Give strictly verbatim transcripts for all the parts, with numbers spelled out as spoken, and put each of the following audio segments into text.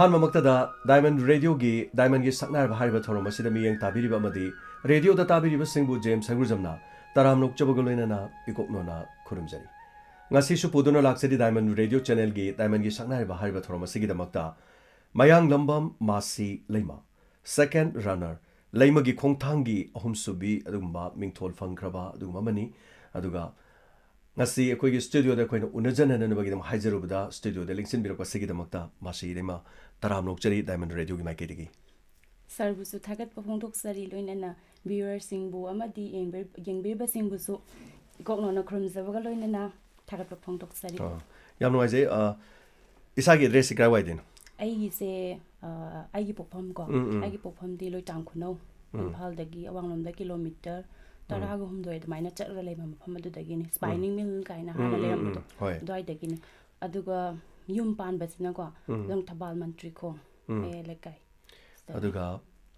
ꯑꯍꯥꯟꯕꯃꯛꯇꯗ diamond ꯔꯦꯗꯤꯑꯣꯒꯤ ꯗꯥꯏꯃꯟꯒꯤ ꯁꯛꯅꯥꯏꯔꯕ ꯍꯥꯏꯔꯤꯕ ꯊꯧꯔꯝ ꯑꯁꯤꯗ ꯃꯤꯠꯌꯦꯡ ꯇꯥꯕꯤꯔꯤꯕ ꯑꯃꯗꯤ ꯔꯦꯗꯤꯑꯣꯗ ꯇꯥꯕꯤꯔꯤꯕꯁꯤꯡꯕꯨ ꯖꯦꯝꯁ ꯍꯩꯒ꯭ꯔꯨꯖꯝꯅ ꯇꯔꯥꯝꯅ ꯑꯣꯛꯆꯕꯒ ꯂꯣꯏꯅꯅ ꯏꯀꯣꯛꯅꯣꯅ ꯈꯨꯔꯨꯝꯖꯔꯤ꯫ ꯉꯁꯤꯁꯨ ꯄꯨꯗꯨꯅ ꯂꯥꯛꯆꯔꯤ ꯗꯥꯏꯃꯟ ꯔꯦꯗꯤꯑꯣ ꯆꯦꯅꯦꯜꯒꯤ ꯗꯥꯏꯃꯟꯒꯤ ꯁꯛꯅꯥꯏꯔꯕ ꯍꯥꯏꯔꯤꯕ ꯊꯧꯔꯝ ꯑꯁꯤꯒꯤꯗꯃꯛꯇ ꯃꯌꯥꯡꯂꯝꯕꯝ ꯃꯥꯁꯤ ꯂꯩꯃ, ꯁꯦꯀꯦꯟ ꯔꯟꯅꯔ, ꯂꯩꯃꯒꯤ ꯈꯣꯡꯊꯥꯡꯒꯤ ꯑꯍꯨꯝꯁꯨꯕꯤ ꯑꯗꯨꯒꯨꯝꯕ ꯃꯤꯡꯊꯣꯜ ꯐꯪꯈ꯭ꯔꯕ ꯑꯗꯨꯒꯨꯝꯕ ꯑꯃꯅꯤ꯫ ꯑꯗꯨꯒ ꯉꯁꯤ ꯑꯩꯈꯣꯏꯒꯤ ꯁ꯭ꯇꯨꯗꯤꯑꯣꯗ ꯑꯩꯈꯣꯏꯅ ꯎꯅꯖꯅꯅꯕꯒꯤꯗꯃꯛ ꯍꯥꯏꯖꯔꯨꯕꯗ ꯁ꯭ꯇꯨꯗꯤꯑꯣꯗ ꯂꯦꯡꯁꯤꯟꯕꯤꯔꯛꯄꯁꯤꯒꯤꯗꯃꯛꯇ ꯃꯥꯁꯤ ꯂꯩꯃ ꯇꯔꯥꯝꯅ ꯑꯣꯛꯆꯔꯤ ꯗꯥꯏꯃꯟ ꯔꯦꯗꯤꯑꯣꯒꯤ ꯃꯥꯏꯀꯩꯗꯒꯤ꯫ ꯁꯥꯔꯕꯨꯁꯨ ꯊꯥꯒꯠꯄ ꯐꯣꯡꯗꯣꯛꯆꯔꯤ, ꯂꯣꯏꯅꯅ ꯚ꯭ꯌꯨꯋꯔꯁꯤꯡꯕꯨ ꯑꯃꯗꯤ ꯌꯦꯡꯕꯤꯔ-, ꯌꯦꯡꯕꯤꯔꯤꯕꯁꯤꯡꯕꯨꯁꯨ ꯏꯀꯣꯛꯅꯣꯅ ꯈꯨꯔꯨꯝꯖꯕꯒ ꯂꯣꯏꯅꯅ ꯊꯥꯒꯠꯄ ꯐꯣꯡꯗꯣꯛꯆꯔꯤ꯫ ꯑꯥ, ꯌꯥꯝ ꯅꯨꯡꯉꯥꯏꯖꯩ꯫ ꯑꯥ, ꯏꯁꯥꯒꯤ ꯑꯦꯗ꯭ꯔꯦꯁꯁꯤ ꯀꯗꯥꯏꯋꯥꯏꯗꯩꯅꯣ? ꯑꯩꯒꯤꯁꯦ, ꯑ, ꯑꯩꯒꯤ ꯄꯣꯛꯐꯝ ꯀꯣ, ꯎꯝ, ꯎꯝ꯫ ꯑꯩꯒꯤ ꯄꯣꯛꯐꯝꯗꯤ ꯂꯣꯏꯇꯥꯡ ꯈꯨꯅꯧ, ꯎꯝ꯫ ꯏꯝꯐꯥꯜꯗꯒꯤ ꯑꯋꯥꯡꯂꯣꯝꯗ ꯀꯤꯂꯣꯃꯤꯇꯔ ꯎꯝ꯫ ꯇꯔꯥꯒ ꯍꯨꯝꯗꯣꯏ ꯑꯗꯨꯃꯥꯏꯅ ꯆꯠꯂꯒ ꯂꯩꯕ ꯃꯐꯝ ꯑꯗꯨꯗꯒꯤꯅꯤ꯫ ꯎꯝ꯫ ꯁ꯭ꯄꯥꯏꯅꯤꯡ ꯃꯤꯜ ꯀꯥꯏꯅ ꯎꯝ, ꯍꯥꯟꯅ ꯎꯝ, ꯂꯩꯔꯝꯕꯗꯣ, ꯎꯝ꯫ ꯍꯣꯏ꯫ ꯑꯗꯨꯋꯥꯏꯗꯒꯤꯅꯤ꯫ ꯑꯗꯨꯒ ꯌꯨꯝ ꯄꯥꯟꯕꯁꯤꯅꯀꯣ, ꯎꯝ꯫ ꯑꯗꯨꯝ ꯊꯕꯥꯜ ꯃꯟꯇ꯭ꯔꯤꯈꯣꯡ, ꯎꯝ꯫ ꯃꯌꯥꯏ ꯂꯩꯀꯥꯏ꯫ ꯑꯗꯨꯒ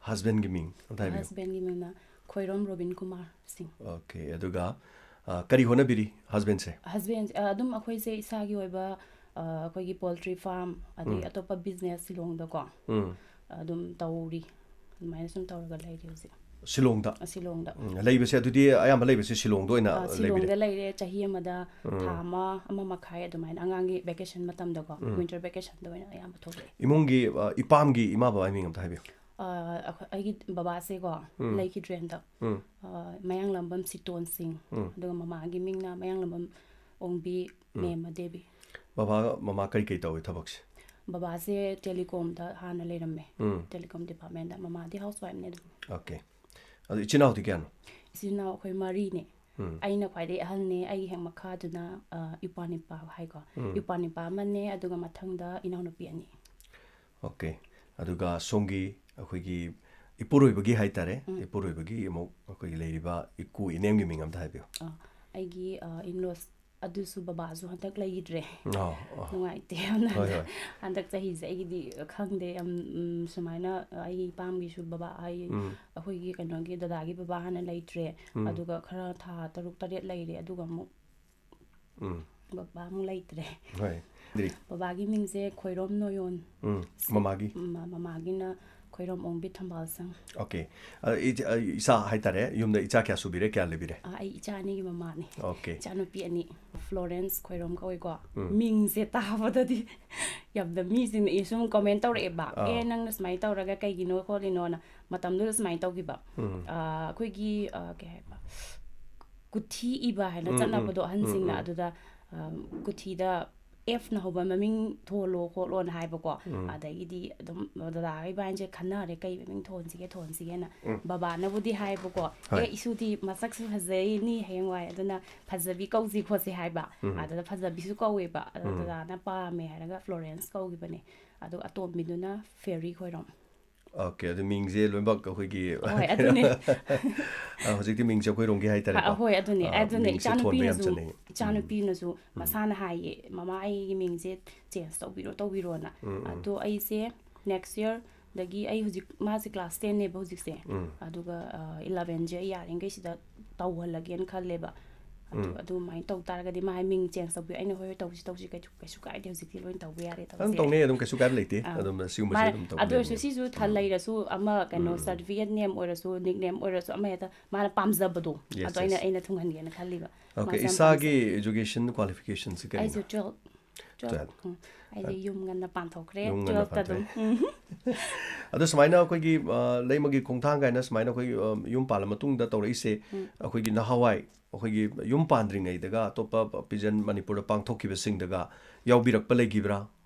ꯍꯁꯕꯦꯟꯒꯤ ꯃꯤꯡ ꯑꯝꯇ ꯍꯥꯏꯕꯤꯌꯨ꯫ ꯍꯁꯕꯦꯟꯒꯤ ꯃꯤꯡꯅ ꯈꯣꯏꯔꯣꯝ ꯔꯣꯕꯤꯟ ꯀꯨꯃꯥꯔ ꯁꯤꯡ꯫ ꯑꯣꯀꯦ, ꯑꯗꯨꯒ, ꯑ, ꯀꯔꯤ ꯍꯣꯠꯅꯕꯤꯔꯤ ꯍꯁꯕꯦꯟꯁꯦ? ꯍꯁꯕꯦꯟ, ꯑ, ꯑꯗꯨꯝ ꯑꯩꯈꯣꯏꯁꯦ ꯏꯁꯥꯒꯤ ꯑꯣꯏꯕ, ꯑ, ꯑꯩꯈꯣꯏꯒꯤ ꯄꯣꯜꯇ꯭ꯔꯤ ꯐꯥꯔꯝ, ꯑꯗꯩ ꯎꯝ꯫ ꯑꯇꯣꯞꯄ ꯕꯤꯖꯤꯅꯦꯁ ꯁꯤꯂꯣꯡꯗꯀꯣ, ꯎꯝ꯫ ꯑꯗꯨꯝ ꯇꯧꯔꯤ꯫ ꯑꯗꯨꯃꯥꯏꯅ ꯁꯨꯝ ꯇꯧꯔꯒ ꯂꯩꯔꯤ ꯍꯧꯖꯤꯛ꯫ ꯁꯤꯂꯣꯡꯗ? ꯑ, ꯁꯤꯂꯣꯡꯗ꯫ ꯎꯝ, ꯂꯩꯕꯁꯦ ꯑꯗꯨꯗꯤ ꯑꯌꯥꯝꯕ ꯂꯩꯕꯁꯦ ꯁꯤꯂꯣꯡꯗ ꯑꯣꯏꯅ ꯑ, ꯂꯩꯕꯤꯔꯦ? ꯁꯤꯂꯣꯡꯗ ꯂꯩꯔꯦ ꯆꯍꯤ ꯑꯃꯗ ꯎꯝ꯫ ꯊꯥ ꯑꯃ, ꯑꯃ ꯃꯈꯥꯏ ꯑꯗꯨꯃꯥꯏꯅ ꯑꯉꯥꯡꯒꯤ ꯚꯦꯀꯦꯁꯟ ꯃꯇꯝꯗꯀꯣ, ꯎꯝ꯫ ꯋꯤꯟꯇꯔ ꯚꯦꯀꯦꯁꯟꯗ ꯑꯣꯏꯅ ꯑꯌꯥꯝꯕ ꯊꯣꯛꯂꯛꯑꯦ꯫ ꯏꯃꯨꯡꯒꯤ, ꯑ, ꯏꯄꯥꯝꯒꯤ ꯏꯃꯥ ꯕꯕꯥꯒꯤ ꯃꯤꯡ ꯑꯝꯇ ꯍꯥꯏꯕꯤꯌꯨ꯫ ꯑ, ꯑꯩꯈꯣꯏ, ꯑꯩꯒꯤ ꯕꯕꯥꯁꯦꯀꯣ, ꯎꯝ꯫ ꯂꯩꯈꯤꯗ꯭ꯔꯦ ꯍꯟꯗꯛ꯫ ꯎꯝ꯫ ꯑ, ꯃꯌꯥꯡꯂꯝꯕꯝ ꯁꯤꯇꯣꯟ ꯁꯤꯡ, ꯎꯝ꯫ ꯑꯗꯨꯒ ꯃꯃꯥꯒꯤ ꯃꯤꯡꯅ ꯃꯌꯥꯡꯂꯝꯕꯝ ꯑꯣꯡꯕꯤ ꯎꯝ꯫ ꯃꯦꯝꯃ ꯗꯦꯕꯤ꯫ ꯕꯕꯥ ꯃꯃꯥ ꯀꯔꯤ ꯀꯔꯤ ꯇꯧꯏ ꯊꯕꯛꯁꯦ? ꯕꯕꯥꯁꯦ ꯇꯦꯂꯤꯀꯣꯝꯗ ꯍꯥꯟꯅ ꯂꯩꯔꯝꯃꯦ꯫ ꯎꯝ꯫ ꯇꯦꯂꯤꯀꯣꯝ ꯗꯤꯄꯥꯔꯠꯃꯦꯟꯗ꯫ ꯃꯃꯥꯗꯤ ꯍꯥꯎꯁ ꯋꯥꯏꯐꯅꯦ ꯑꯗꯨꯝ꯫ ꯑꯣꯀꯦ꯫ ꯑꯗꯨ ꯏꯆꯤꯟ ꯏꯅꯥꯎꯗꯤ ꯀꯌꯥꯅꯣ? ꯏꯆꯤꯟ ꯏꯅꯥꯎ ꯑꯩꯈꯣꯏ ꯃꯔꯤꯅꯦ꯫ ꯎꯝ꯫ ꯑꯩꯅ ꯈ꯭ꯋꯥꯏꯗꯒꯤ ꯑꯍꯜꯅꯦ, ꯑꯩꯒꯤ ꯍꯦꯛ ꯃꯈꯥꯗꯨꯅ, ꯑ, ꯏꯄ꯭ꯋꯥꯅꯤꯄꯥ ꯍꯥꯏꯀꯣ꯫ ꯎꯝ꯫ ꯏꯄ꯭ꯋꯥꯅꯤꯄꯥ ꯑꯃꯅꯦ, ꯑꯗꯨꯒ ꯃꯊꯪꯗ ꯏꯅꯥꯎꯅꯨꯄꯤ ꯑꯅꯤ꯫ ꯑꯣꯀꯦ꯫ ꯑꯗꯨꯒ ꯁꯣꯝꯒꯤ ꯑꯩꯈꯣꯏꯒꯤ ꯏꯄꯨꯔꯣꯏꯕꯒꯤ ꯍꯥꯏꯇꯥꯔꯦ, ꯎꯝ꯫ ꯏꯄꯨꯔꯣꯏꯕꯒꯤ ꯑꯃꯨꯛ ꯑꯩꯈꯣꯏꯒꯤ ꯂꯩꯔꯤꯕ ꯏꯀꯨ ꯏꯅꯦꯝꯒꯤ ꯃꯤꯡ ꯑꯝꯇ ꯍꯥꯏꯕꯤꯌꯨ꯫ ꯑ, ꯑꯩꯒꯤ, ꯑ, in-laws ꯑꯗꯨꯁꯨ ꯕꯕꯥꯁꯨ ꯍꯟꯗꯛ ꯂꯩꯈꯤꯗ꯭ꯔꯦ꯫ ꯑꯣ, ꯑꯣ꯫ ꯅꯨꯡꯉꯥꯏꯇꯦ ꯌꯥꯝꯅ꯫ ꯍꯣꯏ, ꯍꯟꯗꯛ, ꯍꯣꯏ꯫ ꯍꯟꯗꯛ ꯆꯍꯤꯁꯦ ꯑꯩꯒꯤꯗꯤ ꯈꯪꯗꯦ ꯌꯥꯝ, ꯎꯝ, ꯁꯨꯃꯥꯏꯅ ꯑꯩꯒꯤ ꯏꯄꯥꯝꯒꯤꯁꯨ ꯕꯕꯥ, ꯑꯩ, ꯎꯝ꯫ ꯑꯩꯈꯣꯏꯒꯤ ꯀꯩꯅꯣꯒꯤ ꯗꯗꯥꯒꯤ ꯕꯕꯥ ꯍꯥꯟꯅ ꯂꯩꯇ꯭ꯔꯦ꯫ ꯎꯝ꯫ ꯑꯗꯨꯒ ꯈꯔ ꯊꯥ ꯇꯔꯨꯛ ꯇꯔꯦꯠ ꯂꯩꯔꯦ, ꯑꯗꯨꯒ ꯑꯃꯨꯛ ꯎꯝ꯫ ꯕꯕꯥ ꯑꯃꯨꯛ ꯂꯩꯇ꯭ꯔꯦ꯫ ꯍꯣꯏ꯫ ꯗ꯭ꯔꯤ꯫ ꯕꯕꯥꯒꯤ ꯃꯤꯡꯁꯦ ꯈꯣꯏꯔꯣꯝ ꯅꯣꯌꯣꯟ꯫ ꯎꯝ꯫ ꯃꯃꯥꯒꯤ꯫ ꯎꯝ, ꯃ- ꯃꯃꯥꯒꯤꯅ ꯈꯣꯏꯔꯣꯝ ꯑꯣꯡꯕꯤ ꯊꯝꯕꯥꯜꯁꯪ꯫ ꯑꯣꯀꯦ꯫ ꯑ, ꯏꯆ- ꯑ, ꯏꯆꯥ ꯍꯥꯏꯇꯥꯔꯦ, ꯌꯨꯝꯗ ꯏꯆꯥ ꯀꯌꯥ ꯁꯨꯕꯤꯔꯦ, ꯀꯌꯥ ꯂꯩꯕꯤꯔꯦ? ꯑ, ꯑꯩ ꯏꯆꯥ ꯑꯅꯤꯒꯤ ꯃꯃꯥꯅꯦ꯫ ꯑꯣꯀꯦ꯫ ꯏꯆꯥꯅꯨꯄꯤ ꯑꯅꯤ꯫ ꯐ꯭ꯂꯣꯔꯦꯟꯁ ꯈꯣꯏꯔꯣꯝ ꯀꯧꯏꯀꯣ꯫ ꯎꯝ꯫ ꯃꯤꯡꯁꯦ ꯇꯥꯕꯗꯗꯤ ꯌꯥꯝꯅ ꯃꯤꯁꯤꯡꯅ ꯁꯨꯝ ꯀꯣꯃꯦꯟ ꯇꯧꯔꯛꯑꯦꯕ, ꯑꯥ꯫ "ꯑꯦ, ꯅꯪꯅ ꯁꯨꯃꯥꯏꯅ ꯇꯧꯔꯒ ꯀꯩꯒꯤꯅꯣ ꯈꯣꯠꯂꯤꯅꯣꯅ"꯫ ꯃꯇꯝꯗꯨꯗ ꯁꯨꯃꯥꯏꯅ ꯇꯧꯈꯤꯕ꯫ ꯎꯝ꯫ ꯑ, ꯑꯩꯈꯣꯏꯒꯤ, ꯑ, ꯀꯩ ꯍꯥꯏꯕ, ꯀꯨꯊꯤ ꯏꯕ ꯍꯥꯏꯅ ꯎꯝ, ꯎꯝ, ꯆꯠꯅꯕꯗꯣ ꯎꯝ, ꯑꯍꯟꯁꯤꯡꯅ꯫ ꯎꯝ꯫ ꯑꯗꯨꯗ, ꯑ, ꯀꯨꯊꯤꯗ ꯑꯦꯐꯅ ꯍꯧꯕ ꯃꯃꯤꯡ ꯊꯣꯜꯂꯣ ꯈꯣꯠꯂꯣꯅ ꯍꯥꯏꯕꯀꯣ꯫ ꯎꯝ꯫ ꯑꯗꯒꯤꯗꯤ ꯑꯗꯨꯝ ꯗꯗꯥꯒ ꯏꯕꯥꯅꯤꯁꯦ ꯈꯟꯅꯔꯦ, ꯀꯩ ꯃꯃꯤꯡ ꯊꯣꯟꯁꯤꯒꯦ, ꯊꯣꯟꯁꯤꯒꯦꯅ꯫ ꯎꯝ꯫ ꯕꯕꯥꯅꯕꯨꯗꯤ ꯍꯥꯏꯕꯀꯣ, ꯍꯣꯏ꯫ "ꯑꯦ, ꯏꯁꯨꯗꯤ ꯃꯁꯛꯁꯨ ꯐꯖꯩꯅꯤ, ꯍꯌꯦꯡꯋꯥꯏ ꯑꯗꯨꯅ ꯐꯖꯕꯤ ꯀꯧꯁꯤ ꯈꯣꯠꯁꯤ" ꯍꯥꯏꯕ꯫ ꯎꯝ꯫ ꯑꯗꯨꯗ ꯐꯖꯕꯤꯁꯨ ꯀꯧꯋꯦꯕ꯫ ꯑꯗ ꯎꯝ꯫ ꯗꯗꯥꯅ ꯄꯥꯝꯃꯦ ꯍꯥꯏꯔꯒ ꯐ꯭ꯂꯣꯔꯦꯟꯁ ꯀꯧꯈꯤꯕꯅꯦ꯫ ꯑꯗꯨꯒ ꯑꯇꯣꯝꯕꯤꯗꯨꯅ ꯐꯦꯔꯤ ꯈꯣꯏꯔꯣꯝ꯫ ꯑꯣꯀꯦ, ꯑꯗꯨ ꯃꯤꯡꯁꯦ ꯂꯣꯏꯅꯃꯛ ꯑꯩꯈꯣꯏꯒꯤ ꯍꯣꯏ, ꯑꯗꯨꯅꯦ꯫ ꯑ, ꯍꯧꯖꯤꯛꯇꯤ ꯃꯤꯡꯁꯦ ꯑꯩꯈꯣꯏꯔꯣꯝꯒꯤ ꯍꯥꯏꯇꯥꯔꯦꯀꯣ꯫ ꯑ, ꯍꯣꯏ, ꯑꯗꯨꯅꯦ, ꯑ, ꯑꯗꯨꯅꯦ꯫ ꯃꯤꯡꯁꯦ ꯊꯣꯟꯕ ꯌꯥꯝ ꯏꯆꯥꯅꯨꯄꯤꯅꯁꯨ, ꯆꯠꯅꯩ꯫ ꯎꯝ꯫ ꯏꯆꯥꯅꯨꯄꯤꯅꯁꯨ ꯎꯝ꯫ ꯃꯁꯥꯅ ꯍꯥꯏꯌꯦ, "ꯃꯃꯥ, ꯑꯩꯒꯤ ꯃꯤꯡꯁꯦ ꯆꯦꯟꯖ ꯇꯧꯕꯤꯔꯣ, ꯇꯧꯕꯤꯔꯣꯅ"꯫ ꯎꯝ, ꯎꯝ꯫ ꯑꯗꯣ ꯑꯩꯁꯦ ꯅꯦꯛꯁ ꯌꯔꯗꯒꯤ, ꯑꯩ ꯍꯧꯖꯤꯛ, ꯃꯥꯁꯦ ꯀ꯭ꯂꯥꯁ ꯇꯦꯟꯅꯦꯕ ꯍꯧꯖꯤꯛꯁꯦ꯫ ꯎꯝ꯫ ꯑꯗꯨꯒ, ꯑ, ꯏꯂꯚꯦꯟꯁꯦ ꯑꯩ ꯌꯥꯔꯤꯈꯩ ꯁꯤꯗ ꯇꯧꯍꯜꯂꯒꯦꯅ ꯈꯜꯂꯦꯕ꯫ ꯑꯗꯨ, ꯎꯝ꯫ ꯑꯗꯨꯃꯥꯏꯅ ꯇꯧ ꯇꯥꯔꯒꯗꯤ ꯃꯥ ꯍꯥꯏ, "ꯃꯤꯡ ꯆꯦꯟꯖ ꯇꯧꯕꯤꯌꯨ"꯫ ꯑꯩꯅ, "ꯍꯣꯏ, ꯍꯣꯏ, ꯇꯧꯁꯤ, ꯇꯧꯁꯤ, ꯀꯩꯁꯨ, ꯀꯩꯁꯨ ꯀꯥꯏꯗꯦ, ꯍꯧꯖꯤꯛꯇꯤ ꯂꯣꯏ ꯇꯧꯕ ꯌꯥꯔꯦ, ꯑꯗꯨꯝ ꯇꯧꯁꯦ"꯫ ꯇꯧꯅꯩ, ꯑꯗꯨꯝ ꯀꯩꯁꯨ ꯀꯥꯏꯕ ꯂꯩꯇꯦ꯫ ꯑꯥ꯫ ꯑꯗꯨꯝ ꯁꯤꯒꯨꯝꯕꯁꯦ ꯃꯥ-, ꯑꯗꯨꯝ ꯇꯧ ꯑꯗꯨ ꯑꯣꯏꯔꯁꯨ ꯂꯩꯕꯅꯦ꯫ ꯁꯤꯁꯨ ꯊ-, ꯎꯝ꯫ ꯂꯩꯔꯁꯨ ꯑꯃ ꯀꯩꯅꯣ, ꯎꯝ꯫ ꯁꯔꯇꯤꯐꯤꯀꯦꯠ ꯅꯦꯝ ꯑꯣꯏꯔꯁꯨ, ꯅꯤꯛ ꯅꯦꯝ ꯑꯣꯏꯔꯁꯨ, ꯑꯃ ꯍꯦꯛꯇ ꯃꯥꯅ Yes, ꯄꯥꯝꯖꯕꯗꯣ, yes. ꯑꯗꯣ ꯑꯩꯅ, ꯑꯩꯅ ꯊꯨꯡꯍꯟꯒꯦꯅ ꯈꯜꯂꯤꯕ꯫ ꯃꯥꯁꯨ ꯑꯣꯀꯦ, ꯌꯥꯝ ꯏꯁꯥꯒꯤ ꯄꯥꯝꯖꯩ꯫ education qualificationꯁꯤ ꯀꯔꯤꯅꯣ? ꯑꯩꯁꯨ ꯇꯨꯋꯦꯜꯐ, ꯇꯨꯋꯦꯜꯐ꯫ ꯇꯨꯋꯦꯜꯐ꯫ ꯎꯝ, ꯑꯩꯁꯦ ꯌꯨꯝ ꯉꯟꯅ ꯄꯥꯟꯊꯣꯛꯈ꯭ꯔꯦ, ꯌꯨꯝ ꯉꯟꯅ ꯇꯨꯋꯦꯜꯐꯇ ꯑꯗꯨꯝ꯫ ꯄꯥꯟꯊꯣꯛꯑꯦ꯫ ꯎꯝ꯫ ꯑꯗꯣ ꯁꯨꯃꯥꯏꯅ ꯑꯩꯈꯣꯏꯒꯤ, ꯑ, ꯂꯩꯃꯒꯤ ꯈꯣꯡꯊꯥꯡ ꯀꯥꯏꯅ ꯁꯨꯃꯥꯏꯅ ꯑꯩꯈꯣꯏꯒꯤ, ꯑ, ꯌꯨꯝ ꯄꯥꯜꯂ ꯃꯇꯨꯡꯗ ꯇꯧꯔꯛꯏꯁꯦ, ꯎꯝ꯫ ꯑꯩꯈꯣꯏꯒꯤ ꯅꯍꯥꯟꯋꯥꯏ ꯑꯩꯈꯣꯏꯒꯤ ꯌꯨꯝ ꯄꯥꯟꯗ꯭ꯔꯤꯉꯩꯗꯒ ꯑꯇꯣꯞꯄ ꯄꯤꯖꯟ ꯃꯅꯤꯄꯨꯔꯗ ꯄꯥꯡꯊꯣꯛꯈꯤꯕꯁꯤꯡꯗꯒ ꯌꯥꯎꯕꯤꯔꯛꯄ ꯂꯩꯈꯤꯕ꯭ꯔꯥ?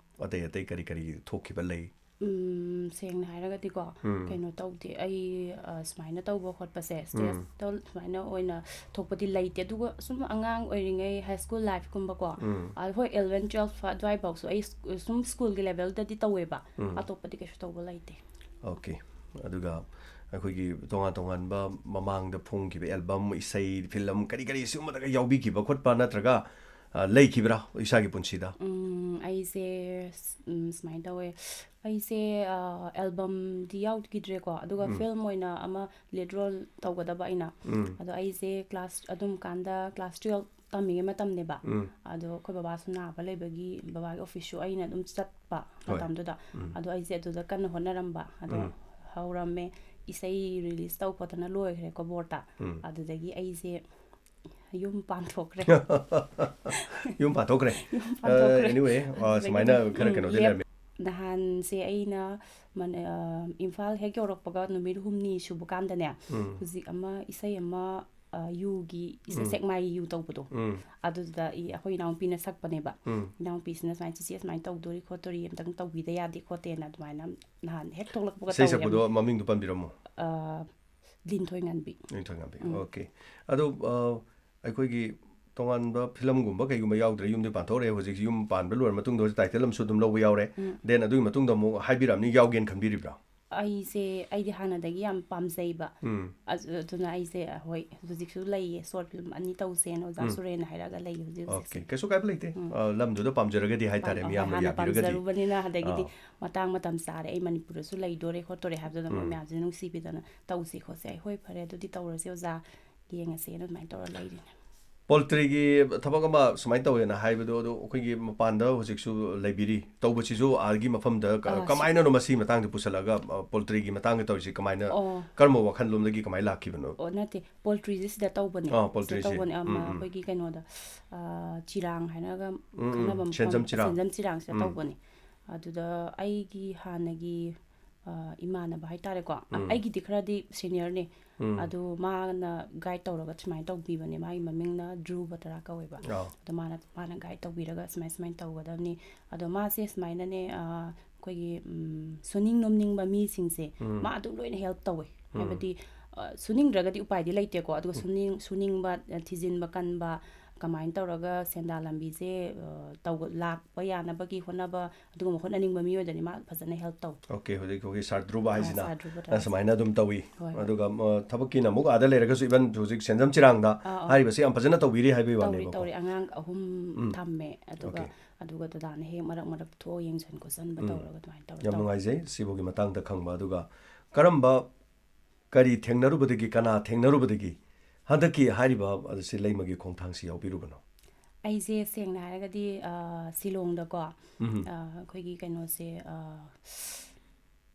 ꯑꯇꯩ ꯑꯇꯩ ꯀꯔꯤ ꯀꯔꯤ ꯊꯣꯛꯈꯤꯕ ꯂꯩ? ꯎꯝ, ꯁꯦꯡꯅ ꯍꯥꯏꯔꯒꯗꯤꯀꯣ, ꯎꯝ꯫ ꯀꯩꯅꯣ ꯇꯧꯗꯦ꯫ ꯑꯩ, ꯑ, ꯁꯨꯃꯥꯏꯅ ꯇꯧꯕ ꯈꯣꯠꯄꯁꯦ, ꯎꯝ꯫ ꯁ꯭ꯇꯦꯖꯇ ꯁꯨꯃꯥꯏꯅ ꯑꯣꯏꯅ ꯊꯣꯛꯄꯗꯤ ꯂꯩꯇꯦ꯫ ꯑꯗꯨꯒ ꯁꯨꯝ ꯑꯉꯥꯡ ꯑꯣꯏꯔꯤꯉꯩ, ꯍꯥꯏ ꯁ꯭ꯀꯨꯜ ꯂꯥꯏꯐꯀꯨꯝꯕꯀꯣ, ꯎꯝ꯫ ꯑ, ꯍꯣꯏ, ꯏꯂꯚꯦꯟ, ꯇꯨꯋꯦꯜꯐ ꯑꯗꯨꯋꯥꯏꯐꯥꯎꯁꯨ ꯑꯩ ꯁ꯭ꯀꯨ-, ꯁꯨꯝ ꯁ꯭ꯀꯨꯜꯒꯤ ꯂꯦꯚꯦꯜꯗꯗꯤ ꯇꯧꯋꯦꯕ꯫ ꯎꯝ꯫ ꯑꯇꯣꯞꯄꯗꯤ ꯀꯩꯁꯨ ꯇꯧꯕ ꯂꯩꯇꯦ꯫ ꯑꯣꯀꯦ꯫ ꯑꯗꯨꯒ ꯑꯩꯈꯣꯏꯒꯤ ꯇꯣꯉꯥꯟ ꯇꯣꯉꯥꯟꯕ ꯃꯃꯥꯡꯗ ꯐꯣꯡꯈꯤꯕ ꯑꯦꯜꯕꯝ, ꯏꯁꯩ, ꯐꯤꯂꯝ, ꯀꯔꯤ ꯀꯔꯤ ꯁꯤꯒꯨꯝꯕꯗꯒ ꯌꯥꯎꯕꯤꯈꯤꯕ ꯈꯣꯠꯄ, ꯅꯠꯇ꯭ꯔꯒ ꯑ, ꯂꯩꯈꯤꯕ꯭ꯔꯥ ꯏꯁꯥꯒꯤ ꯄꯨꯟꯁꯤꯗ? ꯎꯝ, ꯑꯩꯁꯦ ꯁ- ꯎꯝ, ꯁꯨꯃꯥꯏꯅ ꯇꯧꯋꯦ꯫ ꯑꯩꯁꯦ ꯑꯦꯜꯕꯝꯗꯤ ꯌꯥꯎꯈꯤꯗ꯭ꯔꯦꯀꯣ, ꯑꯗꯨꯒ ꯎꯝ. ꯐꯤꯂꯝ ꯑꯣꯏꯅ ꯑꯃ ꯂꯤꯗ ꯔꯣꯜ ꯇꯧꯒꯗꯕ ꯑꯩꯅ. ꯎꯝ. ꯑꯗꯣ ꯑꯩꯁꯦ ꯀ꯭ꯂꯥꯁ, ꯑꯗꯨꯝ ꯀꯥꯟꯗ ꯀ꯭ꯂꯥꯁ ꯇꯨꯌꯦꯜꯞ ꯇꯝꯃꯤꯉꯩ ꯃꯇꯝꯅꯦꯕ. ꯎꯝ. ꯑꯗꯣ ꯑꯩꯈꯣꯏ ꯕꯕꯥꯁꯨ ꯅꯥꯕ ꯂꯩꯕꯒꯤ ꯕꯕꯥꯒꯤ ꯑꯣꯐꯤꯁꯁꯨ ꯑꯩꯅ ꯑꯗꯨꯝ ꯆꯠꯄ ꯍꯣꯏ. ꯃꯇꯝꯗꯨꯗ. ꯎꯝ. ꯑꯗꯣ ꯑꯩꯁꯦ ꯑꯗꯨꯗ ꯀꯟꯅ ꯍꯣꯠꯅꯔꯝꯕ꯫ ꯑꯗꯣ ꯎꯝ. ꯍꯧꯔꯝꯃꯦ, ꯏꯁꯩ ꯔꯤꯂꯤꯁ ꯇꯧ ꯈꯣꯠꯇꯅ ꯂꯣꯏꯈ꯭ꯔꯦꯀꯣ ꯕꯣꯔꯗ꯫ ꯎꯝ. ꯑꯗꯨꯗꯒꯤ ꯑꯩꯁꯦ ꯌꯨꯝ ꯄꯥꯟꯊꯣꯛꯈ꯭ꯔꯦ꯫ ꯌꯨꯝ ꯄꯥꯟꯊꯣꯛꯈ꯭ꯔꯦ꯫ ꯌꯨꯝ ꯄꯥꯟꯊꯣꯛꯈ꯭ꯔꯦ꯫ ꯑꯦꯅꯤꯋꯦ, ꯑ, ꯑꯗꯨꯗꯒꯤ ꯁꯨꯃꯥꯏꯅ ꯑꯗꯨꯝ, ꯈꯔ ꯎꯝ, ꯀꯩꯅꯣꯗꯤ ꯂꯦꯞ- ꯂꯩꯔꯝꯃꯦ꯫ ꯅꯍꯥꯟꯁꯦ ꯑꯩꯅ ꯃꯅ-, ꯑ, ꯏꯝꯐꯥꯜ ꯍꯦꯛ ꯌꯧꯔꯛꯄꯒ ꯅꯨꯃꯤꯠ ꯍꯨꯝꯅꯤ ꯁꯨꯕ ꯀꯥꯟꯗꯅꯦ, ꯎꯝ. ꯍꯧꯖꯤꯛ ꯑꯃ ꯏꯁꯩ ꯑꯃ, ꯑ, ꯌꯨꯒꯤ ꯏꯁꯩ, ꯎꯝ. ꯁꯦꯛꯃꯥꯏꯒꯤ ꯌꯨ ꯇꯧꯕꯗꯣ, ꯎꯝ. ꯑꯗꯨꯗ ꯏ-, ꯑꯩꯈꯣꯏ ꯏꯅꯥꯎꯄꯤꯅ ꯁꯛꯄꯅꯦꯕ꯫ ꯎꯝ. ꯏꯅꯥꯎꯄꯤꯁꯤꯅ ꯁꯨꯃꯥꯏꯅ, "ꯆꯤꯆꯦ, ꯁꯨꯃꯥꯏꯅ ꯇꯧꯗꯣꯔꯤ ꯈꯣꯠꯇꯣꯔꯤ, ꯑꯝꯇꯪ ꯇꯧꯕꯤꯗ ꯌꯥꯗꯦ ꯈꯣꯠꯇꯦꯅ" ꯑꯗꯨꯃꯥꯏꯅ ꯅꯍꯥꯟ ꯍꯦꯛ ꯊꯣꯛꯂꯛꯄꯒ ꯏꯁꯩ ꯇꯧꯔꯦ꯫ ꯁꯛꯄꯗꯣ ꯃꯃꯤꯡꯗꯣ ꯄꯟꯕꯤꯔꯝꯃꯣ꯫ ꯑ, ꯂꯤꯟꯊꯣꯏꯉꯥꯟꯕꯤ꯫ ꯂꯤꯟꯊꯣꯏꯉꯥꯟꯕꯤ꯫ ꯎꯝ. ꯑꯣꯀꯦ꯫ ꯑꯗꯣ, ꯑ, ꯑꯩꯈꯣꯏꯒꯤ ꯇꯣꯉꯥꯟꯕ ꯐꯤꯂꯝꯒꯨꯝꯕ ꯀꯩꯒꯨꯝꯕ ꯌꯥꯎꯗ꯭ꯔꯦ, ꯌꯨꯝꯗꯤ ꯄꯥꯟꯊꯣꯛꯈ꯭ꯔꯦ, ꯍꯧꯖꯤꯛ ꯌꯨꯝ ꯄꯥꯟꯕ ꯂꯣꯏꯔ ꯃꯇꯨꯡꯗ ꯍꯧꯖꯤꯛ ꯇꯥꯏꯇꯜ ꯑꯃꯁꯨ ꯑꯗꯨꯝ ꯂꯧꯕ ꯌꯥꯎꯔꯦ꯫ ꯎꯝ. ꯗꯦꯟ ꯑꯗꯨꯒꯤ ꯃꯇꯨꯡꯗ ꯑꯃꯨꯛ ꯍꯥꯏꯕꯤꯔꯛꯑꯝꯅꯤ, ꯌꯥꯎꯒꯦꯅ ꯈꯟꯕꯤꯔꯤꯕ꯭ꯔꯥ? ꯑꯩꯁꯦ, ꯑꯩꯗꯤ ꯍꯥꯟꯅꯗꯒꯤ ꯌꯥꯝ ꯄꯥꯝꯖꯩꯕ꯫ ꯎꯝ. ꯑꯗꯨ-, ꯑꯗꯨꯅ ꯑꯩꯁꯦ, ꯍꯣꯏ, ꯍꯧꯖꯤꯛꯁꯨ ꯂꯩꯌꯦ, ꯁꯣꯔꯠ ꯐꯤꯂꯝ ꯑꯅꯤ ꯇꯧꯁꯦꯅ ꯑꯣꯖꯥ ꯎꯝ. ꯁꯨꯔꯦꯟꯅ ꯍꯥꯏꯔꯛꯑꯒ ꯂꯩꯌꯦ ꯍꯧꯖꯤꯛ ꯑꯣꯀꯦ, ꯍꯧꯖꯤꯛꯁꯦ꯫ ꯀꯩꯁꯨ ꯀꯥꯏꯕ ꯂꯩꯇꯦ꯫ ꯎꯝ. ꯑ, ꯂꯝꯗꯨꯗ ꯄꯥꯝꯖꯔꯒꯗꯤ ꯍꯥꯏꯇꯥꯔꯦ, ꯄꯥꯝ-, ꯃꯤꯌꯥꯝꯅ ꯍꯥꯟꯅ ꯌꯥꯕꯤꯔꯒꯗꯤ꯫ ꯄꯥꯝꯖꯔꯨꯕꯅꯤꯅ, ꯑꯗꯒꯤꯗꯤ ꯑꯥ. ꯃꯇꯥꯡ ꯃꯇꯝ ꯆꯥꯔꯦ, ꯑꯩ ꯃꯅꯤꯄꯨꯔꯗꯁꯨ ꯂꯩꯗꯣꯔꯦ ꯈꯣꯠꯇꯣꯔꯦ ꯍꯥꯏꯕꯗꯨꯗ ꯃꯣꯏ ꯎꯝ. ꯃꯌꯥꯝꯁꯤꯅ ꯅꯨꯡꯁꯤꯕꯤꯗꯅ ꯇꯧꯁꯤ ꯈꯣꯠꯁꯤ, ꯑꯩ, "ꯍꯣꯏ, ꯐꯔꯦ, ꯑꯗꯨꯗꯤ ꯇꯧꯔꯁꯦ ꯑꯣꯖꯥ, ꯌꯦꯡꯉꯁꯦꯅ" ꯑꯗꯨꯃꯥꯏꯅ ꯇꯧꯔ ꯂꯩꯔꯤꯅꯦ꯫ ꯄꯣꯜꯇ꯭ꯔꯤꯒꯤ ꯊꯕꯛ ꯑꯃ ꯁꯨꯃꯥꯏꯅ ꯇꯧꯋꯦꯅ ꯍꯥꯏꯕꯗꯣ, ꯑꯗꯣ ꯑꯩꯈꯣꯏꯒꯤ ꯃꯄꯥꯟꯗ ꯍꯧꯖꯤꯛꯁꯨ ꯂꯩꯕꯤꯔꯤ꯫ ꯇꯧꯕꯁꯤꯁꯨ ꯑꯥꯒꯤ ꯃꯐꯝꯗ ꯀ-, ꯑꯥ, ꯁꯤ- ꯀꯃꯥꯏꯅꯅꯣ ꯃꯁꯤꯒꯤ ꯃꯇꯥꯡꯗ ꯄꯨꯁꯜꯂꯛꯑꯒ, ꯑ, ꯄꯣꯜꯇ꯭ꯔꯤꯒꯤ ꯃꯇꯥꯡꯗ ꯇꯧꯔꯤꯁꯤ ꯀꯃꯥꯏꯅ, ꯑꯣ. ꯀꯔꯝꯕ ꯋꯥꯈꯜꯂꯣꯝꯗꯒꯤ ꯀꯃꯥꯏꯅ ꯂꯥꯛꯈꯤꯕꯅꯣ? ꯑꯣ, ꯅꯠꯇꯦ, ꯄꯣꯜꯇ꯭ꯔꯤꯁꯦ ꯁꯤꯗ ꯇꯧꯕꯅꯦ꯫ ꯑꯥ, ꯁꯤꯗ ꯄꯣꯜꯇ꯭ꯔꯤꯁꯦ꯫ ꯇꯧꯕꯅꯦ, ꯑꯃ, ꯎꯝ, ꯎꯝ. ꯑꯩꯈꯣꯏꯒꯤ ꯀꯩꯅꯣꯗ, ꯑ, ꯆꯤꯔꯥꯡ ꯍꯥꯏꯅꯒ ꯎꯝ, ꯎꯝ. ꯈꯪꯅꯕ ꯃꯐꯝ, ꯁꯦꯟꯖꯝ ꯆꯤꯔꯥꯡ. ꯁꯦꯟꯖꯝ ꯆꯤꯔꯥꯡꯁꯤꯗ ꯎꯝ. ꯇꯧꯕꯅꯦ꯫ ꯑꯗꯨꯗ ꯑꯩꯒꯤ ꯍꯥꯟꯅꯒꯤ, ꯑ, ꯏꯃꯥꯟꯅꯕ ꯍꯥꯏꯇꯥꯔꯦꯀꯣ, ꯑ, ꯎꯝ. ꯑꯩꯒꯤꯗꯤ ꯈꯔꯗꯤ ꯁꯦꯅꯤꯌꯔꯅꯦ꯫ ꯎꯝ. ꯑꯗꯨ ꯃꯥꯅ ꯒꯥꯏꯗ ꯇꯧꯔꯒ ꯁꯨꯃꯥꯏꯅ ꯇꯧꯕꯤꯕꯅꯦ꯫ ꯃꯥꯒꯤ ꯃꯃꯤꯡꯅ ꯙ꯭ꯔꯨꯕ ꯇꯔꯥ ꯀꯧꯋꯦꯕ꯫ ꯑꯥ. ꯑꯗꯣ ꯃꯥꯅ, ꯃꯥꯅ ꯒꯥꯏꯗ ꯇꯧꯕꯤꯔꯒ ꯁꯨꯃꯥꯏ, ꯁꯨꯃꯥꯏꯅ ꯇꯧꯒꯗꯕꯅꯤ꯫ ꯑꯗꯣ ꯃꯥꯁꯦ ꯁꯨꯃꯥꯏꯅꯅꯦ, ꯑ, ꯑꯩꯈꯣꯏꯒꯤ, ꯎꯝ, ꯁꯨꯅꯤꯡ ꯅꯣꯝꯅꯤꯡꯕ ꯃꯤꯁꯤꯡꯁꯦ, ꯎꯝ. ꯃꯥ ꯑꯗꯨꯝ ꯂꯣꯏꯅ ꯍꯦꯜꯞ ꯇꯧꯋꯦ꯫ ꯎꯝ. ꯍꯥꯏꯕꯗꯤ, ꯑ, ꯁꯨꯅꯤꯡꯗ꯭ꯔꯒꯗꯤ ꯎꯄꯥꯏꯗꯤ ꯂꯩꯇꯦꯀꯣ꯫ ꯑꯗꯨꯒ ꯎꯝ. ꯁꯨꯅꯤꯡ-, ꯁꯨꯅꯤꯡꯕ, ꯑ, ꯊꯤꯖꯤꯟꯕ ꯀꯟꯕ, ꯀꯃꯥꯏꯅ ꯇꯧꯔꯒ ꯁꯦꯟꯗꯥꯟ ꯂꯝꯕꯤꯁꯦ, ꯑ, ꯇꯧꯕ, ꯂꯥꯛꯄ ꯌꯥꯅꯕꯒꯤ ꯍꯣꯠꯅꯕ, ꯑꯗꯨꯒꯨꯝꯕ ꯍꯣꯠꯅꯅꯤꯡꯕ ꯃꯤꯑꯣꯏꯗꯅꯤ ꯃꯥ ꯐꯖꯅ help ꯇꯧ꯫ ꯑꯣꯀꯦ, ꯍꯧꯖꯤꯛ ꯑꯩꯈꯣꯏꯒꯤ ꯁꯥꯔ ꯙ꯭ꯔꯨꯕ ꯑ, ꯍꯥꯏꯁꯤꯅ ꯁꯥꯔ ꯙ꯭ꯔꯨꯕ ꯑ, ꯁꯨꯃꯥꯏꯅ ꯑꯗꯨꯝ ꯇꯧꯏ꯫ ꯍꯣꯏ, ꯍꯣꯏ꯫ ꯑꯗꯨꯒ ꯑ, ꯊꯕꯛꯀꯤꯅ ꯑꯃꯨꯛ ꯑꯥꯗ ꯂꯩꯔꯒꯁꯨ, even ꯍꯧꯖꯤꯛ ꯁꯦꯟꯖꯝ ꯆꯤꯔꯥꯡꯗ ꯑꯥ, ꯑꯥ꯫ ꯍꯥꯏꯔꯤꯕꯁꯤ ꯌꯥꯝ ꯐꯖꯅ ꯇꯧꯕꯤꯔꯤ ꯍꯥꯏꯕꯒꯤ ꯇꯧꯔꯤ, ꯋꯥꯅꯦꯕꯀꯣ꯫ ꯇꯧꯔꯤ꯫ ꯑꯉꯥꯡ ꯑꯍꯨꯝ ꯎꯝ꯫ ꯊꯝꯃꯦ, ꯑꯗꯨꯒ ꯑꯣꯀꯦ꯫ ꯑꯗꯨꯒ ꯗꯗꯥꯅ ꯍꯦꯛ ꯃꯔꯛ ꯃꯔꯛ ꯊꯣꯛꯑ ꯌꯦꯡꯁꯤꯟ ꯈꯣꯠꯆꯟꯕ ꯎꯝ꯫ ꯇꯧꯔꯒ ꯑꯗꯨꯃꯥꯏꯅ ꯇꯧꯔ ꯌꯥꯝ ꯇꯧꯔꯤ꯫ ꯅꯨꯡꯉꯥꯏꯖꯩ ꯁꯤꯕꯨꯒꯤ ꯃꯇꯥꯡꯗ ꯈꯪꯕ꯫ ꯑꯗꯨꯒ ꯀꯔꯝꯕ, ꯀꯔꯤ ꯊꯦꯡꯅꯔꯨꯕꯗꯒꯤ, ꯀꯅꯥ ꯊꯦꯡꯅꯔꯨꯕꯗꯒꯤ ꯍꯟꯗꯛꯀꯤ ꯍꯥꯏꯔꯤꯕ ꯑꯁꯤ ꯂꯩꯃꯒꯤ ꯈꯣꯡꯊꯥꯡꯁꯤ ꯌꯥꯎꯕꯤꯔꯨꯕꯅꯣ? ꯑꯩꯁꯦ ꯁꯦꯡꯅ ꯍꯥꯏꯔꯒꯗꯤ, ꯑ, ꯁꯤꯂꯣꯡꯗꯀꯣ, ꯎꯝ꯫ ꯑ, ꯑꯩꯈꯣꯏꯒꯤ ꯀꯩꯅꯣꯁꯦ, ꯑ,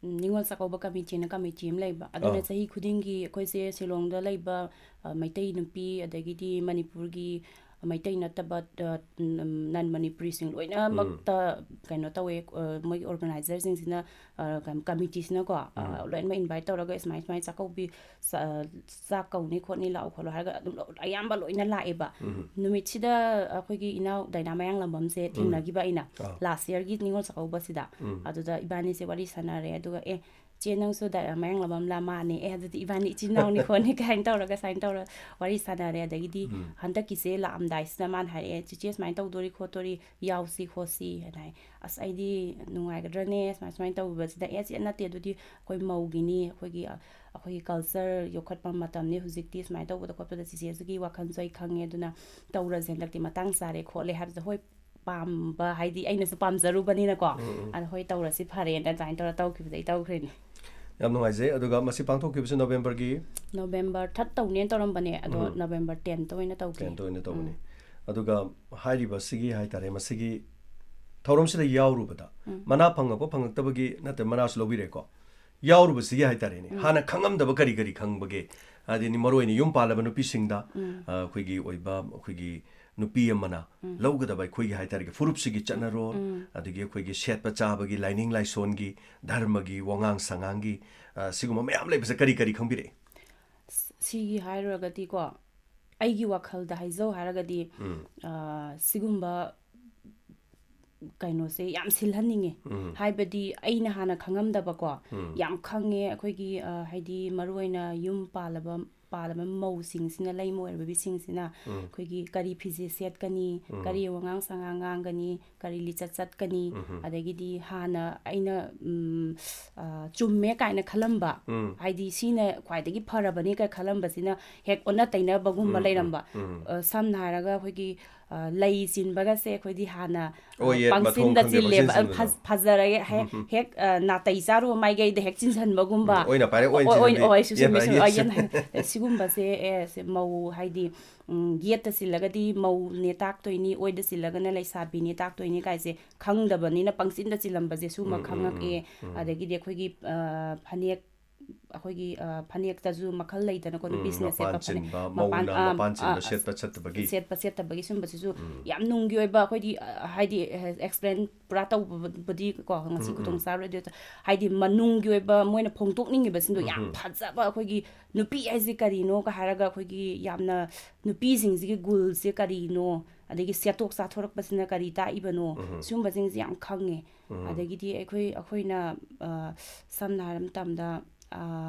ꯅꯤꯉꯣꯜ ꯆꯥꯛꯀꯧꯕ ꯀꯃꯤꯇꯤꯅ ꯀꯃꯤꯇꯤ ꯑꯃ ꯂꯩꯕ꯫ ꯑꯗꯨꯅ ꯑꯥ꯫ ꯆꯍꯤ ꯈꯨꯗꯤꯡꯒꯤ ꯑꯩꯈꯣꯏꯁꯦ ꯁꯤꯂꯣꯡꯗ ꯂꯩꯕ, ꯑ, ꯃꯩꯇꯩ ꯅꯨꯄꯤ, ꯑꯗꯒꯤꯗꯤ ꯃꯅꯤꯄꯨꯔꯒꯤ ꯃꯩꯇꯩ ꯅꯠꯇꯕ, ꯑ, ꯎꯝ, ꯅꯟ ꯃꯅꯤꯄꯨꯔꯤꯁꯤꯡ ꯂꯣꯏꯅꯃꯛꯇ ꯀꯩꯅꯣ ꯇꯧꯋꯦ, ꯑ, ꯃꯣꯏꯒꯤ organizerꯁꯤꯡꯁꯤꯅ, ꯑ, ꯀꯝ-, ꯀꯃꯤꯇꯤꯁꯤꯅꯀꯣ, ꯑ, ꯎꯝ꯫ ꯂꯣꯏꯅꯃꯛ invite ꯇꯧꯔꯒ ꯁꯨꯃꯥꯏ, ꯁꯨꯃꯥꯏꯅ ꯆꯥꯛꯀꯧꯕꯤ, ꯆꯥ-, ꯆꯥꯛ ꯀꯧꯅꯤ ꯈꯣꯠꯅꯤ ꯂꯥꯛꯑꯣ ꯈꯣꯠꯂꯣ ꯍꯥꯏꯔꯒ ꯑꯗꯨꯝ ꯂꯣ-, ꯑꯌꯥꯝꯕ ꯂꯣꯏꯅ ꯂꯥꯛꯑꯦꯕ꯫ ꯎꯝ꯫ ꯅꯨꯃꯤꯠꯁꯤꯗ ꯑꯩꯈꯣꯏꯒꯤ ꯏꯅꯥꯎ ꯗꯥꯏꯅꯥ ꯃꯌꯥꯡꯂꯝꯕꯝꯁꯦ ꯎꯝ꯫ ꯊꯦꯡꯅꯈꯤꯕ ꯑꯩꯅ ꯑꯥ꯫ last yearꯒꯤ ꯅꯤꯉꯣꯜ ꯆꯥꯛꯀꯧꯕꯁꯤꯗ꯫ ꯎꯝ꯫ ꯑꯗꯨꯗ ꯏꯕꯥꯅꯤꯁꯦ ꯋꯥꯔꯤ ꯁꯥꯟꯅꯔꯦ, ꯑꯗꯨꯒ "ꯑꯦ, ꯆꯦ, ꯅꯪꯁꯨ ꯗꯥ-, ꯃꯌꯥꯡꯂꯝꯕꯝꯂꯥ?" "ꯃꯥꯅꯦ"꯫ "ꯑꯦ, ꯑꯗꯨꯗꯤ ꯏꯕꯥꯅꯤ ꯏꯆꯤꯟ ꯏꯅꯥꯎꯅꯤ ꯈꯣꯠꯅꯤ" ꯀꯥꯏꯅ ꯇꯧꯔꯒ ꯁꯨꯃꯥꯏꯅ ꯇꯧꯔ ꯋꯥꯔꯤ ꯁꯥꯟꯅꯔꯦ꯫ ꯑꯗꯒꯤꯗꯤ ꯎꯝ꯫ ꯍꯟꯗꯛꯀꯤꯁꯦ ꯂꯥꯛꯑꯝꯗꯥꯏꯁꯤꯗ ꯃꯥꯅ ꯍꯥꯏꯔꯛꯑꯦ, "ꯆꯤꯆꯦ, ꯁꯨꯃꯥꯏꯅ ꯇꯧꯗꯣꯔꯤ ꯈꯣꯠꯇꯣꯔꯤ, ꯌꯥꯎꯁꯤ ꯈꯣꯠꯁꯤ" ꯍꯥꯏꯅ ꯍꯥꯏ꯫ ꯑꯁ, ꯑꯩꯗꯤ ꯅꯨꯡꯉꯥꯏꯒꯗ꯭ꯔꯅꯦ ꯁꯨꯃꯥꯏ, ꯁꯨꯃꯥꯏꯅ ꯇꯧꯕꯁꯤꯗ꯫ "ꯑꯦ, ꯆꯦ, ꯅꯠꯇꯦ, ꯑꯗꯨꯗꯤ ꯑꯩꯈꯣꯏ ꯃꯧꯒꯤꯅꯤ, ꯑꯩꯈꯣꯏꯒꯤ, ꯑꯩꯈꯣꯏꯒꯤ culture ꯌꯣꯛꯈꯠꯄ ꯃꯇꯝꯅꯤ ꯍꯧꯖꯤꯛꯇꯤ, ꯁꯨꯃꯥꯏꯅ ꯇꯧꯕꯗ ꯈꯣꯠꯄꯗ ꯆꯤꯆꯦꯁꯤꯒꯤ ꯋꯥꯈꯜꯁꯨ ꯑꯩ ꯈꯪꯉꯦ, ꯑꯗꯨꯅ ꯇꯧꯔꯁꯦ, ꯍꯟꯗꯛꯇꯤ ꯃꯇꯥꯡ ꯆꯥꯔꯦ ꯈꯣꯠꯂꯦ" ꯍꯥꯏꯕꯗ, ꯍꯣꯏ, ꯄꯥꯝꯕ ꯍꯥꯏꯗꯤ ꯑꯩꯅꯁꯨ ꯄꯥꯝꯖꯔꯨꯕꯅꯤꯅꯀꯣ꯫ ꯎꯝ, ꯎꯝ꯫ ꯑꯗ "ꯍꯣꯏ, ꯇꯧꯔꯁꯤ, ꯐꯔꯦꯅ" ꯑꯗꯨꯃꯥꯏꯅ ꯇꯧꯔ ꯇꯧꯈꯤꯕꯗꯒꯤ ꯇꯧꯈ꯭ꯔꯤꯅꯤ꯫ ꯌꯥꯝ ꯅꯨꯡꯉꯥꯏꯖꯩ꯫ ꯑꯗꯨꯒ ꯃꯁꯤ ꯄꯥꯡꯊꯣꯛꯈꯤꯕꯁꯤ Novemberꯒꯤ? November third ꯇꯧꯅꯦꯅ ꯇꯧꯔꯝꯕꯅꯦ, ꯑꯗꯣ ꯎꯝ꯫ November tenth ꯑꯣꯏꯅ ꯇꯧꯈ꯭ꯔꯦ꯫ Tenth ꯑꯣꯏꯅ ꯇꯧꯕꯅꯤ꯫ ꯎꯝ꯫ ꯑꯗꯨꯒ ꯍꯥꯏꯔꯤꯕꯁꯤꯒꯤ ꯍꯥꯏ ꯇꯥꯔꯦ, ꯃꯁꯤꯒꯤ ꯊꯧꯔꯝꯁꯤꯗ ꯌꯥꯎꯔꯨꯕꯗ ꯎꯝ꯫ ꯃꯅꯥ ꯐꯪꯉꯛꯄ ꯐꯪꯉꯛꯇꯕꯒꯤ ꯅꯠꯇꯦ, ꯃꯅꯥꯁꯨ ꯂꯧꯕꯤꯔꯦꯀꯣ꯫ ꯌꯥꯎꯔꯨꯕꯁꯤꯒꯤ ꯍꯥꯏ ꯇꯥꯔꯦꯅꯦ, ꯎꯝ꯫ ꯍꯥꯟꯅ ꯈꯪꯉꯝꯗꯕ ꯀꯔꯤ ꯀꯔꯤ ꯈꯪꯕꯒꯦ? ꯍꯥꯏꯗꯤ ꯃꯔꯨꯑꯣꯏꯅ ꯌꯨꯝ ꯄꯥꯜꯂꯕ ꯅꯨꯄꯤꯁꯤꯡꯗ, ꯎꯝ꯫ ꯑ, ꯑꯩꯈꯣꯏꯒꯤ ꯑꯣꯏꯕ ꯑꯩꯈꯣꯏꯒꯤ ꯅꯨꯄꯤ ꯑꯃꯅ ꯎꯝ꯫ ꯂꯧꯒꯗꯕ ꯑꯩꯈꯣꯏꯒꯤ ꯍꯥꯏ ꯇꯥꯔꯦ ꯐꯨꯔꯨꯞꯁꯤꯒꯤ ꯆꯠꯅꯔꯣꯜ, ꯎꯝ꯫ ꯑꯗꯒꯤ ꯑꯩꯈꯣꯏꯒꯤ ꯁꯦꯠꯄ ꯆꯥꯕꯒꯤ, ꯂꯥꯏꯅꯤꯡ ꯂꯥꯏꯁꯣꯟꯒꯤ, ꯙꯔꯃꯒꯤ, ꯋꯥꯉꯥꯡ ꯁꯉꯥꯡꯒꯤ, ꯑ, ꯁꯤꯒꯨꯝꯕ ꯃꯌꯥꯝ ꯂꯩꯕꯁꯦ ꯀꯔꯤ ꯀꯔꯤ ꯈꯪꯕꯤꯔꯛꯏ? ꯁꯤꯒꯤ ꯍꯥꯏꯔꯨꯔꯒꯗꯤꯀꯣ, ꯑꯩꯒꯤ ꯋꯥꯈꯜꯗ ꯍꯥꯏꯖꯧ ꯍꯥꯏꯔꯒꯗꯤ, ꯎꯝ꯫ ꯑ, ꯁꯤꯒꯨꯝꯕ ꯀꯩꯅꯣꯁꯦ ꯌꯥꯝ ꯁꯤꯜꯍꯟꯅꯤꯡꯉꯦ꯫ ꯎꯝ꯫ ꯍꯥꯏꯕꯗꯤ ꯑꯩꯅ ꯍꯥꯟꯅ ꯈꯪꯉꯝꯗꯕꯀꯣ, ꯎꯝ꯫ ꯌꯥꯝ ꯈꯪꯉꯦ꯫ ꯑꯩꯈꯣꯏꯒꯤ, ꯑ, ꯍꯥꯏꯗꯤ ꯃꯔꯨꯑꯣꯏꯅ ꯌꯨꯝ ꯄꯥꯜꯂꯕ, ꯄꯥꯜꯂꯕ ꯃꯧꯁꯤꯡꯁꯤꯅ, ꯂꯩꯃ ꯑꯣꯏꯔꯕꯤꯁꯤꯡꯁꯤꯅ ꯑꯩꯈꯣꯏꯒꯤ ꯀꯔꯤ ꯐꯤꯖꯦꯠ ꯁꯦꯠꯀꯅꯤ, ꯀꯔꯤ ꯋꯥꯉꯥꯡ ꯁꯉꯥꯡ ꯉꯥꯡꯒꯅꯤ, ꯀꯔꯤ ꯂꯤꯆꯠ ꯆꯠꯀꯅꯤ, ꯑꯗꯒꯤꯗꯤ ꯍꯥꯟꯅ ꯑꯩꯅ ꯎꯝ, ꯑ, ꯆꯨꯝꯃꯦ ꯀꯥꯏꯅ ꯈꯜꯂꯝꯕ, ꯍꯥꯏꯗꯤ ꯁꯤꯅ ꯈ꯭ꯋꯥꯏꯗꯒꯤ ꯐꯔꯕꯅꯤ ꯀꯥꯏꯅ ꯈꯜꯂꯝꯕꯁꯤꯅ ꯍꯦꯛ ꯑꯣꯟꯅ ꯇꯩꯅꯕꯒꯨꯝꯕ ꯂꯩꯔꯝꯕ꯫ ꯑ, ꯁꯝꯅ ꯍꯥꯏꯔꯒ ꯑꯩꯈꯣꯏꯒꯤ ꯑ, ꯂꯩ ꯆꯤꯟꯕꯒꯁꯦ ꯑꯩꯈꯣꯏꯗꯤ ꯍꯥꯟꯅ ꯑ, ꯑꯣ, ꯌꯦꯠ ꯃꯊꯣꯡ ꯄꯪꯆꯤꯟꯗ ꯈꯪꯗꯦ, ꯆꯤꯜꯂꯦꯕ꯫ ꯄꯪꯆꯤꯟ ꯑ, ꯆꯤꯟꯕꯗꯣ꯫ ꯐꯖ-, ꯐꯖꯔꯒꯦ ꯍꯦꯛ, ꯎꯝ, ꯎꯝ꯫ ꯍꯦꯛ ꯑ, ꯅꯥꯇꯩ ꯆꯥꯔꯨꯕ ꯃꯥꯏꯀꯩꯗ ꯍꯦꯛ ꯆꯤꯟꯁꯤꯟꯕꯒꯨꯝꯕ꯫ ꯎꯝ, ꯑꯣꯏꯅ ꯄꯥꯏꯔꯦ, ꯑꯣꯏ, ꯑꯣꯏ, ꯆꯤꯟꯁꯤꯟꯕꯤ꯫ ꯑꯣꯏ, ꯆꯨꯝꯃꯦ, ꯌꯦꯠ ꯆꯨꯝꯃꯦ꯫ ꯄꯥꯏꯔꯦ, ꯑ, ꯌꯦꯠ꯫ ꯌꯦꯠ꯫ ꯁꯤꯒꯨꯝꯕꯁꯦ, ꯑꯦ, ꯁꯦ ꯃꯧ ꯍꯥꯏꯗꯤ, ꯎꯝ, ꯌꯦꯠꯇ ꯆꯤꯜꯂꯒꯗꯤ ꯃꯧꯅꯦ ꯇꯥꯛꯇꯣꯏꯅꯤ, ꯑꯣꯏꯗ ꯆꯤꯜꯂꯒꯅ ꯂꯩꯁꯥꯕꯤꯅꯦ ꯇꯥꯛꯇꯣꯏꯅꯤ ꯀꯥꯏꯁꯦ ꯈꯪꯗꯕꯅꯤꯅ ꯄꯪꯆꯤꯟꯗ ꯆꯤꯜꯂꯝꯕꯁꯦ ꯁꯨꯝꯕ ꯎꯝ, ꯎꯝ, ꯈꯪꯉꯛꯑꯦ꯫ ꯎꯝ, ꯎꯝ꯫ ꯑꯗꯒꯤꯗꯤ ꯑꯩꯈꯣꯏꯒꯤ, ꯑ, ꯐꯅꯦꯛ, ꯑꯩꯈꯣꯏꯒꯤ, ꯑ, ꯐꯅꯦꯛꯇꯁꯨ ꯃꯈꯜ ꯂꯩꯗꯅꯀꯣ, ꯎꯝ, ꯅꯨꯄꯤꯁꯤꯡꯅ ꯁꯦꯠꯄ ꯃꯄꯥꯟ ꯐꯅꯦꯛ, ꯆꯤꯟꯕ, ꯃꯄꯥꯟ, ꯃꯧꯅ ꯑ, ꯃꯄꯥꯟ ꯆꯤꯟꯕ ꯑ, ꯁꯦꯠꯄ ꯆꯠꯇꯕꯒꯤ꯫ ꯁꯦꯠꯄ ꯆꯠꯇꯕꯒꯤ ꯁꯨꯝꯕꯁꯤꯁꯨ ꯎꯝ꯫ ꯌꯥꯝ ꯅꯨꯡꯒꯤ ꯑꯣꯏꯕ ꯑꯩꯈꯣꯏꯗꯤ, ꯑ, ꯍꯥꯏꯗꯤ, ꯑ, ꯑꯦꯛꯁꯄ꯭ꯂꯦꯟ ꯄꯨꯔꯥ ꯇꯧꯕꯕꯨꯗꯤ ꯀꯣ ꯉꯁꯤ ꯎꯝ, ꯎꯝ꯫ ꯈꯨꯗꯣꯡ ꯆꯥꯔꯣꯏ, ꯑꯗꯨ ꯍꯥꯏꯗꯤ ꯃꯅꯨꯡꯒꯤ ꯑꯣꯏꯕ ꯃꯣꯏꯅ ꯐꯣꯡꯗꯣꯛꯅꯤꯡꯉꯤꯕꯁꯤꯡꯗꯣ ꯌꯥꯝ ꯎꯝ, ꯎꯝ꯫ ꯐꯖꯕ, ꯑꯩꯈꯣꯏꯒꯤ ꯅꯨꯄꯤ ꯍꯥꯏꯁꯦ ꯀꯔꯤꯅꯣꯒ ꯍꯥꯏꯔꯒ ꯑꯩꯈꯣꯏꯒꯤ ꯌꯥꯝꯅ ꯅꯨꯄꯤꯁꯤꯡꯁꯤꯒꯤ ꯒꯨꯜꯁꯦ ꯀꯔꯤꯅꯣ, ꯑꯗꯒꯤ ꯁꯦꯠꯇꯣꯛ ꯆꯥꯊꯣꯔꯛꯄꯁꯤꯅ ꯀꯔꯤ ꯇꯥꯛꯏꯕꯅꯣ, ꯎꯝ꯫ ꯁꯨꯝꯕꯁꯤꯡꯁꯦ ꯌꯥꯝ ꯈꯪꯉꯦ꯫ ꯎꯝ꯫ ꯑꯗꯒꯤꯗꯤ ꯑꯩꯈꯣꯏ, ꯑꯩꯈꯣꯏꯅ, ꯑ, ꯁꯝꯅ ꯍꯥꯏꯔ ꯃꯇꯝꯗ, ꯑ,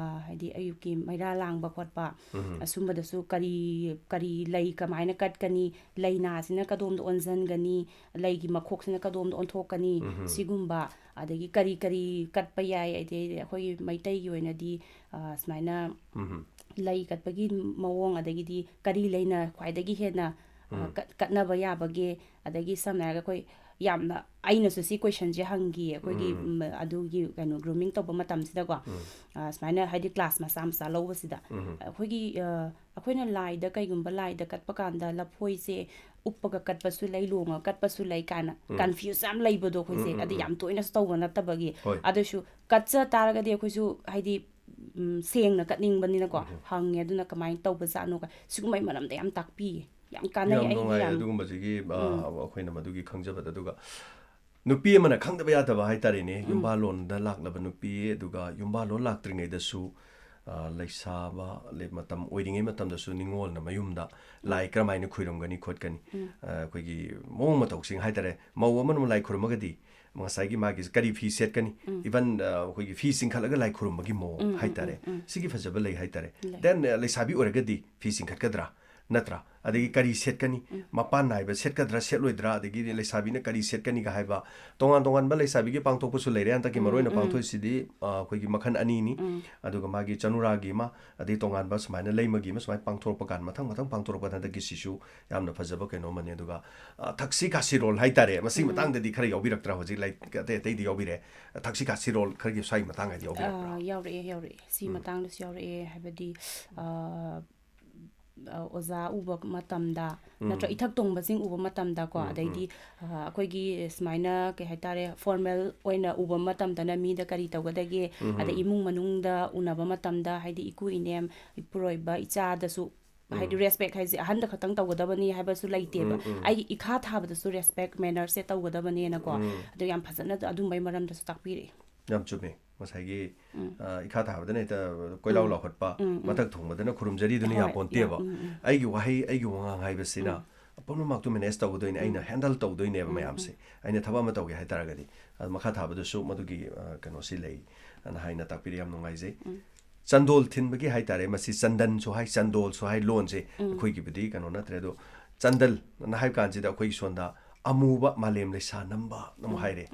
ꯍꯥꯏꯗꯤ ꯑꯌꯨꯛꯀꯤ ꯃꯩꯔꯥ ꯂꯥꯡꯕ ꯈꯣꯠꯄ, ꯎꯝ꯫ ꯑꯁꯨꯝꯕꯗꯁꯨ ꯀꯔꯤ, ꯀꯔꯤ ꯂꯩ ꯀꯃꯥꯏꯅ ꯀꯠꯀꯅꯤ, ꯂꯩꯅꯥꯁꯤꯅ ꯀꯗꯣꯝꯗ ꯑꯣꯟꯁꯤꯟꯒꯅꯤ, ꯂꯩꯒꯤ ꯃꯈꯣꯛꯁꯤꯅ ꯀꯗꯣꯝꯗ ꯑꯣꯟꯊꯣꯛꯀꯅꯤ, ꯎꯝ꯫ ꯁꯤꯒꯨꯝꯕ, ꯑꯗꯒꯤ ꯀꯔꯤ ꯀꯔꯤ ꯀꯠꯄ ꯌꯥꯏ, ꯑꯗꯩ ꯑꯩꯈꯣꯏꯒꯤ ꯃꯩꯇꯩꯒꯤ ꯑꯣꯏꯅꯗꯤ, ꯑ, ꯁꯨꯃꯥꯏꯅ ꯎꯝ꯫ ꯂꯩ ꯀꯠꯄꯒꯤ ꯃꯑꯣꯡ, ꯑꯗꯒꯤꯗꯤ ꯀꯔꯤ ꯂꯩꯅ ꯈ꯭ꯋꯥꯏꯗꯒꯤ ꯍꯦꯟꯅ, ꯑ, ꯎꯝ꯫ ꯀꯠ-, ꯀꯠꯅꯕ ꯌꯥꯕꯒꯦ, ꯑꯗꯒꯤ ꯁꯝꯅ ꯍꯥꯏꯔꯒ ꯑꯩꯈꯣꯏ ꯌꯥꯝꯅ, ꯑꯩꯅꯁꯨ ꯁꯤ ꯀꯣꯏꯁꯟꯁꯦ ꯍꯪꯈꯤꯌꯦ ꯑꯩꯈꯣꯏꯒꯤ, ꯎꯝ꯫ ꯎꯝ, ꯑꯗꯨꯒꯤ ꯀꯩꯅꯣ, ꯒ꯭ꯔꯨꯃꯤꯡ ꯇꯧꯕ ꯃꯇꯝꯁꯤꯗꯀꯣ, ꯎꯝ꯫ ꯑ, ꯁꯨꯃꯥꯏꯅ ꯍꯥꯏꯗꯤ ꯀ꯭ꯂꯥꯁ ꯃꯆꯥ ꯃꯆꯥ ꯂꯧꯕꯁꯤꯗ ꯎꯝ꯫ ꯑꯩꯈꯣꯏꯒꯤ, ꯑ, ꯑꯩꯈꯣꯏꯅ ꯂꯥꯏꯗ, ꯀꯩꯒꯨꯝꯕ ꯂꯥꯏꯗ ꯀꯠꯄ ꯀꯥꯟꯗ ꯂꯐꯣꯏꯁꯦ ꯎꯞꯄꯒ ꯀꯠꯄꯁꯨ ꯂꯩ, ꯂꯣꯡꯉꯒ ꯀꯠꯄꯁꯨ ꯂꯩ ꯀꯥꯏꯅ ꯎꯝ꯫ ꯀꯟꯐ꯭ꯌꯨꯁ ꯌꯥꯝ ꯂꯩꯕꯗꯣ ꯑꯩꯈꯣꯏꯁꯦ꯫ ꯎꯝ, ꯎꯝ, ꯑꯗꯨ ꯎꯝ꯫ ꯌꯥꯝ ꯇꯣꯏꯅꯁꯨ ꯇꯧꯕ ꯅꯠꯇꯕꯒꯤ꯫ ꯍꯣꯏ꯫ ꯑꯗꯨꯁꯨ ꯀꯠꯆ ꯇꯥꯔꯒꯗꯤ ꯑꯩꯈꯣꯏꯁꯨ ꯍꯥꯏꯗꯤ, ꯎꯝ, ꯁꯦꯡꯅ ꯀꯠꯅꯤꯡꯕꯅꯤꯅꯀꯣ, ꯎꯝ꯫ ꯍꯪꯉꯦ꯫ ꯑꯗꯨꯅ ꯀꯃꯥꯏꯅ ꯇꯧꯕꯖꯥꯠꯅꯣ ꯀꯥꯏ, ꯁꯤꯒꯨꯝꯕꯩ ꯃꯔꯝꯗ ꯌꯥꯝ ꯇꯥꯛꯄꯤꯌꯦ꯫ ꯌꯥꯝ ꯀꯥꯟꯅꯩ ꯌꯥꯝ ꯑꯩꯒꯤ ꯅꯨꯡꯉꯥꯏ ꯌꯥꯝ꯫ ꯑꯗꯨꯒꯨꯝꯕꯁꯤꯒꯤ, ꯑ, ꯎꯝ꯫ ꯑꯩꯈꯣꯏꯅ ꯃꯗꯨꯒꯤ ꯈꯪꯖꯕꯗ꯫ ꯑꯗꯨꯒ ꯅꯨꯄꯤ ꯑꯃꯅ ꯈꯪꯗꯕ ꯌꯥꯗꯕ ꯍꯥꯏꯇꯥꯔꯦꯅꯦ, ꯎꯝ꯫ ꯌꯨꯝꯕꯥꯜꯂꯣꯟꯗ ꯂꯥꯛꯂꯕ ꯅꯨꯄꯤ, ꯑꯗꯨꯒ ꯌꯨꯝꯕꯥꯜꯂꯣꯟ ꯂꯥꯛꯇ꯭ꯔꯤꯉꯩꯗꯁꯨ, ꯑ, ꯂꯩꯁꯥꯕ ꯂꯩ-, ꯃꯇꯝ ꯑꯣꯏꯔꯤꯉꯩ ꯃꯇꯝꯗꯁꯨ ꯅꯤꯡꯉꯣꯜꯅ ꯃꯌꯨꯝꯗ ꯂꯥꯏ ꯀꯔꯝꯍꯥꯏꯅ ꯈꯨꯔꯨꯝꯒꯅꯤ ꯈꯣꯠꯀꯅꯤ, ꯑ, ꯑꯩꯈꯣꯏꯒꯤ ꯃꯑꯣꯡ ꯃꯇꯧꯁꯤꯡ ꯍꯥꯏ ꯇꯥꯔꯦ, ꯃꯧ ꯑꯃꯅ ꯂꯥꯏ ꯈꯨꯔꯨꯝꯃꯒꯗꯤ ꯉꯁꯥꯏꯒꯤ ꯃꯥꯒꯤ ꯀꯔꯤ ꯐꯤ ꯁꯦꯠꯀꯅꯤ, even, ꯑ, ꯑꯩꯈꯣꯏꯒꯤ ꯐꯤ ꯆꯤꯡꯈꯠꯂꯒ ꯂꯥꯏ ꯈꯨꯔꯨꯝꯕꯒꯤ ꯃꯑꯣꯡ ꯍꯥꯏ ꯇꯥꯔꯦ, ꯁꯤꯒꯤ ꯐꯖꯕ ꯂꯩ ꯍꯥꯏ ꯇꯥꯔꯦ꯫ Then, ꯑ, ꯂꯩꯁꯥꯕꯤ ꯑꯣꯏꯔꯒꯗꯤ ꯐꯤ ꯆꯤꯡꯈꯠꯀꯗ꯭ꯔꯥ, ꯅꯠꯇ꯭ꯔꯥ? ꯑꯗꯒꯤ ꯀꯔꯤ ꯁꯦꯠꯀꯅꯤ, ꯃꯄꯥꯟ ꯅꯥꯏꯕ ꯁꯦꯠꯀꯗ꯭ꯔꯥ, ꯁꯦꯠꯂꯣꯏꯗ꯭ꯔꯥ, ꯑꯗꯒꯤꯗꯤ ꯂꯩꯁꯥꯕꯤꯅ ꯀꯔꯤ ꯁꯦꯠꯀꯅꯤꯒ ꯍꯥꯏꯕ, ꯇꯣꯉꯥꯟ ꯇꯣꯉꯥꯟꯕ ꯂꯩꯁꯥꯕꯤꯒꯤ ꯄꯥꯡꯊꯣꯛꯄꯁꯨ ꯂꯩꯔꯦ꯫ ꯍꯟꯗꯛꯀꯤ ꯃꯔꯨꯑꯣꯏꯅ ꯄꯥꯡꯊꯣꯛꯏꯁꯤꯗꯤ, ꯑ, ꯑꯩꯈꯣꯏꯒꯤ ꯃꯈꯜ ꯑꯅꯤꯅꯤ꯫ ꯑꯗꯨꯒ ꯃꯥꯒꯤ ꯆꯅꯨꯔꯥꯒꯤ ꯑꯃ, ꯑꯗꯩ ꯇꯣꯉꯥꯟꯕ ꯁꯨꯃꯥꯏꯅ ꯂꯩꯃꯒꯤ ꯑꯃ ꯁꯨꯃꯥꯏꯅ ꯄꯥꯡꯊꯣꯔꯛꯄ ꯀꯥꯟꯗ, ꯃꯊꯪ ꯃꯊꯪ ꯄꯥꯡꯊꯣꯔꯛꯄ ꯀꯥꯟꯗ ꯍꯟꯗꯛꯀꯤꯁꯤꯁꯨ ꯌꯥꯝꯅ ꯐꯖꯕ ꯀꯩꯅꯣ ꯑꯃꯅꯤ꯫ ꯑꯗꯨꯒ, ꯑ, ꯊꯛꯁꯤ ꯈꯥꯁꯤꯔꯣꯜ ꯍꯥꯏ ꯇꯥꯔꯦ, ꯃꯁꯤꯒꯤ ꯃꯇꯥꯡꯗꯗꯤ ꯈꯔ ꯌꯥꯎꯕꯤꯔꯛꯇ꯭ꯔꯥ? ꯍꯧꯖꯤꯛ ꯂꯥꯏꯔꯤꯛ ꯑꯇꯩ ꯑꯇꯩꯗꯤ ꯌꯥꯎꯕꯤꯔꯦ, ꯊꯛꯁꯤ ꯈꯥꯁꯤꯔꯣꯜ ꯈꯔꯒꯤ ꯁ꯭ꯋꯥꯏꯒꯤ ꯃꯇꯥꯡꯒꯗꯤ ꯌꯥꯎꯕꯤꯔꯛꯄ꯭ꯔꯥ? ꯑ, ꯌꯥꯎꯔꯛꯑꯦ, ꯌꯥꯎꯔꯛꯑꯦ꯫ ꯁꯤ ꯃꯇꯥꯡꯗꯁꯨ ꯌꯥꯎꯔꯛꯑꯦ, ꯍꯥꯏꯕꯗꯤ, ꯑ, ꯑ, ꯑꯣꯖꯥ ꯎꯕ ꯃꯇꯝꯗ, ꯅꯠꯇ꯭ꯔ ꯏꯊꯛ ꯊꯣꯡꯕꯁꯤꯡ ꯎꯕ ꯃꯇꯝꯗꯀꯣ, ꯑꯗꯩꯗꯤ, ꯑ, ꯑꯩꯈꯣꯏꯒꯤ ꯁꯨꯃꯥꯏꯅ, ꯀꯩ ꯍꯥꯏꯇꯥꯔꯦ, formal ꯑꯣꯏꯅ ꯎꯕ ꯃꯇꯝꯗꯅ ꯃꯤꯗ ꯀꯔꯤ ꯇꯧꯒꯗꯒꯦ, ꯑꯗꯩ ꯏꯃꯨꯡ ꯃꯅꯨꯡꯗ ꯎꯅꯕ ꯃꯇꯝꯗ, ꯍꯥꯏꯗꯤ ꯏꯀꯨ ꯏꯅꯦꯝ, ꯏꯄꯨꯔꯣꯏꯕ, ꯏꯆꯥꯗꯁꯨ, ꯍꯥꯏꯗꯤ respect ꯍꯥꯏꯁꯦ ꯑꯍꯟꯗ ꯈꯛꯇꯪ ꯇꯧꯒꯗꯕꯅꯤ ꯍꯥꯏꯕꯁꯨ ꯂꯩꯇꯦꯕ꯫ ꯑꯩꯒꯤ ꯏꯈꯥ ꯊꯥꯕꯗꯁꯨ respect, manners ꯁꯦ ꯇꯧꯒꯗꯕꯅꯦꯅꯀꯣ꯫ ꯑꯗꯨ ꯌꯥꯝ ꯐꯖꯅ ꯑꯗꯨꯝꯕꯩ ꯃꯔꯝꯗꯁꯨ ꯇꯥꯛꯄꯤꯔꯛꯑꯦ꯫ ꯌꯥꯝ ꯆꯨꯝꯃꯦ꯫ ꯉꯁꯥꯏꯒꯤ, ꯑ, ꯏꯈꯥ ꯊꯥꯕꯗꯅ ꯍꯦꯛꯇ ꯀꯣꯏꯂꯥꯎ ꯂꯥꯎꯈꯠꯄ, ꯃꯊꯛ ꯊꯣꯡꯕꯗꯅ ꯈꯨꯔꯨꯝꯖꯔꯤꯗꯨꯅ ꯍꯣꯏ, ꯌꯥꯄꯣꯟꯇꯦꯕ꯫ ꯌꯥ-, ꯎꯝ, ꯎꯝ꯫ ꯑꯩꯒꯤ ꯋꯥꯍꯩ, ꯑꯩꯒꯤ ꯋꯥꯉꯥꯡ ꯍꯥꯏꯕꯁꯤꯅ ꯄꯨꯝꯅꯃꯛꯇꯨ manage ꯇꯧꯒꯗꯣꯏꯅꯦ, ꯑꯩꯅ handle ꯇꯧꯗꯣꯏꯅꯦꯕ ꯃꯌꯥꯝꯁꯦ꯫ ꯑꯩꯅ ꯊꯕꯛ ꯑꯃ ꯇꯧꯒꯦ ꯍꯥꯏ ꯇꯥꯔꯒꯗꯤ꯫ ꯑꯗꯨ ꯃꯈꯥ ꯊꯥꯕꯗꯁꯨ ꯃꯗꯨꯒꯤ, ꯑ, ꯀꯩꯅꯣꯁꯤ ꯂꯩ, ꯑꯅ ꯍꯥꯏꯅ ꯇꯥꯛꯄꯤꯔꯦ, ꯌꯥꯝ ꯅꯨꯡꯉꯥꯏꯖꯩ꯫ ꯆꯟꯗꯣꯜ ꯊꯤꯟꯕꯒꯤ ꯍꯥꯏ ꯇꯥꯔꯦ, ꯃꯁꯤ ꯆꯟꯗꯟꯁꯨ ꯍꯥꯏ, ꯆꯟꯗꯣꯜꯁꯨ ꯍꯥꯏ, ꯂꯣꯟꯁꯦ ꯑꯩꯈꯣꯏꯒꯤꯕꯨꯗꯤ ꯀꯩꯅꯣ ꯅꯠꯇ꯭ꯔꯦ, ꯑꯗꯣ ꯆꯟꯗꯜ ꯑꯅ ꯍꯥꯏꯕ ꯀꯥꯟꯁꯤꯗ ꯑꯩꯈꯣꯏꯒꯤ ꯁꯣꯝꯗ ꯑꯃꯨꯕ ꯃꯥꯂꯦꯝ ꯂꯩꯁꯥ ꯅꯝꯕ ꯑꯃꯨꯛ ꯍꯥꯏꯔꯦ꯫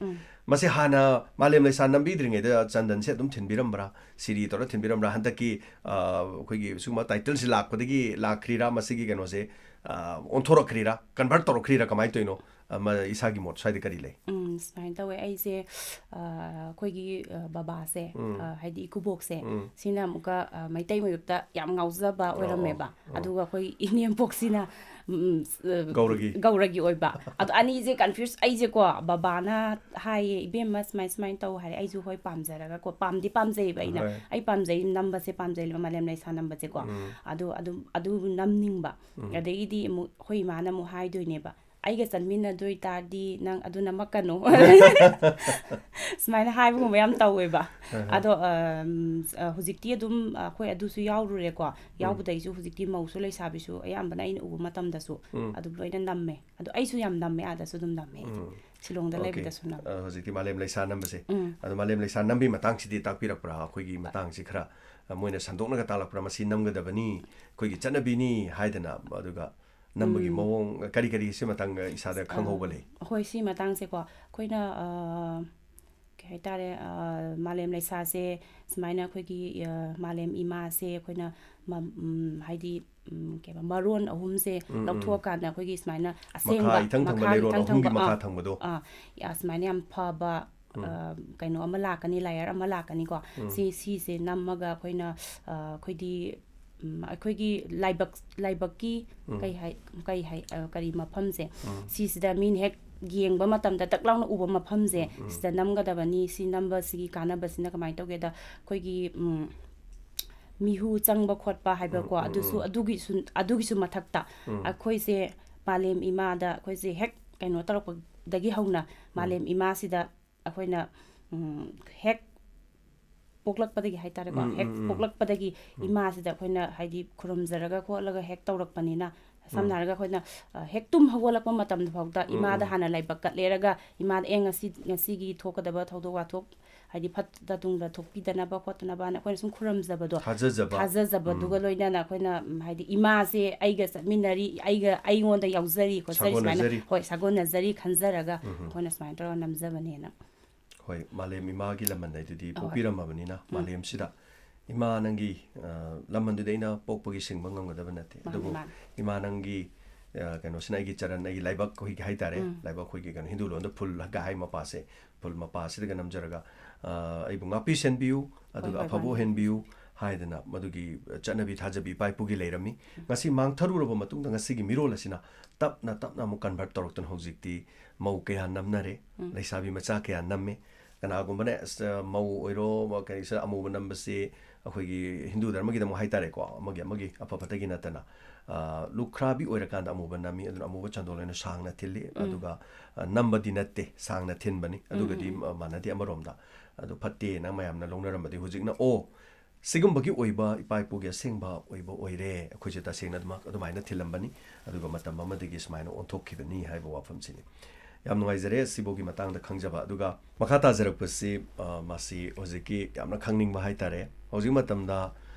ꯃꯁꯤ ꯍꯥꯟꯅ ꯃꯥꯂꯦꯝ ꯂꯩꯁꯥ ꯅꯝꯕꯤꯗ꯭ꯔꯤꯉꯩꯗ ꯆꯟꯗꯟꯁꯦ ꯑꯗꯨꯝ ꯊꯤꯟꯕꯤꯔꯝꯕ꯭ꯔꯥ, ꯁꯤꯔꯤ ꯇꯧꯔ ꯊꯤꯟꯕꯤꯔꯝꯕ꯭ꯔꯥ? ꯍꯟꯗꯛꯀꯤ, ꯑ, ꯑꯩꯈꯣꯏꯒꯤ ꯁꯤꯒꯨꯝꯕ title ꯁꯤ ꯂꯥꯛꯄꯗꯒꯤ ꯂꯥꯛꯈ꯭ꯔꯤꯔꯥ, ꯃꯁꯤꯒꯤ ꯀꯩꯅꯣꯁꯦ, ꯑ, ꯑꯣꯟꯊꯣꯔꯛꯈ꯭ꯔꯤꯔꯥ, convert ꯇꯧꯔꯛꯈ꯭ꯔꯤꯔꯥ, ꯀꯃꯥꯏꯅ ꯇꯧꯔꯤꯅꯣ? ꯑꯃ ꯏꯁꯥꯒꯤ ꯃꯣꯠ ꯁ꯭ꯋꯥꯏꯗ ꯀꯔꯤ ꯂꯩ? ꯎꯝ, ꯁꯨꯃꯥꯏꯅ ꯇꯧꯋꯦ꯫ ꯑꯩꯁꯦ, ꯑ, ꯑꯩꯈꯣꯏꯒꯤ, ꯑ, ꯕꯕꯥꯁꯦ, ꯑ, ꯍꯥꯏꯗꯤ ꯏꯀꯨꯕꯣꯛꯁꯦ, ꯁꯤꯅ ꯑꯃꯨꯛꯀ, ꯑ, ꯃꯩꯇꯩ ꯃꯌꯨꯞꯇ ꯌꯥꯝ ꯉꯥꯎꯖꯕ ꯑꯣꯏꯔꯝꯃꯦꯕ꯫ ꯑꯣ꯫ ꯑꯗꯨꯒ ꯑꯩꯈꯣꯏ ꯏꯅꯦꯝꯄꯣꯛꯁꯤꯅ, ꯎꯝ, ꯑ, ꯒꯧꯔꯒꯤ꯫ ꯒꯧꯔꯒꯤ ꯑꯣꯏꯕ꯫ ꯑꯗꯣ ꯑꯅꯤꯁꯦ confuse, ꯑꯩꯁꯦꯀꯣ, ꯕꯕꯥꯅ ꯍꯥꯏꯌꯦ, "ꯏꯕꯦꯝꯃ, ꯁꯨꯃꯥꯏ ꯁꯨꯃꯥꯏꯅ ꯇꯧ" ꯍꯥꯏꯔꯦ꯫ ꯑꯩꯁꯨ ꯍꯣꯏ ꯄꯥꯝꯖꯔꯒꯀꯣ, ꯄꯥꯝꯗꯤ ꯄꯥꯝꯖꯩꯌꯦꯕ ꯑꯩꯅ꯫ ꯍꯣꯏ꯫ ꯑꯩ ꯄꯥꯝꯖꯩ, ꯅꯝꯕꯁꯦ ꯄꯥꯝꯖꯩ, ꯃꯥꯂꯦꯝ ꯂꯩꯁꯥ ꯅꯝꯕꯁꯦꯀꯣ꯫ ꯑꯗꯨ, ꯑꯗꯨꯝ, ꯑꯗꯨ ꯅꯝꯅꯤꯡꯕ꯫ ꯑꯗꯒꯤꯗꯤ ꯑꯃꯨꯛ ꯑꯩꯈꯣꯏ ꯏꯃꯥꯅ ꯑꯃꯨꯛ ꯍꯥꯏꯗꯣꯏꯅꯦꯕ, "ꯑꯩꯒ ꯆꯠꯃꯤꯟꯅꯗꯣꯏ ꯇꯥꯔꯗꯤ ꯅꯪ ꯑꯗꯨ ꯅꯝꯃꯛꯀꯅꯨ", ꯁꯨꯃꯥꯏꯅ ꯍꯥꯏꯕꯒꯨꯝꯕ ꯌꯥꯝ ꯇꯧꯋꯦꯕ꯫ ꯑꯗꯣ ꯑꯝ, ꯑ, ꯍꯧꯖꯤꯛꯇꯤ ꯑꯗꯨꯝ ꯑꯩꯈꯣꯏ ꯑꯗꯨꯁꯨ ꯌꯥꯎꯔꯨꯔꯦꯀꯣ꯫ ꯌꯥꯎꯕꯗꯩꯁꯨ ꯍꯧꯖꯤꯛꯇꯤ ꯃꯧꯁꯨ ꯂꯩꯁꯥꯕꯤꯁꯨ ꯑꯌꯥꯝꯕꯅ ꯑꯩꯅ ꯎꯕ ꯃꯇꯝꯗꯁꯨ ꯑꯗꯨꯝ ꯂꯣꯏꯅ ꯅꯝꯃꯦ꯫ ꯑꯗꯣ ꯑꯩꯁꯨ ꯌꯥꯝ ꯅꯝꯃꯦ, ꯑꯥꯗꯁꯨ ꯑꯗꯨꯝ ꯅꯝꯃꯦ ꯑꯩꯗꯤ꯫ ꯎꯝ. ꯁꯤꯂꯣꯡꯗ OK. ꯂꯩꯕꯗꯁꯨ ꯅꯝꯃꯦ꯫ ꯑ, ꯍꯧꯖꯤꯛꯇꯤ ꯃꯥꯂꯦꯝ ꯂꯩꯁꯥ ꯅꯝꯕꯁꯦ꯫ ꯎꯝ. ꯑꯗꯣ ꯃꯥꯂꯦꯝ ꯂꯩꯁꯥ ꯅꯝꯕꯒꯤ ꯃꯇꯥꯡꯁꯤꯗꯤ ꯇꯥꯛꯄꯤꯔꯛꯄ꯭ꯔꯥ? ꯑꯩꯈꯣꯏꯒꯤ ꯃꯇꯥꯡꯁꯤ ꯈꯔ, ꯑ, ꯃꯣꯏꯅ ꯁꯟꯗꯣꯛꯅꯒ ꯇꯥꯛꯂꯛꯄ꯭ꯔꯥ? "ꯃꯁꯤ ꯅꯝꯒꯗꯕꯅꯤ, ꯑꯩꯈꯣꯏꯒꯤ ꯆꯠꯅꯕꯤꯅꯤ" ꯍꯥꯏꯗꯅ, ꯑꯗꯨꯒ ꯅꯝꯕꯒꯤ ꯎꯝ. ꯃꯑꯣꯡ ꯀꯔꯤ ꯀꯔꯤ ꯁꯤ ꯃꯇꯥꯡꯗ ꯏꯁꯥꯗ ꯑ, ꯈꯪꯍꯧꯕ ꯂꯩ? ꯍꯣꯏ, ꯁꯤ ꯃꯇꯥꯡꯁꯦꯀꯣ, ꯑꯩꯈꯣꯏꯅ, ꯑ, ꯀꯩ ꯍꯥꯏꯇꯥꯔꯦ, ꯑ, ꯃꯥꯂꯦꯝ ꯂꯩꯁꯥꯁꯦ ꯁꯨꯃꯥꯏꯅ ꯑꯩꯈꯣꯏꯒꯤ, ꯑ, ꯃꯥꯂꯦꯝ ꯏꯃꯥꯁꯦ ꯑꯩꯈꯣꯏꯅ ꯃ-, ꯎꯝ, ꯍꯥꯏꯗꯤ, ꯎꯝ, ꯀꯩꯕ, ꯃꯔꯣꯟ ꯑꯍꯨꯝꯁꯦ ꯎꯝ, ꯎꯝ. ꯂꯧꯊꯣꯛꯑꯀꯥꯟꯗ ꯑꯩꯈꯣꯏꯒꯤ ꯁꯨꯃꯥꯏꯅ ꯑꯁꯦꯡꯕ ꯃꯈꯥ ꯏꯊꯪ ꯊꯪꯕ ꯃꯈꯥ ꯂꯩꯔꯣꯟ ꯏꯊꯪ ꯑꯍꯨꯝꯒꯤ ꯊꯪꯕ, ꯃꯈꯥ ꯑꯥ, ꯊꯪꯕꯗꯣ꯫ ꯑꯥ, ꯑꯁꯨꯃꯥꯏꯅ ꯌꯥꯝ ꯐꯕ, ꯎꯝ. ꯑ, ꯀꯩꯅꯣ ꯑꯃ ꯂꯥꯛꯀꯅꯤ, layer ꯑꯃ ꯂꯥꯛꯀꯅꯤꯀꯣ꯫ ꯎꯝ. ꯁꯤ, ꯁꯤꯁꯦ ꯅꯝꯃꯒ ꯑꯩꯈꯣꯏꯅ, ꯑ, ꯑꯩꯈꯣꯏꯗꯤ, ꯎꯝ, ꯑꯩꯈꯣꯏꯒꯤ ꯂꯥꯏꯕꯛ, ꯂꯥꯏꯕꯛꯀꯤ ꯎꯝ. ꯀꯩ ꯍꯥꯏ, ꯀꯩ ꯍꯥꯏ, ꯑ, ꯀꯔꯤ ꯃꯐꯝꯁꯦ, ꯎꯝ. ꯁꯤꯁꯤꯗ ꯃꯤꯅ ꯍꯦꯛ ꯌꯦꯡꯕ ꯃꯇꯝꯗ ꯇꯛ ꯂꯥꯎꯅ ꯎꯕ ꯃꯐꯝꯁꯦ, ꯎꯝ, ꯎꯝ. ꯁꯤꯗ ꯅꯝꯒꯗꯕꯅꯤ꯫ ꯁꯤ ꯅꯝꯕꯁꯤꯒꯤ ꯀꯥꯟꯅꯕꯁꯤꯅ ꯀꯃꯥꯏꯅ ꯇꯧꯒꯦꯗ, ꯑꯩꯈꯣꯏꯒꯤ, ꯎꯝ, ꯃꯤꯍꯨ ꯆꯪꯕ ꯈꯣꯠꯄ ꯍꯥꯏꯕꯀꯣ, ꯎꯝ, ꯎꯝ, ꯑꯗꯨꯁꯨ, ꯎꯝ. ꯑꯗꯨꯒꯤꯁꯨ, ꯑꯗꯨꯒꯤꯁꯨ ꯃꯊꯛꯇ ꯎꯝ. ꯑꯩꯈꯣꯏꯁꯦ ꯃꯥꯂꯦꯝ ꯏꯃꯥꯗ ꯑꯩꯈꯣꯏꯁꯦ ꯍꯦꯛ ꯀꯩꯅꯣ ꯇꯧꯔꯛꯄꯗꯒꯤ ꯍꯧꯅ ꯎꯝ. ꯃꯥꯂꯦꯝ ꯏꯃꯥꯁꯤꯗ ꯑꯩꯈꯣꯏꯅ, ꯎꯝ, ꯍꯦꯛ ꯄꯣꯛꯂꯛꯄꯗꯒꯤ ꯍꯥꯏꯇꯥꯔꯦꯀꯣ, ꯎꯝ, ꯍꯦꯛ ꯎꯝ, ꯎꯝ. ꯄꯣꯛꯂꯛꯄꯗꯒꯤ ꯎꯝ. ꯏꯃꯥꯁꯤꯗ ꯑꯩꯈꯣꯏꯅ ꯍꯥꯏꯗꯤ ꯈꯨꯔꯨꯝꯖꯔꯒ ꯈꯣꯠꯂꯒ ꯍꯦꯛ ꯇꯧꯔꯛꯄꯅꯤꯅ, ꯁꯝꯅ ꯎꯝ. ꯍꯥꯏꯔꯒ ꯑꯩꯈꯣꯏꯅ, ꯑ, ꯍꯦꯛ ꯇꯨꯝ ꯍꯧꯒꯠꯂꯛꯄ ꯃꯇꯝꯗ ꯐꯥꯎꯗ ꯎꯝ, ꯏꯃꯥꯗ ꯎꯝ. ꯍꯥꯟꯅ ꯂꯥꯏꯕꯛ ꯀꯠꯂꯦꯔꯒ, ꯏꯃꯥꯗ, "ꯑꯦ, ꯉꯁꯤ, ꯉꯁꯤꯒꯤ ꯊꯣꯛꯀꯗꯕ ꯊꯧꯗꯣꯛ ꯋꯥꯊꯣꯛ ꯍꯥꯏꯗꯤ ꯐꯠꯇ ꯇꯨꯡꯗ ꯊꯣꯛꯄꯤꯗꯅꯕ ꯈꯣꯠꯇꯅꯕꯅ" ꯑꯩꯈꯣꯏꯅ ꯁꯨꯝ ꯈꯨꯔꯨꯝꯖꯕꯗꯣ, ꯊꯥꯖꯖꯕ. ꯊꯥꯖꯖꯕꯗꯨꯒ ꯎꯝ. ꯂꯣꯏꯅꯅ ꯑꯩꯈꯣꯏꯅ, ꯎꯝ, ꯍꯥꯏꯗꯤ ꯏꯃꯥꯁꯦ ꯑꯩꯒ ꯆꯠꯃꯤꯟꯅꯔꯤ, ꯑꯩꯒ, ꯑꯩꯉꯣꯟꯗ ꯌꯥꯎꯖꯔꯤ ꯈꯣꯠꯆꯔꯤ ꯁꯨꯃꯥꯏꯅ, ꯁꯥꯒꯣꯟꯅꯖꯔꯤ. ꯍꯣꯏ, ꯁꯥꯒꯣꯟꯅꯖꯔꯤ ꯈꯟꯖꯔꯒ ꯎꯝ, ꯎꯝ. ꯑꯩꯈꯣꯏꯅ ꯁꯨꯃꯥꯏꯅ ꯇꯧꯔꯒ ꯅꯝꯖꯕꯅꯦꯅ꯫ ꯍꯣꯏ, ꯃꯥꯂꯦꯝ ꯏꯃꯥꯒꯤ ꯂꯃꯟ ꯍꯥꯏꯗꯨꯗꯤ ꯍꯣꯏ. ꯄꯣꯛꯄꯤꯔꯝꯃꯕꯅꯤꯅ, ꯎꯝ. ꯃꯥꯂꯦꯝꯁꯤꯗ ꯏꯃꯥ ꯅꯪꯒꯤ, ꯑ, ꯂꯃꯟꯗꯨꯗꯤ ꯑꯩꯅ ꯄꯣꯛꯄꯒꯤ ꯁꯤꯡꯕ ꯉꯝꯒꯗꯕ ꯅꯠꯇꯦ꯫ ꯃꯥꯅꯤ, ꯑꯗꯨꯕꯨ ꯃꯥꯅꯤ. ꯏꯃꯥ ꯅꯪꯒꯤ, ꯑ, ꯀꯩꯅꯣꯁꯤꯅ ꯑꯩꯒꯤ ꯆꯔꯟ, ꯑꯩꯒꯤ ꯂꯥꯏꯕꯛ ꯑꯩꯈꯣꯏꯒꯤ ꯍꯥꯏꯇꯥꯔꯦ, ꯎꯝ. ꯂꯥꯏꯕꯛ ꯑꯩꯈꯣꯏꯒꯤ ꯀꯩꯅꯣ ꯍꯤꯟꯗꯨ ꯂꯣꯟꯗ ꯐꯨꯜ ꯍꯛꯀ ꯍꯥꯏ ꯃꯄꯥꯁꯦ, ꯐꯨꯜ ꯃꯄꯥꯁꯤꯗꯒ ꯅꯝꯖꯔꯒ, ꯑ, ꯑꯩꯕꯨ ꯉꯥꯛꯄꯤ ꯁꯦꯟꯕꯤꯌꯨ, ꯑꯗꯨꯒ ꯍꯣꯏ, ꯍꯣꯏ, ꯑꯐꯕ ꯃꯥꯅꯤ. ꯑꯣꯏꯍꯟꯕꯤꯌꯨ ꯍꯥꯏꯗꯅ ꯃꯗꯨꯒꯤ ꯆꯠꯅꯕꯤ ꯊꯥꯖꯕꯤ ꯏꯄꯥ ꯏꯄꯨꯒꯤ ꯂꯩꯔꯝꯃꯤ꯫ ꯎꯝ. ꯉꯁꯤ ꯃꯥꯡꯊꯔꯨꯔꯕ ꯃꯇꯨꯡꯗ ꯉꯁꯤꯒꯤ ꯃꯤꯔꯣꯜ ꯑꯁꯤꯅ ꯇꯞꯅ ꯇꯞꯅ ꯑꯃꯨꯛ convert ꯇꯧꯔꯛꯇꯨꯅ ꯍꯧꯖꯤꯛꯇꯤ ꯃꯧ ꯀꯌꯥ ꯅꯝꯅꯔꯦ, ꯎꯝ. ꯂꯩꯁꯥꯕꯤ ꯃꯆꯥ ꯀꯌꯥ ꯅꯝꯃꯦ꯫ ꯀꯅꯥꯒꯨꯝꯕꯅ ꯑꯁ, ꯃꯧ ꯑꯣꯏꯔꯣ, ꯀꯔꯤ ꯁ-, ꯑꯃꯨꯕ ꯅꯝꯕꯁꯤ ꯑꯩꯈꯣꯏꯒꯤ ꯍꯤꯟꯗꯨ ꯙꯔꯃꯒꯤꯗꯃꯛ ꯍꯥꯏꯇꯥꯔꯦꯀꯣ, ꯑꯃꯒꯤ ꯑꯃꯒꯤ ꯑꯐ ꯐꯠꯇꯒꯤ ꯅꯠꯇꯅ, ꯑ, ꯂꯨꯈ꯭ꯔꯥꯕꯤ ꯑꯣꯏꯔꯀꯥꯟꯗ ꯑꯃꯨꯕ ꯅꯝꯃꯤ, ꯑꯗꯨꯅ ꯑꯃꯨꯕ ꯆꯟꯗꯣꯜ ꯑꯣꯏꯅ ꯁꯥꯡꯅ ꯊꯤꯜꯂꯤ꯫ ꯎꯝ꯫ ꯑꯗꯨꯒ, ꯑ, ꯅꯝꯕꯗꯤ ꯅꯠꯇꯦ, ꯁꯥꯡꯅ ꯊꯤꯟꯕꯅꯤ꯫ ꯎꯝ, ꯑꯗꯨꯒꯗꯤ, ꯎꯝ, ꯎꯝ꯫ ꯑ, ꯃꯥꯟꯅꯗꯦ꯫ ꯑꯃꯔꯣꯝꯗ ꯑꯗꯨ ꯐꯠꯇꯦꯅ ꯃꯌꯥꯝꯅ ꯂꯧꯅꯔꯝꯕꯗꯤ ꯍꯧꯖꯤꯛꯅ, "ꯑꯣ, ꯁꯤꯒꯨꯝꯕꯒꯤ ꯑꯣꯏꯕ ꯏꯄꯥ ꯏꯄꯨꯒꯤ ꯑꯁꯦꯡꯕ ꯑꯣꯏꯕ ꯑꯣꯏꯔꯦ, ꯑꯩꯈꯣꯏꯁꯦ ꯇꯁꯦꯡꯅ ꯑꯗꯨꯃꯛ ꯑꯗꯨꯃꯥꯏꯅ ꯊꯤꯜꯂꯝꯕꯅꯤ, ꯑꯗꯨꯒ ꯃꯇꯝ ꯑꯃꯗꯒꯤ ꯁꯨꯃꯥꯏꯅ ꯑꯣꯟꯊꯣꯛꯈꯤꯕꯅꯤ" ꯍꯥꯏꯕ ꯋꯥꯐꯝꯁꯤꯅꯤ꯫ ꯌꯥꯝ ꯅꯨꯡꯉꯥꯏꯖꯔꯦ ꯁꯤꯐꯧꯒꯤ ꯃꯇꯥꯡꯗ ꯈꯪꯖꯕ꯫ ꯑꯗꯨꯒ ꯃꯈꯥ ꯇꯥꯖꯔꯛꯄꯁꯤ, ꯑ, ꯃꯁꯤ ꯍꯧꯖꯤꯛꯀꯤ ꯌꯥꯝꯅ ꯈꯪꯅꯤꯡꯕ ꯍꯥꯏꯇꯥꯔꯦ꯫ ꯍꯧꯖꯤꯛ ꯃꯇꯝꯗ,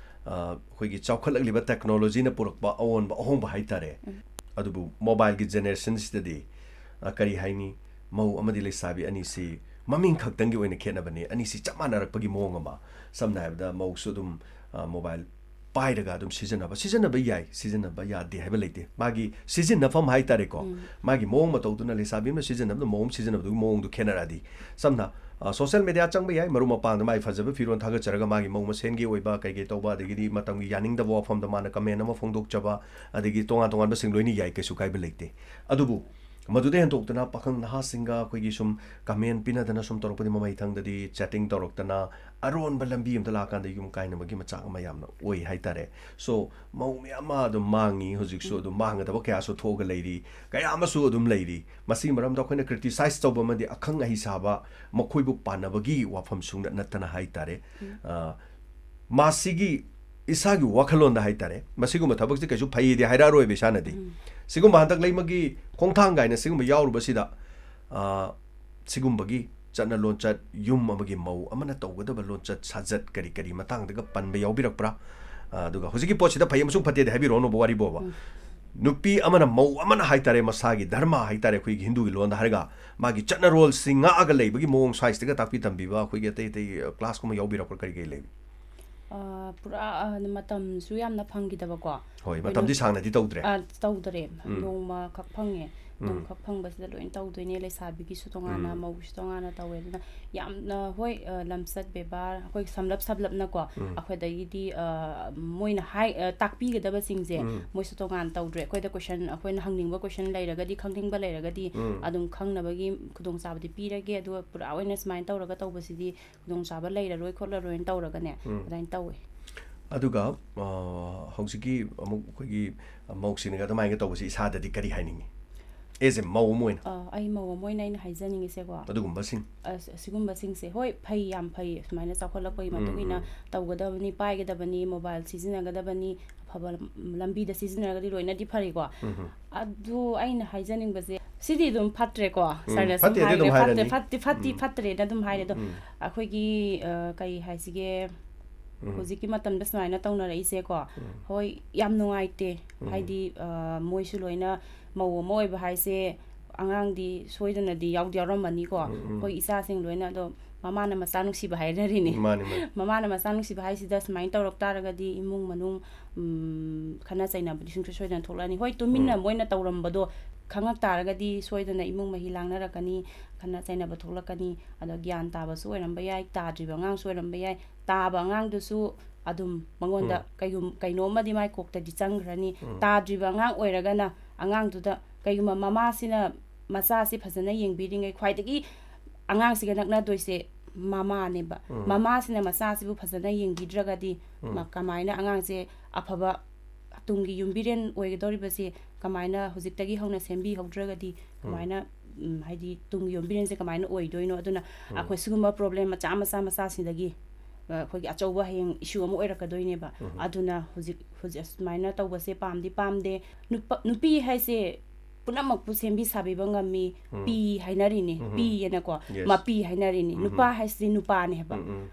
ꯑ, ꯑꯩꯈꯣꯏꯒꯤ ꯆꯥꯎꯈꯠꯂꯛꯂꯤꯕ ꯇꯦꯛꯅꯣꯂꯣꯖꯤꯅ ꯄꯨꯔꯛꯄ ꯑꯑꯣꯟꯕ ꯑꯍꯣꯡꯕ ꯍꯥꯏꯇꯥꯔꯦ꯫ ꯎꯝ꯫ ꯑꯗꯨꯕꯨ ꯃꯣꯕꯥꯏꯜꯒꯤ ꯖꯦꯅꯦꯔꯦꯁꯟꯁꯤꯗꯗꯤ, ꯑ, ꯀꯔꯤ ꯍꯥꯏꯅꯤ, ꯃꯧ ꯑꯃꯗꯤ ꯂꯩꯁꯥꯕꯤ ꯑꯅꯤꯁꯤ ꯃꯃꯤꯡ ꯈꯛꯇꯪꯒꯤ ꯑꯣꯏꯅ ꯈꯦꯠꯅꯕꯅꯤ, ꯑꯅꯤꯁꯤ ꯆꯞ ꯃꯥꯟꯅꯔꯛꯄꯒꯤ ꯃꯑꯣꯡ ꯑꯃ꯫ ꯁꯝꯅ ꯍꯥꯏꯔꯕꯗ ꯃꯧꯁꯨ ꯑꯗꯨꯝ, ꯑ, ꯃꯣꯕꯥꯏꯜ ꯄꯥꯏꯔꯒ ꯑꯗꯨꯝ ꯁꯤꯖꯤꯟꯅꯕ, ꯁꯤꯖꯤꯟꯅꯕ ꯌꯥꯏ, ꯁꯤꯖꯤꯟꯅꯕ ꯌꯥꯗꯦ ꯍꯥꯏꯕ ꯂꯩꯇꯦ꯫ ꯃꯥꯒꯤ ꯁꯤꯖꯤꯟꯅꯐꯝ ꯍꯥꯏꯇꯥꯔꯦꯀꯣ꯫ ꯎꯝ꯫ ꯃꯥꯒꯤ ꯃꯑꯣꯡ ꯃꯇꯧꯗꯨꯅ, ꯂꯩꯁꯥꯕꯤ ꯑꯃꯅ ꯁꯤꯖꯤꯟꯅꯕꯗ ꯃꯧ ꯑꯃ ꯁꯤꯖꯤꯟꯅꯕꯗꯨꯒꯤ ꯃꯑꯣꯡꯗꯨ ꯈꯦꯠꯅꯔꯛꯑꯗꯤ, ꯁꯝꯅ, ꯑ, ꯁꯣꯁꯦꯜ ꯃꯦꯗꯤꯌꯥ ꯆꯪꯕ ꯌꯥꯏ, ꯃꯔꯨꯞ ꯃꯄꯥꯡꯗ ꯃꯥꯒꯤ ꯐꯖꯕ ꯐꯤꯔꯣꯜ ꯊꯥꯒꯠꯆꯔꯒ ꯃꯥꯒꯤ ꯃꯧ ꯃꯁꯦꯟꯒꯤ ꯑꯣꯏꯕ ꯀꯩ ꯀꯩ ꯇꯧꯕ, ꯑꯗꯒꯤꯗꯤ ꯃꯇꯝꯒꯤ ꯌꯥꯅꯤꯡꯗꯕ ꯋꯥꯐꯝꯗ ꯃꯥꯅ ꯀꯃꯦꯟ ꯑꯃ ꯐꯣꯡꯗꯣꯛꯆꯕ, ꯑꯗꯒꯤ ꯇꯣꯉꯥꯟ ꯇꯣꯉꯥꯟꯕꯁꯤꯡ ꯂꯣꯏꯅ ꯌꯥꯏ, ꯀꯩꯁꯨ ꯀꯥꯏꯕ ꯂꯩꯇꯦ꯫ ꯑꯗꯨꯕꯨ ꯃꯗꯨꯗ ꯍꯦꯟꯗꯣꯛꯇꯨꯅ ꯄꯥꯈꯪ ꯅꯍꯥꯁꯤꯡꯒ ꯑꯩꯈꯣꯏꯒꯤ ꯁꯨꯝ ꯀꯃꯦꯟ ꯄꯤꯅꯗꯅ ꯁꯨꯝ ꯇꯧꯔꯛꯄꯗꯤ, ꯃꯃꯩꯊꯪꯗꯗꯤ ꯆꯦꯇꯤꯡ ꯇꯧꯔꯛꯇꯅ ꯑꯔꯣꯟꯕ ꯂꯝꯕꯤ ꯑꯃꯗ ꯂꯥꯛꯀꯥꯟꯗ ꯌꯨꯝ ꯀꯥꯏꯅꯕꯒꯤ ꯃꯆꯥꯛ ꯑꯃ ꯌꯥꯝꯅ ꯑꯣꯏ ꯍꯥꯏꯇꯥꯔꯦ꯫ So, ꯃꯧ ꯃꯌꯥꯝ ꯑꯃ ꯑꯗꯨꯝ ꯃꯥꯡꯉꯤ ꯍꯧꯖꯤꯛꯁꯨ, ꯎꯝ꯫ ꯑꯗꯨꯝ ꯃꯥꯡꯒꯗꯕ ꯀꯌꯥꯁꯨ ꯊꯣꯛꯑꯒ ꯂꯩꯔꯤ, ꯀꯌꯥ ꯑꯃꯁꯨ ꯑꯗꯨꯝ ꯂꯩꯔꯤ꯫ ꯃꯁꯤꯒꯤ ꯃꯔꯝꯗ ꯑꯩꯈꯣꯏꯅ criticize ꯇꯧꯕ ꯑꯃꯗꯤ ꯑꯈꯪ ꯑꯍꯩ ꯁꯥꯕ, ꯃꯈꯣꯏꯕꯨ ꯄꯥꯟꯅꯕꯒꯤ ꯋꯥꯐꯝ ꯁꯨꯡꯅ ꯅꯠꯇꯅ ꯍꯥꯏꯇꯥꯔꯦ꯫ ꯎꯝ꯫ ꯑ, ꯃꯁꯤꯒꯤ ꯏꯁꯥꯒꯤ ꯋꯥꯈꯜꯂꯣꯟꯗ ꯍꯥꯏꯇꯥꯔꯦ, ꯃꯁꯤꯒꯨꯝꯕ ꯊꯕꯛꯁꯦ ꯀꯩꯁꯨ ꯐꯩꯗꯤ ꯍꯥꯏꯔꯛꯑꯔꯣꯏꯕ ꯏꯁꯥꯅꯗꯤ꯫ ꯎꯝ꯫ ꯁꯤꯒꯨꯝꯕ ꯍꯟꯗꯛ ꯂꯩꯃꯒꯤ ꯈꯣꯡꯊꯥꯡ ꯀꯥꯏꯅ ꯁꯤꯒꯨꯝꯕ ꯌꯥꯎꯔꯨꯕꯁꯤꯗ, ꯑ, ꯁꯤꯒꯨꯝꯕꯒꯤ ꯆꯠꯅ ꯂꯣꯟꯆꯠ, ꯌꯨꯝ ꯑꯃꯒꯤ ꯃꯧ ꯑꯃꯅ ꯇꯧꯒꯗꯕ ꯂꯣꯟꯆꯠ ꯁꯥꯖꯠ ꯀꯔꯤ ꯀꯔꯤ ꯃꯇꯥꯡꯗꯒ ꯄꯟꯕ ꯌꯥꯎꯕꯤꯔꯛꯄ꯭ꯔꯥ? ꯑ, ꯑꯗꯨꯒ ꯍꯧꯖꯤꯛꯀꯤ ꯄꯣꯠꯁꯤꯗ ꯐꯩ ꯑꯃꯁꯨꯡ ꯐꯠꯇꯦꯗꯤ ꯍꯥꯏꯕꯤꯔꯛꯑꯣꯅꯣꯕ ꯋꯥꯔꯤꯕꯣꯕ꯫ ꯎꯝ꯫ ꯅꯨꯄꯤ ꯑꯃꯅ, ꯃꯧ ꯑꯃꯅ ꯍꯥꯏꯇꯥꯔꯦ, ꯃꯁꯥꯒꯤ ꯙꯔꯃ ꯍꯥꯏꯇꯥꯔꯦ, ꯑꯩꯈꯣꯏꯒꯤ ꯍꯤꯟꯗꯨꯒꯤ ꯂꯣꯟꯗ ꯍꯥꯏꯔꯒ, ꯃꯥꯒꯤ ꯆꯠꯅꯔꯣꯜꯁꯤ ꯉꯥꯛꯑꯒ ꯂꯩꯕꯒꯤ ꯃꯑꯣꯡ ꯁ꯭ꯋꯥꯏꯁꯤꯗꯒ ꯇꯥꯛꯄꯤ ꯇꯝꯕꯤꯕ ꯑꯩꯈꯣꯏꯒꯤ ꯑꯇꯩ ꯑꯇꯩ, ꯑ, ꯀ꯭ꯂꯥꯁꯀꯨꯝꯕ ꯌꯥꯎꯕꯤꯔꯛꯄ꯭ꯔꯥ, ꯀꯔꯤ ꯀꯔꯤ ꯂꯩꯕꯤ? ꯑ, ꯄꯨꯔꯥ, ꯑ, ꯃꯇꯝꯁꯨ ꯌꯥꯝꯅ ꯐꯪꯈꯤꯗꯕꯀꯣ꯫ ꯍꯣꯏ, ꯑꯩꯈꯣꯏꯅ ꯃꯇꯝꯗꯤ ꯁꯥꯡꯅꯗꯤ ꯇꯧꯗ꯭ꯔꯦ꯫ ꯑ, ꯇꯧꯗꯔꯦ꯫ ꯎꯝ꯫ ꯅꯣꯡꯃꯈꯛ ꯐꯪꯉꯦ꯫ ꯎꯝ꯫ ꯅꯣꯡꯃꯈꯛ ꯐꯪꯕꯁꯤꯗ ꯂꯣꯏꯅ ꯇꯧꯗꯣꯏꯅꯦ, ꯂꯩꯁꯥꯕꯤꯒꯤꯁꯨ ꯇꯣꯉꯥꯟꯅ, ꯎꯝ꯫ ꯃꯧꯒꯤꯁꯨ ꯇꯣꯉꯥꯟꯅ ꯇꯧꯋꯦ꯫ ꯑꯗꯨꯅ ꯌꯥꯝꯅ, ꯍꯣꯏ, ꯑ, ꯂꯝꯆꯠ ꯕꯦꯕꯥꯔ, ꯑꯩꯈꯣꯏ ꯁꯝꯂꯞ ꯁꯝꯂꯞꯅꯀꯣ, ꯎꯝ꯫ ꯑꯩꯈꯣꯏꯗꯒꯤꯗꯤ, ꯑ, ꯃꯣꯏꯅ ꯍꯥꯏ-, ꯑ, ꯇꯥꯛꯄꯤꯒꯗꯕꯁꯤꯡꯁꯦ ꯎꯝ꯫ ꯃꯣꯏꯁꯨ ꯇꯣꯉꯥꯟꯅ ꯇꯧꯗ꯭ꯔꯦ꯫ ꯑꯩꯈꯣꯏꯗ ꯀꯣꯏꯁꯟ, ꯑꯩꯈꯣꯏꯅ ꯍꯪꯅꯤꯡꯕ ꯀꯣꯏꯁꯟ ꯂꯩꯔꯒꯗꯤ, ꯈꯪꯅꯤꯡꯕ ꯂꯩꯔꯒꯗꯤ ꯎꯝ꯫ ꯑꯗꯨꯝ ꯈꯪꯅꯕꯒꯤ ꯈꯨꯗꯣꯡꯆꯥꯕꯗꯤ ꯄꯤꯔꯒꯦ꯫ ꯑꯗꯨꯒ ꯄꯨꯔꯥ ꯑꯣꯏꯅ ꯁꯨꯃꯥꯏꯅ ꯇꯧꯔꯒ ꯇꯧꯕꯁꯤꯗꯤ ꯈꯨꯗꯣꯡꯆꯥꯕ ꯂꯩꯔꯔꯣꯏ ꯈꯣꯠꯂꯔꯣꯏꯅ ꯇꯧꯔꯒꯅꯦ, ꯎꯝ꯫ ꯑꯗꯨꯃꯥꯏꯅ ꯇꯧꯋꯦ꯫ ꯑꯗꯨꯒ ꯑ, ꯍꯧꯖꯤꯛꯀꯤ ꯑꯃꯨꯛ ꯑꯩꯈꯣꯏꯒꯤ ꯃꯧꯁꯤꯡꯅꯒ ꯑꯗꯨꯃꯥꯏꯅ ꯇꯧꯕꯁꯤ ꯏꯁꯥꯗꯗꯤ ꯀꯔꯤ ꯍꯥꯏꯅꯤꯡꯉꯤ? ꯑꯦꯖ ꯑꯦ ꯃꯧ ꯑꯃ ꯑꯣꯏꯅ ꯑ, ꯑꯩ ꯃꯧ ꯑꯃ ꯑꯣꯏꯅ ꯑꯩꯅ ꯍꯥꯏꯖꯅꯤꯡꯉꯤꯁꯦꯀꯣ, ꯍꯣꯏ꯫ ꯑ, ꯁ-, ꯁꯤꯒꯨꯝꯕꯁꯤꯡꯁꯦ, ꯍꯣꯏ, ꯐꯩ, ꯌꯥꯝ ꯐꯩ, ꯁꯨꯃꯥꯏꯅ ꯆꯥꯎꯈꯠꯂꯛꯄꯒꯤ ꯎꯝ, ꯃꯇꯨꯡ ꯏꯟꯅ ꯎꯝ꯫ ꯇꯧꯒꯗꯕꯅꯤ, ꯄꯥꯏꯒꯗꯕꯅꯤ, ꯃꯣꯕꯥꯏꯜ ꯁꯤꯖꯤꯟꯅꯒꯗꯕꯅꯤ, ꯑꯐꯕ ꯂꯝ-, ꯂꯝꯕꯤꯗ ꯁꯤꯖꯤꯟꯅꯔꯒꯗꯤ ꯂꯣꯏꯅꯗꯤ ꯐꯔꯤꯀꯣ꯫ ꯎꯝ, ꯎꯝ꯫ ꯑꯗꯨ ꯑꯩꯅ ꯍꯥꯏꯖꯅꯤꯡꯕꯁꯦ, ꯁꯤꯗꯤ ꯑꯗꯨꯝ ꯐꯠꯇ꯭ꯔꯦꯀꯣ, ꯎꯝ, ꯁꯥꯔꯅ ꯁꯨꯝ ꯐꯠꯇꯦꯗꯤ ꯍꯥꯏꯈ꯭ꯔꯦ, ꯑꯗꯨꯝ ꯐꯠꯇꯦ, ꯍꯥꯏꯔꯅꯤ꯫ ꯐꯠꯇꯦ, ꯐꯠꯇꯤ ꯎꯝ꯫ ꯐꯠꯇ꯭ꯔꯦꯅ ꯑꯗꯨꯝ ꯍꯥꯏꯔꯦ꯫ ꯑꯗꯣ ꯎꯝ, ꯎꯝ꯫ ꯑꯩꯈꯣꯏꯒꯤ, ꯑ, ꯀꯩ ꯍꯥꯏꯁꯤꯒꯦ, ꯎꯝ꯫ ꯍꯧꯖꯤꯛꯀꯤ ꯃꯇꯝꯗ ꯁꯨꯃꯥꯏꯅ ꯇꯧꯅꯔꯛꯏꯁꯦꯀꯣ, ꯎꯝ꯫ ꯍꯣꯏ, ꯌꯥꯝ ꯅꯨꯡꯉꯥꯏꯇꯦ꯫ ꯎꯝ꯫ ꯍꯥꯏꯗꯤ, ꯑ, ꯃꯣꯏꯁꯨ ꯂꯣꯏꯅ, ꯃꯧ ꯑꯃ ꯑꯣꯏꯕ ꯍꯥꯏꯁꯦ ꯑꯉꯥꯡꯗꯤ ꯁꯣꯏꯗꯅꯗꯤ ꯌꯥꯎꯗꯤ ꯌꯥꯎꯔꯝꯃꯅꯤꯀꯣ꯫ ꯎꯝ, ꯎꯝ꯫ ꯑꯩꯈꯣꯏ ꯏꯆꯥꯁꯤꯡ ꯂꯣꯏꯅ, ꯑꯗꯣ ꯃꯃꯥꯅ ꯃꯆꯥ ꯅꯨꯡꯁꯤꯕ ꯍꯥꯏꯅꯔꯤꯅꯤ꯫ ꯃꯥꯅꯤ, ꯃꯥꯅꯤ꯫ ꯃꯃꯥꯅ ꯃꯆꯥ ꯅꯨꯡꯁꯤꯕ ꯍꯥꯏꯁꯤꯗ ꯁꯨꯃꯥꯏꯅ ꯇꯧꯔꯛ ꯇꯥꯔꯒꯗꯤ ꯏꯃꯨꯡ ꯃꯅꯨꯡ, ꯎꯝ, ꯈꯠꯅ ꯆꯩꯅꯕꯗꯤ ꯁꯨꯡꯁꯣꯏ ꯁꯣꯏꯗꯅ ꯊꯣꯛꯂꯛꯑꯅꯤ꯫ ꯍꯣꯏ, ꯇꯨꯃꯤꯟꯅ ꯎꯝ꯫ ꯃꯣꯏꯅ ꯇꯧꯔꯝꯕꯗꯣ ꯈꯪꯉꯛ ꯇꯥꯔꯒꯗꯤ ꯁꯣꯏꯗꯅ ꯏꯃꯨꯡ ꯃꯍꯤ ꯂꯥꯡꯅꯔꯛꯀꯅꯤ, ꯈꯠꯅ ꯆꯩꯅꯕ ꯊꯣꯛꯂꯛꯀꯅꯤ꯫ ꯑꯗꯣ ꯒ꯭ꯌꯥꯟ ꯇꯥꯕꯁꯨ ꯑꯣꯏꯔꯝꯕ ꯌꯥꯏ, ꯇꯥꯗ꯭ꯔꯤꯕ ꯑꯉꯥꯡꯁꯨ ꯑꯣꯏꯔꯝꯕ ꯌꯥꯏ꯫ ꯇꯥꯕ ꯑꯉꯥꯡꯗꯨꯁꯨ ꯑꯗꯨꯝ ꯃꯉꯣꯟꯗ ꯎꯝ꯫ ꯀꯩꯒꯨꯝ-, ꯀꯩꯅꯣꯝꯃꯗꯤ ꯃꯥꯏ ꯀꯣꯛꯇꯗꯤ ꯆꯪꯈ꯭ꯔꯅꯤ꯫ ꯎꯝ꯫ ꯇꯥꯗ꯭ꯔꯤꯕ ꯑꯉꯥꯡ ꯑꯣꯏꯔꯒꯅ ꯑꯉꯥꯡꯗꯨꯗ ꯀꯩꯒꯨꯝꯕ ꯃꯃꯥꯁꯤꯅ ꯃꯆꯥꯁꯤ ꯐꯖꯅ ꯌꯦꯡꯕꯤꯔꯤꯉꯩ ꯈ꯭ꯋꯥꯏꯗꯒꯤ ꯑꯉꯥꯡꯁꯤꯒ ꯅꯛꯅꯗꯣꯏꯁꯦ ꯃꯃꯥꯅꯦꯕ꯫ ꯎꯝ꯫ ꯃꯃꯥꯁꯤꯅ ꯃꯆꯥꯁꯤꯕꯨ ꯐꯖꯅ ꯌꯦꯡꯕꯤꯗ꯭ꯔꯒꯗꯤ ꯎꯝ꯫ ꯃ-, ꯀꯃꯥꯏꯅ ꯑꯉꯥꯡꯁꯦ ꯑꯐꯕ ꯇꯨꯡꯒꯤ ꯌꯨꯝꯕꯤꯔꯦꯟ ꯑꯣꯏꯒꯗꯧꯔꯤꯕꯁꯦ ꯀꯃꯥꯏꯅ ꯍꯧꯖꯤꯛꯇꯒꯤ ꯍꯧꯅ ꯁꯦꯝꯕꯤꯍꯧꯗ꯭ꯔꯒꯗꯤ ꯎꯝ꯫ ꯀꯃꯥꯏꯅ, ꯎꯝ, ꯍꯥꯏꯗꯤ ꯇꯨꯡꯒꯤ ꯌꯨꯝꯕꯤꯔꯦꯟꯁꯦ ꯀꯃꯥꯏꯅ ꯑꯣꯏꯗꯣꯏꯅꯣ? ꯑꯗꯨꯅ ꯎꯝ꯫ ꯑꯩꯈꯣꯏ ꯁꯤꯒꯨꯝꯕ ꯄ꯭ꯔꯣꯕ꯭ꯂꯦꯝ ꯃꯆꯥ ꯃꯆꯥ ꯃꯆꯥꯁꯤꯗꯒꯤ, ꯑ, ꯑꯩꯈꯣꯏꯒꯤ ꯑꯆꯧꯕ ꯍꯌꯦꯡ ꯏꯁꯨ ꯑꯃ ꯑꯣꯏꯔꯛꯀꯗꯣꯏꯅꯦꯕ꯫ ꯎꯝ꯫ ꯑꯗꯨꯅ ꯍꯧꯖꯤꯛ, ꯍꯧꯖꯤꯛ ꯑꯁꯨꯃꯥꯏꯅ ꯇꯧꯕꯁꯦ ꯄꯥꯝꯗꯤ ꯄꯥꯝꯗꯦ꯫ ꯅꯨꯄꯥ, ꯅꯨꯄꯤ ꯍꯥꯏꯁꯦ ꯄꯨꯝꯅꯃꯛꯄꯨ ꯁꯦꯝꯕꯤ ꯁꯥꯕꯤꯕ ꯉꯝꯃꯤ, ꯎꯝ꯫ ꯄꯤ ꯍꯥꯏꯅꯔꯤꯅꯤ, ꯎꯝ꯫ ꯄꯤꯑꯅꯀꯣ, Yes. ꯃꯄꯤ ꯍꯥꯏꯅꯔꯤꯅꯤ꯫ ꯎꯝ꯫ ꯅꯨꯄꯥ ꯍꯥꯏꯁꯤꯗꯤ ꯅꯨꯄꯥꯅꯦ ꯍꯥꯏꯕ꯫ ꯎꯝ, ꯎꯝ꯫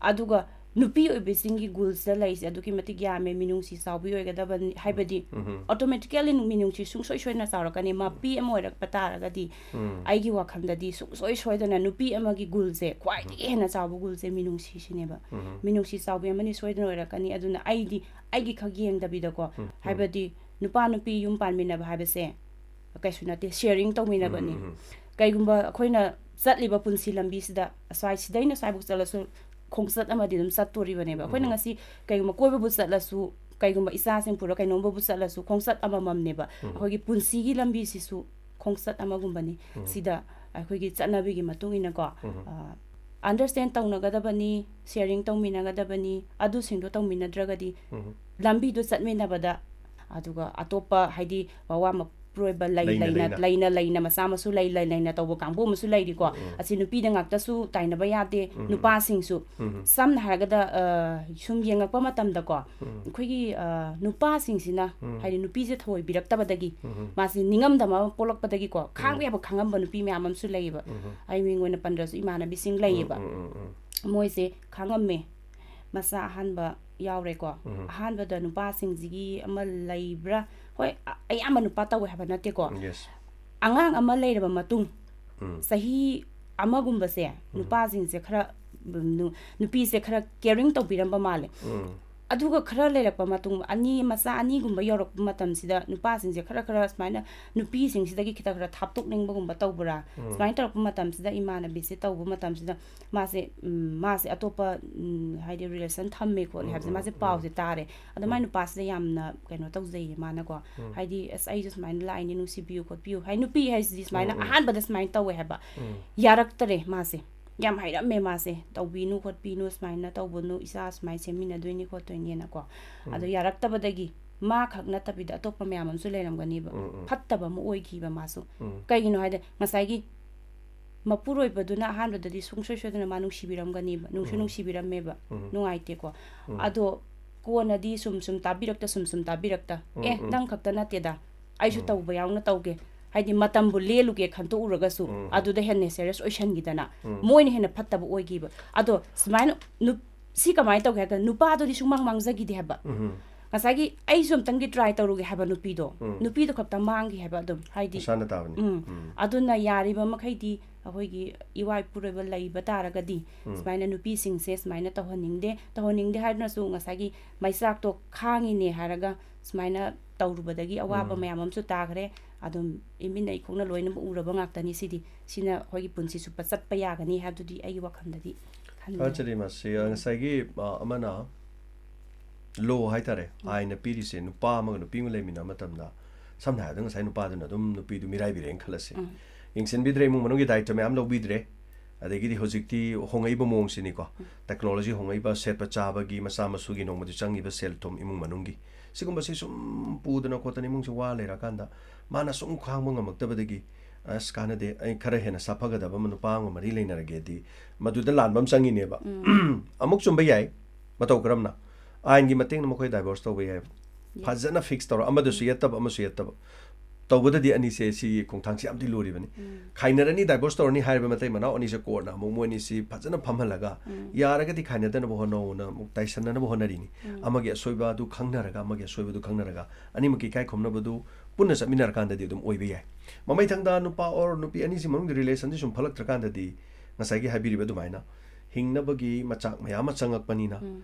ꯑꯗꯨꯒ ꯅꯨꯄꯤ ꯑꯣꯏꯕꯁꯤꯡꯒꯤ ꯒꯨꯜꯁꯤꯗ ꯂꯩꯔꯤꯁꯦ ꯑꯗꯨꯛꯀꯤ ꯃꯇꯤꯛ ꯌꯥꯝꯃꯦ, ꯃꯤꯅꯨꯡꯁꯤ ꯆꯥꯎꯕꯤ ꯑꯣꯏꯒꯗꯕꯅꯤ ꯍꯥꯏꯕꯗꯤ, ꯎꯝ, ꯎꯝ꯫ Automatically ꯃꯤꯅꯨꯡꯁꯤ ꯁꯨꯡꯁꯣꯏ ꯁꯣꯏꯗꯅ ꯆꯥꯎꯔꯛꯀꯅꯤ꯫ ꯃꯄꯤ ꯑꯃ ꯑꯣꯏꯔꯛꯄ ꯇꯥꯔꯒꯗꯤ ꯎꯝ꯫ ꯑꯩꯒꯤ ꯋꯥꯈꯜꯗꯗꯤ ꯁꯨꯡꯁꯣꯏ ꯁꯣꯏꯗꯅ ꯅꯨꯄꯤ ꯑꯃꯒꯤ ꯒꯨꯜꯁꯦ ꯈ꯭ꯋꯥꯏꯗꯒꯤ ꯎꯝ꯫ ꯍꯦꯟꯅ ꯆꯥꯎꯕ ꯒꯨꯜꯁꯦ ꯃꯤꯅꯨꯡꯁꯤꯁꯤꯅꯦꯕ꯫ ꯎꯝ꯫ ꯃꯤꯅꯨꯡꯁꯤ ꯆꯥꯎꯕꯤ ꯑꯃꯗꯤ ꯁꯣꯏꯗꯅ ꯑꯣꯏꯔꯛꯀꯅꯤ꯫ ꯑꯗꯨꯅ ꯑꯩꯗꯤ ꯑꯩꯒꯤ ꯈꯛ ꯌꯦꯡꯗꯕꯤꯗꯀꯣ, ꯎꯝ, ꯎꯝ꯫ ꯍꯥꯏꯕꯗꯤ ꯅꯨꯄꯥ ꯅꯨꯄꯤ ꯌꯨꯝ ꯄꯥꯟꯃꯤꯟꯅꯕ ꯍꯥꯏꯕꯁꯦ ꯀꯩꯁꯨ ꯅꯠꯇꯦ, sharing ꯇꯧꯃꯤꯟꯅꯕꯅꯤ꯫ ꯎꯝ, ꯎꯝ, ꯎꯝ꯫ ꯀꯩꯒꯨꯝꯕ ꯑꯩꯈꯣꯏꯅ ꯆꯠꯂꯤꯕ ꯄꯨꯟꯁꯤ ꯂꯝꯕꯤꯁꯤꯗ ꯑꯁ꯭ꯋꯥꯏ ꯁꯤꯗꯩꯅ ꯁ꯭ꯋꯥꯏꯕꯨꯛ ꯆꯠꯂꯁꯨ ꯈꯣꯡꯆꯠ ꯑꯃꯗꯤ ꯑꯗꯨꯝ ꯆꯠꯇꯣꯔꯤꯕꯅꯦꯕ꯫ ꯑꯩꯈꯣꯏꯅ ꯎꯝ꯫ ꯉꯁꯤ ꯀꯩꯒꯨꯝꯕ ꯀꯣꯏꯕꯕꯨ ꯆꯠꯂꯁꯨ, ꯀꯩꯒꯨꯝꯕ ꯏꯆꯥꯁꯤꯡ ꯄꯨꯔ ꯀꯩꯅꯣꯝꯕꯕꯨ ꯆꯠꯂꯁꯨ ꯈꯣꯡꯆꯠ ꯑꯃꯃꯝꯅꯦꯕ꯫ ꯎꯝ꯫ ꯑꯩꯈꯣꯏꯒꯤ ꯄꯨꯟꯁꯤꯒꯤ ꯂꯝꯕꯤꯁꯤꯁꯨ ꯈꯣꯡꯆꯠ ꯑꯃꯒꯨꯝꯕꯅꯤ꯫ ꯎꯝ꯫ ꯁꯤꯗ ꯑꯩꯈꯣꯏꯒꯤ ꯆꯠꯅꯕꯤꯒꯤ ꯃꯇꯨꯡ ꯏꯟꯅꯀꯣ, ꯎꯝ꯫ ꯑ, ꯑꯟꯗꯔꯁ꯭ꯇꯦꯟ ꯇꯧꯅꯒꯗꯕꯅꯤ, ꯁꯤꯌꯔꯤꯡ ꯇꯧꯃꯤꯟꯅꯒꯗꯕꯅꯤ, ꯑꯗꯨꯁꯤꯡꯗꯣ ꯇꯧꯃꯤꯟꯅꯗ꯭ꯔꯒꯗꯤ ꯂꯝꯕꯤꯗꯣ ꯆꯠꯃꯤꯟꯅꯕꯗ, ꯑꯗꯨꯒ ꯑꯇꯣꯞꯄ, ꯍꯥꯏꯗꯤ, ꯃꯋꯥ ꯃꯄꯨꯔꯣꯏꯕ ꯂꯩ ꯂꯩꯅ ꯂꯩꯅ, ꯂꯩꯅ꯫ ꯂꯩꯅ ꯃꯆꯥ ꯃꯁꯨ ꯂꯩ ꯂꯩ ꯂꯩꯅ ꯇꯧꯕ ꯀꯥꯡꯕꯨ ꯑꯃꯁꯨ ꯂꯩꯔꯤꯀꯣ꯫ ꯎꯝ, ꯎꯝ꯫ ꯑꯁꯤ ꯅꯨꯄꯤꯗ ꯉꯥꯛꯇꯁꯨ ꯇꯥꯏꯅꯕ ꯌꯥꯗꯦ, ꯎꯝ, ꯎꯝ꯫ ꯅꯨꯄꯥꯁꯤꯡꯁꯨ꯫ ꯎꯝ, ꯎꯝ꯫ ꯁꯝꯅ ꯍꯥꯏꯔꯒꯗ, ꯑ, ꯁꯨꯝ ꯌꯦꯡꯉꯛꯄ ꯃꯇꯝꯗꯀꯣ, ꯎꯝ꯫ ꯑꯩꯈꯣꯏꯒꯤ, ꯑ, ꯅꯨꯄꯥꯁꯤꯡꯁꯤꯅ, ꯎꯝ꯫ ꯍꯥꯏꯗꯤ, ꯅꯨꯄꯤꯁꯦ ꯊꯑꯣꯏꯕꯤꯔꯛꯇꯕꯗꯒꯤ, ꯎꯝ, ꯎꯝ꯫ ꯃꯥꯁꯤ ꯅꯤꯡꯉꯝꯗꯕ ꯑꯃ ꯄꯣꯛꯂꯛꯄꯗꯒꯤ ꯀꯣ, ꯈꯥꯡꯕ ꯎꯝ꯫ ꯌꯥꯕ ꯈꯥꯡꯉꯝꯕ ꯅꯨꯄꯤ ꯃꯌꯥꯝ ꯑꯃꯁꯨ ꯂꯩꯌꯦꯕ꯫ ꯎꯝ, ꯎꯝ꯫ ꯑꯩ ꯃꯤꯡ ꯑꯣꯏꯅ ꯄꯟꯗ꯭ꯔꯁꯨ ꯏꯃꯥꯟꯅꯕꯤꯁꯤꯡ ꯂꯩꯌꯦꯕ꯫ ꯎꯝ, ꯎꯝ, ꯎꯝ, ꯎꯝ꯫ ꯃꯣꯏꯁꯦ ꯈꯥꯡꯉꯝꯃꯦ꯫ ꯃꯆꯥ ꯑꯍꯥꯟꯕ ꯌꯥꯎꯔꯦꯀꯣ꯫ ꯎꯝ꯫ ꯑꯍꯥꯟꯕꯗ ꯅꯨꯄꯥꯁꯤꯡꯁꯤꯒꯤ ꯑꯃ ꯂꯩꯕ꯭ꯔꯥ? ꯍꯣꯏ, ꯑ-, ꯑꯌꯥꯝꯕ ꯅꯨꯄꯥ ꯇꯧꯋꯦ ꯍꯥꯏꯕ ꯅꯠꯇꯦꯀꯣ꯫ Yes꯫ ꯑꯉꯥꯡ ꯑꯃ ꯂꯩꯔꯕ ꯃꯇꯨꯡ, ꯎꯝ꯫ ꯆꯍꯤ ꯑꯃꯒꯨꯝꯕꯁꯦ, ꯎꯝ꯫ ꯅꯨꯄꯥꯁꯤꯡꯁꯦ ꯈꯔ, ꯎꯝ, ꯅꯨ-, ꯅꯨꯄꯤꯁꯦ ꯈꯔ ꯀꯦꯌꯔꯤꯡ ꯇꯧꯕꯤꯔꯝꯕ ꯃꯥꯜꯂꯦ꯫ ꯎꯝ꯫ ꯑꯗꯨꯒ ꯈꯔ ꯂꯩꯔꯛꯄ ꯃꯇꯨꯡ, ꯑꯅꯤ, ꯃꯆꯥ ꯑꯅꯤꯒꯨꯝꯕ ꯌꯧꯔꯛꯄ ꯃꯇꯝꯁꯤꯗ, ꯅꯨꯄꯥꯁꯤꯡꯁꯦ ꯈꯔ ꯈꯔ ꯁꯨꯃꯥꯏꯅ ꯅꯨꯄꯤꯁꯤꯡꯁꯤꯗꯒꯤ ꯈꯤꯇꯪ ꯈꯔ ꯊꯥꯞꯇꯣꯛꯅꯤꯡꯕꯒꯨꯝꯕ ꯇꯧꯕ꯭ꯔꯥ? ꯎꯝ꯫ ꯁꯨꯃꯥꯏꯅ ꯇꯧꯔꯛꯄ ꯃꯇꯝꯁꯤꯗ, ꯏꯃꯥꯟꯅꯕꯤꯁꯦ ꯇꯧꯕ ꯃꯇꯝꯁꯤꯗ, ꯃꯥꯁꯦ, ꯎꯝ, ꯃꯥꯁꯦ ꯑꯇꯣꯞꯄ, ꯎꯝ, ꯍꯥꯏꯗꯤ, ꯔꯤꯂꯦꯁꯟ ꯊꯝꯃꯦ ꯈꯣꯠꯂꯦ ꯎꯝ, ꯍꯥꯏꯕꯁꯦ ꯎꯝ, ꯃꯥꯁꯦ ꯎꯝ꯫ ꯄꯥꯎꯁꯦ ꯇꯥꯔꯦ꯫ ꯑꯗꯣ ꯃꯥꯏ ꯎꯝ꯫ ꯅꯨꯄꯥꯁꯤꯗ ꯌꯥꯝꯅ ꯀꯩꯅꯣ ꯇꯧꯖꯩꯌꯦ ꯃꯥꯅꯀꯣ꯫ ꯎꯝ꯫ ꯍꯥꯏꯗꯤ, "ꯑꯁ, ꯑꯩꯁꯨ ꯁꯨꯃꯥꯏꯅ ꯂꯥꯛꯏꯅꯦ, ꯅꯨꯡꯁꯤꯕꯤꯌꯨ ꯈꯣꯠꯄꯤꯌꯨ"꯫ ꯍꯥꯏ, ꯅꯨꯄꯤ ꯍꯥꯏꯁꯤꯗꯤ ꯁꯨꯃꯥꯏꯅ ꯎꯝ, ꯎꯝ꯫ ꯑꯍꯥꯟꯕꯗ ꯁꯨꯃꯥꯏꯅ ꯇꯧꯋꯦ ꯍꯥꯏꯕ꯫ ꯎꯝ꯫ ꯌꯥꯔꯛꯇꯔꯦ ꯃꯥꯁꯦ꯫ ꯌꯥꯝ ꯍꯥꯏꯔꯝꯃꯦ ꯃꯥꯁꯦ, "ꯇꯧꯕꯤꯅꯨ ꯈꯣꯠꯄꯤꯅꯨ, ꯁꯨꯃꯥꯏꯅ ꯇꯧꯕꯅꯨ, ꯏꯆꯥ ꯁꯨꯃꯥꯏꯅ ꯁꯦꯝꯃꯤꯟꯅꯗꯣꯏꯅꯤ ꯈꯣꯠꯇꯣꯏꯅꯦꯅꯀꯣ"꯫ ꯎꯝ꯫ ꯑꯗꯣ ꯌꯥꯔꯛꯇꯕꯗꯒꯤ ꯃꯥ ꯈꯛ ꯅꯠꯇꯕꯤꯗ ꯑꯇꯣꯞꯄ ꯃꯌꯥꯝ ꯑꯃꯁꯨ ꯂꯩꯔꯝꯒꯅꯤꯕ꯫ ꯎꯝ, ꯎꯝ꯫ ꯐꯠꯇꯕ ꯑꯃ ꯑꯣꯏꯈꯤꯕ ꯃꯥꯁꯨ꯫ ꯎꯝ꯫ ꯀꯩꯒꯤꯅꯣ ꯍꯥꯏꯗꯤ, ꯉꯁꯥꯏꯒꯤ ꯃꯄꯨꯔꯣꯏꯕꯗꯨꯅ ꯑꯍꯥꯟꯕꯗꯗꯤ ꯁꯨꯡꯁꯣꯏ ꯁꯣꯏꯗꯅ ꯃꯥ ꯅꯨꯡꯁꯤꯕꯤꯔꯝꯒꯅꯤꯕ, ꯅꯨꯡꯁꯨ ꯎꯝ꯫ ꯅꯨꯡꯁꯤꯕꯤꯔꯝꯃꯦꯕ, ꯎꯝ꯫ ꯅꯨꯡꯉꯥꯏꯇꯦꯀꯣ꯫ ꯎꯝ꯫ ꯑꯗꯣ ꯀꯣꯟꯅꯗꯤ ꯁꯨꯝ ꯁꯨꯝ ꯇꯥꯕꯤꯔꯛꯇ, ꯁꯨꯝ ꯁꯨꯝ ꯇꯥꯕꯤꯔꯛꯇ, ꯎꯝ, "ꯑꯦ, ꯎꯝ꯫ ꯅꯪ ꯈꯛꯇ ꯅꯠꯇꯦꯗ, ꯑꯩꯁꯨ ꯎꯝ꯫ ꯇꯧꯕ ꯌꯥꯎꯅ ꯇꯧꯒꯦ", ꯍꯥꯏꯗꯤ ꯃꯇꯝꯕꯨ ꯂꯦꯜꯂꯨꯒꯦ ꯈꯟꯇꯣꯛꯎꯔꯒꯁꯨ, ꯎꯝ꯫ ꯑꯗꯨꯗ ꯍꯦꯟꯅ ꯁꯦꯔꯤꯌꯁ ꯑꯣꯏꯁꯟꯈꯤꯗꯅ, ꯎꯝ꯫ ꯃꯣꯏꯅ ꯍꯦꯟꯅ ꯐꯠꯇꯕ ꯑꯣꯏꯈꯤꯕ꯫ ꯑꯗꯣ ꯁꯨꯃꯥꯏꯅ ꯅꯨꯞ-, ꯁꯤ ꯀꯃꯥꯏꯅ ꯇꯧꯒꯦ ꯍꯥꯏꯕꯗ, ꯅꯨꯄꯥꯗꯨꯗꯤ ꯁꯨꯡꯃꯥꯡ ꯃꯥꯡꯖꯈꯤꯗꯦ ꯍꯥꯏꯕ꯫ ꯎꯝ꯫ ꯉꯁꯥꯏꯒꯤ "ꯑꯩꯁꯨ ꯑꯝꯇꯪꯗꯤ ꯇ꯭ꯔꯥꯏ ꯇꯧꯔꯨꯒꯦ" ꯍꯥꯏꯕ ꯅꯨꯄꯤꯗꯣ, ꯎꯝ꯫ ꯅꯨꯄꯤꯗꯣ ꯈꯛꯇ ꯃꯥꯡꯈꯤ ꯍꯥꯏꯕ ꯑꯗꯨꯝ, ꯍꯥꯏꯗꯤ꯫ ꯃꯁꯥꯅ ꯇꯥꯕꯅꯤ꯫ ꯎꯝ꯫ ꯎꯝ꯫ ꯑꯗꯨꯅ ꯌꯥꯔꯤꯕ ꯃꯈꯩꯗꯤ ꯑꯩꯈꯣꯏꯒꯤ ꯏꯋꯥ ꯏꯄꯨꯔꯣꯏꯕ ꯂꯩꯕ ꯇꯥꯔꯒꯗꯤ, ꯎꯝ꯫ ꯁꯨꯃꯥꯏꯅ ꯅꯨꯄꯤꯁꯤꯡꯁꯦ ꯁꯨꯃꯥꯏꯅ ꯇꯧꯍꯟꯅꯤꯡꯗꯦ, ꯇꯧꯍꯟꯅꯤꯡꯗꯦ ꯍꯥꯏꯗꯨꯅꯁꯨ ꯉꯁꯥꯏꯒꯤ ꯃꯩꯆꯥꯛꯇꯣ ꯈꯥꯡꯉꯤꯅꯦ ꯍꯥꯏꯔꯒ ꯁꯨꯃꯥꯏꯅ ꯇꯧꯔꯨꯕꯗꯒꯤ ꯑꯋꯥꯕ ꯎꯝ꯫ ꯃꯌꯥꯝ ꯑꯃꯁꯨ ꯇꯥꯈ꯭ꯔꯦ꯫ ꯑꯗꯨꯝ ꯏꯃꯤꯠꯅ ꯏꯈꯣꯡꯅ ꯂꯣꯏꯅꯃꯛ ꯎꯔꯕ ꯉꯥꯛꯇꯅꯤ ꯁꯤꯗꯤ꯫ ꯁꯤꯅ ꯑꯩꯈꯣꯏꯒꯤ ꯄꯨꯟꯁꯤ ꯆꯨꯞꯄ ꯆꯠꯄ ꯌꯥꯒꯅꯤ ꯍꯥꯏꯕꯗꯨꯗꯤ ꯑꯩꯒꯤ ꯋꯥꯈꯜꯗꯗꯤ ꯈꯟꯗꯦ꯫ ꯐꯥꯆꯔꯤ ꯃꯥꯁꯤ, ꯑ, ꯎꯝ꯫ ꯉꯁꯥꯏꯒꯤ, ꯑ, ꯑꯃꯅ ꯂꯣ ꯍꯥꯏꯇꯥꯔꯦ, ꯎꯝ꯫ ꯑꯥꯏꯟꯅ ꯄꯤꯔꯤꯁꯦ, ꯅꯨꯄꯥ ꯑꯃꯒ ꯅꯨꯄꯤ ꯑꯃꯒ ꯂꯩꯃꯤꯟꯅꯕ ꯃꯇꯝꯗ, ꯁꯝꯅ ꯍꯥꯏꯔꯕꯗ ꯉꯁꯥꯏ ꯅꯨꯄꯥꯗꯨꯅ ꯑꯗꯨꯝ ꯅꯨꯄꯤꯗꯨ ꯃꯤꯔꯥꯏꯕꯤꯔꯦꯅ ꯈꯜꯂꯁꯤ꯫ ꯎꯝ꯫ ꯌꯦꯡꯁꯤꯟꯕꯤꯗ꯭ꯔꯦ, ꯏꯃꯨꯡ ꯃꯅꯨꯡꯒꯤ ꯗꯥꯏꯇ꯭ꯋ ꯃꯌꯥꯝ ꯂꯧꯕꯤꯗ꯭ꯔꯦ, ꯑꯗꯒꯤꯗꯤ ꯍꯧꯖꯤꯛꯇꯤ ꯍꯣꯡꯉꯛꯏꯕ ꯃꯑꯣꯡꯁꯤꯅꯤꯀꯣ, ꯇꯦꯛꯅꯣꯂꯣꯖꯤ ꯍꯣꯡꯉꯛꯏꯕ, ꯁꯦꯠꯄ ꯆꯥꯕꯒꯤ, ꯃꯆꯥ ꯃꯁꯨꯒꯤ ꯅꯣꯡꯃꯗꯤ ꯆꯪꯉꯤꯕ ꯁꯦꯜ ꯊꯨꯝ, ꯏꯃꯨꯡ ꯃꯅꯨꯡꯒꯤ, ꯁꯤꯒꯨꯝꯕꯁꯤ ꯁꯨꯝ ꯄꯨꯗꯅ ꯈꯣꯠꯇꯅ ꯏꯃꯨꯡꯁꯤ ꯋꯥ ꯂꯩꯔꯀꯥꯟꯗ ꯃꯥꯅ ꯁꯨꯝ ꯈꯥꯡꯕ ꯉꯝꯃꯛꯇꯕꯗꯒꯤ, "ꯑꯁ, ꯀꯥꯟꯅꯗꯦ, ꯑꯩ ꯈꯔ ꯍꯦꯟꯅ ꯁꯥꯐꯒꯗꯕ ꯅꯨꯄꯥ ꯑꯃꯒ ꯃꯔꯤ ꯂꯩꯅꯔꯒꯦꯗꯤ", ꯃꯗꯨꯗ ꯂꯥꯟꯕ ꯑꯃ ꯆꯪꯉꯤꯅꯦꯕ꯫ ꯑꯃꯨꯛ ꯆꯨꯝꯕ ꯌꯥꯏ, ꯃꯇꯧ ꯀꯔꯝꯅ? ꯑꯥꯏꯟꯒꯤ ꯃꯇꯦꯡꯅ ꯃꯈꯣꯏ ꯗꯥꯏꯚꯣꯔꯁ ꯇꯧꯕ ꯌꯥꯏ꯫ ꯐꯖꯅ ꯐꯤꯛꯁ ꯇꯧꯔ, ꯑꯃꯗꯁꯨ ꯌꯦꯠꯇꯕ, ꯑꯃꯁꯨ ꯌꯦꯠꯇꯕ꯫ ꯇꯧꯕꯗꯗꯤ ꯑꯅꯤꯁꯦ, ꯁꯤ ꯈꯣꯡꯊꯥꯡꯁꯤ ꯌꯥꯝ ꯊꯤ ꯂꯨꯔꯤꯕꯅꯤ꯫ ꯈꯥꯏꯅꯔꯅꯤ, ꯗꯥꯏꯚꯣꯔꯁ ꯇꯧꯔꯅꯤ ꯍꯥꯏꯔꯤꯕ ꯃꯇꯩ ꯃꯅꯥꯎ ꯑꯅꯤꯁꯦ ꯀꯣꯔꯠꯅ ꯑꯃꯨꯛ ꯃꯣꯏ ꯑꯅꯤꯁꯤ ꯐꯖꯅ ꯐꯝꯍꯜꯂꯒ, ꯌꯥꯔꯒꯗꯤ ꯈꯥꯏꯅꯗꯅꯕ ꯍꯣꯠꯅꯧꯅ ꯑꯃꯨꯛ ꯇꯥꯏꯁꯟꯅꯅꯕ ꯍꯣꯠꯅꯔꯤꯅꯤ꯫ ꯑꯃꯒꯤ ꯑꯁꯣꯏꯕ ꯑꯗꯨ ꯈꯪꯅꯔꯒ, ꯑꯃꯒꯤ ꯑꯁꯣꯏꯕꯗꯨ ꯈꯪꯅꯔꯒ, ꯑꯅꯤꯃꯛꯀꯤ ꯏꯀꯥꯏ ꯈꯨꯝꯅꯕꯗꯨ ꯄꯨꯟꯅ ꯆꯠꯃꯤꯟꯅꯔꯀꯥꯟꯗꯗꯤ ꯑꯗꯨꯝ ꯑꯣꯏꯕ ꯌꯥꯏ꯫ ꯃꯃꯩꯊꯪꯗ ꯅꯨꯄꯥ ꯑꯣꯔ ꯅꯨꯄꯤ ꯑꯅꯤꯁꯤ ꯃꯅꯨꯡꯗ ꯔꯤꯂꯦꯁꯟꯁꯤ ꯁꯨꯝ ꯐꯠꯂꯛꯇ꯭ꯔꯀꯥꯟꯗꯗꯤ, ꯉꯁꯥꯏꯒꯤ ꯍꯥꯏꯕꯤꯔꯤꯕ ꯑꯗꯨꯃꯥꯏꯅ ꯍꯤꯡꯅꯕꯒꯤ ꯃꯆꯥꯛ ꯃꯌꯥꯝ ꯑꯃ ꯆꯪꯉꯛꯄꯅꯤꯅ,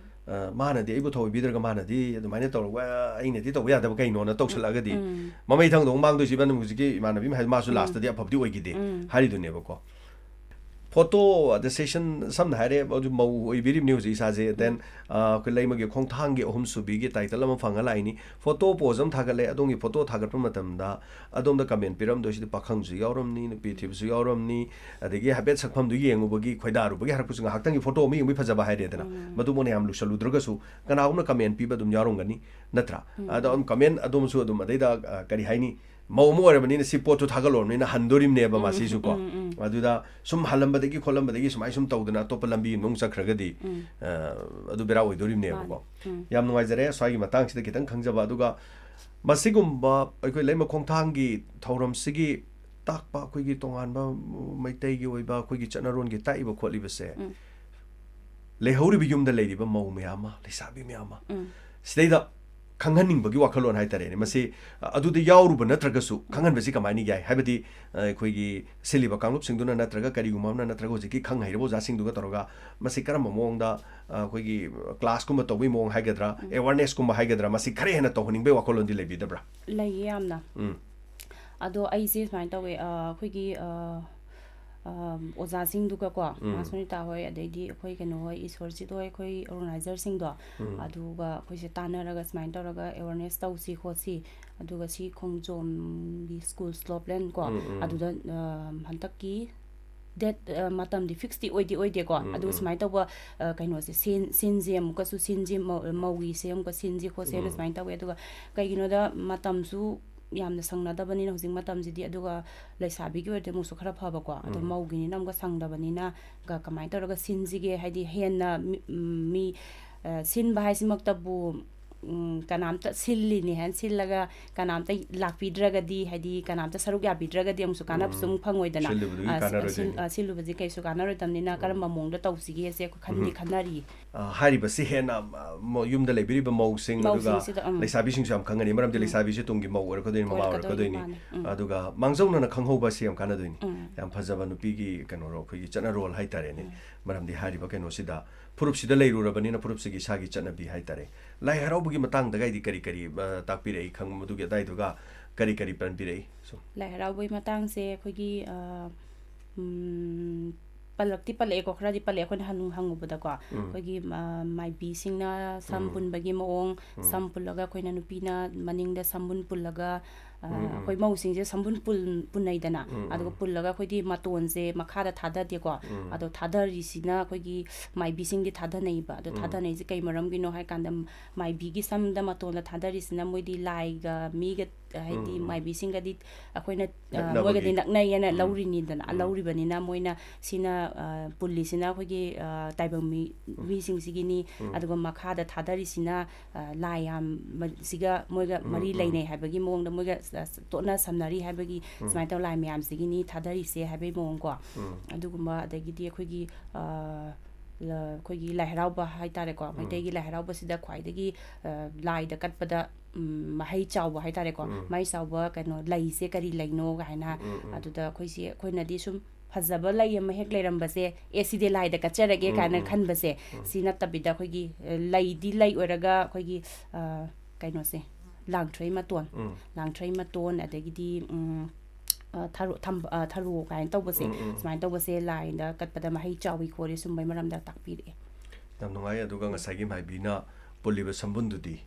ꯑ, ꯃꯥꯅꯗꯤ ꯑꯩꯕꯨ ꯊꯑꯣꯏꯕꯤꯗ꯭ꯔꯒ ꯃꯥꯅꯗꯤ ꯑꯗꯨꯃꯥꯏꯅ ꯇꯧꯔꯒ ꯑꯩꯅꯗꯤ ꯇꯧꯕ ꯌꯥꯗꯕ ꯀꯩꯅꯣꯅ ꯇꯧꯁꯜꯂꯛꯑꯒꯗꯤ, ꯃꯃꯩ ꯊꯪꯗ ꯑꯃꯨꯛ ꯃꯥꯡꯗꯣꯏꯁꯤ ꯏꯕꯟ ꯍꯧꯖꯤꯛꯀꯤ ꯏꯃꯥꯟꯅꯕꯤ ꯑꯃ ꯍꯥꯏ, ꯃꯥꯁꯨ ꯂꯥꯁꯇꯗꯤ ꯑꯐꯕꯗꯤ ꯑꯣꯏꯈꯤꯗꯦ ꯍꯥꯏꯔꯤꯗꯨꯅꯦꯕꯀꯣ꯫ ꯐꯣꯇꯣ ꯑꯗ ꯁꯦꯁꯟ ꯁꯝꯅ ꯍꯥꯏꯔꯦ, ꯑꯗꯨ ꯃꯧ ꯑꯣꯏꯕꯤꯔꯤꯕꯅꯤ ꯍꯧꯖꯤꯛ ꯏꯁꯥꯁꯦ꯫ ꯗꯦꯟ, ꯑ, ꯑꯩꯈꯣꯏ ꯂꯩꯃꯒꯤ ꯈꯣꯡꯊꯥꯡꯒꯤ ꯑꯍꯨꯝꯁꯨꯕꯤꯒꯤ ꯇꯥꯏꯇꯜ ꯑꯃ ꯐꯪꯉ ꯂꯥꯛꯏꯅꯤ꯫ ꯐꯣꯇꯣ ꯄꯣꯖ ꯑꯃ ꯊꯥꯒꯠꯂꯦ꯫ ꯑꯗꯣꯝꯒꯤ ꯐꯣꯇꯣ ꯊꯥꯒꯠꯄ ꯃꯇꯝꯗ ꯑꯗꯣꯝꯗ ꯀꯃꯦꯟ ꯄꯤꯔꯝꯗꯣꯏꯁꯤꯗꯤ ꯄꯥꯈꯪꯁꯨ ꯌꯥꯎꯔꯝꯅꯤ, ꯅꯨꯄꯤ ꯊꯤꯕꯁꯨ ꯌꯥꯎꯔꯝꯅꯤ, ꯑꯗꯒꯤ ꯍꯥꯏꯐꯦꯠ ꯁꯛꯐꯝꯗꯨ ꯌꯦꯡꯉꯨꯕꯒꯤ ꯈꯣꯏꯗꯥꯔꯨꯕꯒꯤ ꯍꯥꯏꯔꯛꯄꯁꯨ ꯉꯥꯏꯍꯥꯛꯇꯪꯒꯤ ꯐꯣꯇꯣ ꯑꯃ ꯌꯦꯡꯕꯒꯤ ꯐꯖꯕ ꯍꯥꯏꯔꯦꯗꯅ꯫ ꯃꯗꯨꯃꯛꯅ ꯌꯥꯝ ꯂꯨꯁꯜꯂꯨꯗ꯭ꯔꯒꯁꯨ ꯀꯅꯥꯒꯨꯝꯕꯅ ꯀꯃꯦꯟ ꯄꯤꯕ ꯑꯗꯨꯝ ꯌꯥꯎꯔꯝꯒꯅꯤ, ꯅꯠꯇ꯭ꯔꯥ? ꯑꯗꯣ ꯑꯗꯨꯝ ꯀꯃꯦꯟ ꯑꯗꯣꯝꯁꯨ ꯑꯗꯨꯝ ꯑꯗꯩꯗ, ꯑ, ꯀꯔꯤ ꯍꯥꯏꯅꯤ, ꯃꯧ ꯑꯃ ꯑꯣꯏꯔꯕꯅꯤꯅ ꯁꯤ ꯄꯣꯠꯇꯨ ꯊꯥꯒꯠꯂꯨꯔꯕꯅꯤꯅ ꯍꯟꯗꯣꯔꯤꯕꯅꯦꯕ ꯃꯁꯤꯁꯨ ꯀꯣ꯫ ꯑꯗꯨꯗ ꯁꯨꯝ ꯍꯜꯂꯝꯕꯗꯒꯤ ꯈꯣꯠꯂꯝꯕꯗꯒꯤ ꯁꯨꯃꯥꯏꯅ ꯁꯨꯝ ꯇꯧꯗꯅ ꯑꯇꯣꯞꯄ ꯂꯝꯕꯤ ꯑꯃ ꯑꯃꯨꯛ ꯆꯠꯈ꯭ꯔꯒꯗꯤ, ꯑ, ꯑꯗꯨ ꯕꯦꯔꯥ ꯑꯣꯏꯗꯣꯔꯤꯕꯅꯦꯕꯀꯣ꯫ ꯌꯥꯝ ꯅꯨꯡꯉꯥꯏꯖꯔꯦ ꯁ꯭ꯋꯥꯏꯒꯤ ꯃꯇꯥꯡꯁꯤꯗ ꯈꯤꯇꯪ ꯈꯪꯖꯕ꯫ ꯑꯗꯨꯒ ꯃꯁꯤꯒꯨꯝꯕ ꯑꯩꯈꯣꯏ ꯂꯩꯃ ꯈꯣꯡꯊꯥꯡꯒꯤ ꯊꯧꯔꯝꯁꯤꯒꯤ ꯇꯥꯛꯄ ꯑꯩꯈꯣꯏꯒꯤ ꯇꯣꯉꯥꯟꯕ ꯃꯩꯇꯩꯒꯤ ꯑꯣꯏꯕ ꯑꯩꯈꯣꯏꯒꯤ ꯆꯠꯅꯔꯣꯟꯒꯤ ꯇꯥꯛꯏꯕ ꯈꯣꯠꯂꯤꯕꯁꯦ, ꯂꯩꯍꯧꯔꯤꯕ ꯌꯨꯝꯗ ꯂꯩꯔꯤꯕ ꯃꯧ ꯃꯌꯥꯝ ꯑꯃ, ꯂꯩꯁꯥꯕꯤ ꯃꯌꯥꯝ ꯑꯃ, ꯁꯤꯗꯩꯗ ꯈꯪꯍꯟꯅꯤꯡꯕꯒꯤ ꯋꯥꯈꯜꯂꯣꯟ ꯍꯥꯏꯇꯥꯔꯦꯅꯦ꯫ ꯃꯁꯤ, ꯑ, ꯑꯗꯨꯗ ꯌꯥꯎꯔꯨꯕ ꯅꯠꯇ꯭ꯔꯒꯁꯨ ꯈꯪꯍꯟꯕꯁꯤ ꯀꯃꯥꯏꯅ ꯌꯥꯏ? ꯍꯥꯏꯕꯗꯤ, ꯑ, ꯑꯩꯈꯣꯏꯒꯤ ꯁꯤꯜꯂꯤꯕ ꯀꯥꯡꯂꯨꯞꯁꯤꯡꯗꯨꯅ ꯅꯠꯇ꯭ꯔꯒ ꯀꯔꯤꯒꯨꯝꯕ ꯑꯃꯅ ꯅꯠꯇ꯭ꯔꯒ ꯍꯧꯖꯤꯛꯀꯤ ꯈꯪ ꯍꯩꯔꯕ ꯑꯣꯖꯥꯁꯤꯡꯗꯨꯒ ꯇꯧꯔꯒ ꯃꯁꯤ ꯀꯔꯝꯕ ꯃꯑꯣꯡꯗ, ꯑ, ꯑꯩꯈꯣꯏꯒꯤ ꯀ꯭ꯂꯥꯁꯀꯨꯝꯕ ꯇꯧꯕꯒꯤ ꯃꯑꯣꯡ ꯍꯥꯏꯒꯗ꯭ꯔꯥ, ꯑꯦꯋꯥꯔꯅꯦꯁꯀꯨꯝꯕ ꯍꯥꯏꯒꯗ꯭ꯔꯥ, ꯃꯁꯤ ꯈꯔ ꯍꯦꯟꯅ ꯇꯧꯍꯟꯅꯤꯡꯕꯒꯤ ꯋꯥꯈꯜꯂꯣꯟꯗꯤ ꯂꯩꯕꯤꯗꯕ꯭ꯔꯥ? ꯂꯩꯌꯦ ꯌꯥꯝꯅ꯫ ꯎꯝ꯫ ꯑꯗꯣ ꯑꯩꯁꯦ ꯁꯨꯃꯥꯏꯅ ꯇꯧꯋꯦ, ꯑ, ꯑꯩꯈꯣꯏꯒꯤ, ꯑ, ꯑ, ꯑꯣꯖꯥꯁꯤꯡꯗꯨꯒꯀꯣ, ꯃꯥ ꯁꯨꯅꯤꯇꯥ ꯍꯣꯏ, ꯑꯗꯩꯗꯤ ꯑꯩꯈꯣꯏ ꯀꯩꯅꯣ ꯍꯣꯏ, ꯏꯁꯣꯔꯖꯤꯠ ꯍꯣꯏ, ꯑꯩꯈꯣꯏ ꯑꯣꯔꯒꯅꯥꯏꯖꯔꯁꯤꯡꯗꯣ, ꯑꯗꯨꯒ ꯑꯩꯈꯣꯏꯁꯦ ꯇꯥꯟꯅꯔꯒ ꯁꯨꯃꯥꯏꯅ ꯇꯧꯔꯒ ꯑꯦꯋꯥꯔꯅꯦꯁ ꯇꯧꯁꯤ ꯈꯣꯠꯁꯤ, ꯑꯗꯨꯒ ꯁꯤ ꯈꯣꯡꯖꯣꯝꯒꯤ ꯁ꯭ꯀꯨꯜ ꯁ꯭ꯂꯣꯞꯂꯦꯟ ꯀꯣ, ꯑꯗꯨꯗ, ꯑ, ꯍꯟꯗꯛꯀꯤ ꯗꯦꯠ ꯃꯇꯝꯗꯤ ꯐꯤꯛꯁꯇꯤ ꯑꯣꯏꯗꯤ ꯑꯣꯏꯗꯦꯀꯣ꯫ ꯑꯗꯨꯒ ꯁꯨꯃꯥꯏꯅ ꯇꯧꯕ ꯀꯩꯅꯣꯁꯦ, ꯁꯤꯟꯁꯦ ꯑꯃꯨꯛꯀꯁꯨ ꯁꯤꯟꯁꯤ, ꯃꯧꯒꯤꯁꯦ ꯑꯃꯨꯛꯀ ꯁꯤꯟꯁꯤ ꯈꯣꯠꯁꯦꯅ ꯁꯨꯃꯥꯏꯅ ꯇꯧꯋꯦ꯫ ꯑꯗꯨꯒ ꯀꯩꯒꯤꯅꯣꯗ ꯃꯇꯝꯁꯨ ꯌꯥꯝꯅ ꯁꯪꯅꯗꯕꯅꯤꯅ ꯍꯧꯖꯤꯛ ꯃꯇꯝꯁꯤꯗꯤ꯫ ꯑꯗꯨꯒ ꯂꯩꯁꯥꯕꯤꯒꯤ ꯑꯣꯏꯔꯗꯤ ꯑꯃꯨꯛꯁꯨ ꯈꯔ ꯐꯕꯀꯣ, ꯑꯗꯣ ꯃꯧꯒꯤꯅꯤꯅ ꯑꯃꯨꯛꯀ ꯁꯪꯗꯕꯅꯤꯅ ꯀꯃꯥꯏꯅ ꯇꯧꯔꯒ ꯁꯤꯟꯁꯤꯒꯦ? ꯍꯥꯏꯗꯤ ꯍꯦꯟꯅ ꯃꯤ, ꯁꯤꯟꯕ ꯍꯥꯏꯁꯤꯃꯛꯇꯕꯨ ꯀꯅꯥꯝꯇ ꯁꯤꯜꯂꯤꯅꯦ ꯍꯥꯏꯅ ꯁꯤꯜꯂꯒ ꯀꯅꯥꯝꯇ ꯂꯥꯛꯄꯤꯗ꯭ꯔꯒꯗꯤ, ꯍꯥꯏꯗꯤ ꯀꯅꯥꯝꯇ ꯁꯔꯨꯛ ꯌꯥꯕꯤꯗ꯭ꯔꯒꯗꯤ ꯑꯃꯨꯛꯁꯨ ꯀꯥꯟꯅꯕꯁꯨ ꯑꯃꯨꯛ ꯐꯪꯉꯣꯏꯗꯅ꯫ ꯁꯤꯜꯂꯨꯕꯁꯦ ꯀꯩꯁꯨ ꯀꯥꯟꯅꯔꯣꯏꯗꯕꯅꯤꯅ ꯀꯔꯝꯕ ꯃꯑꯣꯡꯗ ꯇꯧꯁꯤꯒꯦꯁꯦ ꯑꯩꯈꯣꯏ ꯈꯟꯗꯤ ꯈꯟꯅꯔꯤ꯫ ꯍꯥꯏꯔꯤꯕꯁꯤ ꯍꯦꯟꯅ ꯌꯨꯝꯗ ꯂꯩꯕꯤꯔꯤꯕ ꯃꯧꯁꯤꯡ ꯑꯗꯨꯒ ꯂꯩꯁꯥꯕꯤꯁꯤꯡꯁꯨ ꯌꯥꯝ ꯈꯪꯒꯅꯤ, ꯃꯔꯝꯗꯤ ꯂꯩꯁꯥꯕꯤꯁꯤ ꯇꯨꯡꯒꯤ ꯃꯧ ꯑꯣꯏꯔꯛꯀꯗꯣꯏꯅꯤ, ꯃꯃꯥ ꯑꯣꯏꯔꯛꯀꯗꯣꯏꯅꯤ꯫ ꯑꯗꯨꯒ ꯃꯥꯡꯖꯧꯅꯅ ꯈꯪꯍꯧꯕ ꯑꯁꯤ ꯌꯥꯝ ꯀꯥꯟꯅꯗꯣꯏꯅꯤ꯫ ꯌꯥꯝ ꯐꯖꯕ ꯅꯨꯄꯤꯒꯤ ꯀꯩꯅꯣꯔꯣ, ꯑꯩꯈꯣꯏꯒꯤ ꯆꯠꯅꯔꯣꯜ ꯍꯥꯏꯇꯥꯔꯦꯅꯦ꯫ ꯃꯔꯝꯗꯤ ꯍꯥꯏꯔꯤꯕ ꯀꯩꯅꯣꯁꯤꯗ ꯐꯨꯔꯨꯞꯁꯤꯗ ꯂꯩꯔꯨꯔꯕꯅꯤꯅ ꯐꯨꯔꯨꯞꯁꯤꯒꯤ ꯏꯁꯥꯒꯤ ꯆꯠꯅꯕꯤ ꯍꯥꯏꯇꯥꯔꯦ꯫ ꯂꯥꯏ ꯍꯔꯥꯎꯕꯒꯤ ꯃꯇꯥꯡꯗꯒꯥꯏꯗꯤ ꯀꯔꯤ ꯀꯔꯤ ꯇꯥꯛꯄꯤꯔꯛꯏ, ꯈꯪꯕ ꯑꯗꯨꯒꯤ ꯑꯗꯥꯏꯗꯨꯒ ꯀꯔꯤ ꯀꯔꯤ ꯄꯟꯕꯤꯔꯛꯏ? ꯁꯨꯝ꯫ ꯂꯥꯏ ꯍꯔꯥꯎꯕꯒꯤ ꯃꯇꯥꯡꯁꯦ ꯑꯩꯈꯣꯏꯒꯤ ꯄꯜꯂꯛꯇꯤ ꯄꯜꯂꯛꯑꯦꯀꯣ, ꯈꯔꯗꯤ ꯄꯜꯂꯛꯑꯦ ꯑꯩꯈꯣꯏꯅ ꯍꯪ ꯍꯪꯉꯨꯕꯗꯀꯣ꯫ ꯑꯩꯈꯣꯏꯒꯤ ꯃꯥꯏꯕꯤꯁꯤꯡꯅ ꯁꯝ ꯄꯨꯟꯕꯒꯤ ꯃꯑꯣꯡ, ꯁꯝ ꯄꯨꯜꯂꯒ ꯑꯩꯈꯣꯏꯅ ꯅꯨꯄꯤꯅ ꯃꯅꯤꯡꯗ ꯁꯝꯕꯨꯟ ꯄꯨꯜꯂꯒ, ꯑꯩꯈꯣꯏ ꯃꯧꯁꯤꯡꯁꯦ ꯁꯝꯕꯨꯟ ꯄꯨꯟꯅꯩꯗꯅ꯫ ꯑꯗꯨꯒ ꯄꯨꯜꯂꯒ ꯑꯩꯈꯣꯏꯗꯤ ꯃꯇꯣꯟꯁꯦ ꯃꯈꯥꯗ ꯊꯥꯗꯗꯦꯀꯣ꯫ ꯑꯗꯣ ꯊꯥꯗꯔꯤꯁꯤꯅ ꯑꯩꯈꯣꯏꯒꯤ ꯃꯥꯏꯕꯤꯁꯤꯡꯗꯤ ꯊꯥꯗꯅꯩꯕ꯫ ꯑꯗꯣ ꯊꯥꯗꯅꯩꯁꯦ ꯀꯩ ꯃꯔꯝꯒꯤꯅꯣ ꯍꯥꯏ ꯀꯥꯟꯗ, ꯃꯥꯏꯕꯤꯒꯤ ꯁꯝꯗ ꯃꯇꯣꯟꯗ ꯊꯥꯗꯔꯤꯁꯤꯅ ꯃꯣꯏꯗꯤ ꯂꯥꯏꯒ ꯃꯤꯒ, ꯍꯥꯏꯗꯤ ꯃꯥꯏꯕꯤꯁꯤꯡꯒꯗꯤ ꯑꯩꯈꯣꯏꯅ ꯃꯣꯏꯒꯗꯤ ꯅꯛꯅꯩꯌꯦꯅ ꯂꯧꯔꯤꯅꯤꯗꯅ꯫ ꯂꯧꯔꯤꯕꯅꯤꯅ ꯃꯣꯏꯅ ꯁꯤꯅ, ꯄꯨꯜꯂꯤꯁꯤꯅ ꯑꯩꯈꯣꯏꯒꯤ ꯇꯥꯏꯕꯪ ꯃꯤ, ꯃꯤꯁꯤꯡꯁꯤꯒꯤꯅꯤ꯫ ꯑꯗꯨꯒ ꯃꯈꯥꯗ ꯊꯥꯗꯔꯤꯁꯤꯅ ꯂꯥꯏ ꯌꯥꯝꯕꯁꯤꯒ ꯃꯣꯏꯒ ꯃꯔꯤ ꯂꯩꯅꯩ ꯍꯥꯏꯕꯒꯤ ꯃꯑꯣꯡꯗ, ꯃꯣꯏꯒ ꯇꯣꯠꯅ ꯁꯝꯅꯔꯤ ꯍꯥꯏꯕꯒꯤ, ꯁꯨꯃꯥꯏꯅ ꯇꯧꯔ ꯂꯥꯏ ꯃꯌꯥꯝꯁꯤꯒꯤꯅꯤ ꯊꯥꯗꯔꯤꯁꯦ ꯍꯥꯏꯕꯒꯤ ꯃꯑꯣꯡꯀꯣ꯫ ꯑꯗꯨꯒꯨꯝꯕ, ꯑꯗꯒꯤꯗꯤ ꯑꯩꯈꯣꯏꯒꯤ ꯑꯩꯈꯣꯏꯒꯤ ꯂꯥꯏ ꯍꯔꯥꯎꯕ ꯍꯥꯏꯇꯥꯔꯦꯀꯣ, ꯃꯩꯇꯩꯒꯤ ꯂꯥꯏ ꯍꯔꯥꯎꯕꯁꯤꯗ ꯈ꯭ꯋꯥꯏꯗꯒꯤ ꯂꯥꯏꯗ ꯀꯠꯄꯗ ꯃꯍꯩ ꯆꯥꯎꯕ ꯍꯥꯏꯇꯥꯔꯦꯀꯣ, ꯃꯍꯩ ꯆꯥꯎꯕ ꯀꯩꯅꯣ ꯂꯩꯁꯦ ꯀꯔꯤ ꯂꯩꯅꯣ ꯀꯥꯏꯅ꯫ ꯑꯗꯨꯗ ꯑꯩꯈꯣꯏꯁꯦ, ꯑꯩꯈꯣꯏꯅꯗꯤ ꯁꯨꯝ ꯐꯖꯕ ꯂꯩ ꯑꯃ ꯍꯦꯛ ꯂꯩꯔꯝꯕꯁꯦ, ꯑꯦ, ꯁꯤꯗꯤ ꯂꯥꯏꯗ ꯀꯠꯆꯔꯒꯦ ꯀꯥꯏꯅ ꯈꯟꯕꯁꯦ, ꯁꯤ ꯅꯠꯇꯕꯤꯗ ꯑꯩꯈꯣꯏꯒꯤ ꯂꯩꯗꯤ ꯂꯩ ꯑꯣꯏꯔꯒ ꯑꯩꯈꯣꯏꯒꯤ ꯀꯩꯅꯣꯁꯦ, ꯂꯥꯡꯊ꯭ꯔꯩ ꯃꯇꯣꯟ, ꯂꯥꯡꯊ꯭ꯔꯩ ꯃꯇꯣꯟ, ꯑꯗꯒꯤꯗꯤ ꯊꯔꯣ ꯀꯥꯏꯅ ꯇꯧꯕꯁꯦ, ꯁꯨꯃꯥꯏꯅ ꯇꯧꯕꯁꯦ ꯂꯥꯏꯗ ꯀꯠꯄꯗ ꯃꯍꯩ ꯆꯥꯎꯏ ꯈꯣꯠꯂꯤ, ꯁꯨꯝꯕꯩ ꯃꯔꯝꯗ ꯇꯥꯛꯄꯤꯔꯛꯑꯦ꯫ ꯌꯥꯝ ꯅꯨꯡꯉꯥꯏ꯫ ꯑꯗꯨꯒ ꯉꯁꯥꯏꯒꯤ ꯃꯥꯏꯕꯤꯅ ꯄꯨꯜꯂꯤꯕ ꯁꯝꯕꯨꯟꯗꯨꯗꯤ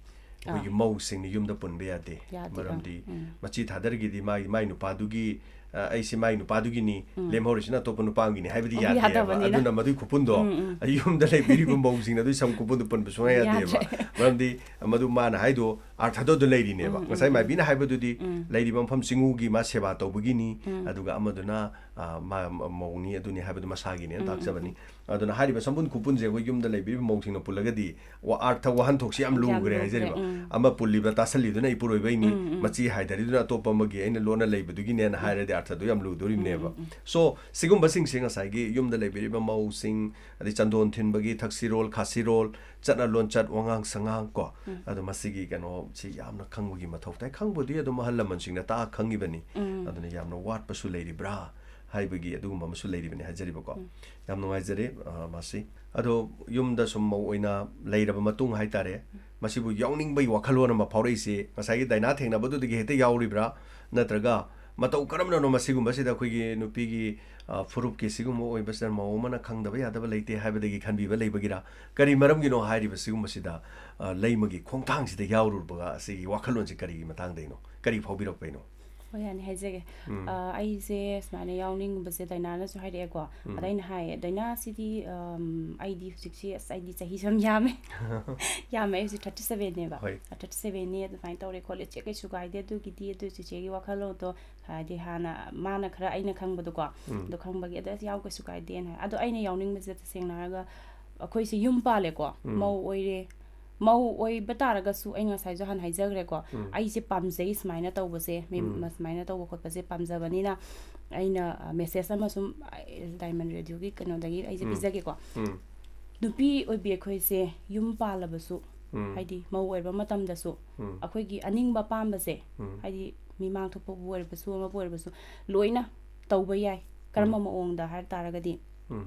ꯑꯩꯈꯣꯏꯒꯤ ꯃꯧꯁꯤꯡꯅ ꯌꯨꯝꯗ ꯄꯨꯟꯕ ꯌꯥꯗꯦ꯫ ꯌꯥꯗꯦ, ꯑꯥ꯫ ꯃꯔꯝꯗꯤ ꯃꯆꯤ ꯊꯥꯗꯔꯒꯤꯗꯤ ꯃꯥꯒꯤ, ꯃꯥꯏ ꯅꯨꯄꯥꯗꯨꯒꯤ ꯑ, "ꯑꯩꯁꯤ ꯃꯥꯏ ꯅꯨꯄꯥꯗꯨꯒꯤꯅꯤ, ꯎꯝ꯫ ꯂꯦꯝꯍꯧꯔꯤꯁꯤꯅ ꯑꯇꯣꯞꯄ ꯅꯨꯄꯥ ꯑꯃꯒꯤꯅꯤ" ꯍꯥꯏꯕꯗꯤ ꯑꯣ, ꯌꯥꯗꯦꯕ꯫ ꯌꯥꯗꯕꯅꯤꯅ꯫ ꯑꯗꯨꯅ ꯃꯗꯨꯒꯤ ꯈꯨꯄꯨꯟꯗꯣ, ꯎꯝ, ꯎꯝ꯫ ꯑꯩ ꯌꯨꯝꯗ ꯂꯩꯕꯤꯔꯤꯕ ꯃꯧꯁꯤꯡꯅ ꯑꯗꯨꯒꯤ ꯁꯝ ꯈꯨꯄꯨꯟꯗꯣ ꯄꯨꯟꯕ ꯁꯨꯡꯌꯥ ꯌꯥꯗꯦꯕ꯫ ꯌꯥꯗ꯭ꯔꯦ꯫ ꯃꯔꯝꯗꯤ ꯃꯗꯨ ꯃꯥꯅ ꯍꯥꯏꯗꯣ ꯑꯥꯔꯊꯗꯣ ꯑꯗꯨ ꯂꯩꯔꯤꯅꯦꯕ꯫ ꯎꯝ, ꯎꯝ, ꯉꯁꯥꯏ ꯎꯝ꯫ ꯃꯥꯏꯕꯤꯅ ꯍꯥꯏꯕꯗꯨꯗꯤ ꯎꯝ꯫ ꯂꯩꯔꯤꯕ ꯃꯐꯝ ꯆꯤꯡꯉꯨꯒꯤ ꯃꯥ ꯁꯦꯕꯥ ꯇꯧꯕꯒꯤꯅꯤ, ꯎꯝ꯫ ꯑꯗꯨꯒ ꯑꯃꯗꯨꯅ, ꯑ, ꯃꯥ ꯃꯧꯅꯤ ꯑꯗꯨꯅꯤ ꯍꯥꯏꯕꯗꯨ ꯃꯁꯥꯒꯤꯅꯦꯅ ꯎꯝ, ꯎꯝ, ꯇꯥꯛꯆꯕꯅꯤ꯫ ꯎꯝ꯫ ꯑꯗꯨꯅ ꯍꯥꯏꯔꯤꯕ ꯁꯝꯕꯨꯟ ꯈꯨꯄꯨꯟꯁꯦ ꯑꯩꯈꯣꯏ ꯌꯨꯝꯗ ꯂꯩꯕꯤꯔꯤꯕ ꯃꯧꯁꯤꯡꯅ ꯄꯨꯜꯂꯒꯗꯤ ꯋꯥ-, ꯑꯥꯔꯊ ꯋꯥꯍꯟꯊꯣꯛꯁꯤ ꯌꯥꯝ ꯌꯥꯝ ꯂꯨꯈ꯭ꯔꯦ ꯂꯨꯈ꯭ꯔꯦ, ꯍꯥꯏꯖꯔꯤꯕ꯫ ꯎꯝ꯫ ꯑꯃ ꯄꯨꯜꯂꯤꯕ ꯇꯥꯁꯜꯂꯤꯗꯨꯅ ꯏꯄꯨꯔꯣꯏꯕꯩꯅꯤ, ꯎꯝ, ꯎꯝ꯫ ꯃꯆꯤ ꯍꯥꯏꯗꯔꯤꯗꯨꯅ ꯑꯇꯣꯞꯄ ꯑꯃꯒꯤ ꯑꯩꯅ ꯂꯣꯟꯅ ꯂꯩꯕꯗꯨꯒꯤꯅꯦꯅ ꯎꯝ꯫ ꯍꯥꯏꯔꯗꯤ ꯑꯥꯔꯊꯗꯨ ꯌꯥꯝ ꯂꯨꯗꯣꯔꯤꯕꯅꯦꯕ꯫ ꯎꯝ, ꯎꯝ, ꯎꯝ꯫ So, ꯁꯤꯒꯨꯝꯕꯁꯤꯡꯁꯦ ꯉꯁꯥꯏꯒꯤ ꯌꯨꯝꯗ ꯂꯩꯕꯤꯔꯤꯕ ꯃꯧꯁꯤꯡ, ꯑꯗꯩ ꯆꯟꯗꯣꯟ ꯊꯤꯟꯕꯒꯤ ꯊꯛꯁꯤꯔꯣꯜ, ꯈꯥꯁꯤꯔꯣꯜ, ꯆꯠꯅ ꯂꯣꯟꯆꯠ, ꯋꯥꯉꯥꯡ ꯁꯉꯥꯡ ꯀꯣ, ꯎꯝ꯫ ꯑꯗꯣ ꯃꯁꯤꯒꯤ ꯀꯩꯅꯣꯁꯤ ꯌꯥꯝꯅ ꯈꯪꯕꯒꯤ ꯃꯊꯧ ꯇꯥꯏ꯫ ꯈꯪꯕꯨꯗꯤ ꯑꯗꯨꯝ ꯑꯍꯜ ꯂꯃꯟꯁꯤꯡꯅ ꯇꯥꯛꯑ ꯈꯪꯉꯤꯕꯅꯤ, ꯎꯝ꯫ ꯑꯗꯨꯅ ꯌꯥꯝꯅ ꯋꯥꯠꯄꯁꯨ ꯂꯩꯔꯤꯕ꯭ꯔꯥ ꯍꯥꯏꯕꯒꯤ ꯑꯗꯨꯒꯨꯝꯕ ꯑꯃꯁꯨ ꯂꯩꯔꯤꯕꯅꯤ ꯍꯥꯏꯖꯔꯤꯕꯀꯣ꯫ ꯎꯝ꯫ ꯌꯥꯝ ꯅꯨꯡꯉꯥꯏꯖꯔꯦ, ꯑ, ꯃꯥꯁꯤ꯫ ꯑꯗꯣ ꯌꯨꯝꯗ ꯁꯨꯝ ꯃꯧ ꯑꯣꯏꯅ ꯂꯩꯔꯕ ꯃꯇꯨꯡ ꯍꯥꯏꯇꯥꯔꯦ, ꯃꯁꯤꯕꯨ ꯌꯥꯎꯅꯤꯡꯕꯒꯤ ꯋꯥꯈꯜꯂꯣꯟ ꯑꯃ ꯐꯥꯎꯔꯛꯏꯁꯦ ꯉꯁꯥꯏꯒꯤ ꯗꯥꯏꯅꯥ ꯊꯦꯡꯅꯕꯗꯨꯗꯒꯤ ꯍꯦꯛꯇ ꯌꯥꯎꯔꯤꯕ꯭ꯔꯥ? ꯅꯠꯇ꯭ꯔꯒ ꯃꯇꯧ ꯀꯔꯝꯅꯅꯣ ꯃꯁꯤꯒꯨꯝꯕꯁꯤꯗ ꯑꯩꯈꯣꯏꯒꯤ ꯅꯨꯄꯤꯒꯤ, ꯑ, ꯐꯨꯔꯨꯞꯀꯤ ꯁꯤꯒꯨꯝꯕ ꯑꯣꯏꯕꯁꯤꯗ ꯃꯧ ꯑꯃꯅ ꯈꯪꯗꯕ ꯌꯥꯗꯕ ꯂꯩꯇꯦ ꯍꯥꯏꯕꯗꯒꯤ ꯈꯟꯕꯤꯕ ꯂꯩꯕꯒꯤꯔ? ꯀꯔꯤ ꯃꯔꯝꯒꯤꯅꯣ ꯍꯥꯏꯔꯤꯕ ꯁꯤꯒꯨꯝꯕꯁꯤꯗ, ꯑ, ꯂꯩꯃꯒꯤ ꯈꯣꯡꯊꯥꯡꯁꯤꯗ ꯌꯥꯎꯔꯨꯕꯒ ꯑꯁꯤꯒꯤ ꯋꯥꯈꯜꯂꯣꯟꯁꯤ ꯀꯔꯤꯒꯤ ꯃꯇꯥꯡꯗꯩꯅꯣ? ꯀꯔꯤ ꯐꯥꯎꯕꯤꯔꯛꯄꯩꯅꯣ? ꯍꯣꯏ, ꯌꯥꯅꯤ, ꯍꯥꯏꯖꯒꯦ꯫ ꯎꯝ꯫ ꯑ, ꯑꯩꯁꯦ ꯁꯨꯃꯥꯏꯅ ꯌꯥꯎꯅꯤꯡꯕꯁꯦ ꯗꯥꯏꯅꯥꯅꯁꯨ ꯍꯥꯏꯔꯛꯑꯦꯀꯣ꯫ ꯎꯝ꯫ ꯑꯗ ꯑꯩꯅ ꯍꯥꯏꯌꯦ, "ꯗꯥꯏꯅꯥ, ꯁꯤꯗꯤ, ꯑꯝ, ꯑꯩꯗꯤ ꯍꯧꯖꯤꯛꯁꯤ, ꯑꯁ, ꯑꯩꯗꯤ ꯆꯍꯤꯁꯨ ꯌꯥꯝ ꯌꯥꯝꯃꯦ꯫ ꯌꯥꯝꯃꯦ, ꯑꯩ ꯍꯧꯖꯤꯛ thirty seven ꯅꯦꯕ꯫ ꯍꯣꯏ꯫ Thirty seven ꯅꯦ, ꯑꯗꯨꯃꯥꯏꯅ ꯇꯧꯔꯦ ꯈꯣꯠꯂꯦ, ꯆꯦ, ꯀꯩꯁꯨ ꯀꯥꯏꯗꯦ, ꯑꯗꯨꯒꯤꯗꯤ, ꯑꯗꯨ ꯆꯤꯆꯦꯒꯤ ꯋꯥꯈꯜꯂꯣꯟꯗꯣ, ꯍꯥꯏꯗꯤ ꯍꯥꯟꯅ ꯃꯥꯅ ꯈꯔ ꯑꯩꯅ ꯈꯪꯕꯗꯣꯀꯣ, ꯎꯝ꯫ ꯑꯗꯨ ꯈꯪꯕꯒꯤ, ꯑꯗ ꯑꯁ, ꯌꯥꯎ, ꯀꯩꯁꯨ ꯀꯥꯏꯗꯦꯅ ꯍꯥꯏ"꯫ ꯑꯗꯣ ꯑꯩꯅ ꯌꯥꯎꯅꯤꯡꯕꯁꯦ ꯇꯁꯦꯡꯅ ꯍꯥꯏꯔꯒ ꯑꯩꯈꯣꯏꯁꯦ ꯌꯨꯝ ꯄꯥꯜꯂꯦꯀꯣ, ꯎꯝ꯫ ꯃꯧ ꯑꯣꯏꯔꯦ꯫ ꯃꯧ ꯑꯣꯏꯕ ꯇꯥꯔꯒꯁꯨ ꯑꯩ ꯉꯁꯥꯏꯁꯨ ꯍꯥꯟꯅ ꯍꯥꯏꯖꯈ꯭ꯔꯦꯀꯣ, ꯎꯝ꯫ ꯑꯩꯁꯦ ꯄꯥꯝꯖꯩ ꯁꯨꯃꯥꯏꯅ ꯇꯧꯕꯁꯦ, ꯃꯤ-, ꯎꯝ꯫ ꯁꯨꯃꯥꯏꯅ ꯇꯧꯕ ꯈꯣꯠꯄꯁꯦ ꯄꯥꯝꯖꯕꯅꯤꯅ ꯑꯩꯅ, ꯑ, message ꯑꯃ ꯁꯨꯝ, ꯑ, Diamond Radio ꯒꯤ ꯀꯩꯅꯣꯗꯒꯤ ꯑꯩꯁꯦ ꯎꯝ꯫ ꯄꯤꯖꯒꯦꯀꯣ꯫ ꯎꯝ꯫ ꯅꯨꯄꯤ ꯑꯣꯏꯕꯤ ꯑꯩꯈꯣꯏꯁꯦ ꯌꯨꯝ ꯄꯥꯜꯂꯕꯁꯨ, ꯎꯝ꯫ ꯍꯥꯏꯗꯤ ꯃꯧ ꯑꯣꯏꯔꯕ ꯃꯇꯝꯗꯁꯨ ꯎꯝ꯫ ꯑꯩꯈꯣꯏꯒꯤ ꯑꯅꯤꯡꯕ ꯑꯄꯥꯝꯕꯁꯦ, ꯎꯝ꯫ ꯍꯥꯏꯗꯤ ꯃꯤꯃꯥꯡ ꯊꯣꯛꯄꯕꯨ ꯑꯣꯏꯔꯕꯁꯨ ꯑꯃꯕꯨ ꯑꯣꯏꯔꯕꯁꯨ, ꯂꯣꯏꯅ ꯇꯧꯕ ꯌꯥꯏ꯫ ꯀꯔꯝꯕ ꯎꯝ꯫ ꯃꯑꯣꯡꯗ ꯍꯥꯏ ꯇꯥꯔꯒꯗꯤ, ꯎꯝ꯫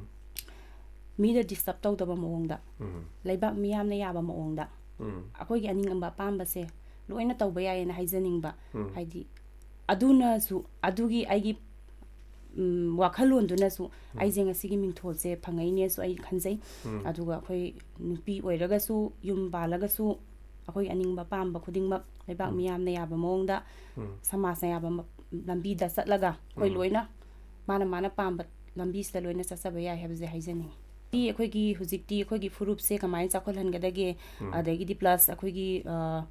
ꯃꯤꯗ disturb ꯇꯧꯗꯕ ꯃꯑꯣꯡꯗ, ꯎꯝ꯫ ꯂꯩꯕꯥꯛ ꯃꯤꯌꯥꯝꯅ ꯌꯥꯕ ꯃꯑꯣꯡꯗ, ꯎꯝ꯫ ꯑꯩꯈꯣꯏꯒꯤ ꯑꯅꯤꯡꯕ ꯑꯄꯥꯝꯕꯁꯦ ꯂꯣꯏꯅ ꯇꯧꯕ ꯌꯥꯏꯌꯦꯅ ꯍꯥꯏꯖꯅꯤꯡꯕ꯫ ꯎꯝ꯫ ꯍꯥꯏꯗꯤ ꯑꯗꯨꯅꯁꯨ, ꯑꯗꯨꯒꯤ ꯑꯩꯒꯤ, ꯎꯝ, ꯋꯥꯈꯜꯂꯣꯟꯗꯨꯅꯁꯨ ꯎꯝ꯫ ꯑꯩꯁꯦ ꯉꯁꯤꯒꯤ ꯃꯤꯡꯊꯣꯜꯁꯦ ꯐꯪꯉꯛꯏꯅꯦꯁꯨ ꯑꯩ ꯈꯟꯖꯩ꯫ ꯎꯝ꯫ ꯑꯗꯨꯒ ꯑꯩꯈꯣꯏ ꯅꯨꯄꯤ ꯑꯣꯏꯔꯒꯁꯨ, ꯌꯨꯝ ꯄꯥꯜꯂꯒꯁꯨ, ꯑꯩꯈꯣꯏ ꯑꯅꯤꯡꯕ ꯑꯄꯥꯝꯕ ꯈꯨꯗꯤꯡꯃꯛ ꯂꯩꯕꯥꯛ ꯎꯝ꯫ ꯃꯤꯌꯥꯝꯅ ꯌꯥꯕ ꯃꯑꯣꯡꯗ, ꯎꯝ꯫ ꯁꯃꯥꯖꯅ ꯌꯥꯕ ꯃ-, ꯂꯝꯕꯤꯗ ꯆꯠꯂꯒ ꯑꯩꯈꯣꯏ ꯎꯝ꯫ ꯂꯣꯏꯅ ꯃꯥꯅ ꯃꯥꯅ ꯄꯥꯝꯕ ꯂꯝꯕꯤꯁꯤꯗ ꯂꯣꯏꯅ ꯆꯠꯆꯕ ꯌꯥꯏ ꯍꯥꯏꯕꯁꯦ ꯍꯥꯏꯖꯅꯤꯡꯉꯤ꯫ ꯁꯤ ꯑꯩꯈꯣꯏꯒꯤ ꯍꯧꯖꯤꯛꯇꯤ ꯑꯩꯈꯣꯏꯒꯤ ꯐꯨꯔꯨꯞꯁꯦ ꯀꯃꯥꯏꯅ ꯆꯥꯎꯈꯠꯍꯟꯒꯗꯒꯦ, ꯎꯝ꯫ ꯑꯗꯒꯤꯗꯤ plus ꯑꯩꯈꯣꯏꯒꯤ, ꯑ,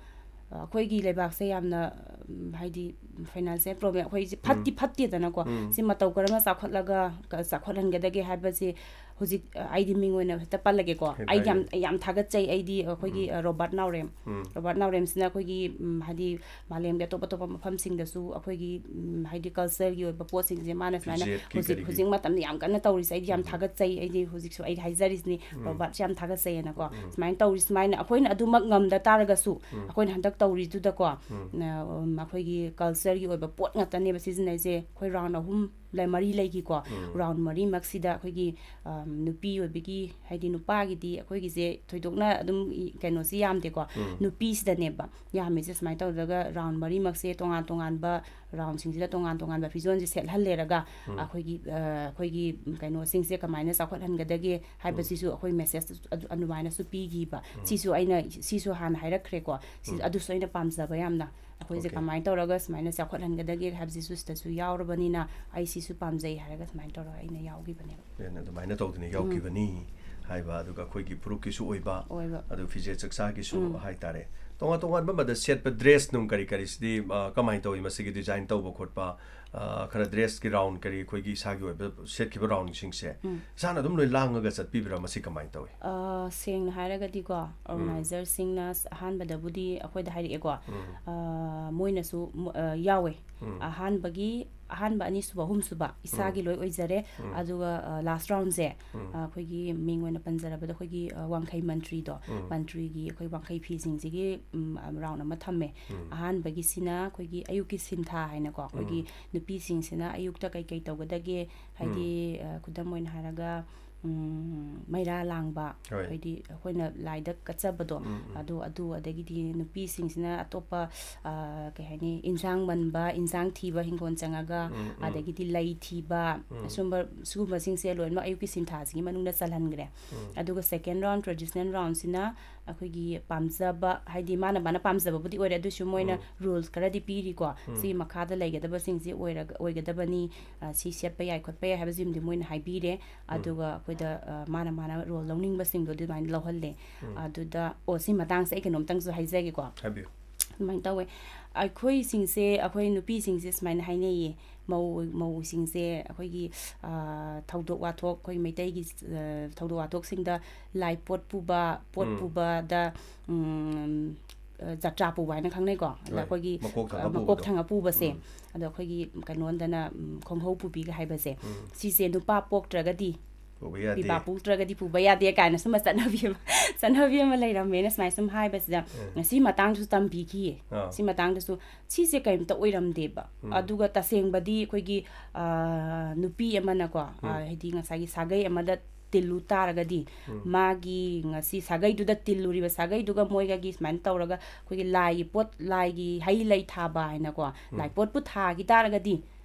ꯑꯩꯈꯣꯏꯒꯤ ꯂꯩꯕꯥꯛꯁꯦ ꯌꯥꯝꯅ, ꯎꯝ, ꯍꯥꯏꯗꯤ financial problem ꯑꯩꯈꯣꯏꯁꯦ ꯐꯠꯇꯤ ꯎꯝ꯫ ꯐꯠꯇꯦꯗꯅꯀꯣ꯫ ꯎꯝ꯫ ꯁꯤ ꯃꯇꯧ ꯀꯔꯝꯅ ꯆꯥꯎꯈꯠꯂꯒ ꯀ-, ꯆꯥꯎꯈꯠꯍꯟꯒꯗꯒꯦ ꯍꯥꯏꯕꯁꯦ ꯍꯧꯖꯤꯛ, ꯑ, ꯑꯩꯗꯤ ꯃꯤꯡ ꯑꯣꯏꯅ ꯍꯦꯛꯇ ꯄꯜꯂꯒꯦꯀꯣ꯫ ꯍꯦꯛꯇ ꯑꯩ ꯌꯥꯝ, ꯍꯥꯏꯌꯨ꯫ ꯑꯩ ꯌꯥꯝ ꯊꯥꯒꯠꯆꯩ ꯑꯩꯗꯤ ꯑꯩꯈꯣꯏꯒꯤ, ꯎꯝ꯫ ꯑ, ꯔꯣꯕꯥꯔꯠ ꯅꯥꯎꯔꯦꯝ꯫ ꯎꯝ꯫ ꯔꯣꯕꯥꯔꯠ ꯅꯥꯎꯔꯦꯝꯁꯤꯅ ꯑꯩꯈꯣꯏꯒꯤ, ꯎꯝ, ꯍꯥꯏꯗꯤ ꯃꯥꯂꯦꯝꯒꯤ ꯑꯇꯣꯞ ꯑꯇꯣꯞꯄ ꯃꯐꯝꯁꯤꯡꯗꯁꯨ ꯑꯩꯈꯣꯏꯒꯤ, ꯎꯝ, ꯍꯥꯏꯗꯤ cultureꯒꯤ ꯑꯣꯏꯕ ꯄꯣꯠꯁꯤꯡꯁꯦ ꯃꯥꯅ ꯁꯨꯃꯥꯏꯅ ꯐꯤꯖꯦꯠꯀꯤ ꯍꯧꯖꯤꯛ, ꯀꯔꯤꯒꯤ? ꯍꯧꯖꯤꯛ ꯃꯇꯝꯗ ꯌꯥꯝ ꯀꯟꯅ ꯇꯧꯔꯤꯁꯦ ꯑꯩꯗꯤ ꯌꯥꯝ ꯎꯝ꯫ ꯊꯥꯒꯠꯆꯩ꯫ ꯑꯩꯗꯤ ꯍꯧꯖꯤꯛꯁꯨ ꯑꯩ ꯍꯥꯏꯖꯔꯤꯁꯤꯅꯤ, ꯎꯝ꯫ ꯔꯣꯕꯥꯔꯠꯁꯦ ꯌꯥꯝ ꯊꯥꯒꯠꯆꯩꯌꯦꯅꯀꯣ꯫ ꯎꯝ꯫ ꯁꯨꯃꯥꯏꯅ ꯇꯧꯔꯤ, ꯁꯨꯃꯥꯏꯅ ꯑꯩꯈꯣꯏꯅ ꯑꯗꯨꯃꯛ ꯉꯝꯗ ꯇꯥꯔꯒꯁꯨ ꯎꯝ꯫ ꯑꯩꯈꯣꯏꯅ ꯍꯟꯗꯛ ꯇꯧꯔꯤꯗꯨꯗꯀꯣ, ꯎꯝ꯫ ꯅ-, ꯎꯝ, ꯑꯩꯈꯣꯏꯒꯤ cultureꯒꯤ ꯑꯣꯏꯕ ꯄꯣꯠ ꯉꯥꯛꯇꯅꯦꯕ ꯁꯤꯖꯤꯟꯅꯩꯁꯦ꯫ ꯑꯩꯈꯣꯏ round ꯑꯍꯨꯝ ꯂꯩ, ꯃꯔꯤ ꯂꯩꯈꯤꯀꯣ꯫ ꯎꯝ꯫ Round ꯃꯔꯤꯃꯛꯁꯤꯗ ꯑꯩꯈꯣꯏꯒꯤ, ꯑ, ꯅꯨꯄꯤ ꯑꯣꯏꯕꯒꯤ, ꯍꯥꯏꯗꯤ ꯅꯨꯄꯥꯒꯤꯗꯤ ꯑꯩꯈꯣꯏꯒꯤꯁꯦ ꯊꯣꯏꯗꯣꯛꯅ ꯑꯗꯨꯝ ꯏ-, ꯀꯩꯅꯣꯁꯤ ꯌꯥꯝꯗꯦꯀꯣ꯫ ꯎꯝ꯫ ꯅꯨꯄꯤꯁꯤꯗꯅꯦꯕ ꯌꯥꯝꯃꯤꯁꯦ꯫ ꯁꯨꯃꯥꯏꯅ ꯇꯧꯗ꯭ꯔꯒ round ꯃꯔꯤꯃꯛꯁꯦ ꯇꯣꯉꯥꯟ ꯇꯣꯉꯥꯟꯕ roundꯁꯤꯡꯁꯤꯗ ꯇꯣꯉꯥꯟ ꯇꯣꯉꯥꯟꯕ ꯐꯤꯖꯣꯜꯁꯦ ꯁꯦꯠꯍꯜꯂꯦꯔꯒ ꯎꯝ꯫ ꯑꯩꯈꯣꯏꯒꯤ, ꯑ, ꯑꯩꯈꯣꯏꯒꯤ ꯀꯩꯅꯣꯁꯤꯡꯁꯦ ꯀꯃꯥꯏꯅ ꯆꯥꯎꯈꯠꯍꯟꯒꯗꯒꯦ ꯍꯥꯏꯕꯁꯤꯁꯨ ꯎꯝ꯫ ꯑꯩꯈꯣꯏ message ꯑꯗꯨ-, ꯑꯗꯨꯃꯥꯏꯅꯁꯨ ꯄꯤꯈꯤꯕ꯫ ꯎꯝ꯫ ꯁꯤꯁꯨ ꯑꯩꯅ, ꯁꯤꯁꯨ ꯍꯥꯟꯅ ꯍꯥꯏꯔꯛꯈ꯭ꯔꯦꯀꯣ꯫ ꯁꯤ-, ꯎꯝ꯫ ꯑꯗꯨꯁꯨ ꯑꯩꯅ ꯄꯥꯝꯖꯕ ꯌꯥꯝꯅ꯫ ꯑꯩꯈꯣꯏꯁꯦ OK꯫ ꯀꯃꯥꯏꯅ ꯇꯧꯔꯒ ꯁꯨꯃꯥꯏꯅ ꯆꯥꯎꯈꯠꯍꯟꯒꯗꯒꯦ ꯍꯥꯏꯕꯁꯤꯁꯨ ꯁꯤꯗꯁꯨ ꯌꯥꯎꯔꯕꯅꯤꯅ ꯑꯩ ꯁꯤꯁꯨ ꯄꯥꯝꯖꯩ ꯍꯥꯏꯔꯒ ꯁꯨꯃꯥꯏꯅ ꯇꯧꯔꯒ ꯑꯩꯅ ꯌꯥꯎꯈꯤꯕꯅꯦꯕ꯫ ꯍꯦꯟꯅ ꯑꯗꯨꯃꯥꯏꯅ ꯇꯧꯗꯅ ꯎꯝ꯫ ꯌꯥꯎꯈꯤꯕꯅꯤ ꯍꯥꯏꯕ, ꯑꯗꯨꯒ ꯑꯩꯈꯣꯏꯒꯤ ꯐꯨꯔꯨꯞꯀꯤꯁꯨ ꯑꯣꯏꯕ, ꯑꯣꯏꯕ꯫ ꯑꯗꯨ ꯐꯤꯖꯦꯠ ꯆꯛꯆꯥꯒꯤꯁꯨ ꯎꯝ꯫ ꯍꯥꯏꯇꯥꯔꯦ꯫ ꯇꯣꯉꯥꯟ ꯇꯣꯉꯥꯟꯕ ꯑꯃꯗ ꯁꯦꯠꯄ dress ꯅꯨꯡ ꯀꯔꯤ ꯀꯔꯤꯁꯤꯗꯤ, ꯑ, ꯀꯃꯥꯏꯅ ꯇꯧꯏ? ꯃꯁꯤꯒꯤ design ꯇꯧꯕ ꯈꯣꯠꯄ, ꯑ, ꯈꯔ dressꯀꯤ round ꯀꯔꯤ ꯑꯩꯈꯣꯏꯒꯤ ꯏꯁꯥꯒꯤ ꯑꯣꯏꯕ ꯁꯦꯠꯈꯤꯕ roundꯁꯤꯡꯁꯦ ꯎꯝ꯫ ꯏꯁꯥꯅ ꯑꯗꯨꯝ ꯂꯣꯏ ꯂꯥꯡꯉꯒ ꯆꯠꯄꯤꯕ꯭ꯔꯥ? ꯃꯁꯤ ꯀꯃꯥꯏꯅ ꯇꯧꯏ? ꯑ, ꯁꯦꯡꯅ ꯍꯥꯏꯔꯒꯗꯤꯀꯣ, ꯎꯝ꯫ Organizerꯁꯤꯡꯅ ꯑꯍꯥꯟꯕꯗꯕꯨꯗꯤ ꯑꯩꯈꯣꯏꯗ ꯍꯥꯏꯔꯛꯑꯦꯀꯣ꯫ ꯎꯝ꯫ ꯑ, ꯃꯣꯏꯅꯁꯨ ꯃ-, ꯑ, ꯌꯥꯎꯋꯦ꯫ ꯎꯝ꯫ ꯑꯍꯥꯟꯕꯒꯤ, ꯑꯍꯥꯟꯕ, ꯑꯅꯤꯁꯨꯕ, ꯑꯍꯨꯝꯁꯨꯕ ꯏꯁꯥꯒꯤ ꯎꯝ꯫ ꯂꯣꯏ ꯑꯣꯏꯖꯔꯦ꯫ ꯎꯝ꯫ ꯑꯗꯨꯒ, ꯑ, last roundꯁꯦ, ꯎꯝ꯫ ꯑ, ꯑꯩꯈꯣꯏꯒꯤ ꯃꯤꯡ ꯑꯣꯏꯅ ꯄꯟꯖꯔꯕꯗ ꯑꯩꯈꯣꯏꯒꯤ, ꯑ, ꯋꯥꯡꯈꯩ ꯃꯟꯇ꯭ꯔꯤꯗꯣ, ꯎꯝ꯫ ꯃꯟꯇ꯭ꯔꯤꯒꯤ ꯑꯩꯈꯣꯏ ꯋꯥꯡꯈꯩ ꯐꯤꯁꯤꯡꯁꯤꯒꯤ, ꯎꯝ, ꯑ, round ꯑꯃ ꯊꯝꯃꯦ꯫ ꯎꯝ꯫ ꯑꯍꯥꯟꯕꯒꯤꯁꯤꯅ ꯑꯩꯈꯣꯏꯒꯤ ꯑꯌꯨꯛꯀꯤ ꯁꯤꯟꯊꯥ ꯍꯥꯏꯅꯀꯣ, ꯑꯩꯈꯣꯏꯒꯤ ꯎꯝ꯫ ꯅꯨꯄꯤꯁꯤꯡꯁꯤꯅ ꯑꯌꯨꯛꯇ ꯀꯩꯀꯩ ꯇꯧꯒꯗꯒꯦ, ꯍꯥꯏꯗꯤ, ꯎꯝ꯫ ꯑ, ꯈꯨꯗꯝ ꯑꯣꯏꯅ ꯍꯥꯏꯔꯒ, ꯎꯝ, ꯃꯩꯔꯥ ꯂꯥꯡꯕ, ꯍꯣꯏ꯫ ꯍꯥꯏꯗꯤ ꯑꯩꯈꯣꯏꯅ ꯂꯥꯏꯗ ꯀꯠꯆꯕꯗꯣ, ꯎꯝ, ꯎꯝ꯫ ꯑꯗꯨ ꯑꯗꯨ ꯑꯗꯒꯤꯗꯤ ꯅꯨꯄꯤꯁꯤꯡꯁꯤꯅ ꯑꯇꯣꯞꯄ, ꯑ, ꯀꯩ ꯍꯥꯏꯅꯤ, ꯏꯟꯁꯥꯡ ꯃꯟꯕ, ꯏꯟꯁꯥꯡ ꯊꯤꯕ, ꯍꯤꯡꯒꯣꯜ ꯆꯪꯉꯒ, ꯎꯝ, ꯎꯝ꯫ ꯑꯗꯒꯤꯗꯤ ꯂꯩ ꯊꯤꯕ, ꯎꯝ꯫ ꯑꯁꯨꯝꯕ, ꯁꯤꯒꯨꯝꯕꯁꯤꯡꯁꯦ ꯂꯣꯏꯅꯃꯛ ꯑꯌꯨꯛꯀꯤ ꯁꯤꯟꯊꯥꯁꯤꯒꯤ ꯃꯅꯨꯡꯗ ꯆꯜꯍꯟꯈ꯭ꯔꯦ꯫ ꯎꯝ꯫ ꯑꯗꯨꯒ second round, traditional roundꯁꯤꯅ ꯑꯩꯈꯣꯏꯒꯤ ꯄꯥꯝꯖꯕ, ꯍꯥꯏꯗꯤ ꯃꯥꯅ ꯃꯥꯅ ꯄꯥꯝꯖꯕꯕꯨꯗꯤ ꯑꯣꯏꯔꯦ, ꯑꯗꯨꯁꯨ ꯃꯣꯏꯅ ꯎꯝ꯫ rules ꯈꯔꯗꯤ ꯄꯤꯔꯤꯀꯣ, ꯎꯝ꯫ ꯁꯤꯒꯤ ꯃꯈꯥꯗ ꯂꯩꯒꯗꯕꯁꯤꯡꯁꯤ ꯑꯣꯏꯔꯒ, ꯑꯣꯏꯒꯗꯕꯅꯤ, ꯑ, ꯁꯤ ꯁꯦꯠꯄ ꯌꯥꯏ ꯈꯣꯠꯄ ꯌꯥꯏ ꯍꯥꯏꯕꯁꯤꯃꯗꯤ ꯃꯣꯏꯅ ꯍꯥꯏꯕꯤꯔꯦ꯫ ꯎꯝ꯫ ꯑꯗꯨꯒ ꯑꯩꯈꯣꯏꯗ, ꯑ, ꯃꯥꯅ ꯃꯥꯅ role ꯂꯧꯅꯤꯡꯕꯁꯤꯡꯗꯣ ꯑꯗꯨꯃꯥꯏꯅ ꯂꯧꯍꯜꯂꯦ꯫ ꯎꯝ꯫ ꯑꯗꯨꯗ, ꯑꯣ, ꯁꯤ ꯃꯇꯥꯡꯁꯦ ꯑꯩ ꯀꯩꯅꯣꯝꯇꯪꯁꯨ ꯍꯥꯏꯖꯒꯦꯀꯣ꯫ ꯍꯥꯏꯕꯤꯌꯨ꯫ ꯑꯗꯨꯃꯥꯏꯅ ꯇꯧꯋꯦ꯫ ꯑꯩꯈꯣꯏꯁꯤꯡꯁꯦ, ꯑꯩꯈꯣꯏ ꯅꯨꯄꯤꯁꯤꯡꯁꯦ ꯁꯨꯃꯥꯏꯅ ꯍꯥꯏꯅꯩꯌꯦ, ꯃꯧ, ꯃꯧꯁꯤꯡꯁꯦ ꯑꯩꯈꯣꯏꯒꯤ, ꯑ, ꯊꯧꯗꯣꯛ ꯋꯥꯊꯣꯛ, ꯑꯩꯈꯣꯏ ꯃꯩꯇꯩꯒꯤ, ꯑ, ꯊꯧꯗꯣꯛ ꯋꯥꯊꯣꯛꯁꯤꯡꯗ ꯂꯥꯏ ꯄꯣꯠ ꯄꯨꯕ, ꯄꯣꯠ ꯎꯝ꯫ ꯄꯨꯕꯗ, ꯎꯝ, ꯑ, ꯖꯇ꯭ꯔꯥ ꯄꯨꯕ ꯍꯥꯏꯅ ꯈꯪꯅꯩꯀꯣ꯫ ꯑꯗ ꯍꯣꯏ, ꯑꯩꯈꯣꯏꯒꯤ, ꯃꯀꯣꯛ ꯊꯪꯕ ꯑ, ꯃꯀꯣꯛ ꯄꯨꯕꯗꯣ꯫ ꯊꯪꯕ ꯄꯨꯕꯁꯦ, ꯎꯝ꯫ ꯑꯗꯣ ꯑꯩꯈꯣꯏꯒꯤ ꯀꯩꯅꯣꯗꯅ, ꯎꯝ, ꯈꯣꯡꯍꯧ ꯄꯨꯕꯤꯒ ꯍꯥꯏꯕꯁꯦ, ꯎꯝ꯫ ꯁꯤꯁꯦ ꯅꯨꯄꯥ ꯄꯣꯛꯇ꯭ꯔꯒꯗꯤ ꯄꯨꯕ ꯌꯥꯗꯦ꯫ ꯄꯤꯕꯥ ꯄꯣꯛꯇ꯭ꯔꯒꯗꯤ ꯄꯨꯕ ꯌꯥꯗꯦ ꯀꯥꯏꯅ ꯁꯨꯝꯕ ꯆꯠꯅꯕꯤ ꯑꯃ, ꯆꯠꯅꯕꯤ ꯑꯃ ꯂꯩꯔꯝꯃꯦꯅ ꯁꯨꯃꯥꯏꯅ ꯁꯨꯝ ꯍꯥꯏꯕꯁꯤꯗ, ꯎꯝ꯫ ꯁꯤ ꯃꯇꯥꯡꯗꯁꯨ ꯇꯝꯕꯤꯈꯤꯌꯦ꯫ ꯑꯥ꯫ ꯁꯤ ꯃꯇꯥꯡꯗꯁꯨ ꯁꯤꯁꯦ ꯀꯔꯤꯝꯇ ꯑꯣꯏꯔꯝꯗꯦꯕ꯫ ꯎꯝ꯫ ꯑꯗꯨꯒ ꯇꯁꯦꯡꯕꯗꯤ ꯑꯩꯈꯣꯏꯒꯤ, ꯑ, ꯅꯨꯄꯤ ꯑꯃꯅꯀꯣ, ꯑ, ꯎꯝ꯫ ꯍꯥꯏꯗꯤ ꯉꯁꯥꯏꯒꯤ ꯁꯥꯒꯩ ꯑꯃꯗ ꯇꯤꯜꯂꯨ ꯇꯥꯔꯒꯗꯤ, ꯎꯝ꯫ ꯃꯥꯒꯤ ꯉꯁꯤ ꯁꯥꯒꯩꯗꯨꯗ ꯇꯤꯜꯂꯨꯔꯤꯕ ꯁꯥꯒꯩꯗꯨꯒ ꯃꯣꯏꯒꯒꯤ ꯁꯨꯃꯥꯏꯅ ꯇꯧꯔꯒ ꯑꯩꯈꯣꯏꯒꯤ ꯂꯥꯏꯒꯤ ꯄꯣꯠ, ꯂꯥꯏꯒꯤ ꯍꯩ ꯂꯩ ꯊꯥꯕ ꯍꯥꯏꯅꯀꯣ, ꯎꯝ꯫ ꯂꯥꯏ ꯄꯣꯠꯄꯨ ꯊꯥꯈꯤ ꯇꯥꯔꯒꯗꯤ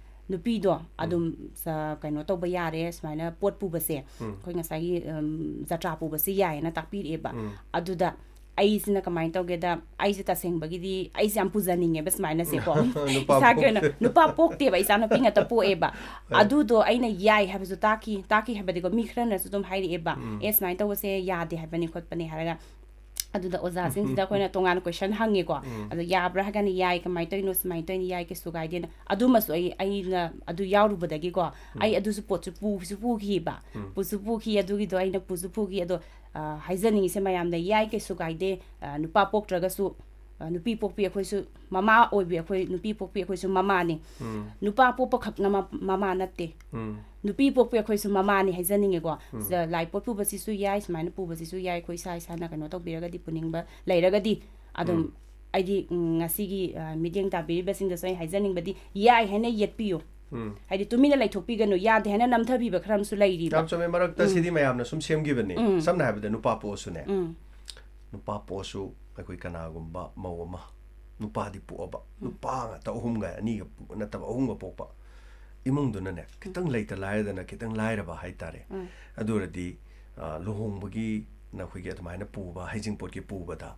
ꯅꯨꯄꯤꯗꯣ ꯎꯝ꯫ ꯑꯗꯨꯝ ꯁ-, ꯀꯩꯅꯣ ꯇꯧꯕ ꯌꯥꯔꯦ, ꯁꯨꯃꯥꯏꯅ ꯄꯣꯠ ꯄꯨꯕꯁꯦ꯫ ꯎꯝ꯫ ꯑꯩꯈꯣꯏ ꯉꯁꯥꯏꯒꯤ, ꯎꯝ, ꯖꯇ꯭ꯔꯥ ꯄꯨꯕꯁꯦ ꯌꯥꯏꯌꯦꯅ ꯇꯥꯛꯄꯤꯔꯛꯑꯦꯕ꯫ ꯎꯝ꯫ ꯑꯗꯨꯗ ꯑꯩꯁꯤꯅ ꯀꯃꯥꯏꯅ ꯇꯧꯒꯦꯗ, ꯑꯩꯁꯦ ꯇꯁꯦꯡꯕꯒꯤꯗꯤ ꯑꯩꯁꯦ ꯌꯥꯝ ꯄꯨꯖꯅꯤꯡꯉꯦꯕ ꯁꯨꯃꯥꯏꯅꯁꯦꯀꯣ꯫ ꯅꯨꯄꯥ ꯏꯁꯥꯒꯤ ꯑꯣꯏꯅ ꯄꯣꯛꯇꯦ꯫ ꯅꯨꯄꯥ ꯄꯣꯛꯇꯦꯕ, ꯏꯆꯥ ꯅꯨꯄꯤ ꯉꯥꯛꯇ ꯄꯣꯛꯑꯦꯕ꯫ ꯍꯣꯏ꯫ ꯑꯗꯨꯗꯣ ꯑꯩꯅ ꯌꯥꯏ ꯍꯥꯏꯕꯁꯨ ꯇꯥꯛꯈꯤ, ꯇꯥꯛꯈꯤ ꯍꯥꯏꯕꯗꯤꯀꯣ, ꯃꯤ ꯈꯔꯅꯁꯨ ꯑꯗꯨꯝ ꯍꯥꯏꯔꯛꯑꯦꯕ, ꯎꯝ꯫ "ꯑꯦ, ꯁꯨꯃꯥꯏꯅ ꯇꯧꯕꯁꯦ ꯌꯥꯗꯦ ꯍꯥꯏꯕꯅꯤ ꯈꯣꯠꯄꯅꯤ" ꯍꯥꯏꯔꯒ꯫ ꯑꯗꯨꯗ ꯑꯣꯖꯥꯁꯤꯡꯁꯤꯗ ꯑꯩꯈꯣꯏꯅ ꯇꯣꯉꯥꯟꯅ question ꯍꯪꯉꯦꯀꯣ꯫ ꯎꯝ꯫ ꯑꯗꯣ ꯌꯥꯕ꯭ꯔꯥ ꯍꯥꯏꯔ ꯀꯥꯟꯗ ꯌꯥꯏ, ꯀꯃꯥꯏꯅ ꯇꯧꯔꯤꯅꯣ, ꯁꯨꯃꯥꯏꯅ ꯇꯧꯔꯤꯅꯣ, ꯌꯥꯏ, ꯀꯩꯁꯨ ꯀꯥꯏꯗꯦꯅ꯫ ꯑꯗꯨꯃꯁꯨ ꯑꯩ, ꯑꯩꯅ ꯑꯗꯨ ꯌꯥꯎꯔꯨꯕꯗꯒꯤꯀꯣ, ꯎꯝ꯫ ꯑꯩ ꯑꯗꯨꯁꯨ ꯄꯣꯠꯁꯨ ꯄꯨꯁꯨ ꯄꯨꯈꯤꯕ, ꯎꯝ꯫ ꯄꯨꯁꯨ ꯄꯨꯈꯤ, ꯑꯗꯨꯒꯤꯗꯣ ꯑꯩꯅ ꯄꯨꯁꯨ ꯄꯨꯈꯤ꯫ ꯑꯗꯣ, ꯑ, ꯍꯥꯏꯖꯅꯤꯡꯉꯤꯁꯦ ꯃꯌꯥꯝꯗ, ꯌꯥꯏ, ꯀꯩꯁꯨ ꯀꯥꯏꯗꯦ, ꯑ, ꯅꯨꯄꯥ ꯄꯣꯛꯇ꯭ꯔꯒꯁꯨ, ꯑ, ꯅꯨꯄꯤ ꯄꯣꯛꯄꯤ ꯑꯩꯈꯣꯏꯁꯨ ꯃꯃꯥ ꯑꯣꯏꯕꯤ ꯑꯩꯈꯣꯏ, ꯅꯨꯄꯤ ꯄꯣꯛꯄꯤ ꯑꯩꯈꯣꯏꯁꯨ ꯃꯃꯥꯅꯤ꯫ ꯎꯝ꯫ ꯅꯨꯄꯥ ꯄꯣꯛꯄ ꯈꯛꯅ ꯃ-, ꯃꯃꯥ ꯅꯠꯇꯦ꯫ ꯎꯝ꯫ ꯅꯨꯄꯤ ꯄꯣꯛꯄꯤ ꯑꯩꯈꯣꯏꯁꯨ ꯃꯃꯥꯅꯤ ꯍꯥꯏꯖꯅꯤꯡꯉꯦꯀꯣ꯫ ꯎꯝ꯫ ꯁꯤꯗ ꯂꯥꯏ ꯄꯣꯠ ꯄꯨꯕꯁꯤꯁꯨ ꯌꯥꯏ, ꯁꯨꯃꯥꯏꯅ ꯄꯨꯕꯁꯤꯁꯨ ꯌꯥꯏ, ꯑꯩꯈꯣꯏ ꯏꯁꯥ ꯏꯁꯥꯅ ꯀꯩꯅꯣ ꯇꯧꯕꯤꯔꯒꯗꯤ, ꯄꯨꯅꯤꯡꯕ ꯂꯩꯔꯒꯗꯤ ꯑꯗꯨꯝ꯫ ꯎꯝ꯫ ꯑꯩꯗꯤ, ꯎꯝ, ꯉꯁꯤꯒꯤ, ꯑ, ꯃꯤꯠꯌꯦꯡ ꯇꯥꯕꯤꯔꯤꯕꯁꯤꯡꯗꯁꯨ ꯑꯩ ꯍꯥꯏꯖꯅꯤꯡꯕꯗꯤ, ꯌꯥꯏ ꯍꯥꯏꯅ ꯌꯦꯠꯄꯤꯌꯨ꯫ ꯎꯝ꯫ ꯍꯥꯏꯗꯤ ꯇꯨꯃꯤꯟꯅ ꯂꯩꯊꯣꯛꯄꯤꯒꯅꯨ, ꯌꯥꯗꯦ ꯍꯥꯏꯅ ꯅꯝꯊꯕꯤꯕ ꯈꯔ ꯑꯃꯁꯨ ꯂꯩꯔꯤꯕ꯫ ꯌꯥꯝ ꯆꯨꯝꯃꯦ꯫ ꯃꯔꯛꯇ ꯁꯤꯗꯤ ꯃꯌꯥꯝꯅ ꯁꯨꯝ ꯁꯦꯝꯈꯤꯕꯅꯤ꯫ ꯎꯝ꯫ ꯁꯝꯅ ꯍꯥꯏꯔꯕꯗ ꯅꯨꯄꯥ ꯄꯣꯛꯑꯁꯨꯅꯦ꯫ ꯎꯝ꯫ ꯅꯨꯄꯥ ꯄꯣꯛꯑꯁꯨ ꯑꯩꯈꯣꯏ ꯀꯅꯥꯒꯨꯝꯕ ꯃꯧ ꯑꯃ ꯅꯨꯄꯥꯗꯤ ꯄꯣꯛꯑꯕ, ꯅꯨꯄꯥ ꯉꯥꯛꯇ ꯑꯍꯨꯝꯒ ꯑꯅꯤꯒ ꯄꯣꯛ-, ꯅꯠꯇꯕ ꯑꯍꯨꯝꯒ ꯄꯣꯛꯄ ꯏꯃꯨꯡꯗꯨꯅꯅꯦ, ꯈꯤꯇꯪ ꯂꯩꯇ ꯂꯥꯏꯔꯗꯅ ꯈꯤꯇꯪ ꯂꯥꯏꯔꯕ ꯍꯥꯏꯇꯥꯔꯦ꯫ ꯎꯝ꯫ ꯑꯗꯨ ꯑꯣꯏꯔꯗꯤ, ꯑ, ꯂꯨꯍꯣꯡꯕꯒꯤ ꯅꯈꯣꯏꯒꯤ ꯑꯗꯨꯃꯥꯏꯅ ꯄꯨꯕ, ꯍꯩꯖꯤꯡꯄꯣꯠꯀꯤ ꯄꯨꯕꯗ,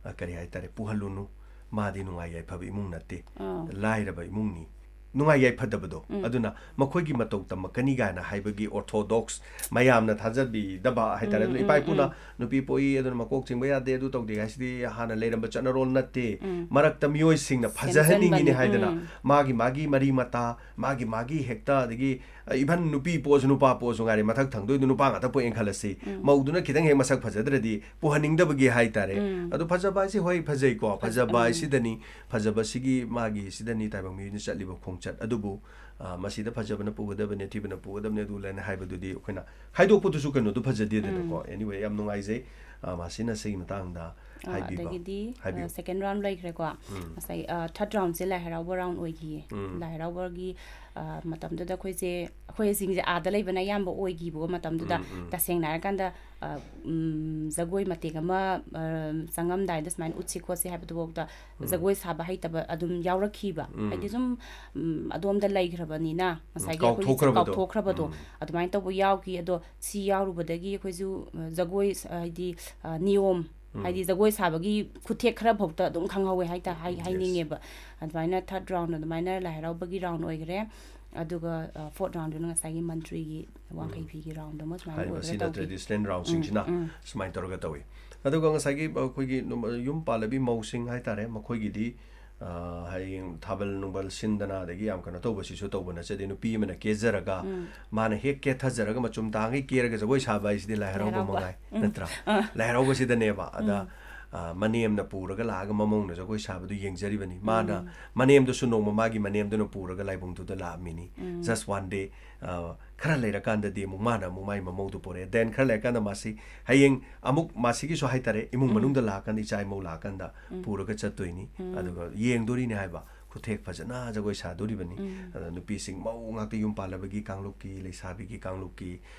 ꯑ, ꯀꯔꯤ ꯍꯥꯏꯇꯥꯔꯦ, ꯄꯨꯍꯜꯂꯨꯅꯨ, ꯃꯥꯗꯤ ꯅꯨꯡꯉꯥꯏ ꯌꯥꯏꯐꯕ ꯏꯃꯨꯡ ꯅꯠꯇꯦ, ꯑꯥ꯫ ꯂꯥꯏꯔꯕ ꯏꯃꯨꯡꯅꯤ, ꯅꯨꯡꯉꯥꯏ ꯌꯥꯏꯐꯗꯕꯗꯣ꯫ ꯎꯝ꯫ ꯑꯗꯨꯅ ꯃꯈꯣꯏꯒꯤ ꯃꯇꯧ ꯇꯝꯃꯛꯀꯅꯤ ꯀꯥꯏꯅ ꯍꯥꯏꯕꯒꯤ orthodox ꯃꯌꯥꯝꯅ ꯊꯥꯖꯕꯤꯗꯕ ꯍꯥꯏꯇꯥꯔꯦ꯫ ꯎꯝ, ꯑꯗꯨꯅ ꯎꯝ, ꯏꯄꯥ ꯏꯄꯨꯅ ꯎꯝ꯫ ꯅꯨꯄꯤ ꯄꯣꯛꯏ ꯑꯗꯨꯅ ꯃꯀꯣꯛ ꯆꯤꯡꯕ ꯌꯥꯗꯦ, ꯑꯗꯨ ꯇꯧꯗꯦ ꯍꯥꯏꯁꯤꯗꯤ ꯍꯥꯟꯅ ꯂꯩꯔꯝꯕ ꯆꯠꯅꯔꯣꯜ ꯅꯠꯇꯦ꯫ ꯎꯝ꯫ ꯃꯔꯛꯇ ꯃꯤꯑꯣꯏꯁꯤꯡꯅ ꯐꯖꯍꯟꯅꯤꯡꯉꯤꯅꯦ ꯁꯦꯝꯖꯟꯕꯅꯤ, ꯍꯥꯏꯗꯅ ꯎꯝ꯫ ꯃꯥꯒꯤ ꯃꯥꯒꯤ ꯃꯔꯤ ꯃꯇꯥ, ꯃꯥꯒꯤ ꯃꯥꯒꯤ ꯍꯦꯛꯇ, ꯑꯗꯒꯤ even ꯅꯨꯄꯤ ꯄꯣꯛꯑꯁꯨ ꯅꯨꯄꯥ ꯄꯣꯛꯑꯁꯨ ꯉꯥꯏꯔꯦ, ꯃꯊꯛ ꯊꯪꯗꯣꯏꯗꯣ ꯅꯨꯄꯥ ꯉꯥꯛꯇ ꯄꯣꯛꯑꯦꯅ ꯈꯜꯂꯁꯤ꯫ ꯎꯝ꯫ ꯃꯧꯗꯨꯅ ꯈꯤꯇꯪ ꯍꯦꯛ ꯃꯁꯛ ꯐꯖꯗ꯭ꯔꯗꯤ ꯄꯨꯍꯟꯅꯤꯡꯗꯕꯒꯤ ꯍꯥꯏꯇꯥꯔꯦ꯫ ꯎꯝ꯫ ꯑꯗꯨ ꯐꯖꯕ ꯍꯥꯏꯁꯤ ꯍꯣꯏ ꯐꯖꯩꯀꯣ, ꯐꯖ-, ꯐꯖꯕ ꯎꯝ꯫ ꯍꯥꯏꯁꯤꯗꯅꯤ, ꯐꯖꯕꯁꯤꯒꯤ ꯃꯥꯒꯤ ꯁꯤꯗꯅꯤ ꯇꯥꯏꯕꯪ ꯃꯤꯑꯣꯏꯅ ꯆꯠꯂꯤꯕ ꯈꯣꯡꯆꯠ꯫ ꯑꯗꯨꯕꯨ, ꯑ, ꯃꯁꯤꯗ ꯐꯖꯕꯅ ꯄꯨꯒꯗꯕꯅꯤ, ꯑꯊꯤꯕꯅ ꯄꯨꯒꯗꯕꯅꯤ, ꯑꯗꯨ ꯂꯩꯅ ꯍꯥꯏꯕꯗꯨꯗꯤ ꯑꯩꯈꯣꯏꯅ ꯈꯥꯏꯗꯣꯛꯄꯗꯨꯁꯨ ꯀꯩꯅꯣꯗꯨ ꯐꯖꯗꯦꯗꯅꯀꯣ꯫ ꯎꯝ꯫ Anyway, ꯌꯥꯝ ꯅꯨꯡꯉꯥꯏꯖꯩ, ꯑ, ꯃꯁꯤꯅ ꯁꯤꯒꯤ ꯃꯇꯥꯡꯗ ꯑ, ꯍꯥꯏꯕꯤꯕ꯫ ꯑꯗꯒꯤꯗꯤ, ꯍꯥꯏꯕꯤꯌꯨ꯫ ꯑ, second round ꯂꯩꯈ꯭ꯔꯦꯀꯣ꯫ ꯎꯝ꯫ ꯉꯁꯥꯏ, ꯑ, third roundꯁꯦ ꯂꯥꯏ ꯍꯔꯥꯎꯕ round ꯑꯣꯏꯈꯤꯌꯦ꯫ ꯎꯝ꯫ ꯂꯥꯏ ꯍꯔꯥꯎꯕꯒꯤ, ꯑ, ꯃꯇꯝꯗꯨꯗ ꯑꯩꯈꯣꯏꯁꯦ, ꯑꯩꯈꯣꯏꯁꯤꯡꯁꯦ ꯑꯥꯗ ꯂꯩꯕꯅ ꯑꯌꯥꯝꯕ ꯑꯣꯏꯈꯤꯕꯀꯣ ꯃꯇꯝꯗꯨꯗ꯫ ꯎꯝ, ꯎꯝ꯫ ꯇꯁꯦꯡꯅ ꯍꯥꯏꯔꯀꯥꯟꯗ, ꯑ, ꯎꯝ, ꯖꯒꯣꯏ ꯃꯇꯦꯛ ꯑꯃ, ꯑ, ꯆꯪꯉꯝꯗꯥꯏꯗ ꯁꯨꯃꯥꯏꯅ ꯎꯠꯁꯤ ꯈꯣꯠꯁꯤ ꯍꯥꯏꯕꯗꯨꯐꯥꯎꯗ ꯎꯝ꯫ ꯖꯒꯣꯏ ꯁꯥꯕ ꯍꯩꯇꯕ ꯑꯗꯨꯝ ꯌꯥꯎꯔꯛꯈꯤꯕ꯫ ꯎꯝ꯫ ꯍꯥꯏꯗꯤ ꯁꯨꯝ, ꯎꯝ, ꯑꯗꯣꯝꯗ ꯂꯩꯈ꯭ꯔꯕꯅꯤꯅ ꯉꯁꯥꯏꯒꯤ ꯑꯩꯈꯣꯏꯒꯤ ꯀꯥꯎꯊꯣꯛꯈ꯭ꯔꯕꯗꯣ꯫ ꯀꯥꯎꯊꯣꯛꯈ꯭ꯔꯕꯗꯣ꯫ ꯎꯝ꯫ ꯑꯗꯨꯃꯥꯏꯅ ꯇꯧꯕ ꯌꯥꯎꯈꯤ꯫ ꯑꯗꯣ ꯁꯤ ꯌꯥꯎꯔꯨꯕꯗꯒꯤ ꯑꯩꯈꯣꯏꯁꯨ, ꯑ, ꯖꯒꯣꯏ ꯁ-, ꯍꯥꯏꯗꯤ, ꯑ, ꯅꯤꯌꯣꯝ, ꯎꯝ꯫ ꯍꯥꯏꯗꯤ ꯖꯒꯣꯏ ꯁꯥꯕꯒꯤ ꯈꯨꯊꯦꯛ ꯈꯔ ꯐꯥꯎꯗ ꯑꯗꯨꯝ ꯈꯪꯍꯧꯋꯦ ꯍꯥꯏꯇꯥ-, ꯍꯥꯏ-, Yes. ꯍꯥꯏꯅꯤꯡꯉꯦꯕ꯫ ꯑꯗꯨꯃꯥꯏꯅ third round ꯑꯗꯨꯃꯥꯏꯅ ꯂꯥꯏ ꯍꯔꯥꯎꯕꯒꯤ round ꯑꯣꯏꯈ꯭ꯔꯦ꯫ ꯑꯗꯨꯒ, ꯑ, fourth roundꯗꯨꯅ ꯉꯁꯥꯏꯒꯤ ꯃꯟꯇ꯭ꯔꯤꯒꯤ ꯋꯥꯡꯈꯩ ꯎꯝ꯫ ꯐꯤꯒꯤ round ꯑꯃ ꯁꯨꯃꯥꯏꯅ ꯍꯥꯏꯔꯤꯕ ꯑꯣꯏꯈ꯭ꯔꯦ ꯁꯤꯗ ꯇꯧꯈꯤ꯫ traditional roundꯁꯤꯡꯁꯤꯅ ꯎꯝ, ꯎꯝ꯫ ꯁꯨꯃꯥꯏꯅ ꯇꯧꯔꯒ ꯇꯧꯏ꯫ ꯑꯗꯨꯒ ꯉꯁꯥꯏꯒꯤ ꯑꯩꯈꯣꯏꯒꯤ ꯅꯨ-, ꯌꯨꯝ ꯄꯥꯜꯂꯕꯤ ꯃꯧꯁꯤꯡ ꯍꯥꯏꯇꯥꯔꯦ, ꯃꯈꯣꯏꯒꯤꯗꯤ, ꯑ, ꯍꯌꯦꯡ ꯊꯥꯕꯜ ꯅꯨꯡꯕꯜ ꯁꯤꯟꯗꯅ ꯑꯗꯒꯤ ꯌꯥꯝ ꯀꯩꯅꯣ ꯇꯧꯕꯁꯤꯁꯨ ꯇꯧꯕ ꯅꯠꯆꯗꯦ꯫ ꯅꯨꯄꯤ ꯑꯃꯅ ꯀꯦꯖꯔꯒ, ꯎꯝ꯫ ꯃꯥꯅ ꯍꯦꯛ ꯀꯦꯊꯖꯔꯒ ꯃꯆꯨꯝ ꯇꯥꯡꯒꯩ ꯀꯦꯔꯒ ꯖꯒꯣꯏ ꯁꯥꯕ ꯍꯥꯏꯁꯤꯗꯤ ꯂꯥꯏ ꯍꯔꯥꯎꯕ ꯍꯔꯥꯎꯕ꯫ ꯃꯉꯥꯏ, ꯎꯝ꯫ ꯅꯠꯇ꯭ꯔꯥ? ꯑꯥ꯫ ꯂꯥꯏ ꯍꯔꯥꯎꯕꯁꯤꯗꯅꯦꯕ꯫ ꯑꯗ, ꯎꯝ꯫ ꯑ, ꯃꯅꯦꯝꯅ ꯄꯨꯔꯒ ꯂꯥꯛꯑꯒ ꯃꯃꯧꯅ ꯖꯒꯣꯏ ꯁꯥꯕꯗꯨ ꯌꯦꯡꯖꯔꯤꯕꯅꯤ꯫ ꯃꯥꯅ, ꯎꯝ꯫ ꯃꯅꯦꯝꯗꯨꯁꯨ ꯅꯣꯡꯃ ꯃꯥꯒꯤ ꯃꯅꯦꯝꯗꯨꯅ ꯄꯨꯔꯒ ꯂꯥꯏꯕꯨꯡꯗꯨꯗ ꯂꯥꯛꯑꯝꯃꯤꯅꯤ꯫ ꯎꯝ꯫ Just one day, ꯑ, ꯈꯔ ꯂꯩꯔꯀꯥꯟꯗꯗꯤ ꯑꯃꯨꯛ ꯃꯥꯅ ꯑꯃꯨꯛ ꯃꯥꯏ ꯃꯃꯧꯗꯨ ꯄꯨꯔꯛꯑꯦ꯫ Then ꯈꯔ ꯂꯩꯔꯀꯥꯟꯗ ꯃꯥꯁꯤ ꯍꯌꯦꯡ ꯑꯃꯨꯛ ꯃꯥꯁꯤꯒꯤꯁꯨ ꯍꯥꯏꯇꯥꯔꯦ, ꯏꯃꯨꯡ ꯎꯝ꯫ ꯃꯅꯨꯡꯗ ꯂꯥꯛꯑꯀꯥꯟꯗ, ꯏꯆꯥ ꯏꯃꯧ ꯂꯥꯛꯑꯀꯥꯟꯗ ꯎꯝ꯫ ꯄꯨꯔꯒ ꯆꯠꯇꯣꯏꯅꯤ꯫ ꯎꯝ꯫ ꯑꯗꯨꯒ ꯌꯦꯡꯗꯣꯔꯤꯅꯤ ꯍꯥꯏꯕ꯫ ꯈꯨꯊꯦꯛ ꯐꯖꯅ ꯖꯒꯣꯏ ꯁꯥꯗꯣꯔꯤꯕꯅꯤ꯫ ꯎꯝ꯫ ꯑꯗ ꯅꯨꯄꯤꯁꯤꯡ ꯃꯧ ꯉꯥꯛꯇ ꯌꯨꯝ ꯄꯥꯜꯂꯕꯒꯤ ꯀꯥꯡꯂꯨꯞꯀꯤ, ꯂꯩꯁꯥꯕꯤꯒꯤ ꯀꯥꯡꯂꯨꯞꯀꯤ,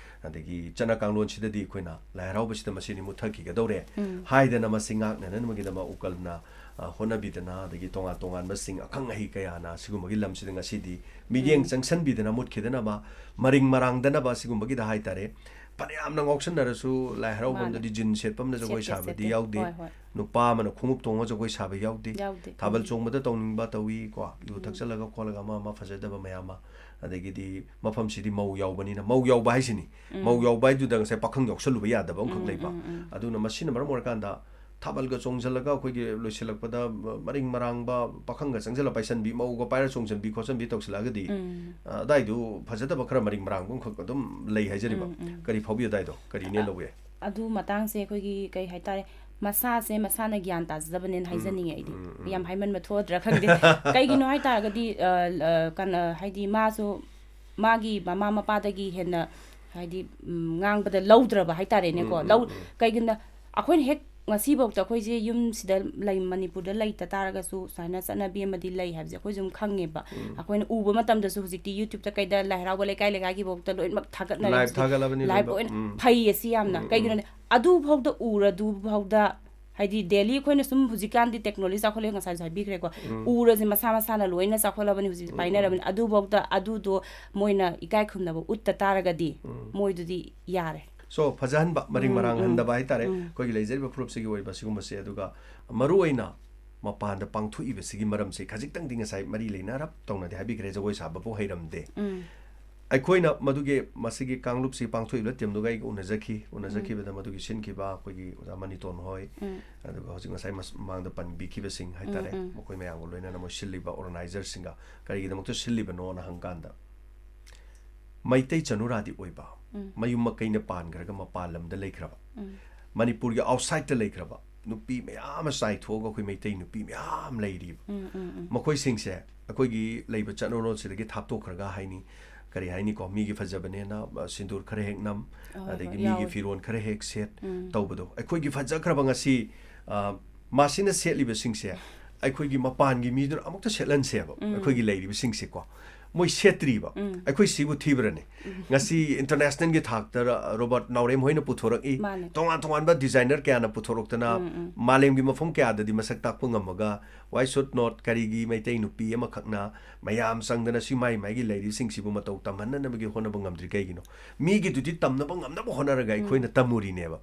ꯑꯗꯒꯤ ꯆꯠꯅ ꯀꯥꯡꯂꯣꯟꯁꯤꯗꯗꯤ ꯑꯩꯈꯣꯏꯅ ꯂꯥꯏ ꯍꯔꯥꯎꯕꯁꯤꯗ ꯃꯁꯤꯅꯤ ꯃꯨꯠꯊꯈꯤꯒꯗꯧꯔꯦ ꯎꯝ꯫ ꯍꯥꯏꯗꯅ ꯃꯁꯤ ꯉꯥꯛꯅꯅꯕꯒꯤꯗꯃꯛ ꯎꯀꯜꯅ, ꯑ, ꯍꯣꯠꯅꯕꯤꯗꯅ, ꯑꯗꯒꯤ ꯇꯣꯉꯥꯟ ꯇꯣꯉꯥꯟꯕꯁꯤꯡ ꯑꯈꯪ ꯑꯍꯩ ꯀꯌꯥꯅ ꯁꯤꯒꯨꯝꯕꯒꯤ ꯂꯝꯁꯤꯗ ꯉꯁꯤꯗꯤ ꯃꯤꯠꯌꯦꯡ ꯎꯝ꯫ ꯆꯪꯁꯟꯕꯤꯗꯅ ꯃꯨꯠꯈꯤꯗꯅꯕ, ꯃꯔꯤꯡ ꯃꯔꯥꯡꯗꯅꯕ ꯁꯤꯒꯨꯝꯕꯒꯤꯗ ꯍꯥꯏꯇꯥꯔꯦ꯫ ꯐꯅꯌꯥꯝꯅ ꯉꯥꯎꯁꯟꯅꯔꯁꯨ ꯂꯥꯏ ꯍꯔꯥꯎꯐꯝꯗꯗꯤ ꯃꯥꯅꯦ꯫ ꯖꯤꯟ ꯁꯦꯠꯄ ꯑꯃꯅ ꯖꯒꯣꯏ ꯁꯦꯠꯇꯦ, ꯁꯥꯕꯗꯤ ꯁꯦꯠꯇꯦ꯫ ꯌꯥꯎꯗꯦ꯫ ꯍꯣꯏ, ꯍꯣꯏ꯫ ꯅꯨꯄꯥ ꯑꯃꯅ ꯈꯣꯡꯎꯞ ꯇꯣꯡꯉ ꯖꯒꯣꯏ ꯁꯥꯕ ꯌꯥꯎꯗꯦ꯫ ꯌꯥꯎꯗꯦ꯫ ꯊꯥꯕꯜ ꯎꯝ꯫ ꯆꯣꯡꯕꯗ ꯇꯧꯅꯤꯡꯕ ꯇꯧꯏ ꯀꯣ, ꯌꯨ ꯎꯝ꯫ ꯊꯛꯆꯜꯂꯒ ꯈꯣꯠꯂꯒ ꯑꯃ ꯑꯃ ꯐꯖꯗꯕ ꯃꯌꯥꯝ ꯑꯃ, ꯑꯗꯒꯤꯗꯤ ꯃꯐꯝꯁꯤꯗꯤ ꯃꯧ ꯌꯥꯎꯕꯅꯤꯅ, ꯃꯧ ꯌꯥꯎꯕ ꯍꯥꯏꯁꯤꯅꯤ, ꯎꯝ꯫ ꯃꯧ ꯌꯥꯎꯕ ꯍꯥꯏꯗꯨꯗ ꯉꯁꯥꯏ ꯄꯥꯈꯪ ꯌꯥꯎꯁꯜꯂꯨꯕ ꯌꯥꯗꯕ ꯑꯃꯈꯛ ꯎꯝ, ꯂꯩꯕ꯫ ꯎꯝ, ꯎꯝ꯫ ꯑꯗꯨꯅ ꯃꯁꯤꯅ ꯃꯔꯝ ꯑꯣꯏꯔꯀꯥꯟꯗ ꯊꯥꯕꯜꯒ ꯆꯣꯡꯁꯤꯜꯂꯒ ꯑꯩꯈꯣꯏꯒꯤ ꯂꯣꯏꯁꯤꯜꯂꯛꯄꯗ ꯃꯔꯤꯡ ꯃꯔꯥꯡꯕ, ꯄꯥꯈꯪꯒ ꯆꯪꯁꯤꯜꯂ ꯄꯥꯏꯁꯟꯕꯤ, ꯃꯧꯒ ꯄꯥꯏꯔ ꯆꯣꯡꯁꯤꯟꯕꯤ ꯈꯣꯠꯆꯟꯕꯤ ꯇꯧꯁꯤꯜꯂꯛꯑꯒꯗꯤ, ꯎꯝ꯫ ꯑ, ꯑꯗꯥꯏꯗꯨ ꯐꯖꯗꯕ ꯈꯔ ꯃꯔꯤꯡ ꯃꯔꯥꯡꯕ ꯑꯃꯈꯛ ꯑꯗꯨꯝ ꯂꯩ ꯍꯥꯏꯖꯔꯤꯕ꯫ ꯎꯝ, ꯎꯝ꯫ ꯀꯔꯤ ꯐꯥꯎꯕꯤ ꯑꯗꯥꯏꯗꯣ? ꯀꯔꯤꯅꯦ ꯂꯧꯕ ꯌꯥꯏ? ꯑꯗꯨ ꯃꯇꯥꯡꯁꯦ ꯑꯩꯈꯣꯏꯒꯤ ꯀꯩ ꯍꯥꯏꯇꯥꯔꯦ, ꯃꯁꯥꯁꯦ ꯃꯁꯥꯅ ꯒ꯭ꯌꯥꯟ ꯇꯥꯖꯗꯕꯅꯦꯅ ꯎꯝ, ꯍꯥꯏꯖꯅꯤꯡꯉꯦ ꯑꯩꯗꯤ꯫ ꯎꯝ, ꯎꯝ꯫ ꯌꯥꯝ ꯍꯥꯏꯃꯟꯕ ꯊꯣꯛꯑꯗ꯭ꯔꯥ ꯈꯪꯗꯦ꯫ ꯀꯩꯒꯤꯅꯣ ꯍꯥꯏꯇꯥꯔꯒꯗꯤ, ꯑ, ꯑ, ꯀꯩꯅꯣ, ꯍꯥꯏꯗꯤ ꯃꯥꯁꯨ ꯃꯥꯒꯤ ꯃꯃꯥ ꯃꯄꯥꯗꯒꯤ ꯍꯦꯟꯅ ꯍꯥꯏꯗꯤ, ꯎꯝ, ꯉꯥꯡꯕꯗ ꯂꯧꯗ꯭ꯔꯕ ꯍꯥꯏꯇꯥꯔꯦꯅꯦꯀꯣ꯫ ꯎꯝ, ꯎꯝ, ꯂꯧ-, ꯎꯝ꯫ ꯀꯩꯒꯤꯅꯣ, ꯑꯩꯈꯣꯏꯅ ꯍꯦꯛ ꯉꯁꯤꯐꯥꯎꯗ ꯑꯩꯈꯣꯏꯁꯦ ꯌꯨꯝꯁꯤꯗ ꯂꯩ, ꯃꯅꯤꯄꯨꯔꯗ ꯂꯩꯇ ꯇꯥꯔꯒꯁꯨ ꯁꯨꯃꯥꯏꯅ ꯆꯠꯅꯕꯤ ꯑꯃꯗꯤ ꯂꯩ ꯍꯥꯏꯕꯁꯦ ꯑꯩꯈꯣꯏꯁꯨ ꯑꯗꯨꯝ ꯈꯪꯉꯦꯕ꯫ ꯎꯝ꯫ ꯑꯩꯈꯣꯏꯅ ꯎꯕ ꯃꯇꯝꯗꯁꯨ ꯍꯧꯖꯤꯛꯇꯤ YouTube-ꯇ ꯀꯩꯗ ꯂꯥꯏ ꯍꯔꯥꯎꯕ ꯂꯩꯀꯥꯏ ꯂꯩꯀꯥꯏꯒꯤꯐꯥꯎꯗ ꯂꯣꯏꯅꯃꯛ ꯊꯥꯒꯠꯅꯔꯦ Live ꯍꯧꯖꯤꯛ꯫ ꯊꯥꯒꯠꯂꯕꯅꯤ Live ꯂꯣꯏꯅꯃꯛ꯫ ꯑꯣꯏꯅ ꯎꯝ꯫ ꯐꯩꯌꯦ ꯁꯤ ꯌꯥꯝꯅ꯫ ꯎꯝ, ꯎꯝ꯫ ꯀꯩꯒꯤꯅꯣꯗꯤ ꯑꯗꯨꯐꯥꯎꯗ ꯎꯔꯗꯨꯐꯥꯎꯗ ꯍꯥꯏꯗꯤ daily ꯑꯩꯈꯣꯏꯅ ꯁꯨꯝ ꯍꯧꯖꯤꯛꯀꯥꯟꯗꯤ technology ꯆꯥꯎꯈꯠꯂꯛꯑꯦ, ꯉꯁꯥꯏꯁꯨ ꯍꯥꯏꯕꯤꯈ꯭ꯔꯦꯀꯣ꯫ ꯎꯝ꯫ ꯎꯔꯁꯦ ꯃꯁꯥ ꯃꯁꯥꯅ ꯂꯣꯏꯅ ꯆꯥꯎꯈꯠꯂꯕꯅꯤ ꯍꯧꯖꯤꯛꯇꯤ, ꯎꯝ, ꯄꯥꯏꯅꯔꯕꯅꯤ꯫ ꯎꯝ꯫ ꯑꯗꯨꯐꯥꯎꯗ ꯑꯗꯨꯗꯣ ꯃꯣꯏꯅ ꯏꯀꯥꯏ ꯈꯨꯝꯅꯕ ꯎꯠꯇ ꯇꯥꯔꯒꯗꯤ ꯎꯝ꯫ ꯃꯣꯏꯗꯨꯗꯤ ꯌꯥꯔꯦ꯫ So, ꯐꯖꯍꯟꯕ, ꯃꯔꯤꯡ ꯎꯝ, ꯃꯔꯥꯡ ꯎꯝ, ꯍꯟꯗꯕ ꯍꯥꯏꯇꯥꯔꯦ꯫ ꯎꯝ꯫ ꯑꯩꯈꯣꯏꯒꯤ ꯂꯩꯖꯔꯤꯕ ꯐꯨꯔꯨꯞꯁꯤꯒꯤ ꯑꯣꯏꯕ ꯁꯤꯒꯨꯝꯕꯁꯦ, ꯑꯗꯨꯒ ꯃꯔꯨꯑꯣꯏꯅ ꯃꯄꯥꯟꯗ ꯄꯥꯡꯊꯣꯛꯏꯕꯁꯤꯒꯤ ꯃꯔꯝꯁꯦ ꯈꯖꯤꯛꯇꯪꯗꯤ ꯉꯁꯥꯏ ꯃꯔꯤ ꯂꯩꯅꯔꯞ ꯇꯧꯅꯗꯤ ꯍꯥꯏꯕꯤꯈ꯭ꯔꯦ, ꯖꯒꯣꯏ ꯁꯥꯕꯕꯨ ꯍꯩꯔꯝꯗꯦ꯫ ꯎꯝ꯫ ꯑꯩꯈꯣꯏꯅ ꯃꯗꯨꯒꯤ, ꯃꯁꯤꯒꯤ ꯀꯥꯡꯂꯨꯞꯁꯤ ꯄꯥꯡꯊꯣꯛꯏꯕ team-ꯗꯨꯒ ꯑꯩꯒ ꯎꯅꯖꯈꯤ꯫ ꯎꯅꯖꯈꯤꯕꯗ ꯃꯗꯨꯒꯤ ꯁꯤꯟꯈꯤꯕ ꯑꯩꯈꯣꯏꯒꯤ ꯑꯣꯖꯥ ꯃꯅꯤꯇꯣꯟ ꯍꯣꯏ, ꯎꯝ꯫ ꯑꯗꯨꯒ ꯍꯧꯖꯤꯛ ꯉꯁꯥꯏ ꯃꯁ-, ꯃꯃꯥꯡꯗ ꯄꯟꯕꯤꯈꯤꯕꯁꯤꯡ ꯍꯥꯏꯇꯥꯔꯦ, ꯎꯝ, ꯎꯝ꯫ ꯃꯈꯣꯏ ꯃꯌꯥꯝꯒ ꯂꯣꯏꯅꯅ ꯃꯣꯏ ꯁꯤꯜꯂꯤꯕ organizer-ꯁꯤꯡꯒ ꯀꯔꯤꯒꯤꯗꯃꯛꯇ ꯁꯤꯜꯂꯤꯕꯅꯣꯅ ꯍꯪꯀꯥꯟꯗ, ꯃꯩꯇꯩ ꯆꯅꯨꯔꯥꯗꯤ ꯑꯣꯏꯕ, ꯎꯝ꯫ ꯃꯌꯨꯝ ꯃꯀꯩꯅ ꯄꯥꯟꯈ꯭ꯔꯒ ꯃꯄꯥꯟ ꯂꯝꯗ ꯂꯩꯈ꯭ꯔꯕ, ꯎꯝ꯫ ꯃꯅꯤꯄꯨꯔꯒꯤ outside-ꯇ ꯂꯩꯈ꯭ꯔꯕ ꯅꯨꯄꯤ ꯃꯌꯥꯝ ꯑꯃ ꯆꯥꯏꯊꯣꯛꯑꯒ ꯑꯩꯈꯣꯏ ꯃꯩꯇꯩ ꯅꯨꯄꯤ ꯃꯌꯥꯝ ꯂꯩꯔꯤꯕ꯫ ꯎꯝ, ꯎꯝ, ꯎꯝ꯫ ꯃꯈꯣꯏꯁꯤꯡꯁꯦ ꯑꯩꯈꯣꯏꯒꯤ ꯂꯩꯕ ꯆꯠꯅꯔꯣꯜꯁꯤꯗꯒꯤ ꯊꯥꯞꯇꯣꯛꯈ꯭ꯔꯒ ꯍꯥꯏꯅꯤ, ꯀꯔꯤ ꯍꯥꯏꯅꯤꯀꯣ, ꯃꯤꯒꯤ ꯐꯖꯕꯅꯦꯅ, ꯑ, ꯁꯤꯟꯗꯨꯔ ꯈꯔ ꯍꯦꯛ ꯅꯝ, ꯍꯣꯏ, ꯍꯣꯏ, ꯑꯗꯒꯤ ꯃꯤꯒꯤ ꯌꯥꯎꯋꯦ꯫ ꯐꯤꯔꯣꯜ ꯈꯔ ꯍꯦꯛ ꯁꯦꯠ ꯎꯝ꯫ ꯇꯧꯕꯗꯣ꯫ ꯑꯩꯈꯣꯏꯒꯤ ꯐꯖꯈ꯭ꯔꯕ ꯉꯁꯤ, ꯑ, ꯃꯁꯤꯅ ꯁꯦꯠꯂꯤꯕꯁꯤꯡꯁꯦ ꯑꯩꯈꯣꯏꯒꯤ ꯃꯄꯥꯟꯒꯤ ꯃꯤꯗꯨꯅ ꯑꯃꯨꯛꯇ ꯁꯦꯠꯍꯟꯁꯦꯕ꯫ ꯎꯝ꯫ ꯑꯩꯈꯣꯏꯒꯤ ꯂꯩꯔꯤꯕꯁꯤꯡꯁꯦꯀꯣ, ꯃꯣꯏ ꯁꯦꯠꯇ꯭ꯔꯤꯕ꯫ ꯎꯝ꯫ ꯑꯩꯈꯣꯏ ꯁꯤꯕꯨ ꯊꯤꯕ꯭ꯔꯅꯦ? ꯎꯝ꯫ ꯉꯁꯤ internationalꯒꯤ ꯊꯥꯛꯇ ꯔ-, ꯔꯣꯕꯥꯔꯠ ꯅꯥꯎꯔꯦꯝ ꯍꯣꯏꯅ ꯄꯨꯊꯣꯔꯛꯏ꯫ ꯃꯥꯅꯦ꯫ ꯇꯣꯉꯥꯟ ꯇꯣꯉꯥꯟꯕ designer ꯀꯌꯥꯅ ꯄꯨꯊꯣꯔꯛꯇꯅ ꯎꯝ, ꯎꯝ꯫ ꯃꯥꯂꯦꯝꯒꯤ ꯃꯐꯝ ꯀꯌꯥꯗꯗꯤ ꯃꯁꯛ ꯇꯥꯛꯄ ꯉꯝꯃꯒ, why should not? ꯀꯔꯤꯒꯤ ꯃꯩꯇꯩ ꯅꯨꯄꯤ ꯑꯃꯈꯛꯅ ꯃꯌꯥꯝ ꯆꯪꯗꯅ ꯁꯤ ꯃꯥꯏ ꯃꯥꯏꯒꯤ ꯂꯩꯔꯤꯕꯁꯤꯡꯁꯤꯕꯨ ꯃꯇꯧ ꯇꯝꯍꯟꯅꯅꯕꯒꯤ ꯍꯣꯠꯅꯕ ꯉꯝꯗ꯭ꯔꯤ ꯀꯩꯒꯤꯅꯣ? ꯃꯤꯒꯤꯗꯨꯗꯤ ꯇꯝꯅꯕ ꯉꯝꯅꯕ ꯍꯣꯠꯅꯔꯒ ꯎꯝ꯫ ꯑꯩꯈꯣꯏꯅ ꯇꯝꯃꯨꯔꯤꯅꯦꯕ꯫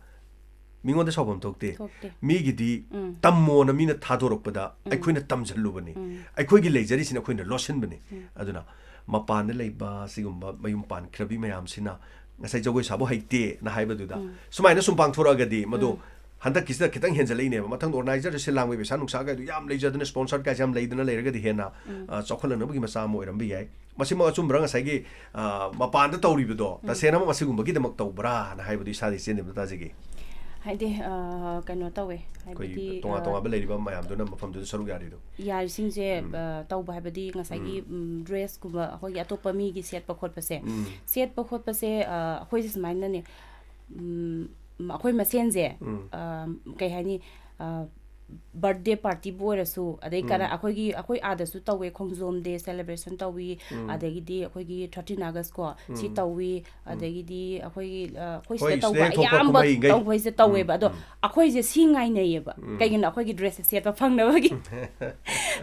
ꯃꯤꯉꯣꯟꯗ ꯁꯥꯎꯐꯝ ꯊꯣꯛꯇꯦ꯫ ꯊꯣꯛꯇꯦ꯫ ꯃꯤꯒꯤꯗꯤ ꯎꯝ꯫ ꯇꯝꯃꯣꯅ ꯃꯤꯅ ꯊꯥꯗꯣꯔꯛꯄꯗ ꯎꯝ꯫ ꯑꯩꯈꯣꯏꯅ ꯇꯝꯁꯤꯜꯂꯨꯕꯅꯤ꯫ ꯎꯝ꯫ ꯑꯩꯈꯣꯏꯒꯤ ꯂꯩꯖꯔꯤꯁꯤꯅ ꯑꯩꯈꯣꯏꯅ ꯂꯣꯠꯁꯤꯟꯕꯅꯤ꯫ ꯎꯝ꯫ ꯑꯗꯨꯅ ꯃꯄꯥꯟꯗ ꯂꯩꯕ ꯁꯤꯒꯨꯝꯕ ꯃꯌꯨꯝ ꯄꯥꯟꯈ꯭ꯔꯕꯤ ꯃꯌꯥꯝꯁꯤꯅ ꯉꯁꯥꯏ ꯖꯒꯣꯏ ꯁꯥꯕ ꯍꯩꯇꯦꯅ ꯍꯥꯏꯕꯗꯨꯗ ꯎꯝ꯫ ꯁꯨꯃꯥꯏꯅ ꯁꯨꯝ ꯄꯥꯡꯊꯣꯔꯛꯑꯒꯗꯤ ꯃꯗꯨ ꯎꯝ꯫ ꯍꯟꯗꯛꯀꯤꯁꯤꯗ ꯈꯤꯇꯪ ꯍꯦꯟꯖꯜꯂꯛꯏꯅꯦꯕ꯫ ꯃꯊꯪꯗ organizerꯗ ꯁꯤꯜ ꯂꯥꯡꯕꯒꯤ ꯄꯩꯁꯥ ꯅꯨꯡꯁꯥ ꯀꯥꯏꯗꯨ ꯌꯥꯝ ꯂꯩꯖꯗꯅ, sponsor ꯀꯥꯏꯁꯦ ꯌꯥꯝ ꯂꯩꯗꯅ ꯂꯩꯔꯒꯗꯤ ꯍꯦꯟꯅ, ꯎꯝ꯫ ꯑ, ꯆꯥꯎꯈꯠꯂꯛꯅꯕꯒꯤ ꯃꯆꯥ ꯑꯃ ꯑꯣꯏꯔꯝꯕ ꯌꯥꯏ꯫ ꯃꯁꯤꯃꯛ ꯑꯆꯨꯝꯕ꯭ꯔꯥ? ꯉꯁꯥꯏꯒꯤ, ꯑ, ꯃꯄꯥꯟꯗ ꯇꯧꯔꯤꯕꯗꯣ ꯎꯝ꯫ ꯇꯁꯦꯡꯅ ꯑꯃ ꯑꯁꯤꯒꯨꯝꯕꯒꯤꯗꯃꯛ ꯇꯧꯕ꯭ꯔꯥ ꯍꯥꯏꯅ ꯍꯥꯏꯕꯗꯨ ꯏꯁꯥꯗ ꯏꯆꯦꯅ ꯑꯝꯇ ꯇꯥꯖꯒꯦ꯫ ꯍꯥꯏꯗꯤ, ꯑ, ꯀꯩꯅꯣ ꯇꯧꯋꯦ, ꯑꯩꯈꯣꯏꯒꯤ ꯍꯥꯏꯕꯗꯤ, ꯇꯣꯉꯥꯟ ꯑ, ꯇꯣꯉꯥꯟꯕ ꯂꯩꯔꯤꯕ ꯃꯌꯥꯝꯗꯨꯅ ꯃꯐꯝꯗꯨꯗ ꯁꯔꯨꯛ ꯌꯥꯔꯤꯗꯣ꯫ ꯌꯥꯔꯤꯁꯤꯡꯁꯦ, ꯎꯝ꯫ ꯑ, ꯇꯧꯕ ꯍꯥꯏꯕꯗꯤ ꯉꯁꯥꯏꯒꯤ, ꯎꯝ꯫ ꯎꯝ, dressꯀꯨꯝꯕ ꯑꯩꯈꯣꯏꯒꯤ ꯑꯇꯣꯞꯄ ꯃꯤꯒꯤ ꯁꯦꯠꯄ ꯈꯣꯠꯄꯁꯦ, ꯎꯝ꯫ ꯁꯦꯠꯄ ꯈꯣꯠꯄꯁꯦ, ꯑ, ꯑꯩꯈꯣꯏꯁꯦ ꯁꯨꯃꯥꯏꯅꯅꯦ, ꯎꯝ, ꯑꯩꯈꯣꯏ ꯃꯁꯦꯟꯁꯦ, ꯎꯝ꯫ ꯑ, ꯀꯩ ꯍꯥꯏꯅꯤ, ꯑ, birthday partyꯕꯨ ꯑꯣꯏꯔꯁꯨ, ꯑꯗꯩ ꯀꯔ-, ꯎꯝ꯫ ꯑꯩꯈꯣꯏꯒꯤ, ꯑꯩꯈꯣꯏ ꯑꯥꯗꯁꯨ ꯇꯧꯋꯦ, ꯈꯣꯡꯖꯣꯝ day celebration ꯇꯧꯏ, ꯎꯝ꯫ ꯑꯗꯒꯤꯗꯤ ꯑꯩꯈꯣꯏꯒꯤ thirteen August ꯀꯣ, ꯁꯤ ꯎꯝ꯫ ꯇꯧꯏ, ꯎꯝ꯫ ꯑꯗꯒꯤꯗꯤ ꯑꯩꯈꯣꯏꯒꯤ, ꯑ, ꯑꯩꯈꯣꯏ ꯍꯣꯏ, ꯁꯤꯗ ꯇꯧꯕ ꯁꯤꯗ ꯊꯣꯛꯄ ꯑꯌꯥꯝꯕ ꯀꯨꯝꯍꯩꯈꯩ꯫ ꯇꯧꯕꯩꯁꯦ ꯎꯝ, ꯇꯧꯋꯦꯕ꯫ ꯑꯗꯣ ꯎꯝ꯫ ꯑꯩꯈꯣꯏꯁꯦ ꯁꯤ ꯉꯥꯏꯅꯩꯌꯦꯕ꯫ ꯎꯝ꯫ ꯀꯩꯒꯤꯅꯣ? ꯑꯩꯈꯣꯏꯒꯤ dressꯁꯦ ꯁꯦꯠꯄ ꯐꯪꯅꯕꯒꯤ꯫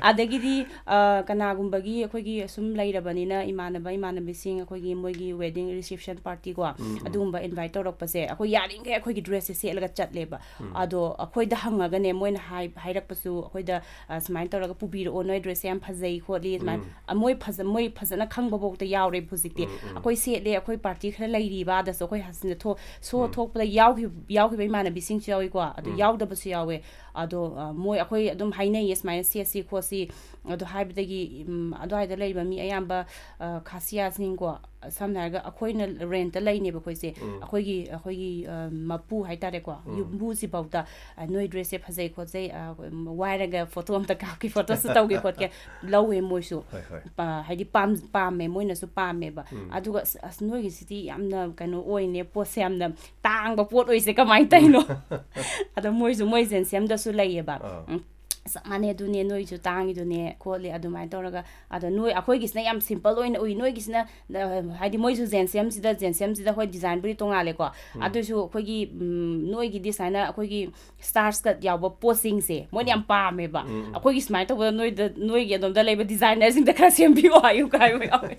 ꯑꯗꯒꯤꯗꯤ, ꯑ, ꯀꯅꯥꯒꯨꯝꯕꯒꯤ ꯑꯩꯈꯣꯏꯒꯤ ꯁꯨꯝ ꯂꯩꯔꯕꯅꯤꯅ ꯏꯃꯥꯟꯅꯕ ꯏꯃꯥꯟꯅꯕꯤꯁꯤꯡ ꯑꯩꯈꯣꯏꯒꯤ ꯃꯣꯏꯒꯤ wedding reception party ꯀꯣ, ꯎꯝ, ꯎꯝ꯫ ꯑꯗꯨꯒꯨꯝꯕ invite ꯇꯧꯔꯛꯄꯁꯦ ꯑꯩꯈꯣꯏ ꯌꯥꯔꯤꯈꯩ ꯑꯩꯈꯣꯏꯒꯤ dressꯁꯦ ꯁꯦꯠꯂꯒ ꯆꯠꯂꯦꯕ꯫ ꯎꯝ꯫ ꯑꯗꯣ ꯑꯩꯈꯣꯏꯗ ꯍꯪꯉꯒꯅꯦ, ꯃꯣꯏꯅ ꯍꯥꯏ-, ꯍꯥꯏꯔꯛꯄꯁꯨ ꯑꯩꯈꯣꯏꯗ, ꯑ, ꯁꯨꯃꯥꯏꯅ ꯇꯧꯔꯒ ꯄꯨꯕꯤꯔꯛꯑꯣ, ꯅꯣꯏ dressꯁꯦ ꯌꯥꯝ ꯐꯖꯩ ꯈꯣꯠꯂꯤ, ꯁꯨꯃꯥꯏꯅ꯫ ꯎꯝ꯫ ꯑ, ꯃꯣꯏ ꯐꯖ-, ꯃꯣꯏ ꯐꯖꯅ ꯈꯪꯕꯐꯥꯎꯗ ꯌꯥꯎꯔꯦꯕ ꯍꯧꯖꯤꯛꯇꯤ꯫ ꯎꯝ, ꯎꯝ꯫ ꯑꯩꯈꯣꯏ ꯁꯦꯠꯂꯦ, ꯑꯩꯈꯣꯏ party ꯈꯔ ꯂꯩꯔꯤꯕ ꯑꯥꯗꯁꯨ ꯑꯩꯈꯣꯏ ꯍꯟꯗ ꯊꯣꯛ-, show ꯎꯝ꯫ ꯊꯣꯛꯄꯗ ꯌꯥꯎꯈꯤꯕ, ꯌꯥꯎꯈꯤꯕ ꯏꯃꯥꯟꯅꯕꯤꯁꯤꯡꯁꯨ ꯌꯥꯎꯏꯀꯣ, ꯑꯗꯨ ꯎꯝ꯫ ꯌꯥꯎꯗꯕꯁꯨ ꯌꯥꯎꯋꯦ꯫ ꯑꯗꯣ, ꯑ, ꯃꯣꯏ, ꯑꯩꯈꯣꯏ ꯑꯗꯨꯝ ꯍꯥꯏꯅꯩꯌꯦ ꯁꯨꯃꯥꯏꯅ ꯁꯦꯠꯁꯤ ꯈꯣꯠꯁꯤ꯫ ꯑꯗꯣ ꯍꯥꯏꯕꯗꯒꯤ, ꯎꯝ, ꯑꯗꯨꯋꯥꯏꯗ ꯂꯩꯕ ꯃꯤ ꯑꯌꯥꯝꯕ, ꯑ, ꯈꯥꯁꯤꯌꯥꯁꯤꯡꯀꯣ, ꯁꯝꯅ ꯍꯥꯏꯔꯒ ꯑꯩꯈꯣꯏꯅ rentꯇ ꯂꯩꯅꯦꯕ ꯑꯩꯈꯣꯏꯁꯦ꯫ ꯎꯝ꯫ ꯑꯩꯈꯣꯏꯒꯤ, ꯑꯩꯈꯣꯏꯒꯤ, ꯑ, ꯃꯄꯨ ꯍꯥꯏꯇꯥꯔꯦꯀꯣ, ꯎꯝ꯫ ꯌꯨꯝꯕꯨꯁꯤꯐꯥꯎꯗ, ꯑ, "ꯅꯣꯏ dressꯁꯦ ꯐꯖꯩ ꯈꯣꯠꯆꯩ, ꯑ, ꯋꯥꯏꯔꯒ photo ꯑꯝꯇ ꯀꯥꯞꯀꯦ, photoꯁꯨ ꯇꯧꯒꯦ ꯈꯣꯠꯀꯦ", ꯂꯧꯋꯦ ꯃꯣꯏꯁꯨ꯫ ꯍꯣꯏ, ꯍꯣꯏ꯫ ꯄ-, ꯍꯥꯏꯗꯤ ꯄꯥꯝ-, ꯄꯥꯝꯃꯦ, ꯃꯣꯏꯅꯁꯨ ꯄꯥꯝꯃꯦꯕ꯫ ꯎꯝ꯫ ꯑꯗꯨꯒ "ꯑꯁ, ꯑꯁ, ꯅꯣꯏꯒꯤꯁꯤꯗꯤ ꯌꯥꯝꯅ ꯀꯩꯅꯣ ꯑꯣꯏꯅꯦ, ꯄꯣꯠꯁꯦ ꯌꯥꯝꯅ ꯇꯥꯡꯕ ꯄꯣꯠ ꯑꯣꯏꯁꯦ, ꯀꯃꯥꯏꯅ ꯇꯧꯔꯤꯅꯣ?" ꯑꯗꯣ ꯃꯣꯏꯁꯨ ꯃꯣꯏ ꯖꯦꯟꯁꯤꯌꯝꯗꯁꯨ ꯂꯩꯌꯦꯕ꯫ ꯑꯥ꯫ ꯎꯝ꯫ ꯆꯞ ꯃꯥꯟꯅꯩ, ꯑꯗꯨꯅꯦ, ꯅꯣꯏꯁꯨ ꯇꯥꯡꯉꯤꯗꯨꯅꯦ ꯈꯣꯠꯂꯤ ꯑꯗꯨꯃꯥꯏꯅ ꯇꯧꯔꯒ꯫ ꯑꯗꯣ ꯅꯣꯏ, ꯑꯩꯈꯣꯏꯒꯤꯁꯤꯅ ꯌꯥꯝ ꯁꯤꯝꯄꯜ ꯑꯣꯏꯅ ꯎꯏ, ꯅꯣꯏꯒꯤꯁꯤꯅ, ꯑ, ꯍꯥꯏꯗꯤ ꯃꯣꯏꯁꯨ ꯖꯦꯟꯁꯤꯌꯝꯁꯤꯗ, ꯖꯦꯟꯁꯤꯌꯝꯁꯤꯗ ꯍꯣꯏ ꯗꯤꯖꯥꯏꯟꯕꯨꯗꯤ ꯇꯣꯡꯉꯥꯜꯂꯦꯀꯣ, ꯑꯗꯨꯁꯨ ꯑꯩꯈꯣꯏꯒꯤ, ꯎꯝ, ꯅꯣꯏꯒꯤꯗꯤ ꯁꯨꯃꯥꯏꯅ ꯑꯩꯈꯣꯏꯒꯤ ꯁ꯭ꯇꯥꯔꯁꯀ ꯌꯥꯎꯕ ꯄꯣꯠꯁꯤꯡꯁꯦ ꯃꯣꯏꯅ ꯌꯥꯝ ꯄꯥꯝꯃꯦꯕ꯫ ꯑꯩꯈꯣꯏꯒꯤ ꯁꯨꯃꯥꯏꯅ ꯇꯧꯕꯗ ꯅꯣꯏꯗ, ꯅꯣꯏꯒꯤ ꯑꯗꯣꯝꯗ ꯂꯩꯕ ꯗꯤꯖꯥꯏꯅꯔꯁꯤꯡꯗ ꯈꯔ ꯁꯦꯝꯕꯤꯌꯣ ꯍꯥꯏꯌꯨ ꯍꯥꯏꯕ ꯌꯥꯎꯋꯦ꯫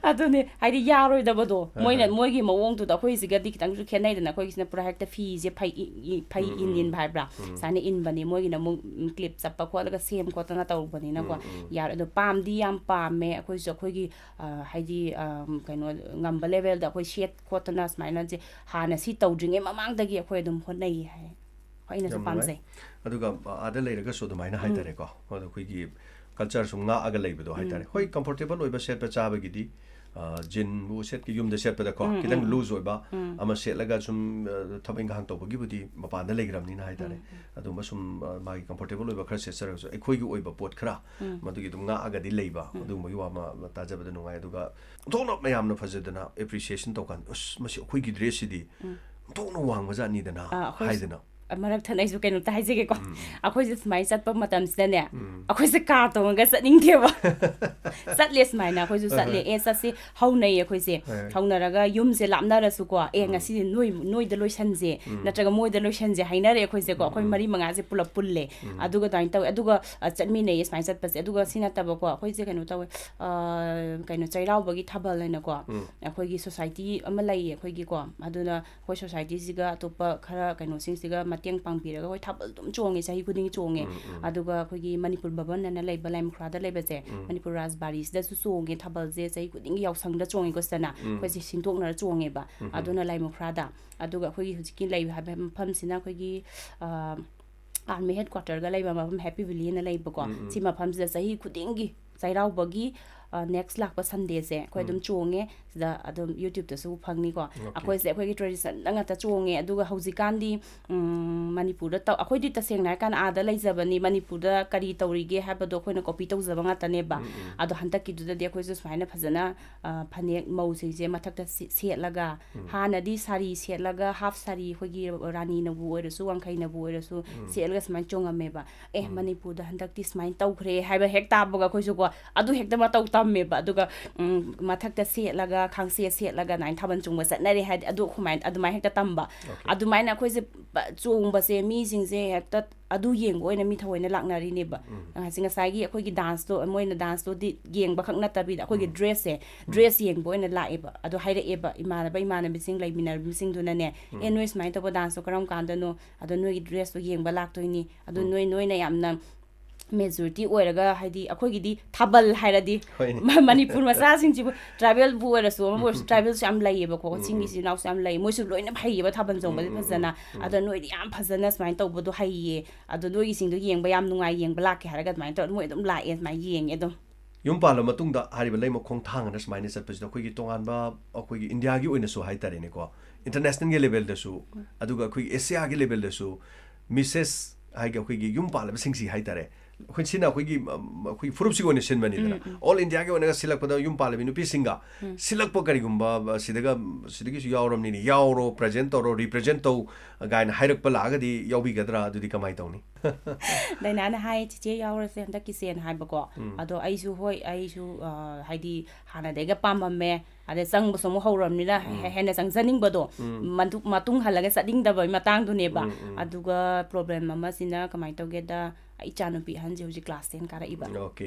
ꯑꯗꯨꯅꯦ, ꯍꯥꯏꯗꯤ ꯌꯥꯔꯣꯏꯗꯕꯗꯣ꯫ ꯃꯣꯏꯅ, ꯃꯣꯏꯒꯤ ꯃꯑꯣꯡꯗꯨꯗ ꯑꯩꯈꯣꯏꯁꯤꯒꯗꯤ ꯈꯤꯇꯪꯁꯨ ꯈꯦꯠꯅꯩꯗꯅ, ꯑꯩꯈꯣꯏꯒꯤꯁꯤꯅ ꯄꯨꯔꯥ ꯍꯦꯛꯇ ꯐꯤꯁꯦ ꯐꯩ ꯏ-, ꯏ-, ꯐꯩ ꯏꯟ ꯏꯟꯕ ꯍꯥꯏꯕ꯭ꯔꯥ? ꯁꯨꯃꯥꯏꯅ ꯏꯟꯕꯅꯤ, ꯃꯣꯏꯒꯤꯅ ꯑꯃꯨꯛ, ꯎꯝ, ꯀ꯭ꯂꯤꯞ ꯆꯞꯄ ꯈꯣꯠꯂꯒ ꯁꯦꯝ ꯈꯣꯠꯇꯅ ꯇꯧꯕꯅꯤꯅꯀꯣ꯫ ꯌꯥꯔꯦ, ꯑꯗꯣ ꯄꯥꯝꯗꯤ ꯌꯥꯝ ꯄꯥꯝꯃꯦ ꯑꯩꯈꯣꯏꯁꯨ, ꯑꯩꯈꯣꯏꯒꯤ, ꯑ, ꯍꯥꯏꯗꯤ, ꯑ, ꯀꯩꯅꯣ, ꯉꯝꯕ ꯂꯦꯚꯦꯜꯗ ꯑꯩꯈꯣꯏ ꯁꯦꯠ ꯈꯣꯠꯇꯅ ꯁꯨꯃꯥꯏꯅꯁꯦ ꯍꯥꯟꯅ ꯁꯤ ꯇꯧꯗ꯭ꯔꯤꯉꯩ ꯃꯃꯥꯡꯗꯒꯤ ꯑꯩꯈꯣꯏ ꯑꯗꯨꯝ ꯍꯣꯠꯅꯩ ꯍꯥꯏ꯫ ꯍꯣꯏ, ꯑꯩꯅꯁꯨ ꯌꯥꯝ ꯅꯨꯡꯉꯥꯏ꯫ ꯄꯥꯝꯖꯩ꯫ ꯑꯗꯨꯒ, ꯑ, ꯑꯥꯗ ꯂꯩꯔꯒꯁꯨ ꯑꯗꯨꯃꯥꯏꯅ ꯎꯝ꯫ ꯍꯥꯏꯇꯥꯔꯦꯀꯣ, ꯑꯗꯣ ꯑꯩꯈꯣꯏꯒꯤ ꯀꯜꯆꯔ ꯁꯨꯝ ꯉꯥꯛꯑꯒ ꯂꯩꯕꯗꯣ ꯎꯝ, ꯍꯥꯏꯇꯥꯔꯦ꯫ ꯍꯣꯏ, ꯎꯝ꯫ ꯀꯝꯐꯣꯔꯇꯦꯕꯜ ꯑꯣꯏꯕ ꯁꯦꯠꯄ ꯆꯥꯕꯒꯤꯗꯤ, ꯑ, ꯖꯤꯟꯕꯨ ꯁꯦꯠꯀꯦ, ꯌꯨꯝꯗ ꯁꯦꯠꯄꯗꯀꯣ, ꯎꯝ, ꯈꯤꯇꯪ ꯎꯝ, ꯎꯝ꯫ ꯂꯨꯖ ꯑꯣꯏꯕ ꯎꯝ꯫ ꯑꯃ ꯁꯦꯠꯂꯒ ꯁꯨꯝ, ꯑ, ꯊꯕꯛ ꯏꯪꯈꯥꯡ ꯇꯧꯕꯒꯤꯕꯨꯗꯤ ꯃꯄꯥꯟꯗ ꯂꯩꯈ꯭ꯔꯕꯅꯤꯅ ꯍꯥꯏꯇꯥꯔꯦ꯫ ꯎꯝ, ꯎꯝ꯫ ꯑꯗꯨꯝꯕ ꯁꯨꯝ, ꯑ, ꯃꯥꯒꯤ ꯀꯝꯐꯣꯔꯇꯦꯕꯜ ꯑꯣꯏꯕ ꯈꯔ ꯁꯦꯠꯆꯔꯒꯁꯨ, ꯑꯩꯈꯣꯏꯒꯤ ꯑꯣꯏꯕ ꯄꯣꯠ ꯈꯔ ꯎꯝ꯫ ꯃꯗꯨꯒꯤ ꯑꯗꯨꯝ ꯉꯥꯛꯑꯒꯗꯤ ꯂꯩꯕ, ꯎꯝ꯫ ꯑꯗꯨꯒꯨꯝꯕꯒꯤ ꯋꯥ ꯑꯃ ꯇꯥꯖꯕꯗ ꯅꯨꯡꯉꯥꯏ꯫ ꯑꯗꯨꯒ ꯑꯣꯟꯊꯣꯛꯅ ꯃꯌꯥꯝꯅ ꯐꯖꯗꯅ ꯑꯦꯄ꯭ꯔꯤꯁꯤꯌꯦꯁꯟ ꯇꯧꯀꯥꯟꯗ, "ꯑꯁ, ꯃꯁꯤ ꯑꯩꯈꯣꯏꯒꯤ ꯗ꯭ꯔꯦꯁꯁꯤꯗꯤ ꯎꯝ꯫ ꯑꯣꯟꯊꯣꯛꯅ ꯋꯥꯡꯕ ꯖꯥꯠꯅꯤꯗꯅ" ꯑꯥ, ꯑꯩꯈꯣꯏ ꯍꯥꯏꯗꯅ꯫ ꯃꯔꯛ ꯊꯠꯅ ꯑꯩꯁꯨ ꯀꯩꯅꯣꯝꯇ ꯍꯥꯏꯖꯒꯦꯀꯣ꯫ ꯎꯝ, ꯎꯝ꯫ ꯑꯩꯈꯣꯏꯁꯦ ꯁꯨꯃꯥꯏꯅ ꯆꯠꯄ ꯃꯇꯝꯁꯤꯗꯅꯦ, ꯎꯝ꯫ ꯑꯩꯈꯣꯏꯁꯦ ꯀꯥꯔ ꯇꯣꯡꯉꯒ ꯆꯠꯅꯤꯡꯗꯦꯕ꯫ ꯆꯠꯂꯦ ꯁꯨꯃꯥꯏꯅ, ꯑꯩꯈꯣꯏꯁꯨ ꯍꯣꯏ, ꯆꯠꯂꯦ꯫ ꯍꯣꯏ꯫ ꯑꯦ, ꯆꯠꯁꯤ, ꯍꯧꯅꯩꯌꯦ ꯑꯩꯈꯣꯏꯁꯦ꯫ ꯍꯣꯏ꯫ ꯍꯧꯅꯔꯒ ꯌꯨꯝꯁꯦ ꯂꯥꯞꯅꯔꯁꯨꯀꯣ, "ꯑꯦ, ꯎꯝ꯫ ꯉꯁꯤꯗꯤ ꯅꯣꯏ, ꯅꯣꯏꯗ ꯂꯣꯏꯁꯟꯁꯦ, ꯎꯝ꯫ ꯅꯠꯇ꯭ꯔꯒ ꯃꯣꯏꯗ ꯂꯣꯏꯁꯟꯁꯦ" ꯍꯥꯏꯅꯔꯦ ꯑꯩꯈꯣꯏꯁꯦꯀꯣ꯫ ꯎꯝ, ꯑꯩꯈꯣꯏ ꯎꯝ꯫ ꯃꯔꯤ ꯃꯉꯥꯁꯦ ꯄꯨꯂꯞ ꯄꯨꯜꯂꯦ꯫ ꯎꯝ꯫ ꯑꯗꯨꯒ ꯑꯗꯨꯃꯥꯏꯅ ꯇꯧꯋꯦ꯫ ꯑꯗꯨꯒ, ꯑ, ꯆꯠꯃꯤꯟꯅꯩꯌꯦ ꯁꯨꯃꯥꯏꯅ ꯆꯠꯄꯁꯦ꯫ ꯑꯗꯨꯒ ꯁꯤ ꯅꯠꯇꯕꯀꯣ, ꯑꯩꯈꯣꯏꯁꯦ ꯀꯩꯅꯣ ꯇꯧꯋꯦ, ꯑ, ꯀꯩꯅꯣ, ꯆꯩꯔꯥꯎꯕꯒꯤ ꯊꯥꯕꯜ ꯍꯥꯏꯅꯀꯣ, ꯎꯝ꯫ ꯑꯩꯈꯣꯏꯒꯤ ꯁꯣꯁꯥꯏꯇꯤ ꯑꯃ ꯂꯩꯌꯦ ꯑꯩꯈꯣꯏꯒꯤꯀꯣ꯫ ꯑꯗꯨꯅ ꯑꯩꯈꯣꯏ ꯁꯣꯁꯥꯏꯇꯤꯁꯤꯒ ꯑꯇꯣꯞꯄ ꯈꯔ ꯀꯩꯅꯣꯁꯤꯡꯁꯤꯒ ꯃꯇꯦꯡ ꯄꯥꯡꯕꯤꯔꯒ ꯑꯩꯈꯣꯏ ꯊꯥꯕꯜ ꯑꯗꯨꯝ ꯆꯣꯡꯉꯦ, ꯆꯍꯤ ꯈꯨꯗꯤꯡꯒꯤ ꯆꯣꯡꯉꯦ꯫ ꯎꯝ, ꯎꯝ꯫ ꯑꯗꯨꯒ ꯑꯩꯈꯣꯏꯒꯤ ꯃꯅꯤꯄꯨꯔ ꯚꯕꯟ ꯍꯥꯏꯅ ꯂꯩꯕ ꯂꯥꯏꯃꯨꯈ꯭ꯔꯥꯗ ꯂꯩꯕꯁꯦ, ꯎꯝ꯫ ꯃꯅꯤꯄꯨꯔ ꯔꯥꯖꯕꯥꯔꯤꯁꯤꯗꯁꯨ ꯆꯣꯡꯉꯦ ꯊꯥꯕꯜꯁꯦ, ꯆꯍꯤ ꯈꯨꯗꯤꯡꯒꯤ ꯌꯥꯎꯁꯪꯗ ꯆꯣꯡꯉꯦꯀꯣ ꯁꯤꯗꯅ꯫ ꯎꯝ꯫ ꯑꯩꯈꯣꯏꯁꯦ ꯁꯤꯟꯗꯣꯛꯅꯔ ꯆꯣꯡꯉꯦꯕ꯫ ꯎꯝ, ꯎꯝ꯫ ꯑꯗꯨꯅ ꯂꯥꯏꯃꯨꯈ꯭ꯔꯥꯗ꯫ ꯑꯗꯨꯒ ꯑꯩꯈꯣꯏꯒꯤ ꯍꯧꯖꯤꯛꯀꯤ ꯂꯩ ꯍꯥꯏꯕ ꯃꯐꯝꯁꯤꯅ ꯑꯩꯈꯣꯏꯒꯤ, ꯑ, ꯑꯥꯔꯃꯤ ꯍꯦꯗꯀ꯭ꯋꯥꯇꯔꯒ ꯂꯩꯕ ꯃꯐꯝ ꯍꯦꯄꯤ ꯚꯦꯂꯤ ꯑꯅ ꯂꯩꯕꯀꯣ꯫ ꯎꯝ, ꯎꯝ꯫ ꯁꯤ ꯃꯐꯝꯁꯤꯗ ꯆꯍꯤ ꯈꯨꯗꯤꯡꯒꯤ ꯆꯩꯔꯥꯎꯕꯒꯤ, ꯅꯦꯛꯁ ꯂꯥꯛꯄ ꯁꯟꯗꯦꯁꯦ ꯑꯩꯈꯣꯏ ꯑꯗꯨꯝ ꯆꯣꯡꯉꯦ꯫ ꯁꯤꯗ ꯑꯗꯨꯝ ꯌꯨꯇ꯭ꯌꯨꯕꯇꯁꯨ ꯐꯪꯅꯤꯀꯣ꯫ ꯑꯩꯈꯣꯏꯁꯦ ꯑꯩꯈꯣꯏꯒꯤ ꯇ꯭ꯔꯦꯗꯤꯁꯟꯗ ꯉꯥꯛꯇ ꯆꯣꯡꯉꯦ꯫ ꯑꯗꯨꯒ ꯍꯧꯖꯤꯛꯀꯥꯟꯗꯤ ꯎꯝ, ꯃꯅꯤꯄꯨꯔꯗ ꯇꯧ-, ꯑꯩꯈꯣꯏꯗꯤ ꯇꯁꯦꯡꯅ ꯍꯥꯏꯔꯀꯥꯟꯗ ꯑꯥꯗ ꯂꯩꯖꯕꯅꯤ, ꯃꯅꯤꯄꯨꯔꯗ ꯀꯔꯤ ꯇꯧꯔꯤꯒꯦ ꯍꯥꯏꯕꯗꯣ ꯑꯩꯈꯣꯏꯅ ꯀꯣꯄꯤ ꯇꯧꯖꯕ ꯉꯥꯛꯇꯅꯦꯕ꯫ ꯑꯗꯣ ꯍꯟꯗꯛꯀꯤꯗꯨꯗꯗꯤ ꯑꯩꯈꯣꯏꯁꯨ ꯁꯨꯃꯥꯏꯅ ꯐꯖꯅ, ꯑ, ꯐꯅꯦꯛ ꯃꯧꯁꯤꯡꯁꯦ ꯃꯊꯛꯇ ꯁꯤ-, ꯁꯦꯠꯂꯒ, ꯍꯥꯟꯅꯗꯤ ꯁꯥꯔꯤ ꯁꯦꯠꯂꯒ, ꯍꯥꯐ ꯁꯥꯔꯤ, ꯑꯩꯈꯣꯏꯒꯤ ꯔꯥꯅꯤꯅꯕꯨ ꯑꯣꯏꯔꯁꯨ, ꯋꯥꯡꯈꯩꯅꯕꯨ ꯑꯣꯏꯔꯁꯨ, ꯁꯦꯠꯂꯒ ꯁꯨꯃꯥꯏꯅ ꯆꯣꯡꯉꯝꯃꯦꯕ꯫ ꯑꯦ, ꯃꯅꯤꯄꯨꯔꯗ ꯍꯟꯗꯛꯇꯤ ꯁꯨꯃꯥꯏꯅ ꯇꯧꯈ꯭ꯔꯦ ꯍꯥꯏꯕ ꯍꯦꯛ ꯇꯥꯕꯒ ꯑꯩꯈꯣꯏꯁꯨꯀꯣ, ꯑꯗꯨ ꯍꯦꯛꯇ ꯃꯇꯧ ꯇꯝꯃꯦꯕ꯫ ꯑꯗꯨꯒ, ꯎꯝ, ꯃꯊꯛꯇ ꯁꯦꯠꯂꯒ, ꯈꯥꯡꯁꯦꯠ ꯁꯦꯠꯂꯒ ꯑꯗꯨꯃꯥꯏꯅ ꯊꯥꯕꯜ ꯆꯣꯡꯕ ꯆꯠꯅꯔꯦ ꯍꯥꯏꯗꯤ, ꯑꯗꯨ ꯑꯗꯨꯃꯥꯏꯅ, ꯑꯗꯨꯃꯥꯏꯅ ꯍꯦꯛꯇ ꯇꯝꯕ꯫ ꯑꯗꯨꯃꯥꯏꯅ ꯑꯩꯈꯣꯏꯁꯦ ꯄ-, ꯆꯣꯡꯕꯁꯦ ꯃꯤꯁꯤꯡꯁꯦ ꯍꯦꯛꯇ ꯑꯗꯨ ꯌꯦꯡꯕ ꯑꯣꯏꯅ ꯃꯤ ꯊꯑꯣꯏꯅ ꯂꯥꯛꯅꯔꯤꯅꯦꯕ꯫ ꯉꯁꯤ ꯉꯁꯥꯏꯒꯤ ꯑꯩꯈꯣꯏꯒꯤ ꯗꯥꯟꯁꯇꯣ, ꯃꯣꯏꯅ ꯗꯥꯟꯁꯇꯣꯗꯤ ꯌꯦꯡꯕ ꯈꯛ ꯅꯠꯇꯕꯤꯗ, ꯑꯩꯈꯣꯏꯒꯤ ꯗ꯭ꯔꯦꯁꯁꯦ, ꯗ꯭ꯔꯦꯁ ꯌꯦꯡꯕ ꯑꯣꯏꯅ ꯂꯥꯛꯑꯦꯕ꯫ ꯑꯗꯣ ꯍꯥꯏꯔꯛꯑꯦꯕ, ꯏꯃꯥꯟꯅꯕ ꯏꯃꯥꯟꯅꯕꯤꯁꯤꯡ, ꯂꯩꯃꯤꯟꯅꯔꯤꯕꯁꯤꯡꯗꯨꯅꯅꯦ, "ꯑꯦ, ꯅꯣꯏ ꯁꯨꯃꯥꯏꯅ ꯇꯧꯕ ꯗꯥꯟꯁꯇꯣ ꯀꯔꯝ ꯀꯥꯟꯗꯅꯣ? ꯑꯗꯣ ꯅꯣꯏꯒꯤ ꯗ꯭ꯔꯦꯁꯇꯣ ꯌꯦꯡꯕ ꯂꯥꯛꯇꯣꯏꯅꯤ꯫ ꯑꯗꯣ ꯅꯣꯏ, ꯅꯣꯏꯅ ꯌꯥꯝꯅ ꯃꯦꯖꯣꯔꯤꯇꯤ ꯑꯣꯏꯔꯒ", ꯍꯥꯏꯗꯤ ꯑꯩꯈꯣꯏꯒꯤꯗꯤ ꯊꯥꯕꯜ ꯍꯥꯏꯔꯗꯤ ꯍꯣꯏꯅꯦ꯫ ꯃ-, ꯃꯅꯤꯄꯨꯔ ꯃꯆꯥꯁꯤꯡꯁꯤꯕꯨ, ꯇ꯭ꯔꯥꯏꯕꯦꯜꯕꯨ ꯑꯣꯏꯔꯁꯨ, ꯑꯃꯕꯨ ꯑꯣꯏꯔꯁꯨ, ꯇ꯭ꯔꯥꯏꯕꯦꯜꯁꯨ ꯌꯥꯝ ꯂꯩꯌꯦꯕꯀꯣ, ꯆꯤꯡ ꯏꯆꯤꯜ ꯏꯅꯥꯎꯁꯨ ꯌꯥꯝ ꯂꯩ, ꯃꯣꯏꯁꯨ ꯂꯣꯏꯅ ꯍꯩꯌꯦꯕ ꯊꯥꯕꯜ ꯆꯣꯡꯕꯗꯤ ꯐꯖꯅ꯫ ꯑꯗꯣ ꯅꯣꯏꯗꯤ ꯌꯥꯝ ꯐꯖꯅ ꯁꯨꯃꯥꯏꯅ ꯇꯧꯕꯗꯣ ꯍꯩꯌꯦ, ꯑꯗꯣ ꯅꯣꯏꯒꯤꯁꯤꯡꯗꯣ ꯌꯦꯡꯕ ꯌꯥꯝ ꯅꯨꯡꯉꯥꯏ, ꯌꯦꯡꯕ ꯂꯥꯛꯀꯦ ꯍꯥꯏꯔꯒ ꯑꯗꯨꯃꯥꯏꯅ ꯇꯧꯔ ꯃꯣꯏ ꯑꯗꯨꯝ ꯂꯥꯛꯑꯦ, ꯑꯗꯨꯃꯥꯏꯅ ꯌꯦꯡꯉꯦ ꯑꯗꯨꯝ꯫ ꯌꯨꯝ ꯄꯥꯜꯂ ꯃꯇꯨꯡꯗ ꯍꯥꯏꯔꯤꯕ ꯂꯩꯃ ꯈꯣꯡꯊꯥꯡ ꯑꯅ ꯁꯨꯃꯥꯏꯅ ꯆꯠꯄꯁꯤꯗ ꯑꯩꯈꯣꯏꯒꯤ ꯇꯣꯉꯥꯟꯕ, ꯑꯩꯈꯣꯏꯒꯤ ꯏꯟꯗꯤꯌꯥꯒꯤ ꯑꯣꯏꯅꯁꯨ ꯍꯥꯏꯇꯥꯔꯦꯅꯦꯀꯣ, ꯏꯟꯇꯔꯅꯦꯁꯅꯦꯜꯒꯤ ꯂꯦꯕꯦꯜꯗꯁꯨ, ꯑꯗꯨꯒ ꯑꯩꯈꯣꯏꯒꯤ ꯑꯦꯁꯤꯌꯥꯒꯤ ꯂꯦꯕꯦꯜꯗꯁꯨ, ꯃꯤꯁꯦꯁ ꯍꯥꯏꯒ ꯑꯩꯈꯣꯏꯒꯤ ꯌꯨꯝ ꯄꯥꯜꯂꯕꯁꯤꯡꯁꯤ ꯍꯥꯏꯇꯥꯔꯦ, ꯑꯩꯈꯣꯏ ꯁꯤꯅ ꯑꯩꯈꯣꯏꯒꯤ, ꯎꯝ, ꯑꯩꯈꯣꯏꯒꯤ ꯐꯨꯔꯨꯞꯁꯤꯒꯤ ꯑꯣꯏꯅ ꯁꯤꯟꯕꯅꯤꯗꯅ꯫ ꯑꯣꯜ ꯏꯟꯗꯤꯌꯥꯒꯤ ꯑꯣꯏꯅꯒ ꯁꯤꯜꯂꯛꯄꯗ ꯌꯨꯝ ꯄꯥꯜꯂꯕꯤ ꯅꯨꯄꯤꯁꯤꯡꯒ ꯁꯤꯜꯂꯛꯄ ꯀꯔꯤꯒꯨꯝꯕ, ꯑ, ꯁꯤꯗꯒ, ꯁꯤꯗꯒꯤꯁꯨ ꯌꯥꯎꯔꯕꯅꯤꯅ, "ꯌꯥꯎꯔꯣ, ꯄ꯭ꯔꯖꯦꯟ ꯇꯧꯔꯣ, ꯔꯤꯄ꯭ꯔꯖꯦꯟ ꯇꯧ" ꯀꯥꯏꯅ ꯍꯥꯏꯔꯛꯄ ꯂꯥꯛꯑꯒꯗꯤ ꯌꯥꯎꯕꯤꯒꯗ꯭ꯔꯥ? ꯑꯗꯨꯗꯤ ꯀꯃꯥꯏꯅ ꯇꯧꯅꯤ? ꯗꯥꯏꯅꯥꯅ ꯍꯥꯏ, "ꯆꯤꯆꯦ ꯌꯥꯎꯔꯁꯦ ꯍꯟꯗꯛꯀꯤꯁꯦꯅ" ꯍꯥꯏꯕꯀꯣ꯫ ꯑꯗꯣ ꯑꯩꯁꯨ, ꯍꯣꯏ, ꯑꯩꯁꯨ, ꯑ, ꯍꯥꯏꯗꯤ ꯍꯥꯟꯅꯗꯩꯒ ꯄꯥꯝꯃꯝꯃꯦ, ꯑꯗꯩ ꯆꯪꯕꯁꯨ ꯑꯃꯨꯛ ꯍꯧꯔꯕꯅꯤꯅ ꯍꯦ-, ꯍꯦꯟꯅ ꯆꯪꯖꯅꯤꯡꯕꯗꯣ, ꯃꯇꯨ-, ꯃꯇꯨꯡ ꯍꯜꯂꯒ ꯆꯠꯅꯤꯡꯗꯕꯒꯤ ꯃꯇꯥꯡꯗꯨꯅꯦꯕ꯫ ꯑꯗꯨꯒ ꯄ꯭ꯔꯣꯕ꯭ꯂꯦꯝ ꯑꯃꯁꯤꯅ ꯀꯃꯥꯏꯅ ꯇꯧꯒꯦꯗ, ꯑꯩ ꯏꯆꯥꯅꯨꯄꯤ ꯑꯍꯟꯁꯦ ꯍꯧꯖꯤꯛ ꯀ꯭ꯂꯥꯁ ꯇꯦꯟ ꯀꯥꯔꯛꯏꯕ꯫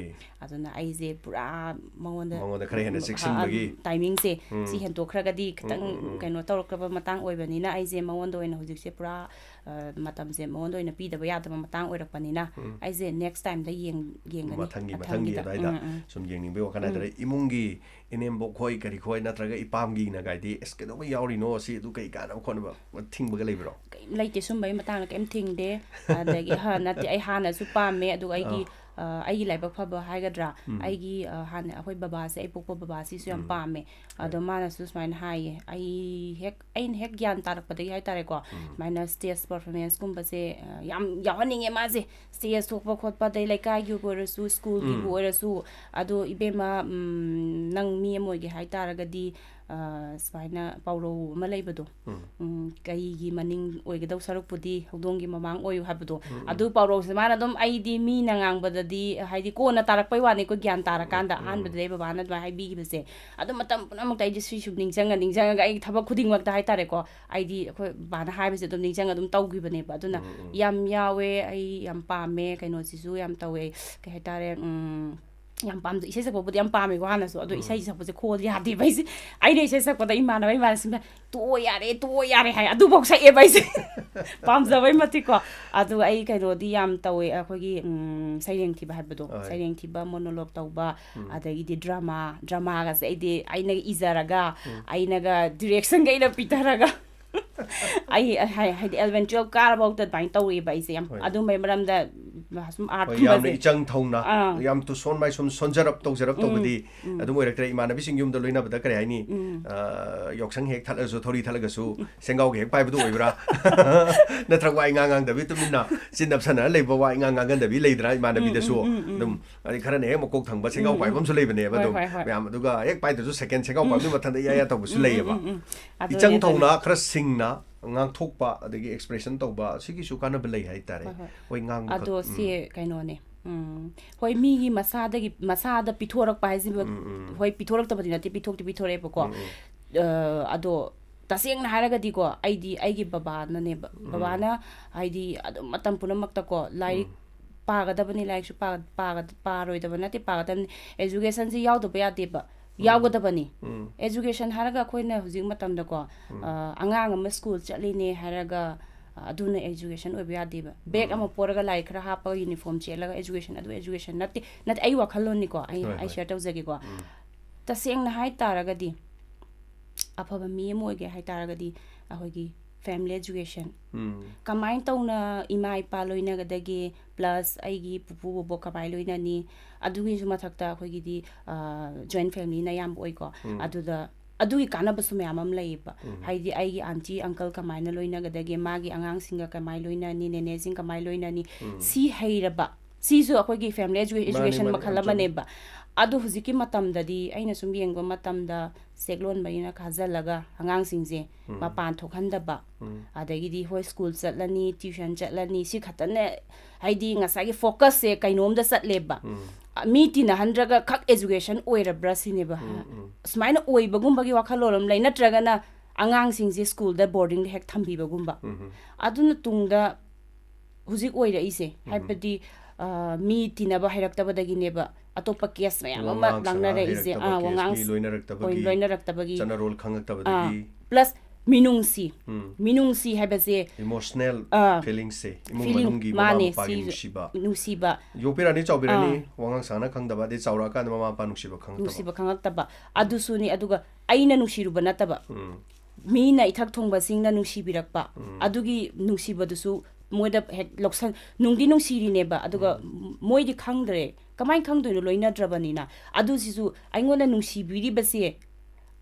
ꯑꯗꯨꯅ ꯑꯩꯁꯦ ꯄꯨꯔꯥ ꯃꯉꯣꯟꯗ ꯃꯉꯣꯟꯗ ꯈꯔ ꯍꯦꯟꯅ ꯆꯦꯛꯁꯤꯟꯕꯒꯤ꯫ ꯇꯥꯏꯃꯤꯡꯁꯦ ꯁꯤ ꯍꯦꯟꯇꯣꯛꯈ꯭ꯔꯒꯗꯤ ꯈꯤꯇꯪ ꯀꯩꯅꯣ ꯇꯧꯔꯛꯈ꯭ꯔꯕ ꯃꯇꯥꯡ ꯑꯣꯏꯕꯅꯤꯅ, ꯑꯩꯁꯦ ꯃꯉꯣꯟꯗ ꯑꯣꯏꯅ ꯍꯧꯖꯤꯛꯁꯦ ꯄꯨꯔꯥ, ꯑ, ꯃꯇꯝꯁꯦ ꯃꯉꯣꯟꯗ ꯑꯣꯏꯅ ꯄꯤꯗꯕ ꯌꯥꯗꯕ ꯃꯇꯥꯡ ꯑꯣꯏꯔꯛꯄꯅꯤꯅ, ꯑꯩꯁꯦ ꯅꯦꯛꯁ ꯇꯥꯏꯝꯗ ꯌꯦꯡ-, ꯌꯦꯡꯒꯅꯤ꯫ ꯃꯊꯪꯒꯤ, ꯃꯊꯪꯒꯤ ꯃꯊꯪꯒꯤꯗ꯫ ꯑꯗꯨꯋꯥꯏꯗ ꯎꯝ, ꯎꯝ꯫ ꯁꯨꯝ ꯌꯦꯡꯅꯤꯡꯕꯒꯤ ꯋꯥꯈꯜ ꯍꯥꯏꯇꯥꯔꯦ꯫ ꯏꯃꯨꯡꯒꯤ ꯏꯅꯦꯝꯕꯣꯛ ꯈꯣꯏ ꯀꯔꯤ ꯈꯣꯏ ꯅꯠꯇ꯭ꯔꯒ ꯏꯄꯥꯝꯒꯤꯅ ꯀꯥꯏꯗꯤ, "ꯑꯁ, ꯀꯩꯗꯧꯕ ꯌꯥꯎꯔꯤꯅꯣ? ꯁꯤ ꯑꯗꯨ ꯀꯩ ꯀꯥꯟꯅꯕ ꯈꯣꯠꯅꯕ?" ꯊꯤꯡꯕꯒ ꯂꯩꯕ꯭ꯔꯣ? ꯀꯩꯝ ꯂꯩꯇꯦ, ꯁꯨꯝꯕꯒꯤ ꯃꯇꯥꯡꯗ ꯀꯩꯝ ꯊꯤꯡꯗꯦ꯫ ꯑꯗꯒꯤ, ꯍ-, ꯅꯠꯇꯦ, ꯑꯩ ꯍꯥꯟꯅꯁꯨ ꯄꯥꯝꯃꯦ, ꯑꯗꯨꯒ ꯑꯩꯒꯤ ꯑꯥ꯫ ꯑ, ꯑꯩꯒꯤ ꯂꯥꯏꯕꯛ ꯐꯕ ꯍꯥꯏꯒꯗ꯭ꯔꯥ, ꯎꯝ꯫ ꯑꯩꯒꯤ, ꯑ, ꯍꯥꯟꯅ ꯑꯩꯈꯣꯏ ꯕꯕꯥꯁꯦ, ꯑꯩ ꯄꯣꯛꯄ ꯕꯕꯥꯁꯤꯁꯨ ꯌꯥꯝ ꯎꯝ꯫ ꯄꯥꯝꯃꯦ꯫ ꯑꯗꯣ ꯍꯣꯏ꯫ ꯃꯥꯅꯁꯨ ꯁꯨꯃꯥꯏꯅ ꯍꯥꯏꯌꯦ, ꯑꯩ ꯍꯦꯛ, ꯑꯩꯅ ꯍꯦꯛ ꯒ꯭ꯌꯥꯟ ꯇꯥꯔꯛꯄꯗꯒꯤ ꯍꯥꯏꯇꯥꯔꯦꯀꯣ, ꯎꯝ꯫ ꯁꯨꯃꯥꯏꯅ stage performanceꯀꯨꯝꯕꯁꯦ, ꯑ, ꯌꯥꯝ ꯌꯥꯎꯍꯟꯅꯤꯡꯉꯦ ꯃꯥꯁꯦ꯫ Stage ꯊꯣꯛꯄ ꯈꯣꯠꯄ, ꯑꯗꯩ ꯂꯩꯀꯥꯏꯒꯤꯕꯨ ꯑꯣꯏꯔꯁꯨ, schoolꯒꯤꯕꯨ ꯎꯝ꯫ ꯑꯣꯏꯔꯁꯨ꯫ ꯑꯗꯣ ꯏꯕꯦꯝꯃ, ꯎꯝ, ꯅꯪ ꯃꯤ ꯑꯃ ꯑꯣꯏꯒꯦ ꯍꯥꯏ ꯇꯥꯔꯒꯗꯤ, ꯑ, ꯁꯨꯃꯥꯏꯅ ꯄꯥꯎꯔꯧ ꯑꯃ ꯂꯩꯕꯗꯣ, ꯎꯝ꯫ ꯎꯝ, "ꯀꯩꯒꯤ ꯃꯅꯤꯡ ꯑꯣꯏꯒꯗꯧ ꯁꯔꯨꯛꯄꯨꯗꯤ ꯍꯧꯗꯣꯡꯒꯤ ꯃꯃꯥꯡ ꯑꯣꯏꯌꯨ" ꯍꯥꯏꯕꯗꯣ꯫ ꯎꯝ, ꯎꯝ꯫ ꯑꯗꯨ ꯄꯥꯎꯔꯧꯁꯦ ꯃꯥꯅ ꯑꯗꯨꯝ, ꯑꯩꯗꯤ ꯃꯤꯅ ꯉꯥꯡꯕꯗꯗꯤ, ꯍꯥꯏꯗꯤ, ꯀꯣꯟꯅ ꯇꯥꯔꯛꯄꯩ ꯋꯥꯅꯤꯀꯣ, ꯒ꯭ꯌꯥꯟ ꯇꯥꯔꯀꯥꯟꯗ꯫ ꯎꯝ, ꯎꯝ꯫ ꯑꯍꯥꯟꯕꯗꯗꯤ ꯑꯩ ꯕꯕꯥꯅ ꯑꯗꯨꯃꯥꯏꯅ ꯍꯥꯏꯕꯤꯈꯤꯕꯁꯦ, ꯑꯗꯨ ꯃꯇꯝ ꯄꯨꯝꯅꯃꯛꯇ ꯑꯩꯗꯤ ꯁꯤ ꯁꯨꯝ ꯅꯤꯡꯁꯤꯡꯉ ꯅꯤꯡꯁꯤꯡꯉꯒ ꯑꯩ ꯊꯕꯛ ꯈꯨꯗꯤꯡꯃꯛꯇ ꯍꯥꯏꯇꯥꯔꯦꯀꯣ, ꯑꯩꯗꯤ ꯑꯩꯈꯣꯏ ꯕꯕꯥꯅ ꯍꯥꯏꯕꯁꯦ ꯑꯗꯨꯝ ꯅꯤꯡꯁꯤꯡꯉ ꯑꯗꯨꯝ ꯇꯧꯈꯤꯕꯅꯦꯕ꯫ ꯑꯗꯨꯅ ꯎꯝ, ꯎꯝ꯫ ꯌꯥꯝ ꯌꯥꯎꯋꯦ, ꯑꯩ ꯌꯥꯝ ꯄꯥꯝꯃꯦ, ꯀꯩꯅꯣꯁꯤꯁꯨ ꯌꯥꯝ ꯇꯧꯋꯦ, ꯀꯩ ꯍꯥꯏꯇꯥꯔꯦ, ꯎꯝ, ꯌꯥꯝ ꯄꯥꯝꯖꯩ꯫ ꯏꯁꯩ ꯁꯛꯄꯕꯨꯗꯤ ꯌꯥꯝ ꯄꯥꯝꯃꯦꯀꯣ ꯍꯥꯟꯅꯁꯨ, ꯑꯗꯣ ꯎꯝ꯫ ꯏꯁꯩ ꯁꯛꯄꯁꯦ ꯈꯣꯜ ꯌꯥꯗꯦꯕ ꯑꯩꯁꯦ꯫ ꯑꯩꯅ ꯏꯁꯩ ꯁꯛꯄꯗ ꯏꯃꯥꯟꯅꯕ ꯏꯃꯥꯟꯅꯕꯁꯤꯡꯅ, "ꯇꯣꯛꯑꯣ ꯌꯥꯔꯦ, ꯇꯣꯛꯑꯣ ꯌꯥꯔꯦ" ꯍꯥꯏ꯫ ꯑꯗꯨꯐꯥꯎ ꯁꯛꯑꯦꯕ ꯑꯩꯁꯦ꯫ ꯄꯥꯝꯖꯕꯩ ꯃꯇꯤꯛꯀꯣ꯫ ꯑꯗꯨ ꯑꯩ ꯀꯩꯅꯣꯗꯤ ꯌꯥꯝ ꯇꯧꯋꯦ, ꯑꯩꯈꯣꯏꯒꯤ, ꯎꯝ, ꯁꯩꯔꯦꯡ ꯊꯤꯕ ꯍꯥꯏꯕꯗꯣ, ꯍꯣꯏ꯫ ꯁꯩꯔꯦꯡ ꯊꯤꯕ, monologue ꯇꯧꯕ, ꯎꯝ꯫ ꯑꯗꯒꯤꯗꯤ drama, dramaꯒꯁꯦ ꯑꯩꯗꯤ ꯑꯩꯅꯒ ꯏꯖꯔꯒ, ꯎꯝ꯫ ꯑꯩꯅꯒ directionꯒ ꯑꯩꯅ ꯄꯤꯊꯔꯒ, ꯑꯩ, ꯍꯥꯏ-, ꯍꯥꯏꯗꯤ eleven twelve ꯀꯥꯔꯐꯥꯎꯗ ꯑꯗꯨꯃꯥꯏꯅ ꯇꯧꯔꯛꯑꯦꯕ ꯑꯩꯁꯦ꯫ ꯌꯥꯝ ꯍꯣꯏ꯫ ꯑꯗꯨꯝꯕꯩ ꯃꯔꯝꯗ ꯁꯨꯝ ꯍꯣꯏ, ꯌꯥꯝꯅ artꯀꯨꯝꯕꯁꯦ꯫ ꯏꯆꯪ ꯊꯧꯅ, ꯑꯥ꯫ ꯌꯥꯝ ꯇꯨ ꯁꯣꯟ ꯃꯥꯏ ꯁꯣꯟ ꯁꯣꯟꯖꯔꯞ ꯇꯧꯖꯔꯞ ꯎꯝ, ꯇꯧꯕꯗꯤ ꯎꯝ꯫ ꯑꯗꯨꯝ ꯑꯣꯏꯔꯛꯇ꯭ꯔꯦ꯫ ꯏꯃꯥꯟꯅꯕꯤꯁꯤꯡ ꯌꯨꯝꯗ ꯂꯣꯏꯅꯕꯗ ꯀꯔꯤ ꯍꯥꯏꯅꯤ? ꯎꯝ꯫ ꯑ, ꯌꯥꯎꯁꯪ ꯍꯦꯛ ꯊꯠꯂꯁꯨ, ꯊꯧꯔꯤ ꯊꯠꯂꯒꯁꯨ, ꯁꯦꯡꯒꯥꯎꯒ ꯍꯦꯛ ꯄꯥꯏꯕꯗꯨ ꯑꯣꯏꯕ꯭ꯔꯥ? ꯅꯠꯇ꯭ꯔꯒ ꯋꯥ ꯏꯉꯥꯡ ꯉꯥꯡꯗꯕꯤ, ꯇꯨꯃꯤꯟꯅ ꯆꯤꯟ ꯅꯞꯁꯟꯅꯔ ꯂꯩꯕ, ꯋꯥ ꯏꯉꯥꯡ ꯉꯥꯡꯒꯟꯗꯕꯤ ꯂꯩꯗꯅ ꯏꯃꯥꯟꯅꯕꯤꯗꯁꯨ? ꯎꯝ, ꯎꯝ, ꯎꯝ꯫ ꯑꯗꯨꯝ, ꯑꯗꯩ ꯈꯔꯅ ꯍꯦꯛ ꯃꯀꯣꯛ ꯊꯪꯕ ꯁꯦꯡꯒꯥꯎ ꯎꯝ, ꯄꯥꯏꯕ ꯎꯝ꯫ ꯑꯃꯁꯨ ꯂꯩꯕꯅꯦꯕ꯫ ꯍꯣꯏ, ꯑꯗꯨꯝ ꯍꯣꯏ, ꯍꯣꯏ꯫ ꯃꯌꯥꯝ, ꯑꯗꯨꯒ ꯍꯦꯛ ꯄꯥꯏꯗ꯭ꯔꯁꯨ second ꯁꯦꯡꯒꯥꯎ ꯎꯝ꯫ ꯄꯥꯏꯕꯒꯤ ꯃꯊꯪꯗ ꯏꯌꯥ ꯏꯌꯥ ꯇꯧꯕꯁꯨ ꯎꯝ, ꯎꯝ, ꯂꯩꯌꯦꯕ꯫ ꯎꯝ, ꯎꯝ꯫ ꯑꯗꯨꯅꯦ, ꯏꯆꯪ ꯑꯗꯨꯅꯦ꯫ ꯊꯧꯅ ꯈꯔ ꯁꯤꯡꯅ ꯉꯥꯡꯊꯣꯛꯄ, ꯑꯗꯒꯤ expression ꯇꯧꯕ, ꯁꯤꯒꯤꯁꯨ ꯀꯥꯟꯅꯕ ꯂꯩ ꯍꯥꯏꯇꯥꯔꯦ꯫ ꯍꯣꯏ, ꯍꯣꯏ꯫ ꯍꯣꯏ, ꯉꯥꯡꯕ ꯑꯗꯣ ꯈꯛ-, ꯁꯤ ꯎꯝ꯫ ꯀꯩꯅꯣꯅꯦ, ꯎꯝ, ꯍꯣꯏ, ꯃꯤꯒꯤ ꯃꯁꯥꯗꯒꯤ, ꯃꯁꯥꯗ ꯄꯤꯊꯣꯔꯛꯄ ꯍꯥꯏꯁꯤꯃ-, ꯎꯝ, ꯎꯝ, ꯎꯝ꯫ ꯍꯣꯏ, ꯄꯤꯊꯣꯔꯛꯇꯕꯗꯤ ꯅꯠꯇꯦ, ꯄꯤꯊꯣꯛꯇꯤ ꯄꯤꯊꯣꯔꯛꯑꯦꯕꯀꯣ꯫ ꯎꯝ, ꯎꯝ꯫ ꯑ, ꯑꯗꯣ ꯇꯁꯦꯡꯅ ꯍꯥꯏꯔꯒꯗꯤꯀꯣ, ꯑꯩꯗꯤ ꯑꯩꯒꯤ ꯕꯕꯥꯅꯅꯦꯕ, ꯎꯝ꯫ ꯕꯕꯥꯅ ꯍꯥꯏꯗꯤ ꯑꯗꯨꯝ ꯃꯇꯝ ꯄꯨꯝꯅꯃꯛꯇꯀꯣ, ꯂꯥꯏꯔꯤꯛ ꯎꯝ꯫ ꯄꯥꯒꯗꯕꯅꯤ, ꯂꯥꯏꯔꯤꯛꯁꯨ ꯄꯥ-, ꯄꯥꯒ-, ꯄꯥꯔꯣꯏꯗꯕ ꯅꯠꯇꯦ, ꯄꯥꯒꯗꯕꯅꯤ, educationꯁꯤ ꯌꯥꯎꯗꯕ ꯌꯥꯗꯦꯕ, ꯎꯝ꯫ ꯌꯥꯎꯒꯗꯕꯅꯤ꯫ ꯎꯝ꯫ Education ꯍꯥꯏꯔꯒ ꯑꯩꯈꯣꯏꯅ ꯍꯧꯖꯤꯛ ꯃꯇꯝꯗꯀꯣ, ꯎꯝ꯫ ꯑ, ꯑꯉꯥꯡ ꯑꯃ school ꯆꯠꯂꯤꯅꯦ ꯍꯥꯏꯔꯒ, ꯑ, ꯑꯗꯨꯅ education ꯑꯣꯏꯕ ꯌꯥꯗꯦꯕ꯫ Bag ꯎꯝ꯫ ꯑꯃ ꯄꯣꯔꯒ ꯂꯥꯏꯔꯤꯛ ꯈꯔ ꯍꯥꯞꯄꯒ uniform ꯆꯦꯜꯂꯒ education, ꯑꯗꯨ education ꯅꯠꯇꯦ, ꯅꯠꯇꯦ, ꯑꯩ ꯋꯥꯈꯜꯂꯣꯟꯅꯤꯀꯣ, ꯑꯩ, ꯍꯣꯏ, ꯑꯩ ꯍꯣꯏ꯫ Share ꯇꯧꯖꯒꯦꯀꯣ꯫ ꯎꯝ꯫ ꯇꯁꯦꯡꯅ ꯍꯥꯏ ꯇꯥꯔꯒꯗꯤ, ꯑꯐꯕ ꯃꯤ ꯑꯃ ꯑꯣꯏꯒꯦ ꯍꯥꯏ ꯇꯥꯔꯒꯗꯤ, ꯑꯩꯈꯣꯏꯒꯤ family education. ꯎꯝ ꯀꯃꯥꯏꯅ ꯇꯧꯅ ꯏꯃꯥ ꯏꯄꯥ ꯂꯣꯏꯅꯒꯗꯒꯦ, plus ꯑꯩꯒꯤ ꯄꯨꯄꯨ ꯕꯣꯕꯣꯛ ꯀꯃꯥꯏꯅ ꯂꯣꯏꯅꯅꯤ, ꯑꯗꯨꯒꯤꯁꯨ ꯃꯊꯛꯇ ꯑꯩꯈꯣꯏꯒꯤꯗꯤ, ꯑ, joint family ꯅ ꯑꯌꯥꯝꯕ ꯑꯣꯏꯀꯣ꯫ ꯎꯝ ꯑꯗꯨꯗ ꯑꯗꯨꯒꯤ ꯀꯥꯟꯅꯕꯁꯨ ꯃꯌꯥꯝ ꯑꯃ ꯂꯩꯌꯦꯕ꯫ ꯎꯝ ꯍꯥꯏꯗꯤ ꯑꯩꯒꯤ aunty uncle ꯀꯃꯥꯏꯅ ꯂꯣꯏꯅꯒꯗꯒꯦ, ꯃꯥꯒꯤ ꯑꯉꯥꯡꯁꯤꯡꯒ ꯀꯃꯥꯏꯅ ꯂꯣꯏꯅꯅꯤ, ꯅꯦꯅꯦꯁꯤꯡ ꯀꯃꯥꯏꯅ ꯂꯣꯏꯅꯅꯤ, ꯎꯝ ꯁꯤ ꯍꯩꯔꯕ, ꯁꯤꯁꯨ ꯑꯩꯈꯣꯏꯒꯤ family edu- ꯃꯥꯅꯤ, education ꯃꯥꯅꯤ, ꯃꯈꯜ ꯌꯥꯝ ꯆꯨꯝꯃꯤ꯫ ꯑꯃꯅꯦꯕ꯫ ꯑꯗꯣ ꯍꯧꯖꯤꯛꯀꯤ ꯃꯇꯝꯗꯗꯤ ꯑꯩꯅ ꯁꯨꯝ ꯌꯦꯡꯕ ꯃꯇꯝꯗ ꯆꯦꯛꯂꯣꯟꯕꯅꯤꯅ ꯈꯥꯖꯤꯜꯂꯒ ꯑꯉꯥꯡꯁꯤꯡꯁꯦ ꯎꯝ ꯃꯄꯥꯟ ꯊꯣꯛꯍꯟꯗꯕ, ꯎꯝ ꯑꯗꯒꯤꯗꯤ ꯍꯣꯏ school ꯆꯠꯂꯅꯤ, tuition ꯆꯠꯂꯅꯤ, ꯁꯤ ꯈꯛꯇꯅ ꯍꯥꯏꯗꯤ ꯉꯁꯥꯏꯒꯤ focus ꯁꯦ ꯀꯩꯅꯣꯝꯗ ꯆꯠꯂꯦꯕ꯫ ꯎꯝ ꯃꯤ ꯇꯤꯟꯅꯍꯟꯗ꯭ꯔꯒ ꯈꯛ education ꯑꯣꯏꯔꯕ꯭ꯔꯥ ꯁꯤꯅꯦꯕ꯫ ꯎꯝ ꯎꯝ ꯁꯨꯃꯥꯏꯅ ꯑꯣꯏꯕꯒꯨꯝꯕꯒꯤ ꯋꯥꯈꯜꯂꯣꯟ ꯑꯃ ꯂꯩ, ꯅꯠꯇ꯭ꯔꯒꯅ ꯑꯉꯥꯡꯁꯤꯡꯁꯦ school ꯗ boarding ꯗ ꯍꯦꯛ ꯊꯝꯕꯤꯕꯒꯨꯝꯕ꯫ ꯎꯝ ꯑꯗꯨꯅ ꯇꯨꯡꯗ ꯍꯧꯖꯤꯛ ꯑꯣꯏꯔꯛꯏꯁꯦ, ꯍꯥꯏꯕꯗꯤ, ꯑ, ꯃꯤ ꯇꯤꯟꯅꯕ ꯍꯩꯔꯛꯇꯕꯗꯒꯤꯅꯦꯕ ꯑꯇꯣꯞꯄ case ꯃꯌꯥꯝ ꯑꯃ ꯋꯥꯉꯥꯡ ꯁꯉꯥꯡ ꯂꯥꯡꯅꯔꯛꯏꯁꯦ꯫ ꯍꯩꯔꯛꯇꯕ, ꯑꯥ, case ꯋꯥꯉꯥꯡ ꯃꯤ ꯂꯣꯏꯅꯔꯛꯇꯕꯒꯤ, ꯂꯣꯏꯅꯔꯛꯇꯕꯒꯤ, ꯆꯠꯅꯔꯣꯜ ꯑꯥ, ꯈꯪꯉꯛꯇꯕꯗꯒꯤ, plus ꯃꯤꯅꯨꯡꯁꯤ, ꯎꯝ ꯃꯤꯅꯨꯡꯁꯤ ꯍꯥꯏꯕꯁꯦ, emotional ꯑꯥ, feelings ꯁꯦ, ꯏꯃꯨꯡ feeling, ꯃꯅꯨꯡꯒꯤ ꯃꯃꯥ ꯃꯥꯅꯦ, ꯃꯄꯥꯒꯤ ꯁꯤ ꯅꯨꯡꯁꯤꯕ, ꯅꯨꯡꯁꯤꯕ, ꯌꯣꯛꯄꯤꯔꯛꯑꯅꯤ, ꯆꯥꯎꯕꯤꯔꯅꯤ, ꯋꯥꯉꯥꯡ ꯁꯉꯥꯡꯅ ꯈꯪꯗꯕ, ꯑꯗꯩ ꯆꯥꯎꯔꯛꯑꯀꯥꯟꯗ ꯃꯃꯥ ꯃꯄꯥ ꯅꯨꯡꯁꯤꯕ ꯈꯪꯉꯛꯇꯕ꯫ ꯅꯨꯡꯁꯤꯕ ꯈꯪꯉꯛꯇꯕ, ꯑꯗꯨꯁꯨꯅꯤ꯫ ꯑꯗꯨꯒ ꯑꯩꯅ ꯅꯨꯡꯁꯤꯔꯨꯕ ꯅꯠꯇꯕ, ꯎꯝ ꯃꯤꯅ ꯏꯊꯛ ꯊꯣꯡꯕꯁꯤꯡꯅ ꯅꯨꯡꯁꯤꯕꯤꯔꯛꯄ, ꯎꯝ ꯑꯗꯨꯒꯤ ꯅꯨꯡꯁꯤꯕꯗꯨꯁꯨ ꯃꯣꯏꯗ ꯍꯦꯛ ꯂꯧꯁꯟ-, ꯅꯨꯡꯗꯤ ꯅꯨꯡꯁꯤꯔꯤꯅꯦꯕ, ꯑꯗꯨꯒ ꯃꯣꯏꯗꯤ ꯈꯪꯗ꯭ꯔꯦ, ꯀꯃꯥꯏꯅ ꯈꯪꯗꯣꯏꯅꯣ, ꯂꯣꯏꯅꯗ꯭ꯔꯕꯅꯤꯅ꯫ ꯑꯗꯨꯁꯤꯁꯨ ꯑꯩꯉꯣꯟꯗ ꯅꯨꯡꯁꯤꯕꯤꯔꯤꯕꯁꯦ,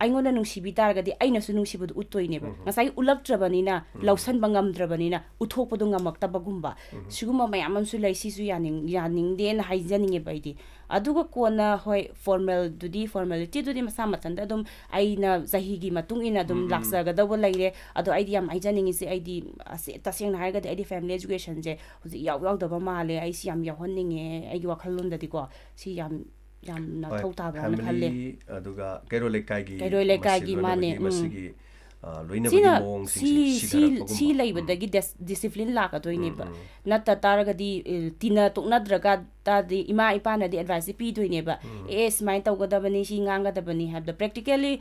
ꯑꯩꯉꯣꯟꯗ ꯅꯨꯡꯁꯤꯕꯤ ꯇꯥꯔꯒꯗꯤ ꯑitness ꯁꯨ ꯅꯨꯡꯁꯤꯕꯗꯨ ꯎꯠꯇꯣꯏꯅꯦꯕ꯫ ꯎꯝ ꯉꯁꯥꯏꯒꯤ ꯎꯠꯂꯛꯇ꯭ꯔꯕꯅꯤꯅ, ꯂꯧꯁꯟꯕ ꯉꯝꯗ꯭ꯔꯕꯅꯤꯅ, ꯎꯠꯊꯣꯛꯄꯗꯣ ꯉꯝꯃꯛꯇꯕꯒꯨꯝꯕ, ꯁꯤꯒꯨꯝꯕ ꯃꯌꯥꯝ ꯑꯃꯁꯨ ꯂꯩ꯫ ꯁꯤꯁꯨ ꯌꯥꯅꯤꯡ-, ꯌꯥꯅꯤꯡꯗꯦꯅ ꯍꯥꯏꯖꯅꯤꯡꯉꯦꯕ ꯑꯩꯗꯤ꯫ ꯑꯗꯨꯒ ꯀꯣꯟꯅ, ꯍꯣꯏ, formal ꯗꯨꯗꯤ, formality ꯗꯨꯗꯤ ꯃꯁꯥ ꯃꯊꯟꯇ ꯑꯗꯨꯝ ꯑꯩꯅ ꯆꯍꯤꯒꯤ ꯃꯇꯨꯡ ꯏꯟꯅ ꯑꯗꯨꯝ ꯎꯝ, ꯎꯝ꯫ ꯂꯥꯛꯆꯒꯗꯧꯕ ꯂꯩꯔꯦ꯫ ꯑꯗꯣ ꯑꯩꯗꯤ ꯌꯥꯝ ꯍꯥꯏꯖꯅꯤꯡꯉꯤꯁꯦ, ꯑꯩꯗꯤ ꯑꯁꯦ-, ꯇꯁꯦꯡꯅ ꯍꯥꯏꯔꯒꯗꯤ ꯑꯩꯗꯤ family education ꯁꯦ ꯍꯧꯖꯤꯛ ꯏꯌꯥꯎ ꯌꯥꯎꯗꯕ ꯃꯥꯜꯂꯦ, ꯑꯩ ꯁꯤ ꯌꯥꯝ ꯌꯥꯎꯍꯟꯅꯤꯡꯉꯦ ꯑꯩꯒꯤ ꯋꯥꯈꯜꯂꯣꯟꯗꯗꯤꯀꯣ꯫ ꯁꯤ ꯌꯥꯝ, ꯌꯥꯝꯅ ꯍꯣꯏ, ꯊꯧ ꯇꯥꯕ꯭ꯔꯥꯅ ꯈꯜꯂꯦ꯫ family, ꯑꯗꯨꯒ ꯀꯩꯔꯣꯏ ꯂꯩꯀꯥꯏꯒꯤ ꯀꯩꯔꯣꯏ ꯂꯩꯀꯥꯏꯒꯤ, ꯃꯁꯤ ꯃꯥꯅꯦ, ꯂꯣꯏꯅꯕꯒꯤ ꯎꯝ꯫ ꯃꯁꯤꯒꯤ, ꯑ, ꯂꯣꯏꯅꯕꯒꯤ ꯁꯤꯅ, ꯃꯑꯣꯡꯁꯤꯡꯁꯤ ꯁꯤ, ꯁꯤ, ꯁꯤ, ꯁꯤꯊꯔꯛꯄꯒꯨꯝꯕ꯫ ꯁꯤ ꯂꯩꯕꯗꯒꯤ ꯗꯦꯁ-, discipline ꯂꯥꯛꯀꯗꯣꯏꯅꯦꯕ꯫ ꯎꯝ, ꯎꯝ꯫ ꯅꯠꯇ ꯇꯥꯔꯒꯗꯤ, ꯑꯦ, ꯇꯤꯟꯅ ꯇꯣꯛꯅꯗ꯭ꯔꯒ ꯇꯥꯔꯗꯤ ꯏꯃꯥ ꯏꯄꯥꯅꯗꯤ advice ꯁꯦ ꯄꯤꯗꯣꯏꯅꯦꯕ꯫ ꯎꯝ꯫ "ꯑꯦ, ꯁꯨꯃꯥꯏꯅ ꯇꯧꯒꯗꯕꯅꯤ, ꯁꯤ ꯉꯥꯡꯒꯗꯕꯅꯤ" ꯍꯥꯏꯕꯗꯣ꯫ Practically,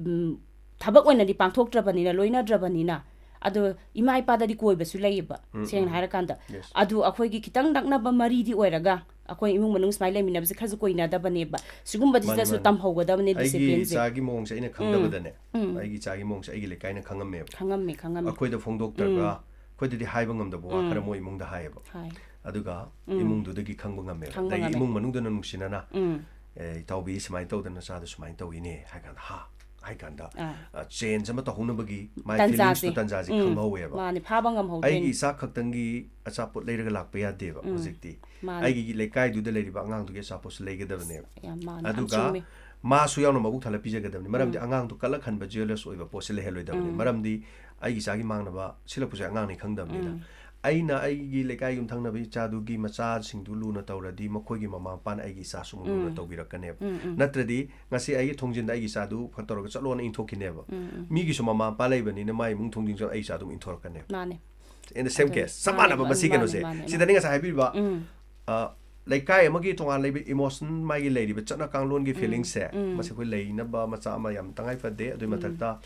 ꯎꯝ, ꯊꯕꯛ ꯑꯣꯏꯅꯗꯤ ꯄꯥꯡꯊꯣꯛꯇ꯭ꯔꯕꯅꯤꯅ, ꯂꯣꯏꯅꯗ꯭ꯔꯕꯅꯤꯅ, ꯑꯗꯣ ꯏꯃꯥ ꯏꯄꯥꯗꯗꯤ ꯀꯣꯏꯕꯁꯨ ꯂꯩꯌꯦꯕ, ꯎꯝ, ꯁꯦꯡꯅ ꯎꯝ. ꯍꯥꯏꯔꯀꯥꯟꯗ꯫ Yes. ꯑꯗꯣ ꯑꯩꯈꯣꯏꯒꯤ ꯈꯤꯇꯪ ꯅꯛꯅꯕ ꯃꯔꯤꯗꯤ ꯑꯣꯏꯔꯒ ꯑꯩꯈꯣꯏ ꯏꯃꯨꯡ ꯃꯅꯨꯡ ꯁꯨꯃꯥꯏꯅ ꯂꯩꯃꯤꯟꯅꯕꯁꯦ ꯈꯔꯁꯨ ꯀꯣꯏꯅꯗꯕꯅꯦꯕ꯫ ꯁꯤꯒꯨꯝꯕꯁꯤꯗꯁꯨ ꯃꯥꯅꯤ, ꯃꯥꯅꯤ. ꯇꯝꯍꯧꯒꯗꯕꯅꯦ ꯑꯩꯒꯤ ꯗꯤꯁꯤꯄ꯭ꯂꯤꯟꯁꯦ꯫ ꯏꯆꯥꯒꯤ ꯃꯑꯣꯡꯁꯦ ꯑꯩꯅ ꯈꯪꯗꯕꯗꯅꯦ, ꯎꯝ. ꯑꯩꯒꯤ ꯏꯆꯥꯒꯤ ꯃꯑꯣꯡꯁꯦ ꯑꯩꯒꯤ ꯂꯩꯀꯥꯏꯅ ꯈꯪꯉꯝꯃꯦꯕ꯫ ꯈꯪꯉꯝꯃꯦ, ꯈꯪꯉꯝꯃꯦ꯫ ꯑꯩꯈꯣꯏꯗ ꯐꯣꯡꯗꯣꯛꯇ꯭ꯔꯒ ꯎꯝ. ꯑꯩꯈꯣꯏꯗꯗꯤ ꯍꯥꯏꯕ ꯉꯝꯗꯕ ꯋꯥ ꯎꯝ. ꯈꯔ ꯃꯣꯏ ꯏꯃꯨꯡꯗ ꯍꯥꯏꯌꯦꯕ꯫ ꯍꯥꯏ. ꯑꯗꯨꯒ ꯎꯝ. ꯏꯃꯨꯡꯗꯨꯗꯒꯤ ꯈꯪꯕ ꯉꯝꯃꯦꯕ꯫ ꯈꯪꯕ ꯑꯗꯒꯤ ꯉꯝꯃꯦ. ꯏꯃꯨꯡ ꯃꯅꯨꯡꯗꯅ ꯅꯨꯡꯁꯤꯅꯅ, ꯎꯝ. "ꯑꯦ, ꯏꯇꯥꯎꯕꯤ ꯁꯨꯃꯥꯏꯅ ꯇꯧꯗꯅ ꯅꯆꯥꯗꯣ ꯁꯨꯃꯥꯏꯅ ꯇꯧꯋꯤꯅꯦ" ꯍꯥꯏ ꯀꯥꯟꯗ, "ꯍꯥ?" ꯍꯥꯏ ꯀꯥꯟꯗ, ꯑꯥ. ꯑ, ꯆꯦꯟꯖ ꯑꯃ ꯇꯧꯍꯧꯅꯕꯒꯤ ꯃꯥꯏ ꯇꯟꯖꯥꯁꯦ. ꯐꯤꯂꯤꯡꯁꯇꯣ, ꯇꯟꯖꯥꯁꯦ ꯎꯝ. ꯈꯪꯍꯧꯋꯦꯕ꯫ ꯃꯥꯅꯦ, ꯐꯥꯕ ꯉꯝꯍꯧꯗꯣꯏꯅꯦ꯫ ꯑꯩꯒꯤ ꯏꯆꯥ ꯈꯛꯇꯪꯒꯤ ꯑꯆꯥꯄꯣꯠ ꯂꯩꯔꯒ ꯂꯥꯛꯄ ꯌꯥꯗꯦꯕ ꯎꯝ. ꯍꯧꯖꯤꯛꯇꯤ꯫ ꯃꯥꯅꯦ. ꯑꯩꯒꯤ ꯂꯩꯀꯥꯏꯗꯨꯗ ꯂꯩꯔꯤꯕ ꯑꯉꯥꯡꯗꯨꯒꯤ ꯑꯆꯥꯄꯣꯠꯁꯨ ꯂꯩꯒꯗꯕꯅꯦꯕ꯫ ꯌꯥꯝ ꯃꯥꯅꯦ, ꯌꯥꯝ ꯑꯗꯨꯒ ꯆꯨꯝꯃꯦ. ꯃꯥꯁꯨ ꯌꯥꯎꯅ ꯃꯕꯨꯛ ꯊꯜꯂ ꯄꯤꯖꯒꯗꯕꯅꯤ꯫ ꯃꯔꯝꯗꯤ ꯎꯝ. ꯑꯉꯥꯡꯗꯣ ꯀꯜꯂꯛꯍꯟꯕ, ꯖꯤꯌꯣꯂꯦꯁ ꯑꯣꯏꯕ ꯄꯣꯠꯁꯦ ꯂꯩꯍꯜꯂꯣꯏꯗꯕꯅꯤ꯫ ꯎꯝ. ꯃꯔꯝꯗꯤ ꯑꯩꯒꯤ ꯏꯆꯥꯒꯤ ꯃꯥꯡꯅꯕ ꯁꯤꯜꯂꯛꯄꯁꯦ ꯑꯉꯥꯡꯅꯤ ꯈꯪꯗꯕꯅꯤꯅ꯫ ꯎꯝ. ꯑꯩꯅ ꯑꯩꯒꯤ ꯂꯩꯀꯥꯏ ꯌꯨꯝꯊꯪꯅꯕ ꯏꯆꯥꯗꯨꯒꯤ ꯃꯆꯥꯁꯤꯡꯗꯨ ꯂꯨꯅ ꯇꯧꯔꯗꯤ ꯃꯈꯣꯏꯒꯤ ꯃꯃꯥ ꯃꯄꯥꯅ ꯑꯩꯒꯤ ꯏꯆꯥꯁꯨ ꯑꯃꯨꯛ ꯂꯨꯅ ꯎꯝ. ꯇꯧꯕꯤꯔꯛꯀꯅꯦꯕ꯫ ꯎꯝ, ꯎꯝ. ꯅꯠꯇ꯭ꯔꯗꯤ ꯉꯁꯤ ꯑꯩꯒꯤ ꯊꯣꯡꯖꯤꯟꯗ ꯑꯩꯒꯤ ꯏꯆꯥꯗꯨ ꯐꯠ ꯇꯧꯔꯒ ꯆꯠꯂꯣꯅ ꯏꯟꯊꯣꯛꯈꯤꯅꯦꯕ꯫ ꯎꯝ, ꯎꯝ. ꯃꯤꯒꯤꯁꯨ ꯃꯃꯥ ꯃꯄꯥ ꯂꯩꯕꯅꯤꯅ ꯃꯥꯏ ꯏꯃꯨꯡ ꯊꯣꯡꯖꯤꯟ ꯆꯠꯂ ꯑꯩ ꯏꯆꯥꯗꯨ ꯑꯃꯨꯛ ꯏꯟꯊꯣꯔꯛꯀꯅꯦꯕ꯫ ꯃꯥꯅꯦ. In the same ꯑꯗꯨꯅꯤ. case, ꯆꯞ ꯃꯥꯅꯦ, ꯃꯥꯟꯅꯕ ꯃꯁꯤ ꯃꯥꯅꯦ, ꯀꯩꯅꯣꯁꯦ꯫ ꯃꯥꯅꯦ, ꯃꯥꯅꯦ. ꯁꯤꯗꯅꯤ ꯉꯁꯥꯏ ꯍꯥꯏꯕꯤꯕ, ꯎꯝ. ꯑ, ꯂꯩꯀꯥꯏ ꯑꯃꯒꯤ ꯇꯣꯉꯥꯟ ꯂꯩꯕ ꯏꯃꯣꯁꯟ, ꯃꯥꯒꯤ ꯂꯩꯔꯤꯕ ꯆꯠꯅ ꯀꯥꯡꯂꯣꯟꯒꯤ ꯎꯝ, ꯐꯤꯂꯤꯡꯁꯦ, ꯎꯝ. ꯃꯁꯤ ꯑꯩꯈꯣꯏ ꯂꯩꯅꯕ ꯃꯆꯥꯛ ꯑꯃ ꯌꯥꯝ ꯇꯉꯥꯏ ꯐꯗꯦ꯫ ꯑꯗꯨꯒꯤ ꯎꯝ. ꯃꯊꯛꯇ,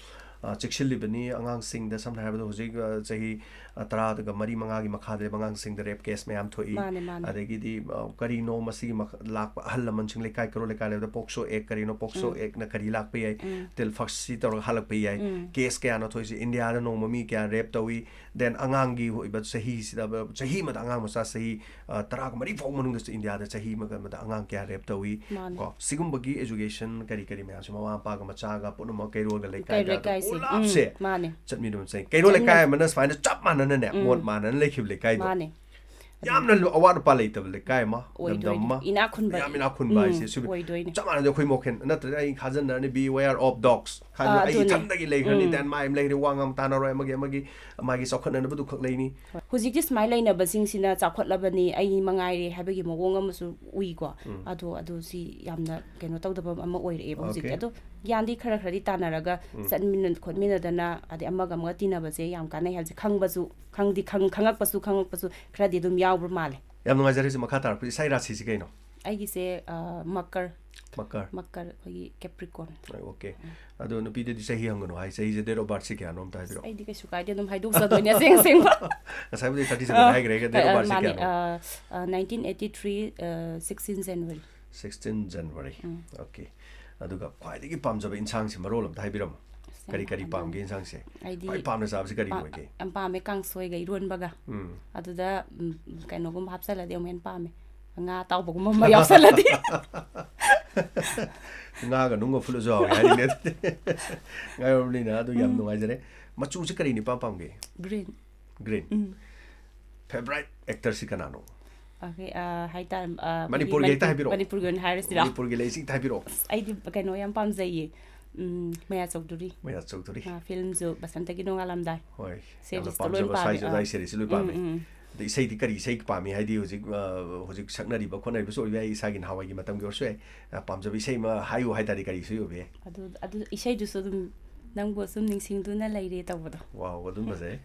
ꯑ, ꯆꯦꯛꯁꯤꯜꯂꯤꯕꯅꯤ ꯑꯉꯥꯡꯁꯤꯡꯗ, ꯁꯝꯅ ꯍꯥꯏꯔꯕꯗ ꯍꯧꯖꯤꯛ, ꯑ, ꯆꯍꯤ, ꯑ, ꯇꯔꯥꯒ ꯃꯔꯤ ꯃꯉꯥꯒꯤ ꯃꯈꯥꯗ ꯂꯩꯕ ꯑꯉꯥꯡꯁꯤꯡꯗ ꯔꯦꯞ ꯀꯦꯁ ꯃꯌꯥꯝ ꯊꯣꯛꯏ꯫ ꯃꯥꯅꯦ, ꯃꯥꯅꯦ. ꯑꯗꯒꯤꯗꯤ, ꯑ, ꯀꯔꯤꯅꯣ ꯃꯁꯤꯒꯤ ꯃꯈ-, ꯂꯥꯛꯄ ꯑꯍꯜ ꯂꯃꯟꯁꯤꯡ ꯂꯩꯀꯥꯏ ꯀꯩꯔꯣꯜ ꯂꯩꯀꯥꯏ ꯂꯩꯕꯗ ꯄꯣꯛꯁꯣ ꯑꯦꯛ, ꯀꯔꯤꯅꯣ ꯄꯣꯛꯁꯣ ꯎꯝ. ꯑꯦꯛꯅ ꯀꯔꯤ ꯂꯥꯛꯄ ꯌꯥꯏ, ꯎꯝ. ꯇꯤꯜ ꯐꯛꯁꯤ ꯇꯧꯔꯒ ꯍꯜꯂꯛꯄ ꯌꯥꯏ, ꯎꯝ. ꯀꯦꯁ ꯀꯌꯥꯅꯣ ꯊꯣꯛꯏꯁꯦ, ꯏꯟꯗꯤꯌꯥꯗ ꯅꯣꯡꯃ ꯃꯤ ꯀꯌꯥ ꯔꯦꯞ ꯇꯧꯏ, then ꯑꯉꯥꯡꯒꯤ ꯑꯣꯏꯕ ꯆꯍꯤꯁꯤꯗ, ꯆꯍꯤ ꯑꯃꯗ ꯑꯉꯥꯡ ꯃꯆꯥ ꯆꯍꯤ, ꯑ, ꯇꯔꯥꯒ ꯃꯔꯤ ꯐꯥꯎꯕ ꯃꯅꯨꯡꯗ ꯏꯟꯗꯤꯌꯥꯗ ꯆꯍꯤ ꯑꯃꯒ ꯑꯃꯗ ꯑꯉꯥꯡ ꯀꯌꯥ ꯔꯦꯞ ꯇꯧꯏ, ꯃꯥꯅꯦ. ꯀꯣ, ꯁꯤꯒꯨꯝꯕꯒꯤ ꯑꯦꯖꯨꯀꯦꯁꯟ ꯀꯔꯤ ꯀꯔꯤ ꯃꯌꯥꯝꯁꯦ ꯃꯃꯥ ꯃꯄꯥꯒ ꯃꯆꯥꯒ ꯄꯨꯝꯅꯃꯛ ꯀꯩꯔꯣꯜꯒ ꯂꯩꯀꯥꯏꯗ ꯂꯩꯀꯥꯏꯁꯦ. ꯄꯨꯂꯞꯁꯦ ꯎꯝ, ꯃꯥꯅꯦ. ꯆꯠꯃꯤꯟꯅꯕ ꯆꯪꯉꯤ꯫ ꯀꯩꯔꯣꯜ ꯆꯠꯃꯤꯟꯅ- ꯂꯩꯀꯥꯏ ꯑꯃꯅ ꯁꯨꯃꯥꯏꯅ ꯆꯞ ꯃꯥꯟꯅꯅꯅꯦ, ꯎꯝ. ꯃꯣꯠ ꯃꯥꯟꯅꯅ ꯂꯩꯈꯤꯕ ꯂꯩꯀꯥꯏꯗꯣ꯫ ꯃꯥꯅꯦ. ꯌꯥꯝꯅ ꯂꯨ-, ꯑꯋꯥꯠ ꯑꯄꯥ ꯂꯩꯇꯕ ꯂꯩꯀꯥꯏ ꯑꯃ, ꯑꯣꯏꯗꯣꯏꯅꯦ. ꯂꯝꯗꯝ ꯑꯃ, ꯏꯅꯥꯛ ꯈꯨꯟꯕ. ꯌꯥꯝ ꯏꯅꯥꯛ ꯈꯨꯟꯕ ꯎꯝ, ꯍꯥꯏꯁꯦ꯫ ꯁꯨꯕꯤ-, ꯑꯣꯏꯗꯣꯏꯅꯦ. ꯆꯞ ꯃꯥꯟꯅꯗꯦ꯫ ꯑꯩꯈꯣꯏ ꯃꯣꯈꯦꯟ ꯅꯠꯇ꯭ꯔꯗꯤ ꯑꯩ ꯊꯥꯖꯟꯅꯔꯅꯤ, "Beware of dogs" ꯍꯥꯏꯕ, ꯑꯥ, ꯑꯩ ꯑꯗꯨꯅꯦ. ꯏꯊꯟꯗꯒꯤ ꯂꯩꯈ꯭ꯔꯅꯤ, ꯎꯝ. then ꯃꯥꯏ ꯑꯃ ꯂꯩꯈ꯭ꯔꯦ, ꯋꯥ ꯉꯥꯡ ꯇꯥꯅꯔꯣꯏ, ꯑꯃꯒꯤ ꯑꯃꯒꯤ ꯃꯥꯒꯤ ꯆꯥꯎꯈꯠꯅꯅꯕꯗꯨ ꯈꯛ ꯂꯩꯅꯤ꯫ ꯍꯣꯏ. ꯍꯧꯖꯤꯛꯇꯤ ꯁꯨꯃꯥꯏꯅ ꯂꯩꯅꯕꯁꯤꯡꯁꯤꯅ ꯆꯥꯎꯈꯠꯂꯕꯅꯤ, ꯑꯩ ꯃꯉꯥꯏꯔꯦ ꯍꯥꯏꯕꯒꯤ ꯃꯑꯣꯡ ꯑꯃꯁꯨ ꯎꯏꯀꯣ꯫ ꯎꯝ. ꯑꯗꯣ ꯑꯗꯨ ꯁꯤ ꯌꯥꯝꯅ ꯀꯩꯅꯣ ꯇꯧꯗꯕ ꯑꯃ ꯑꯣꯏꯔꯛꯑꯦꯕ ꯍꯧꯖꯤꯛꯇꯤ꯫ Okay. ꯑꯗꯣ ꯒ꯭ꯌꯥꯟꯗꯤ ꯈꯔ ꯈꯔꯗꯤ ꯇꯥꯟꯅꯔꯒ ꯎꯝ. ꯆꯠꯃꯤꯟꯅ ꯈꯣꯠꯃꯤꯟꯅꯗꯅ, ꯑꯗꯩ ꯑꯃꯒ ꯑꯃꯒ ꯇꯤꯟꯅꯕꯁꯦ ꯌꯥꯝ ꯀꯥꯟꯅꯩ ꯍꯥꯏꯕꯁꯦ ꯈꯪꯕꯁꯨ, ꯈꯪꯗꯤ ꯈꯪ-, ꯈꯪꯉꯛꯄꯁꯨ, ꯈꯪꯉꯛꯄꯁꯨ ꯈꯔꯗꯤ ꯑꯗꯨꯝ ꯌꯥꯎꯕ ꯃꯥꯜꯂꯦ꯫ ꯌꯥꯝ ꯅꯨꯡꯉꯥꯏꯖꯔꯦ꯫ ꯁꯤ ꯃꯈꯥ ꯇꯥꯔꯛꯄ ꯏꯁꯥꯒꯤ ꯔꯥꯁꯤꯁꯤ ꯀꯩꯅꯣ? ꯑꯩꯒꯤꯁꯦ, ꯑ, ꯃꯀꯔ꯫ ꯃꯀꯔ꯫ ꯃꯀꯔ, ꯑꯩꯈꯣꯏꯒꯤ ꯀꯦꯄ꯭ꯔꯤꯀꯣꯟ꯫ ꯑꯣꯀꯦ꯫ ꯑꯗꯣ ꯅꯨꯄꯤꯗꯗꯤ ꯆꯍꯤ ꯍꯪꯒꯅꯨ ꯍꯥꯏ, ꯆꯍꯤꯁꯦ, date of birth ꯁꯦ ꯀꯌꯥꯅꯣ ꯑꯝꯇ ꯍꯥꯏꯕꯤꯔꯛꯑꯣ꯫ ꯑꯩꯗꯤ ꯀꯩꯁꯨ ꯀꯥꯏꯗꯦ, ꯑꯗꯨꯝ ꯍꯥꯏꯗꯣꯛꯆꯗꯣꯏꯅꯦ ꯑꯁꯦꯡ ꯑꯁꯦꯡꯕ꯫ ꯉꯁꯥꯏꯕꯨꯗꯤ thirty seven ꯍꯥꯏꯈ꯭ꯔꯦ, date of birth ꯁꯦ ꯃꯥꯅꯦ, ꯀꯌꯥꯅꯣ? Nineteen eighty three, sixteen January. Sixteen January꯫ ꯎꯝ꯫ ꯑꯣꯀꯦ꯫ ꯑꯗꯨꯒ ꯈ꯭ꯋꯥꯏꯗꯒꯤ ꯄꯥꯝꯖꯕ ꯏꯟꯁꯥꯡꯁꯦ ꯃꯔꯣꯜ ꯑꯝꯇ ꯍꯥꯏꯕꯤꯔꯝꯃꯣ꯫ ꯑꯁ, ꯌꯥꯝ ꯀꯔꯤ ꯀꯔꯤ ꯄꯥꯝꯖꯕ꯫ ꯄꯥꯝꯒꯦ ꯏꯟꯁꯥꯡꯁꯦ? ꯑꯩꯗꯤ ꯈ꯭ꯋꯥꯏ ꯄꯥꯝꯅ ꯆꯥꯕꯁꯤ ꯀꯔꯤꯅꯣ ꯄꯥ- ꯑꯣꯏꯒꯦ? ꯌꯥꯝ ꯄꯥꯝꯃꯦ ꯀꯥꯡꯁꯣꯏꯒ ꯏꯔꯣꯟꯕꯒ꯫ ꯎꯝ꯫ ꯑꯗꯨꯗ ꯎꯝ, ꯀꯩꯅꯣꯒꯨꯝꯕ ꯍꯥꯞꯆꯜꯂꯗꯤ ꯑꯃꯨꯛ ꯍꯦꯟꯅ ꯄꯥꯝꯃꯦ꯫ ꯉꯥ ꯑꯇꯥꯎꯕꯒꯨꯝꯕ ꯑꯃ ꯌꯥꯎꯁꯜꯂꯗꯤ꯫ ꯉꯥꯒ ꯅꯨꯡꯒ ꯐꯨꯠꯂꯁꯨ ꯍꯥꯎꯋꯦ ꯍꯥꯏꯔꯤꯅꯦ ꯑꯗꯨꯗꯤ꯫ ꯉꯥ ꯌꯥꯎꯔꯕꯅꯤꯅ ꯑꯗꯨ ꯌꯥꯝ ꯎꯝ꯫ ꯅꯨꯡꯉꯥꯏꯖꯔꯦ꯫ ꯃꯆꯨꯁꯦ ꯀꯔꯤꯅ ꯏꯄꯥꯝ ꯄꯥꯝꯒꯦ? ꯒ꯭ꯔꯤꯟ꯫ ꯒ꯭ꯔꯤꯟ꯫ ꯎꯝ꯫ Favourite actor ꯁꯤ ꯀꯅꯥꯅꯣ? ꯑꯣꯀꯦ, ꯑ, ꯍꯥꯏꯇꯥꯔꯦ, ꯑ, ꯃꯅꯤꯄꯨꯔꯒꯤ ꯍꯦꯛꯇ ꯃꯅꯤꯄꯨꯔ- ꯍꯥꯏꯕꯤꯔꯛꯑꯣ꯫ ꯃꯅꯤꯄꯨꯔꯒꯤ ꯑꯣꯏꯅ ꯍꯥꯏꯔꯁꯤꯔꯥ? ꯃꯅꯤꯄꯨꯔꯒꯤ ꯂꯩꯁꯤꯡ ꯍꯥꯏꯕꯤꯔꯛꯑꯣ꯫ ꯑꯁ, ꯑꯩꯗꯤ ꯀꯩꯅꯣ ꯌꯥꯝ ꯄꯥꯝꯖꯩꯌꯦ꯫ ꯎꯝ, ꯃꯌꯥ ꯆꯧꯙꯨꯔꯤ꯫ ꯃꯌꯥ ꯆꯧꯙꯨꯔꯤ꯫ ꯑ, ꯐꯤꯂꯝꯁꯨ ꯕꯁꯟꯇꯒꯤ ꯅꯣꯡꯉꯥꯜꯂꯝꯗꯥꯏ꯫ ꯍꯣꯏ, ꯌꯥꯝꯅ Series ꯇꯣ ꯂꯣꯏ ꯄꯥꯝꯖꯕ ꯄꯥꯝꯃꯦ, ꯁ꯭ꯋꯥꯏ ꯑꯥ꯫ ꯖꯒꯥꯏ series ꯁꯤ ꯂꯣꯏ ꯎꯝ, ꯄꯥꯝꯃꯦ꯫ ꯎꯝ꯫ ꯑꯗ ꯏꯁꯩꯗꯤ ꯀꯔꯤ ꯏꯁꯩ ꯄꯥꯝꯃꯤ? ꯍꯥꯏꯗꯤ ꯍꯧꯖꯤꯛ, ꯑ, ꯍꯧꯖꯤꯛ ꯁꯛꯅꯔꯤꯕ ꯈꯣꯠꯅꯔꯤꯕꯁꯨ ꯑꯣꯏꯕ ꯌꯥꯏ, ꯏꯁꯥꯒꯤ ꯅꯍꯥꯟꯋꯥꯏꯒꯤ ꯃꯇꯝꯒꯤ ꯑꯣꯏꯔꯁꯨ ꯌꯥꯏ꯫ ꯑ, ꯄꯥꯝꯖꯕ ꯏꯁꯩ ꯑꯃ ꯍꯥꯏꯌꯨ ꯍꯥꯏ ꯇꯥꯔꯗꯤ ꯀꯔꯤ ꯏꯁꯩ ꯑꯣꯏꯕ ꯌꯥꯏ? ꯑꯗꯨ, ꯑꯗꯨ ꯏꯁꯩꯗꯨꯁꯨ ꯑꯗꯨꯝ "ꯅꯪꯕꯨ ꯑꯁꯨꯝ ꯅꯤꯡꯁꯤꯡꯗꯨꯅ ꯂꯩꯔꯦ" ꯇꯧꯕꯗꯣ꯫ ꯋꯥꯎ, ꯑꯗꯨꯝ ꯐꯖꯩ꯫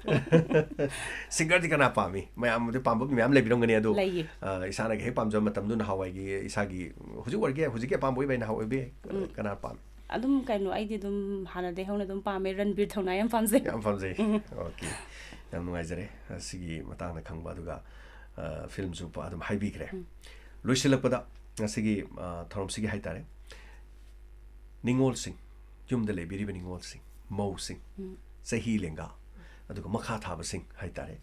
Singer ꯗꯤ ꯀꯅꯥ ꯄꯥꯝꯃꯤ? ꯃꯌꯥꯝꯗꯤ ꯄꯥꯝꯕ ꯃꯤ ꯃꯌꯥꯝ ꯂꯩꯕꯤꯔꯝꯒꯅꯤ, ꯑꯗꯣ, ꯂꯩꯌꯦ꯫ ꯑ, ꯏꯁꯥꯅ ꯍꯦꯛ ꯄꯥꯝꯖꯕ ꯃꯇꯝꯗꯨ ꯅꯍꯥꯟꯋꯥꯏꯒꯤ ꯏꯁꯥꯒꯤ ꯍꯧꯖꯤꯛ ꯑꯣꯏꯔꯒꯦ, ꯍꯧꯖꯤꯛꯀꯤ ꯑꯄꯥꯝꯕ ꯑꯣꯏꯕ ꯅꯍꯥꯟꯋꯥꯏ ꯑꯣꯏꯕ ꯌꯥꯏ꯫ ꯎꯝ꯫ ꯀꯅꯥ ꯄꯥꯝꯃꯤ? ꯑꯗꯨꯝ ꯀꯩꯅꯣ, ꯑꯩꯗꯤ ꯑꯗꯨꯝ ꯍꯥꯟꯅꯗꯩ ꯍꯧꯅ ꯑꯗꯨꯝ ꯄꯥꯝꯃꯦ, ꯔꯟꯕꯤꯔ ꯊꯧꯅꯥ ꯌꯥꯝ ꯄꯥꯝꯖꯩ꯫ ꯌꯥꯝ ꯄꯥꯝꯖꯩ꯫ ꯎꯝ꯫ ꯑꯣꯀꯦ꯫ ꯌꯥꯝ ꯅꯨꯡꯉꯥꯏꯖꯔꯦ, ꯑ, ꯁꯤꯒꯤ ꯃꯇꯥꯡꯗ ꯈꯪꯕ, ꯑꯗꯨꯒ, ꯑ, ꯐꯤꯂꯝꯁꯨ ꯄ-, ꯑꯗꯨꯝ ꯍꯥꯏꯕꯤꯈ꯭ꯔꯦ꯫ ꯎꯝ꯫ ꯂꯣꯏꯁꯤꯜꯂꯛꯄꯗ ꯉꯁꯤꯒꯤ, ꯑ, ꯊꯧꯔꯝꯁꯤꯒꯤ ꯍꯥꯏꯇꯥꯔꯦ, ꯅꯤꯉꯣꯜꯁꯤꯡ, ꯌꯨꯝꯗ ꯂꯩꯕꯤꯔꯤꯕ ꯅꯤꯉꯣꯜꯁꯤꯡ, ꯃꯧꯁꯤꯡ, ꯎꯝ꯫ ꯆꯍꯤ ꯂꯦꯡꯒꯥ, ꯑꯗꯨꯒ ꯃꯈꯥ ꯊꯥꯕꯁꯤꯡ ꯍꯥꯏꯇꯥꯔꯦ,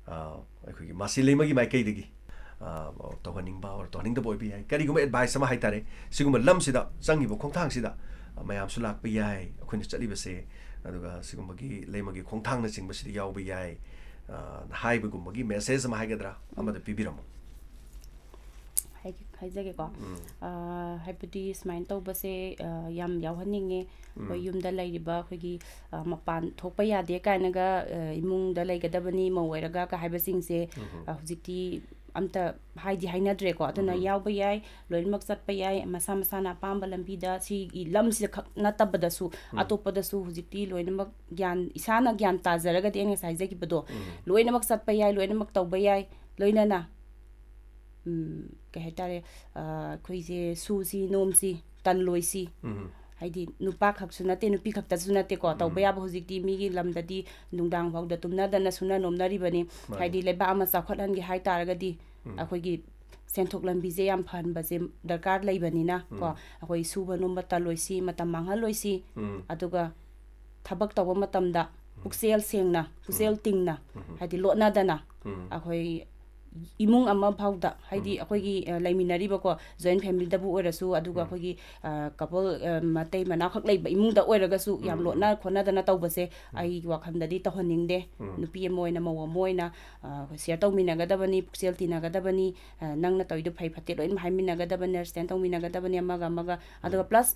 ꯑ, ꯑꯩꯈꯣꯏꯒꯤ ꯃꯥꯁꯤ ꯂꯩꯃꯒꯤ ꯃꯥꯏꯀꯩꯗꯒꯤ, ꯑ, ꯇꯧꯍꯟꯅꯤꯡꯕ or ꯇꯧꯍꯟꯅꯤꯡꯗꯕ ꯑꯣꯏꯕ ꯌꯥꯏ, ꯀꯔꯤꯒꯨꯝꯕ advice ꯑꯃ ꯍꯥꯏꯇꯥꯔꯦ, ꯁꯤꯒꯨꯝꯕ ꯂꯝꯁꯤꯗ ꯆꯪꯉꯤꯕ ꯈꯣꯡꯊꯥꯡꯁꯤꯗ, ꯑ, ꯃꯌꯥꯝꯁꯨ ꯂꯥꯛꯄ ꯌꯥꯏ, ꯑꯩꯈꯣꯏꯅ ꯆꯠꯂꯤꯕꯁꯦ, ꯑꯗꯨꯒ ꯁꯤꯒꯨꯝꯕꯒꯤ ꯂꯩꯃꯒꯤ ꯈꯣꯡꯊꯥꯡꯅꯆꯤꯡꯕꯁꯤꯗ ꯌꯥꯎꯕ ꯌꯥꯏ, ꯑ, ꯍꯥꯏꯕꯒꯨꯝꯕꯒꯤ message ꯑꯃ ꯍꯥꯏꯒꯗ꯭ꯔꯥ, ꯑꯃꯗ ꯄꯤꯕꯤꯔꯝꯃꯣ꯫ ꯍꯥꯏꯒꯦ-, ꯍꯥꯏꯖꯒꯦꯀꯣ꯫ ꯎꯝ꯫ ꯑ, ꯍꯥꯏꯕꯗꯤ ꯁꯨꯃꯥꯏꯅ ꯇꯧꯕꯁꯦ, ꯑ, ꯌꯥꯝ ꯌꯥꯎꯍꯟꯅꯤꯡꯉꯦ꯫ ꯑꯩꯈꯣꯏ ꯎꯝ꯫ ꯌꯨꯝꯗ ꯂꯩꯔꯤꯕ ꯑꯩꯈꯣꯏꯒꯤ, ꯑ, ꯃꯄꯥꯟ ꯊꯣꯛꯄ ꯌꯥꯗꯦ ꯀꯥꯏꯅꯒ, ꯑ, ꯏꯃꯨꯡꯗ ꯂꯩꯒꯗꯕꯅꯤ, ꯃꯧ ꯑꯣꯏꯔꯒ ꯀ ꯍꯥꯏꯕꯁꯤꯡꯁꯦ, ꯎꯝ꯫ ꯑ, ꯍꯧꯖꯤꯛꯇꯤ ꯑꯝꯇ ꯍꯥꯏꯗꯤ ꯍꯥꯏꯅꯗ꯭ꯔꯦꯀꯣ꯫ ꯑꯗꯨꯅ ꯎꯝ꯫ ꯌꯥꯎꯕ ꯌꯥꯏ, ꯂꯣꯏꯅꯃꯛ ꯆꯠꯄ ꯌꯥꯏ, ꯃꯁꯥ ꯃꯁꯥꯅ ꯑꯄꯥꯝꯕ ꯂꯝꯕꯤꯗ, ꯁꯤꯒꯤ ꯂꯝꯁꯤꯗ ꯈꯛ ꯅꯠꯇꯕꯗꯁꯨ, ꯎꯝ꯫ ꯑꯇꯣꯞꯄꯗꯁꯨ ꯍꯧꯖꯤꯛꯇꯤ ꯂꯣꯏꯅꯃꯛ ꯒ꯭ꯌꯥꯟ, ꯏꯁꯥꯅ ꯒ꯭ꯌꯥꯟ ꯇꯥꯖꯔꯒꯗꯤ, ꯑꯩꯅ ꯉꯁꯥꯏ ꯍꯥꯏꯖꯈꯤꯕꯗꯣ, ꯎꯝ꯫ ꯂꯣꯏꯅꯃꯛ ꯆꯠꯄ ꯌꯥꯏ, ꯂꯣꯏꯅꯃꯛ ꯇꯧꯕ ꯌꯥꯏ, ꯂꯣꯏꯅꯅ, ꯎꯝ, ꯀꯩ ꯍꯥꯏꯇꯥꯔꯦ, ꯑ, ꯑꯩꯈꯣꯏꯁꯦ ꯁꯨꯁꯤ ꯅꯣꯝꯁꯤ ꯇꯜꯂꯣꯏꯁꯤ꯫ ꯎꯝ꯫ ꯍꯥꯏꯗꯤ ꯅꯨꯄꯥ ꯈꯛꯁꯨ ꯅꯠꯇꯦ, ꯅꯨꯄꯤ ꯈꯛꯇꯁꯨ ꯅꯠꯇꯦꯀꯣ, ꯇꯧꯕ ꯎꯝ꯫ ꯌꯥꯕ ꯍꯧꯖꯤꯛꯇꯤ ꯃꯤꯒꯤ ꯂꯝꯗꯗꯤ ꯅꯨꯡꯗꯥꯡ ꯐꯥꯎꯗ ꯇꯨꯝꯅꯗꯅ ꯁꯨꯅ ꯅꯣꯝꯅꯔꯤꯕꯅꯤ꯫ ꯃꯥꯅꯤ꯫ ꯍꯥꯏꯗꯤ ꯂꯩꯕꯥꯛ ꯑꯃ ꯆꯥꯎꯈꯠꯍꯟꯒꯦ ꯍꯥꯏ ꯇꯥꯔꯒꯗꯤ ꯎꯝ꯫ ꯑꯩꯈꯣꯏꯒꯤ ꯁꯦꯟꯊꯣꯛ ꯂꯝꯕꯤꯁꯦ ꯌꯥꯝ ꯐꯍꯟꯕꯁꯦ ꯗꯔꯀꯥꯔ ꯂꯩꯕꯅꯤꯅ ꯀꯣ, ꯎꯝ꯫ ꯑꯩꯈꯣꯏ ꯁꯨꯕ ꯅꯣꯝꯕ ꯇꯜꯂꯣꯏꯁꯤ, ꯃꯇꯝ ꯃꯥꯡꯍꯜꯂꯣꯏꯁꯤ, ꯎꯝ꯫ ꯑꯗꯨꯒ ꯊꯕꯛ ꯇꯧꯕ ꯃꯇꯝꯗ ꯄꯨꯛꯆꯦꯜ ꯁꯦꯡꯅ, ꯄꯨꯛꯆꯦꯜ ꯇꯤꯡꯅ, ꯎꯝ꯫ ꯍꯥꯏꯗꯤ ꯂꯣꯠꯅꯗꯅ ꯎꯝ꯫ ꯑꯩꯈꯣꯏ ꯏꯃꯨꯡ ꯑꯃ ꯐꯥꯎꯗ, ꯍꯥꯏꯗꯤ ꯎꯝ꯫ ꯑꯩꯈꯣꯏꯒꯤ, ꯑ, ꯂꯩꯃꯤꯟꯅꯔꯤꯕꯀꯣ, ꯖꯣꯏꯟ ꯐꯦꯃꯤꯂꯤꯗꯕꯨ ꯑꯣꯏꯔꯁꯨ, ꯑꯗꯨꯒ ꯎꯝ꯫ ꯑꯩꯈꯣꯏꯒꯤ, ꯑ, ꯀꯄꯜ, ꯑ, ꯃꯇꯩ ꯃꯅꯥꯎꯈꯛ ꯂꯩꯕ ꯏꯃꯨꯡꯗ ꯑꯣꯏꯔꯒꯁꯨ ꯌꯥꯝ ꯎꯝ, ꯎꯝ꯫ ꯂꯣꯠꯅ ꯈꯣꯠꯅꯗꯅ ꯇꯧꯕꯁꯦ ꯎꯝ꯫ ꯑꯩꯒꯤ ꯋꯥꯈꯜꯗꯗꯤ ꯇꯧꯍꯟꯅꯤꯡꯗꯦ꯫ ꯎꯝ꯫ ꯅꯨꯄꯤ ꯑꯃ ꯑꯣꯏꯅ, ꯃꯧ ꯑꯃ ꯑꯣꯏꯅ, ꯑ, ꯑꯩꯈꯣꯏ ꯁꯤꯌꯔ ꯇꯧꯃꯤꯟꯅꯒꯗꯕꯅꯤ, ꯄꯨꯛꯆꯦꯜ ꯇꯤꯟꯅꯒꯗꯕꯅꯤ, ꯑ, ꯅꯪꯅ ꯇꯧꯔꯤꯗꯣ ꯐꯩ ꯐꯠꯇꯦ ꯂꯣꯏꯅ ꯍꯥꯏꯃꯤꯟꯅꯒꯗꯕꯅꯤ, ꯑꯟꯗꯔꯁꯇꯦꯟ ꯇꯧꯃꯤꯟꯅꯒꯗꯕꯅꯤ ꯑꯃꯒ ꯑꯃꯒ꯫ ꯑꯗꯨꯒ ꯎꯝ꯫ ꯄ꯭ꯂꯁ,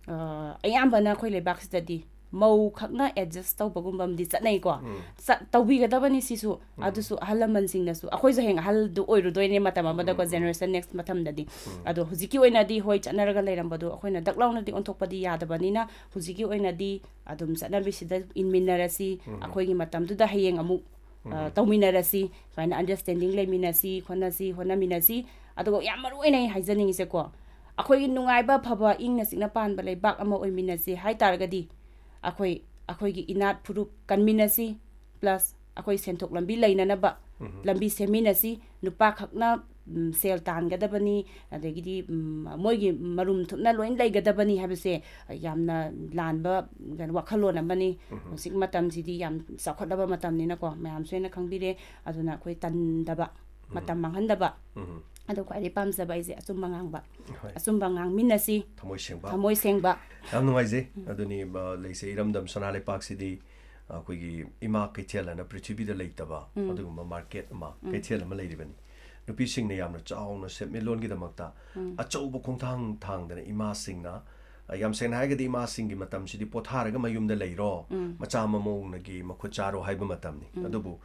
ꯑ, ꯑꯌꯥꯝꯕꯅ ꯑꯩꯈꯣꯏ ꯂꯩꯕꯥꯛꯁꯤꯗꯗꯤ ꯃꯧ ꯈꯛꯅ ꯑꯦꯗꯖꯁ ꯇꯧꯕꯒꯨꯝꯕ ꯑꯃꯗꯤ ꯆꯠꯅꯩꯀꯣ꯫ ꯎꯝ꯫ ꯆꯠ-, ꯇꯧꯕꯤꯒꯗꯕꯅꯤ ꯁꯤꯁꯨ꯫ ꯎꯝ꯫ ꯑꯗꯨꯁꯨ ꯑꯍꯜ ꯂꯃꯟꯁꯤꯡꯅꯁꯨ, ꯑꯩꯈꯣꯏꯁꯨ ꯍꯌꯦꯡ ꯑꯍꯜꯗꯨ ꯑꯣꯏꯔꯨꯗꯣꯏꯅꯦ ꯃꯇꯝ ꯑꯃꯗꯀꯣ, ꯎꯝ, ꯎꯝ꯫ ꯖꯦꯅꯦꯔꯦꯁꯟ ꯅꯦꯛꯁ ꯃꯇꯝꯗꯗꯤ꯫ ꯎꯝ꯫ ꯑꯗꯣ ꯍꯧꯖꯤꯛꯀꯤ ꯑꯣꯏꯅꯗꯤ, ꯍꯣꯏ, ꯆꯠꯅꯔꯒ ꯂꯩꯔꯝꯕꯗꯣ ꯑꯩꯈꯣꯏꯅ ꯗꯛ ꯂꯥꯎꯅꯗꯤ ꯑꯣꯟꯊꯣꯛꯄꯗꯤ ꯌꯥꯗꯕꯅꯤꯅ, ꯍꯧꯖꯤꯛꯀꯤ ꯑꯣꯏꯅꯗꯤ ꯑꯗꯨꯝ ꯆꯠꯅꯕꯤꯁꯤꯗ ꯏꯟꯃꯤꯟꯅꯔꯁꯤ꯫ ꯎꯝ꯫ ꯑꯩꯈꯣꯏꯒꯤ ꯃꯇꯝꯗꯨꯗ ꯍꯌꯦꯡ ꯑꯃꯨꯛ, ꯑ, ꯎꯝ꯫ ꯇꯧꯃꯤꯟꯅꯔꯁꯤ, ꯁꯨꯃꯥꯏꯅ ꯑꯟꯗꯔꯁꯇꯦꯟꯗꯤꯡ ꯂꯩꯃꯤꯟꯅꯁꯤ, ꯈꯣꯠꯅꯁꯤ, ꯍꯣꯠꯅꯃꯤꯟꯅꯁꯤ꯫ ꯑꯗꯨꯒ ꯌꯥꯝ ꯃꯔꯨ ꯑꯣꯏꯅ ꯑꯩ ꯍꯥꯏꯖꯅꯤꯡꯉꯤꯁꯦꯀꯣ, ꯑꯩꯈꯣꯏꯒꯤ ꯅꯨꯡꯉꯥꯏꯕ, ꯐꯕ, ꯏꯪꯅ ꯆꯤꯛꯅ ꯄꯥꯟꯕ ꯂꯩꯕꯥꯛ ꯑꯃ ꯑꯣꯏꯃꯤꯟꯅꯁꯤ ꯍꯥꯏ ꯇꯥꯔꯒꯗꯤ, ꯑꯩꯈꯣꯏ, ꯑꯩꯈꯣꯏꯒꯤ ꯏꯅꯥꯠ ꯐꯨꯔꯨꯞ ꯀꯟꯃꯤꯟꯅꯁꯤ, ꯄ꯭ꯂꯁ ꯑꯩꯈꯣꯏ ꯁꯦꯟꯊꯣꯛ ꯂꯝꯕꯤ ꯂꯩꯅꯅꯕ ꯎꯝ꯫ ꯂꯝꯕꯤ ꯁꯦꯝꯃꯤꯟꯅꯁꯤ꯫ ꯅꯨꯄꯥ ꯈꯛꯅ, ꯎꯝ, ꯁꯦꯜ ꯇꯥꯟꯒꯗꯕꯅꯤ, ꯑꯗꯒꯤꯗꯤ, ꯎꯝ, ꯃꯣꯏꯒꯤ ꯃꯔꯨꯝ ꯊꯨꯞꯅ ꯂꯣꯏꯅ ꯂꯩꯒꯗꯕꯅꯤ ꯍꯥꯏꯕꯁꯦ ꯌꯥꯝꯅ ꯂꯥꯟꯕ, ꯀꯩꯅꯣ, ꯋꯥꯈꯜꯂꯣꯟ ꯑꯃꯅꯤ꯫ ꯎꯝ꯫ ꯍꯧꯖꯤꯛ ꯃꯇꯝꯁꯤꯗꯤ ꯌꯥꯝ ꯆꯥꯎꯈꯠꯂꯕ ꯃꯇꯝꯅꯤꯅꯀꯣ, ꯃꯌꯥꯝꯁꯨ ꯍꯦꯟꯅ ꯈꯪꯕꯤꯔꯦ꯫ ꯑꯗꯨꯅ ꯑꯩꯈꯣꯏ ꯇꯟꯗꯕ, ꯃꯇꯝ ꯃꯥꯡꯍꯟꯗꯕ꯫ ꯎꯝ꯫ ꯑꯗꯣ ꯈ꯭ꯋꯥꯏꯗꯩ ꯄꯥꯝꯖꯕ ꯑꯩꯁꯦ ꯑꯆꯨꯝꯕ ꯉꯥꯡꯕ꯫ ꯍꯣꯏ꯫ ꯑꯆꯨꯝꯕ ꯉꯥꯡꯃꯤꯟꯅꯁꯤ꯫ ꯊꯃꯣꯏ ꯁꯦꯡꯕ꯫ ꯊꯃꯣꯏ ꯁꯦꯡꯕ꯫ ꯌꯥꯝ ꯅꯨꯡꯉꯥꯏꯖꯩ꯫ ꯎꯝ꯫ ꯑꯗꯨꯅꯤ, ꯑ, ꯂꯩꯁꯦ, ꯏꯔꯝꯗꯝ ꯁꯅꯥ ꯂꯩꯄꯥꯛꯁꯤꯗꯤ ꯑꯩꯈꯣꯏꯒꯤ ꯏꯃꯥ ꯀꯩꯊꯦꯜ ꯍꯥꯏꯅ ꯄ꯭ꯔꯤꯊꯤꯕꯤꯗ ꯂꯩꯇꯕ ꯎꯝ꯫ ꯑꯗꯨꯒꯨꯝꯕ ꯃꯥꯔꯀꯦꯠ ꯑꯃ, ꯎꯝ꯫ ꯀꯩꯊꯦꯜ ꯑꯃ ꯂꯩꯔꯤꯕꯅꯤ꯫ ꯅꯨꯄꯤꯁꯤꯡꯅ ꯌꯥꯝꯅ ꯆꯥꯎꯅ ꯁꯦꯟꯃꯤꯠꯂꯣꯟꯒꯤꯗꯃꯛꯇ ꯎꯝ꯫ ꯑꯆꯧꯕ ꯈꯣꯡꯊꯥꯡ ꯊꯥꯡꯗꯅ ꯏꯃꯥꯁꯤꯡꯅ, ꯑ, ꯌꯥꯝ ꯁꯦꯡꯅ ꯍꯥꯏꯔꯒꯗꯤ ꯏꯃꯥꯁꯤꯡꯒꯤ ꯃꯇꯝꯁꯤꯗꯤ "ꯄꯣꯊꯥꯔꯒ ꯃꯌꯨꯝꯗ ꯂꯩꯔꯣ, ꯎꯝ꯫ ꯃꯆꯥ ꯃꯃꯧꯅꯒꯤ ꯃꯈꯨꯠ ꯆꯥꯔꯣ" ꯍꯥꯏꯕ ꯃꯇꯝꯅꯤ꯫ ꯎꯝ꯫ ꯑꯗꯨꯕꯨ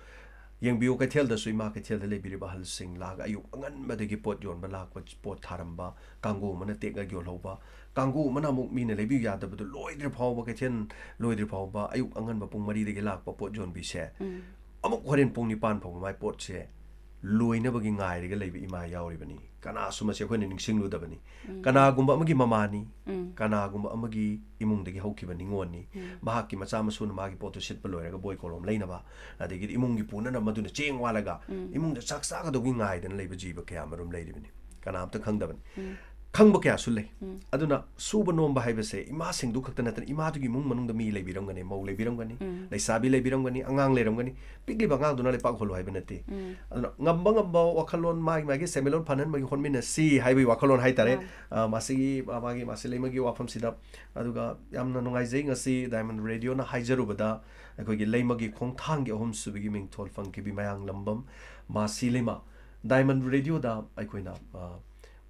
ꯌꯦꯡꯕꯤꯌꯨ, ꯀꯩꯊꯦꯜꯗꯁꯨ, ꯏꯃꯥ ꯀꯩꯊꯦꯜꯗ ꯂꯩꯕꯤꯔꯤꯕ ꯑꯍꯜꯁꯤꯡ ꯂꯥꯛꯑꯒ ꯑꯌꯨꯛ ꯑꯉꯟꯕꯗꯒꯤ ꯄꯣꯠ ꯌꯣꯟꯕ ꯂꯥꯛꯄ, ꯄꯣꯠ ꯊꯥꯔꯝꯕ, ꯀꯥꯡꯒꯨ ꯑꯃꯅ ꯇꯦꯛꯑꯒ ꯌꯣꯜꯍꯧꯕ, ꯀꯥꯡꯒꯨ ꯑꯃꯅ ꯑꯃꯨꯛ ꯃꯤꯅ ꯂꯩꯕꯤꯌꯨ ꯌꯥꯗꯕꯗꯨ ꯂꯣꯏꯗ꯭ꯔꯤ ꯐꯥꯎꯕ, ꯀꯩꯊꯦꯜ ꯂꯣꯏꯗ꯭ꯔꯤ ꯐꯥꯎꯕ, ꯑꯌꯨꯛ ꯑꯉꯟꯕ ꯄꯨꯡ ꯃꯔꯤꯗꯒꯤ ꯂꯥꯛꯄ ꯄꯣꯠ ꯌꯣꯟꯕꯤꯁꯦ, ꯎꯝ꯫ ꯑꯃꯨꯛ ꯍꯣꯔꯦꯟ ꯄꯨꯡ ꯅꯤꯄꯥꯟ ꯐꯥꯎꯕ ꯃꯥꯏ ꯄꯣꯠꯁꯦ ꯂꯣꯏꯅꯕꯒꯤ ꯉꯥꯏꯔꯒ ꯂꯩꯕ ꯏꯃꯥ ꯌꯥꯎꯔꯤꯕꯅꯤ꯫ ꯀꯅꯥꯁꯨ ꯃꯁꯤ ꯑꯩꯈꯣꯏꯅ ꯅꯤꯡꯁꯤꯡꯂꯨꯗꯕꯅꯤ꯫ ꯀꯅꯥꯒꯨꯝꯕ ꯑꯃꯒꯤ ꯃꯃꯥꯅꯤ, ꯀꯅꯥꯒꯨꯝꯕ ꯑꯃꯒꯤ ꯏꯃꯨꯡꯗꯒꯤ ꯍꯧꯈꯤꯕ ꯅꯤꯉꯣꯜꯅꯤ, ꯃꯍꯥꯛꯀꯤ ꯃꯆꯥ ꯃꯁꯨꯅ ꯃꯥꯒꯤ ꯄꯣꯠꯇꯨ ꯁꯤꯠꯄ ꯂꯣꯏꯔꯒ ꯕꯣꯏ ꯀꯣꯂꯣꯝ ꯂꯩꯅꯕ, ꯑꯗꯒꯤꯗꯤ ꯏꯃꯨꯡꯒꯤ ꯄꯨꯅꯅꯕ ꯃꯗꯨꯅ ꯆꯦꯡ ꯋꯥꯜꯂꯒ ꯏꯃꯨꯡꯗ ꯆꯥꯛ ꯆꯥꯒꯗꯧꯒꯤ ꯉꯥꯏꯗꯅ ꯂꯩꯕ ꯖꯤꯕ ꯀꯌꯥ ꯃꯔꯨꯝ ꯂꯩꯔꯤꯕꯅꯤ꯫ ꯀꯅꯥꯝꯇ ꯈꯪꯗꯕꯅꯤ꯫ ꯈꯪꯕ ꯀꯌꯥꯁꯨ ꯂꯩ꯫ ꯑꯗꯨꯅ ꯁꯨꯕ ꯅꯣꯝꯕ ꯍꯥꯏꯕꯁꯦ ꯏꯃꯥꯁꯤꯡꯗꯨ ꯈꯛꯇ ꯅꯠꯇꯅ ꯏꯃꯥꯗꯨꯒꯤ ꯏꯃꯨꯡ ꯃꯅꯨꯡꯗ ꯃꯤ ꯂꯩꯕꯤꯔꯝꯒꯅꯤ, ꯃꯧ ꯂꯩꯕꯤꯔꯝꯒꯅꯤ, ꯂꯩꯁꯥꯕꯤ ꯂꯩꯕꯤꯔꯝꯒꯅꯤ, ꯑꯉꯥꯡ ꯂꯩꯔꯝꯒꯅꯤ꯫ ꯄꯤꯛꯂꯤꯕ ꯑꯉꯥꯡꯗꯨꯅ ꯂꯩꯄꯥꯛ ꯍꯣꯜꯂꯨ ꯍꯥꯏꯕ ꯅꯠꯇꯦ꯫ ꯑꯗꯨꯅ ꯉꯝꯕ ꯉꯝꯕ ꯋꯥꯈꯜꯂꯣꯟ, ꯃꯥꯒꯤ ꯃꯥꯒꯤ ꯁꯦꯟꯃꯤꯠꯂꯣꯟ ꯐꯅꯍꯟꯕꯒꯤ ꯍꯣꯠꯃꯤꯟꯅꯁꯤ ꯍꯥꯏꯕꯒꯤ ꯋꯥꯈꯜꯂꯣꯟ ꯍꯥꯏꯇꯥꯔꯦ꯫ ꯃꯥꯅꯤ꯫ ꯑ, ꯃꯁꯤꯒꯤ, ꯑ, ꯃꯥꯒꯤ ꯃꯥꯁꯤ ꯂꯩꯃꯒꯤ ꯋꯥꯐꯝꯁꯤꯗ꯫ ꯑꯗꯨꯒ ꯌꯥꯝꯅ ꯅꯨꯡꯉꯥꯏꯖꯩ ꯉꯁꯤ ꯗꯥꯏꯃꯟ ꯔꯦꯗꯤꯑꯣꯅ ꯍꯥꯏꯖꯔꯨꯕꯗ ꯑꯩꯈꯣꯏꯒꯤ ꯂꯩꯃꯒꯤ ꯈꯣꯡꯊꯥꯡꯒꯤ ꯑꯍꯨꯝꯁꯨꯕꯒꯤ ꯃꯤꯡꯊꯣꯜ ꯐꯪꯈꯤꯕꯤ ꯃꯌꯥꯡꯂꯝꯕꯝ ꯃꯥꯁꯤ ꯂꯩꯃ ꯗꯥꯏꯃꯟ ꯔꯦꯗꯤꯑꯣꯗ ꯑꯩꯈꯣꯏꯅ, ꯑ,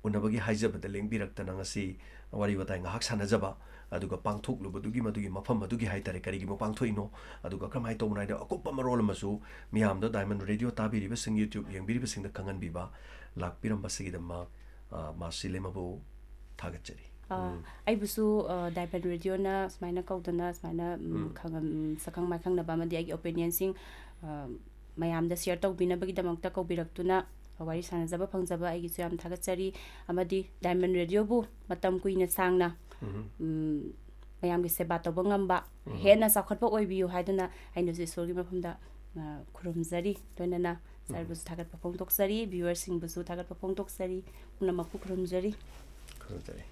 ꯎꯅꯕꯒꯤ ꯍꯥꯏꯖꯕꯗ ꯂꯦꯡꯕꯤꯔꯛꯇꯅ ꯉꯁꯤ ꯋꯥꯔꯤ ꯋꯥꯇꯥꯏ ꯉꯥꯏꯍꯥꯛ ꯁꯥꯟꯅꯖꯕ, ꯑꯗꯨꯒ ꯄꯥꯡꯊꯣꯛꯂꯨꯕꯗꯨꯒꯤ ꯃꯗꯨꯒꯤ ꯃꯐꯝ ꯑꯗꯨꯒꯤ ꯍꯥꯏꯇꯥꯔꯦ, ꯀꯔꯤꯒꯤꯅꯣ ꯄꯥꯡꯊꯣꯛꯏꯅꯣ, ꯑꯗꯨꯒ ꯀꯔꯝꯍꯥꯏꯅ ꯇꯧꯕꯅꯣ ꯍꯥꯏꯗꯣ ꯑꯀꯨꯞꯄ ꯃꯔꯣꯜ ꯑꯃꯁꯨ ꯃꯤꯌꯥꯝꯗ, ꯗꯥꯏꯃꯟ ꯔꯦꯗꯤꯑꯣ ꯇꯥꯕꯤꯔꯤꯕꯁꯤꯡ, YouTube ꯌꯦꯡꯕꯤꯔꯤꯕꯁꯤꯡꯗ ꯈꯪꯍꯟꯕꯤꯕ ꯂꯥꯛꯄꯤꯔꯝꯕꯁꯤꯒꯤꯗꯃꯛ, ꯑ, ꯃꯥꯁꯤ ꯂꯩꯃꯕꯨ ꯊꯥꯒꯠꯆꯔꯤ꯫ ꯑ, ꯎꯝ꯫ ꯑꯩꯕꯨꯁꯨ, ꯑ, ꯗꯥꯏꯃꯟ ꯔꯦꯗꯤꯑꯣꯅ ꯁꯨꯃꯥꯏꯅ ꯀꯧꯗꯅ ꯁꯨꯃꯥꯏꯅ, ꯎꯝ, ꯎꯝ꯫ ꯈꯪꯉꯝ-, ꯎꯝ, ꯁꯛꯈꯪ ꯃꯥꯏꯈꯪꯅꯕ ꯑꯃꯗꯤ ꯑꯩꯒꯤ ꯑꯣꯄꯤꯅꯤꯌꯟꯁꯤꯡ, ꯑ, ꯃꯌꯥꯝꯗ ꯁꯤꯌꯔ ꯇꯧꯕꯤꯅꯕꯒꯤꯗꯃꯛꯇ ꯀꯧꯕꯤꯔꯛꯇꯨꯅ ꯋꯥꯔꯤ ꯁꯥꯟꯅꯖꯕ ꯐꯪꯖꯕ ꯑꯩꯒꯤꯁꯨ ꯌꯥꯝ ꯊꯥꯒꯠꯆꯔꯤ꯫ ꯑꯃꯗꯤ ꯗꯥꯏꯃꯟ ꯔꯦꯗꯤꯑꯣꯕꯨ ꯃꯇꯝ ꯀꯨꯏꯅ ꯁꯥꯡꯅ, ꯎꯝ꯫ ꯎꯝ, ꯃꯌꯥꯝꯒꯤ ꯁꯦꯕꯥ ꯇꯧꯕ ꯉꯝꯕ, ꯎꯝ꯫ ꯍꯦꯟꯅ ꯆꯥꯎꯈꯠꯄ ꯑꯣꯏꯕꯤꯌꯨ ꯍꯥꯏꯗꯨꯅ ꯑꯩꯅꯁꯨ ꯏꯁꯣꯔꯒꯤ ꯃꯐꯝꯗ, ꯑ, ꯈꯨꯔꯨꯝꯖꯔꯤ꯫ ꯂꯣꯏꯅꯅ ꯎꯝ꯫ ꯁꯥꯔꯕꯨꯁꯨ ꯊꯥꯒꯠꯄ ꯐꯣꯡꯗꯣꯛꯆꯔꯤ, ꯚ꯭ꯌꯨꯋꯔꯁꯤꯡꯕꯨꯁꯨ ꯊꯥꯒꯠꯄ ꯐꯣꯡꯗꯣꯛꯆꯔꯤ, ꯄꯨꯝꯅꯃꯛꯄꯨ ꯈꯨꯔꯨꯝꯖꯔꯤ꯫ ꯈꯨꯔꯨꯝꯖꯔꯤ꯫